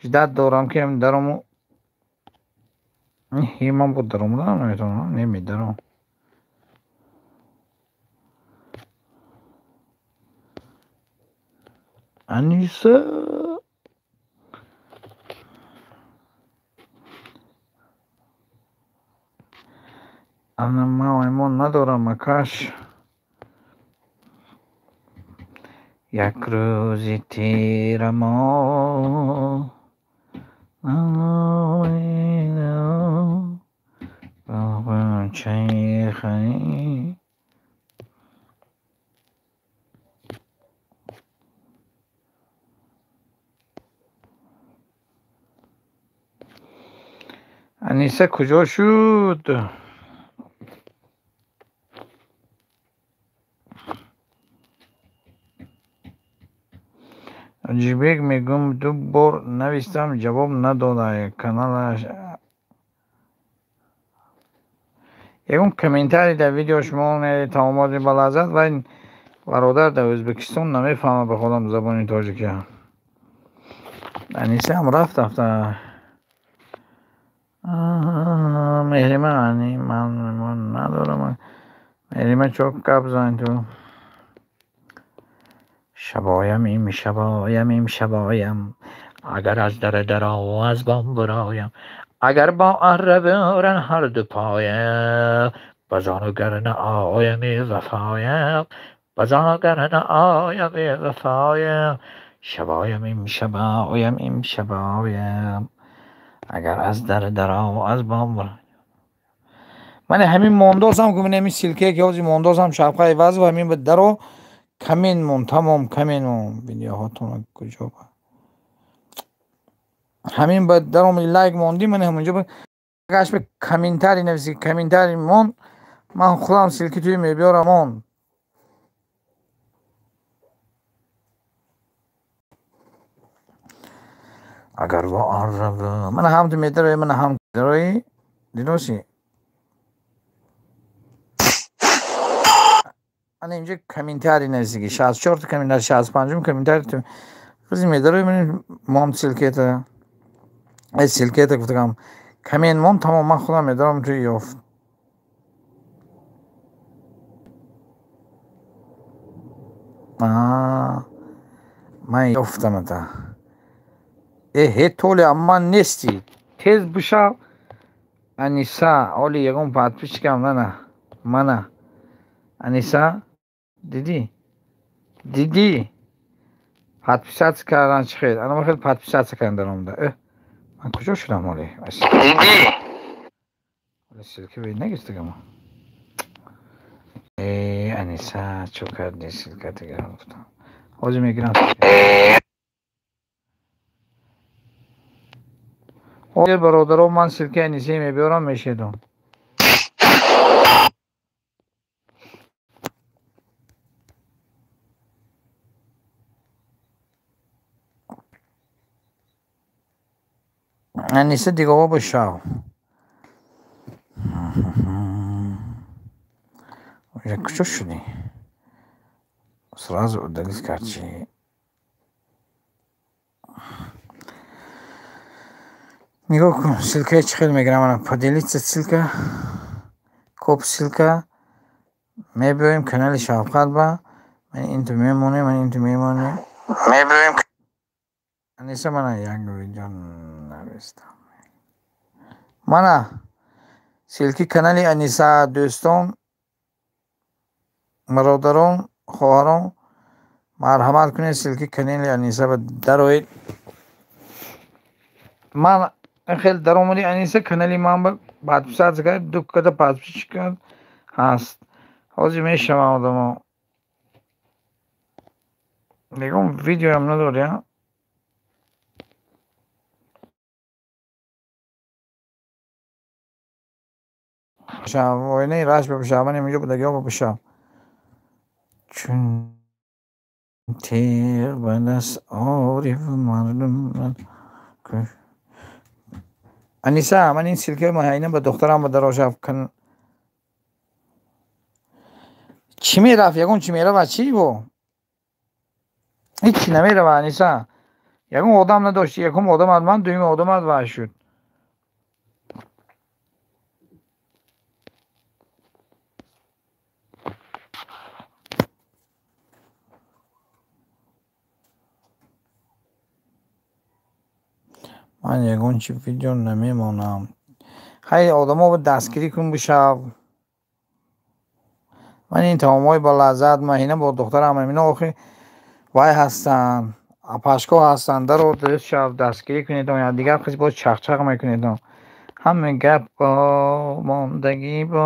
Ждать дорам ки дарому. Ман бо даромадан наметавонам, намедаром. Аниса ана ман аймон надорам акаш. Як рӯзи тирамоҳ Аниса куҷо шуд? Ҷибек мегӯм ду бор навистам ҷавоб надода каналаш. Ягон комментарий дар видео шумо таомоди ба лаззат ва бародар дар Ӯзбекистон намефаҳмад ба худам забони тоҷикия. Анисаам рафт рафта. Меҳрима ани ман надорам. Меҳрима чок гап зан ту. Шабоям им шабоям им шабоям агар аз дар даро аз бом буроям агар бо арра буран ҳар ду поям базону гар наоям вафоям базону гар наоям вафоям шабоям им шабоям им шабоям агар аз дар даро аз бом буроям. Ман ҳамин мондосам ки ҳамин силкае ки ҳозир мондосам шабқаи вазв ҳамин ба даро камин мон тамом камин мон видеоҳотон куҷо ба ҳамин ба даром лайк монди ман ҳамонҷо ба гаш ба комментарий нависи комментарий мон ман худам ссылки туи мебиёрам мон. Агар во арра ман ҳам ту медарои ман ҳам дарои дидоси ана инҷо комментарий нависиги 64 комментарий 65 комментарий ту қизи медарои ман мон ссылкета ссылкета гуфтагам коммент мон тамом ман худам медарам ту ёфт. Ман ёфтам ата. Э толи амман нести тез бишав Аниса оли ягон подписчикам нана мана Аниса дидӣ дидӣ подписаться кардан чӣ хел ана хел подписаться кардан даромада. Ман куҷо шудам оли дидӣ ссылка нагирифтагам. Аниса чӣ кардӣ ссылка дигар гуфтам ҳозир мегирам. Ҳозир бародаро ман ссылкаи Анисае мебиёрам мешедам. Аниса дигаво бошав. Куҷо шудӣ? Сразу удалить кард чи? Нигоҳ кун ссылкаи чӣ хел мегирам. Ана поделиться ссылка коп ссылка мебиёем канали Шавқат ба ман инту мемонем ман инту мемонем мебиёем. Аниса мана як видео навистам. Мана ссылки канали Аниса дӯстон бародарон хоҳарон марҳамат кунед ссылки канали Аниса ба дароед. Ман хел даромади Аниса канали ман ба подписаться кард ду када подписчика ҳаст. Ҳозир мешавам одамо. Ягон видеоям надорӣ а? Оинаи рашк бипӯшав ман инҷо будагиҳо бипӯшав. Чун теғ ба даст орив мардум. Аниса ман ин ссылкаи маҳайна ба духтарам ба дарошав. Чӣ мерафт? Ягон чӣ мерава? Чӣ бо? Ҳеҷ чӣ намерава Аниса. Ягон одам надошти, якум одамат ман, дуюми одамат вай шуд. Ман ягон чи видео намемонам. Хай одамо дастгирӣ кун бишав. Ман ин таомҳои ба лаззат, маҳина бо духтарам амино охи вай ҳастанд, апашко ҳастанд, даро дуруст шав, дастгирӣ кунед, дигар қиз боз чақчақ мекунед. Ҳама гап бо мондагӣ бо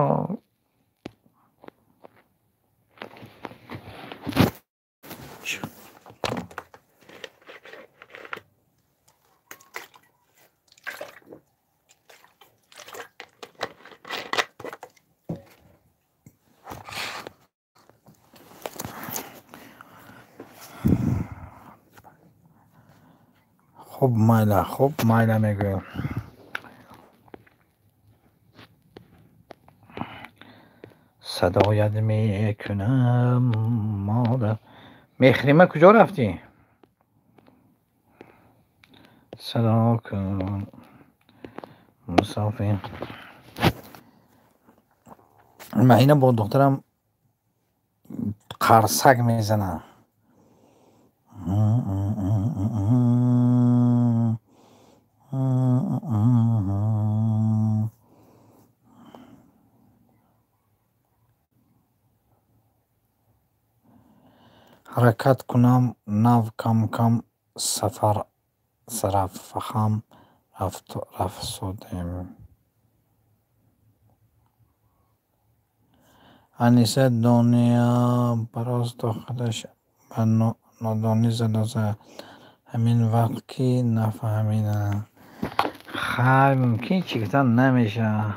хуб майла, хуб майла мегӯям. Садоят мекунам модар. Мехрима куҷо рафтӣ? Садо кун мусофир. Маҳина бо духтарам қарсак мезанам. Ҳаракат кунам нав кам-кам сарафаҳам рафсодем. Аниса Дония просто худаш ба нодонӣ задозад. Ҳамин вақт ки нафаҳмида. Хай мумкин чӣ гуфтан намешавад.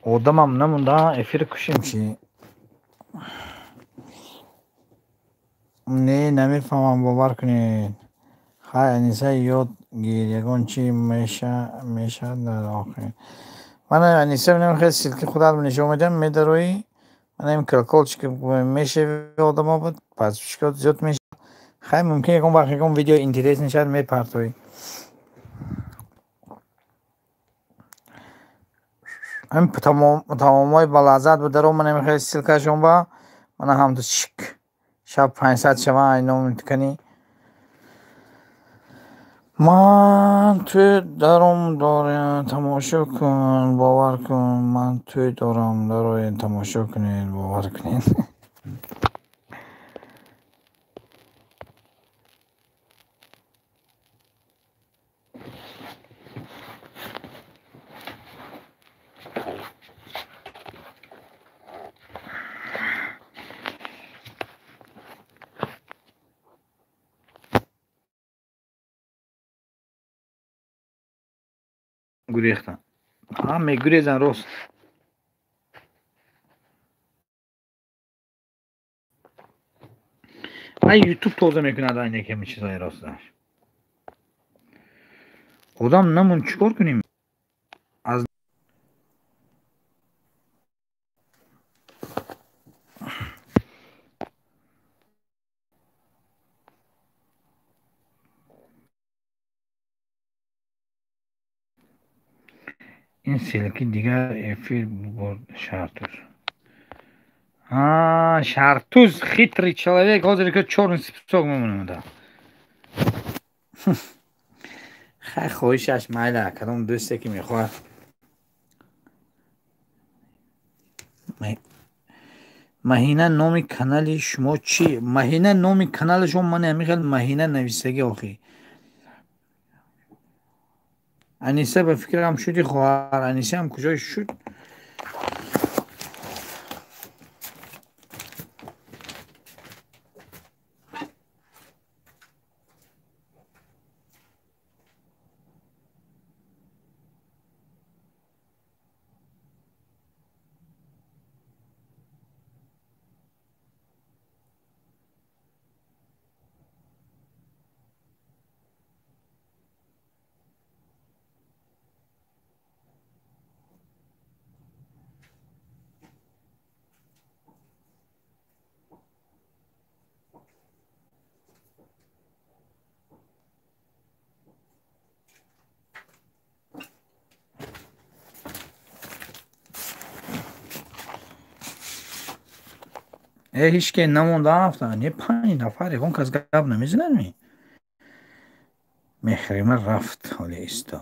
Одамам намонда эфир кушем чӣ? Не, намефаҳмам, бовар кунед. Хай Аниса ёд гир, ягон чи мешавад дар охир. Мана Аниса хел ссылки худат нишон медиҳам, медароӣ, мана ин колокольчик мешави одамо буд, подписчикот зиёд мешавад. Хай мумкин ягон вақт ягон видео интерес мешавад, мепартоӣ. Ҳамин таомҳои ба лаззат бударо мана мехоҳед ссылкашон ба мана ҳамту чик шаб 500 шава айном кани. Ман тӯй даром дорам, тамошо кун, бовар кун. Ман тӯй дорам, дароед тамошо кунед, бовар кунед. Гурехтан. Ҳа, мегурезан рост. Ай ютуб тоза мекунад айне ками чизои росташ. Одам намон чӣ кор кунем? Аз ин ссылки дигар эфир бурд Шартуз. А, Шартуз хитрый человек, ҳозир ки чёрный список мемонад. Хай хоҳишаш майла, кадом дӯсте ки мехоҳад. Маҳина номи канали шумо чӣ? Маҳина номи канали шумо ман ҳамин хел Маҳина нависагӣ охи. Аниса ба фикрам шуди хоҳар. Анисаам куҷо шуд? Ҳеч ке намонда рафта. Не 5 нафар ягон кас гап намезанад ми? Меҳрима рафт ҳоли исто.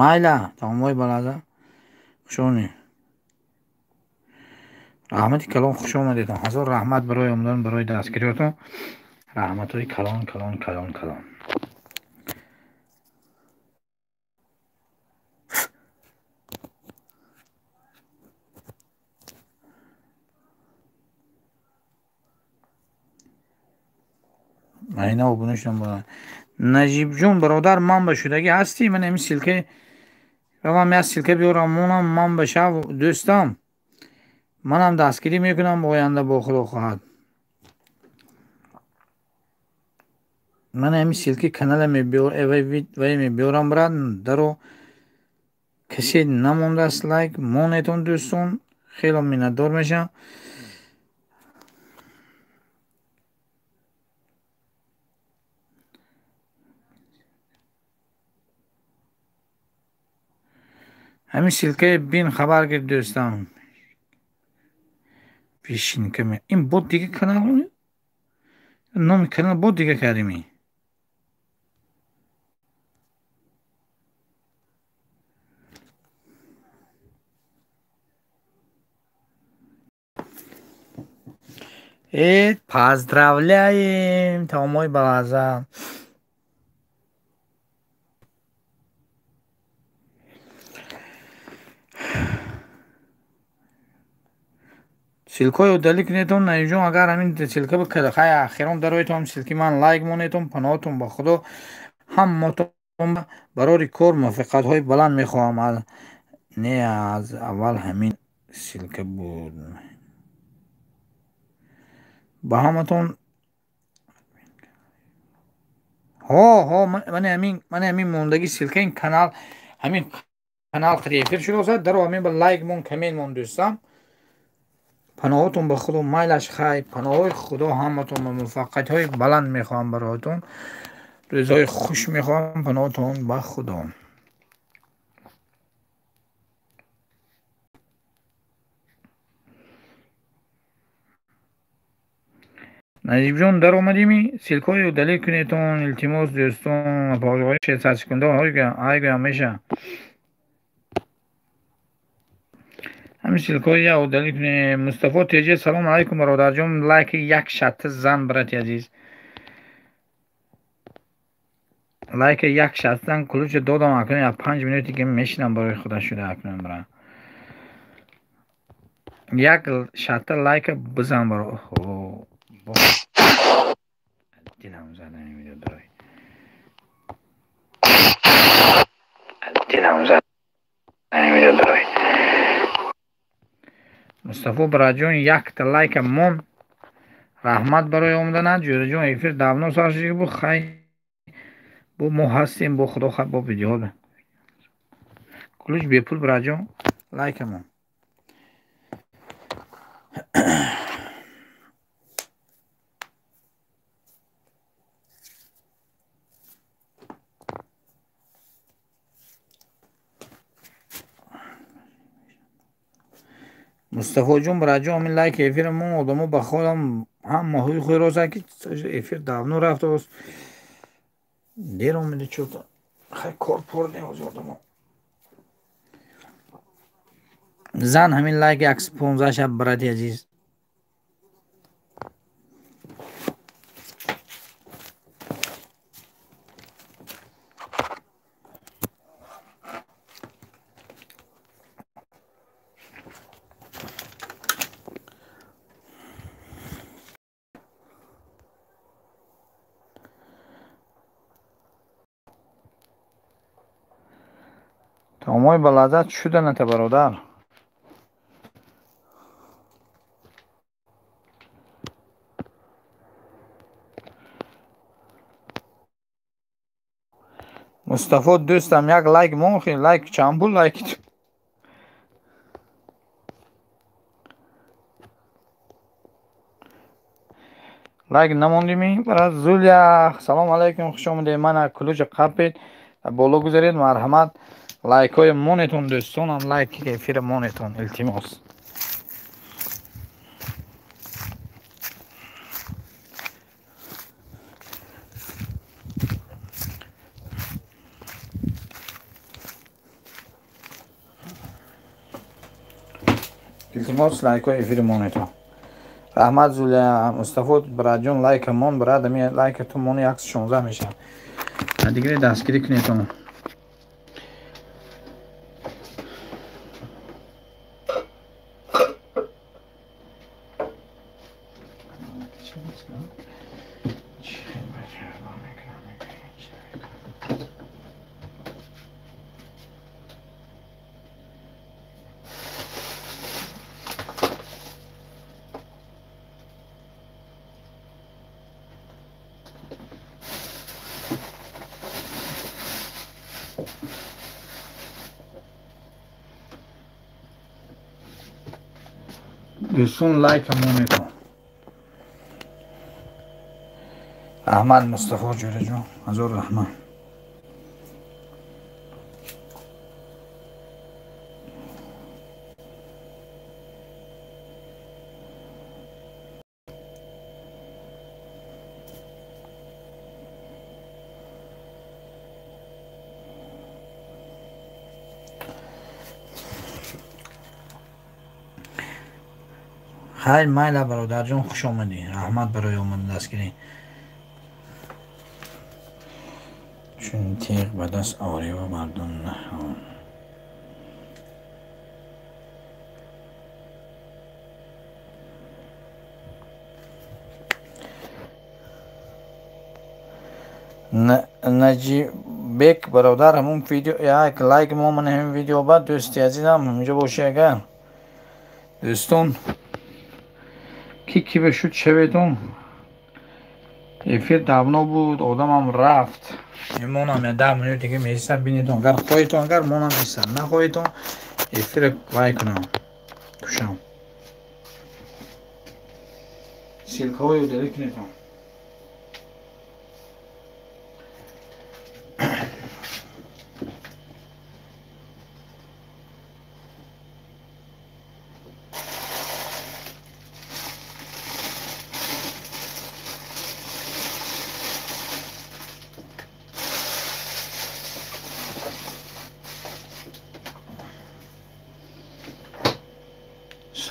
Майла, таомҳои балаза. Хушонӣ. Раҳмати калон, хуш омадедон. Ҳазор раҳмат барои омадан, барои дастгириётон. Раҳматҳои калон, калон, калон, калон. Айна обуна шудам. Наҷибҷон бародар, ман ба шудагӣ ҳастӣ? Ман ҳамин ссылка равам, як ссылка биёрам, монам, ман ба шав дӯстам. Манам дастгирӣ мекунам оянда бо Худо хоҳад. Ман ҳамин ссылки канала вай мебиёрам, брат, даро касе намондааст лайк монетон дӯстон, хело миннатдор мешавам. Ҳамин ссылкаи бин хабар гир дӯстам. Вишинка ин бо дига канал, номи канал бо дига кардем. Э, поздравляем, таомҳои балаза. Ссылкаҳои удалить кунедон, Наимҷон, агар ҳамин ссылка бикарда, хай ахирон дароетон, ссылки ман лайк монедон, паноҳатон ба Худо, ҳаммотон барори кор муваффақиятҳои баланд мехоҳам. Не, аз аввал ҳамин ссылка буд. Ба ҳаматон ҳо ҳо мани ҳамин, мани ҳамин мондагӣ ссылка ин канал, ҳамин канал эфир шудааст, даро ҳамин ба лайк мон, коммент мон дӯстам. Паноҳотон ба Худо, майлаш хай, паноҳои Худо ҳаматон ба муваффақиятҳои баланд мехоҳам бароятон. Рӯзҳои хуш мехоҳам, паноҳотон ба Худо. Наҷибҷон, даромадими? Ссылкаҳои удалить кунедон, илтимос дӯстон, паҳои 600 секунда айгӯям меша. Ҳамин ссылкаҳои я удалить кунед. Мустафо ТЖ, салом алайкум бародарҷон, лайк як шатта зан, брати азиз. Лайк як шатта зан, ключ додам, акнун як 5 минути ки мешинам барои худа шуда акнун бра. Як шатта лайк бизан баро. Оҳо. Дилам зада видео дорой. Дилам зада видео дорой. Мустафо браҷон, якта лайка мон. Раҳмат барои омаданат. Ҷӯраҷон, эфир давно сар шуда буд. Хай, бо мо ҳастем, бо Худо хай, бо видео. Ключ бепул браҷон, лайка мон. Мустафоҷон браҷон, ҳамин лайк эфир мо одамо ба ходам ҳамаҳои хуйроза ки эфир давно рафтааст. Дер омеда чӯта. Хай кор пор не ҳозир одамо. Зан ҳамин лайк 115 шаб брати азиз. Таомҳои ба лаззат шуданата бародар. Мустафо дӯстам, як лайк мон, хи лайк чанд пул лайк? Лайк намондими? Брат Зулия, салом алейкум, хуш омадед. Мана кулуҷа қапед, боло гузаред, марҳамат. Лайкҳои монетон дӯстонам, лайки эфира монетон, илтимос. Илтимос, лайкҳои эфири монетон. Раҳмат Зулия, Мустафо братҷон, лайка мон, брат, ами лайка ту мони 116 мешавад. Дигаре дастгирӣ кунедон. Дӯстон, лайка монетон. Раҳмат Мустафо ҷӯраҷон, ҳазор раҳмат. Хайр майла бародарҷон, хуш омадӣ. Раҳмат барои омадан, дастгирӣ. Чун теғ ба даст орӣ ва мардум наҳон. Наҷиббек бародар, ҳамун видео як лайк момон ҳамин видео ба дӯсти азизам ҳаминҷо бошӣ агар. Дӯстон, ки ба шуд шаветон. Эфир давно буд, одамам рафт. Монам я 10 минут дига меистам, бинедон. Агар хоҳедон, агар монам истам, нахоҳедон эфира вай кунам, кушам. Ссылкаҳои удалӣ кунедон.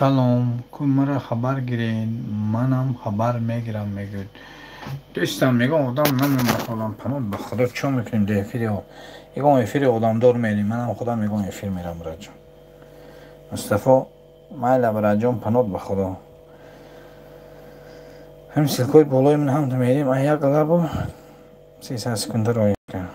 Салом, ку маро хабар гиред, манам хабар мегирам, мегӯяд. Дӯстам, мегӯям одам намонда холам, паноҳ ба Худо, чӣ мекунем дар эфири? Ягон эфири одамдор мерем, манам худам ягон эфир мерам, братҷон. Мустафо, майла братҷон, паноҳ ба Худо. Ҳамин ссылкаҳои болои ман ҳам мерем, як лабу 300 секунда роя кард.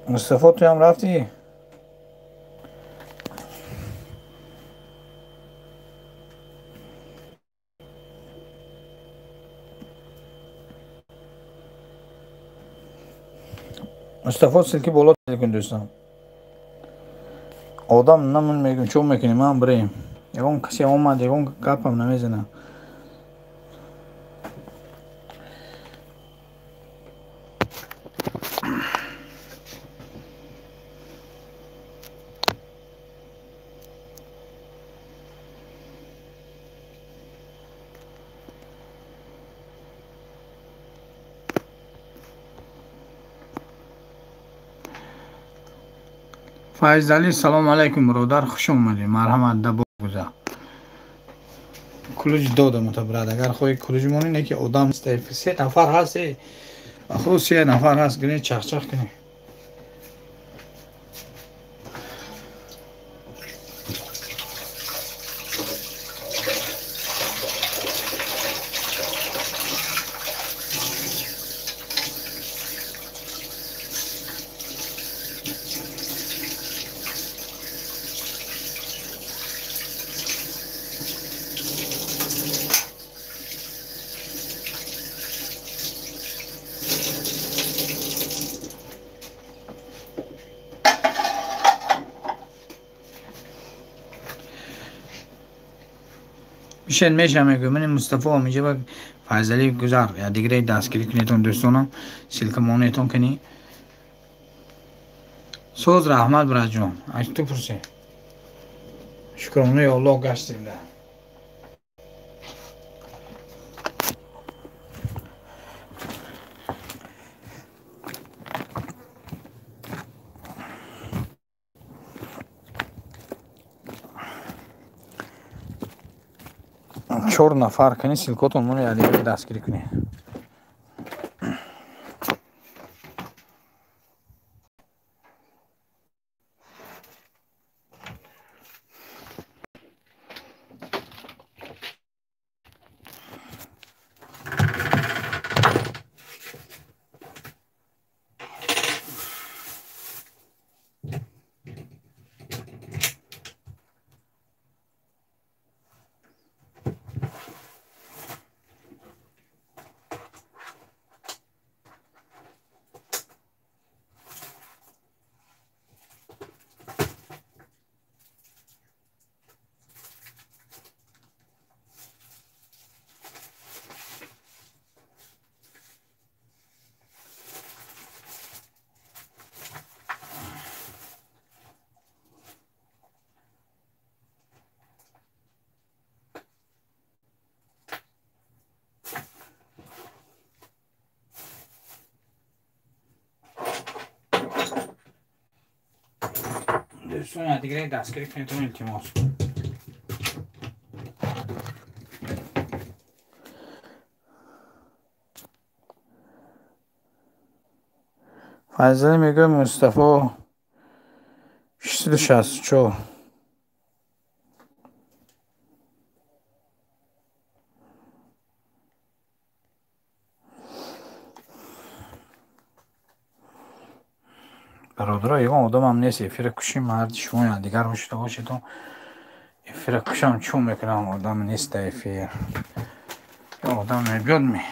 Мустафо, ту ҳам рафтӣ? Мустафо, ссылки боло кун дӯстон. Одам намон мегӯм, чӣ мекунем, ман бирем. Ягон касе омад, ягон гапам намезанам. Файзали, салом алейкум бародар, хуш омадӣ. Марҳамат, да гузар. Кулуҷ додам та брат, агар хоҳӣ кулуҷ монӣ, не ки одам нест, се нафар ҳаст, хуб се нафар ҳаст, гирӣ чахчах кунӣ. Мишен меша мегӯ, мани Мустафо ҳаминҷа ба Файзалӣ гузар, я дигаре дастгирӣ кунетон дӯстонам, ссылка монетон кунӣ. Соз раҳмат братҷон, аз ту пурсе. Шукронаи Аллоҳ гаштем да. Чор нафар кунӣ ссылкотон моно я дигаре дастгирӣ кунед. Дӯстон, дигаре дастгирӣ кунедон илтимос. Файзалӣ мегӯяд Мустафо 664. Бародаро, ягон одамам нест, эфира кушим, марди шумо я дигар бошида бошедон. Эфира кушам чун мекунам, одам нест дар эфир. Ё одам мебиёд ми?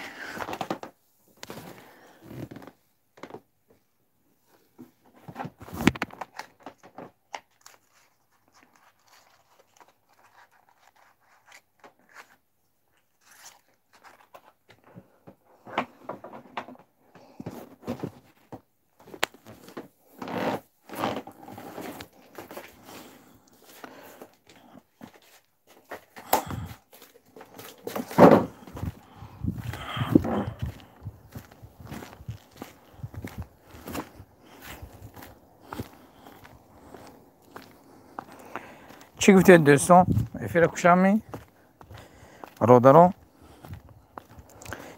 Чӣ гуфтед дӯстон? Эфира кушам ми? Бародарон?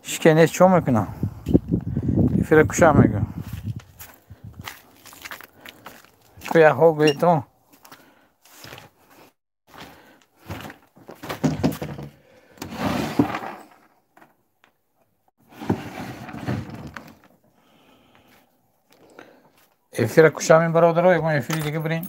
Ҳеч ке нест, чо мекунам? Эфира кушам мегӯ. Яҳо гӯедон. Эфира кушам ми бародаро, ягон эфири дига бирем.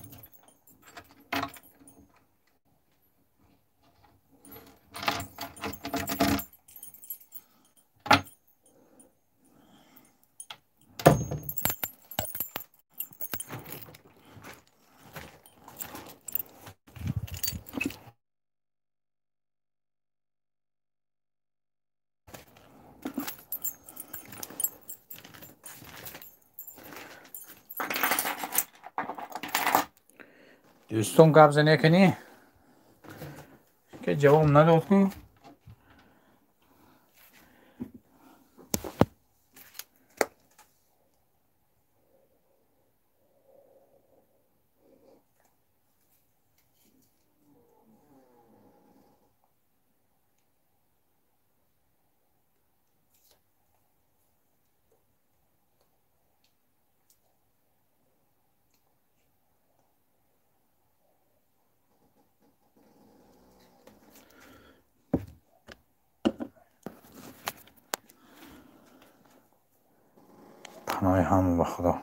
Дӯстон гап занӣ кунӣ? Ки ҷавоб надод ку? Паноҳи ҳама ба Худо.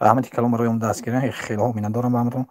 Раҳмати калом барои он дастгирӣ. Хело миннатдорам ба ҳаматон.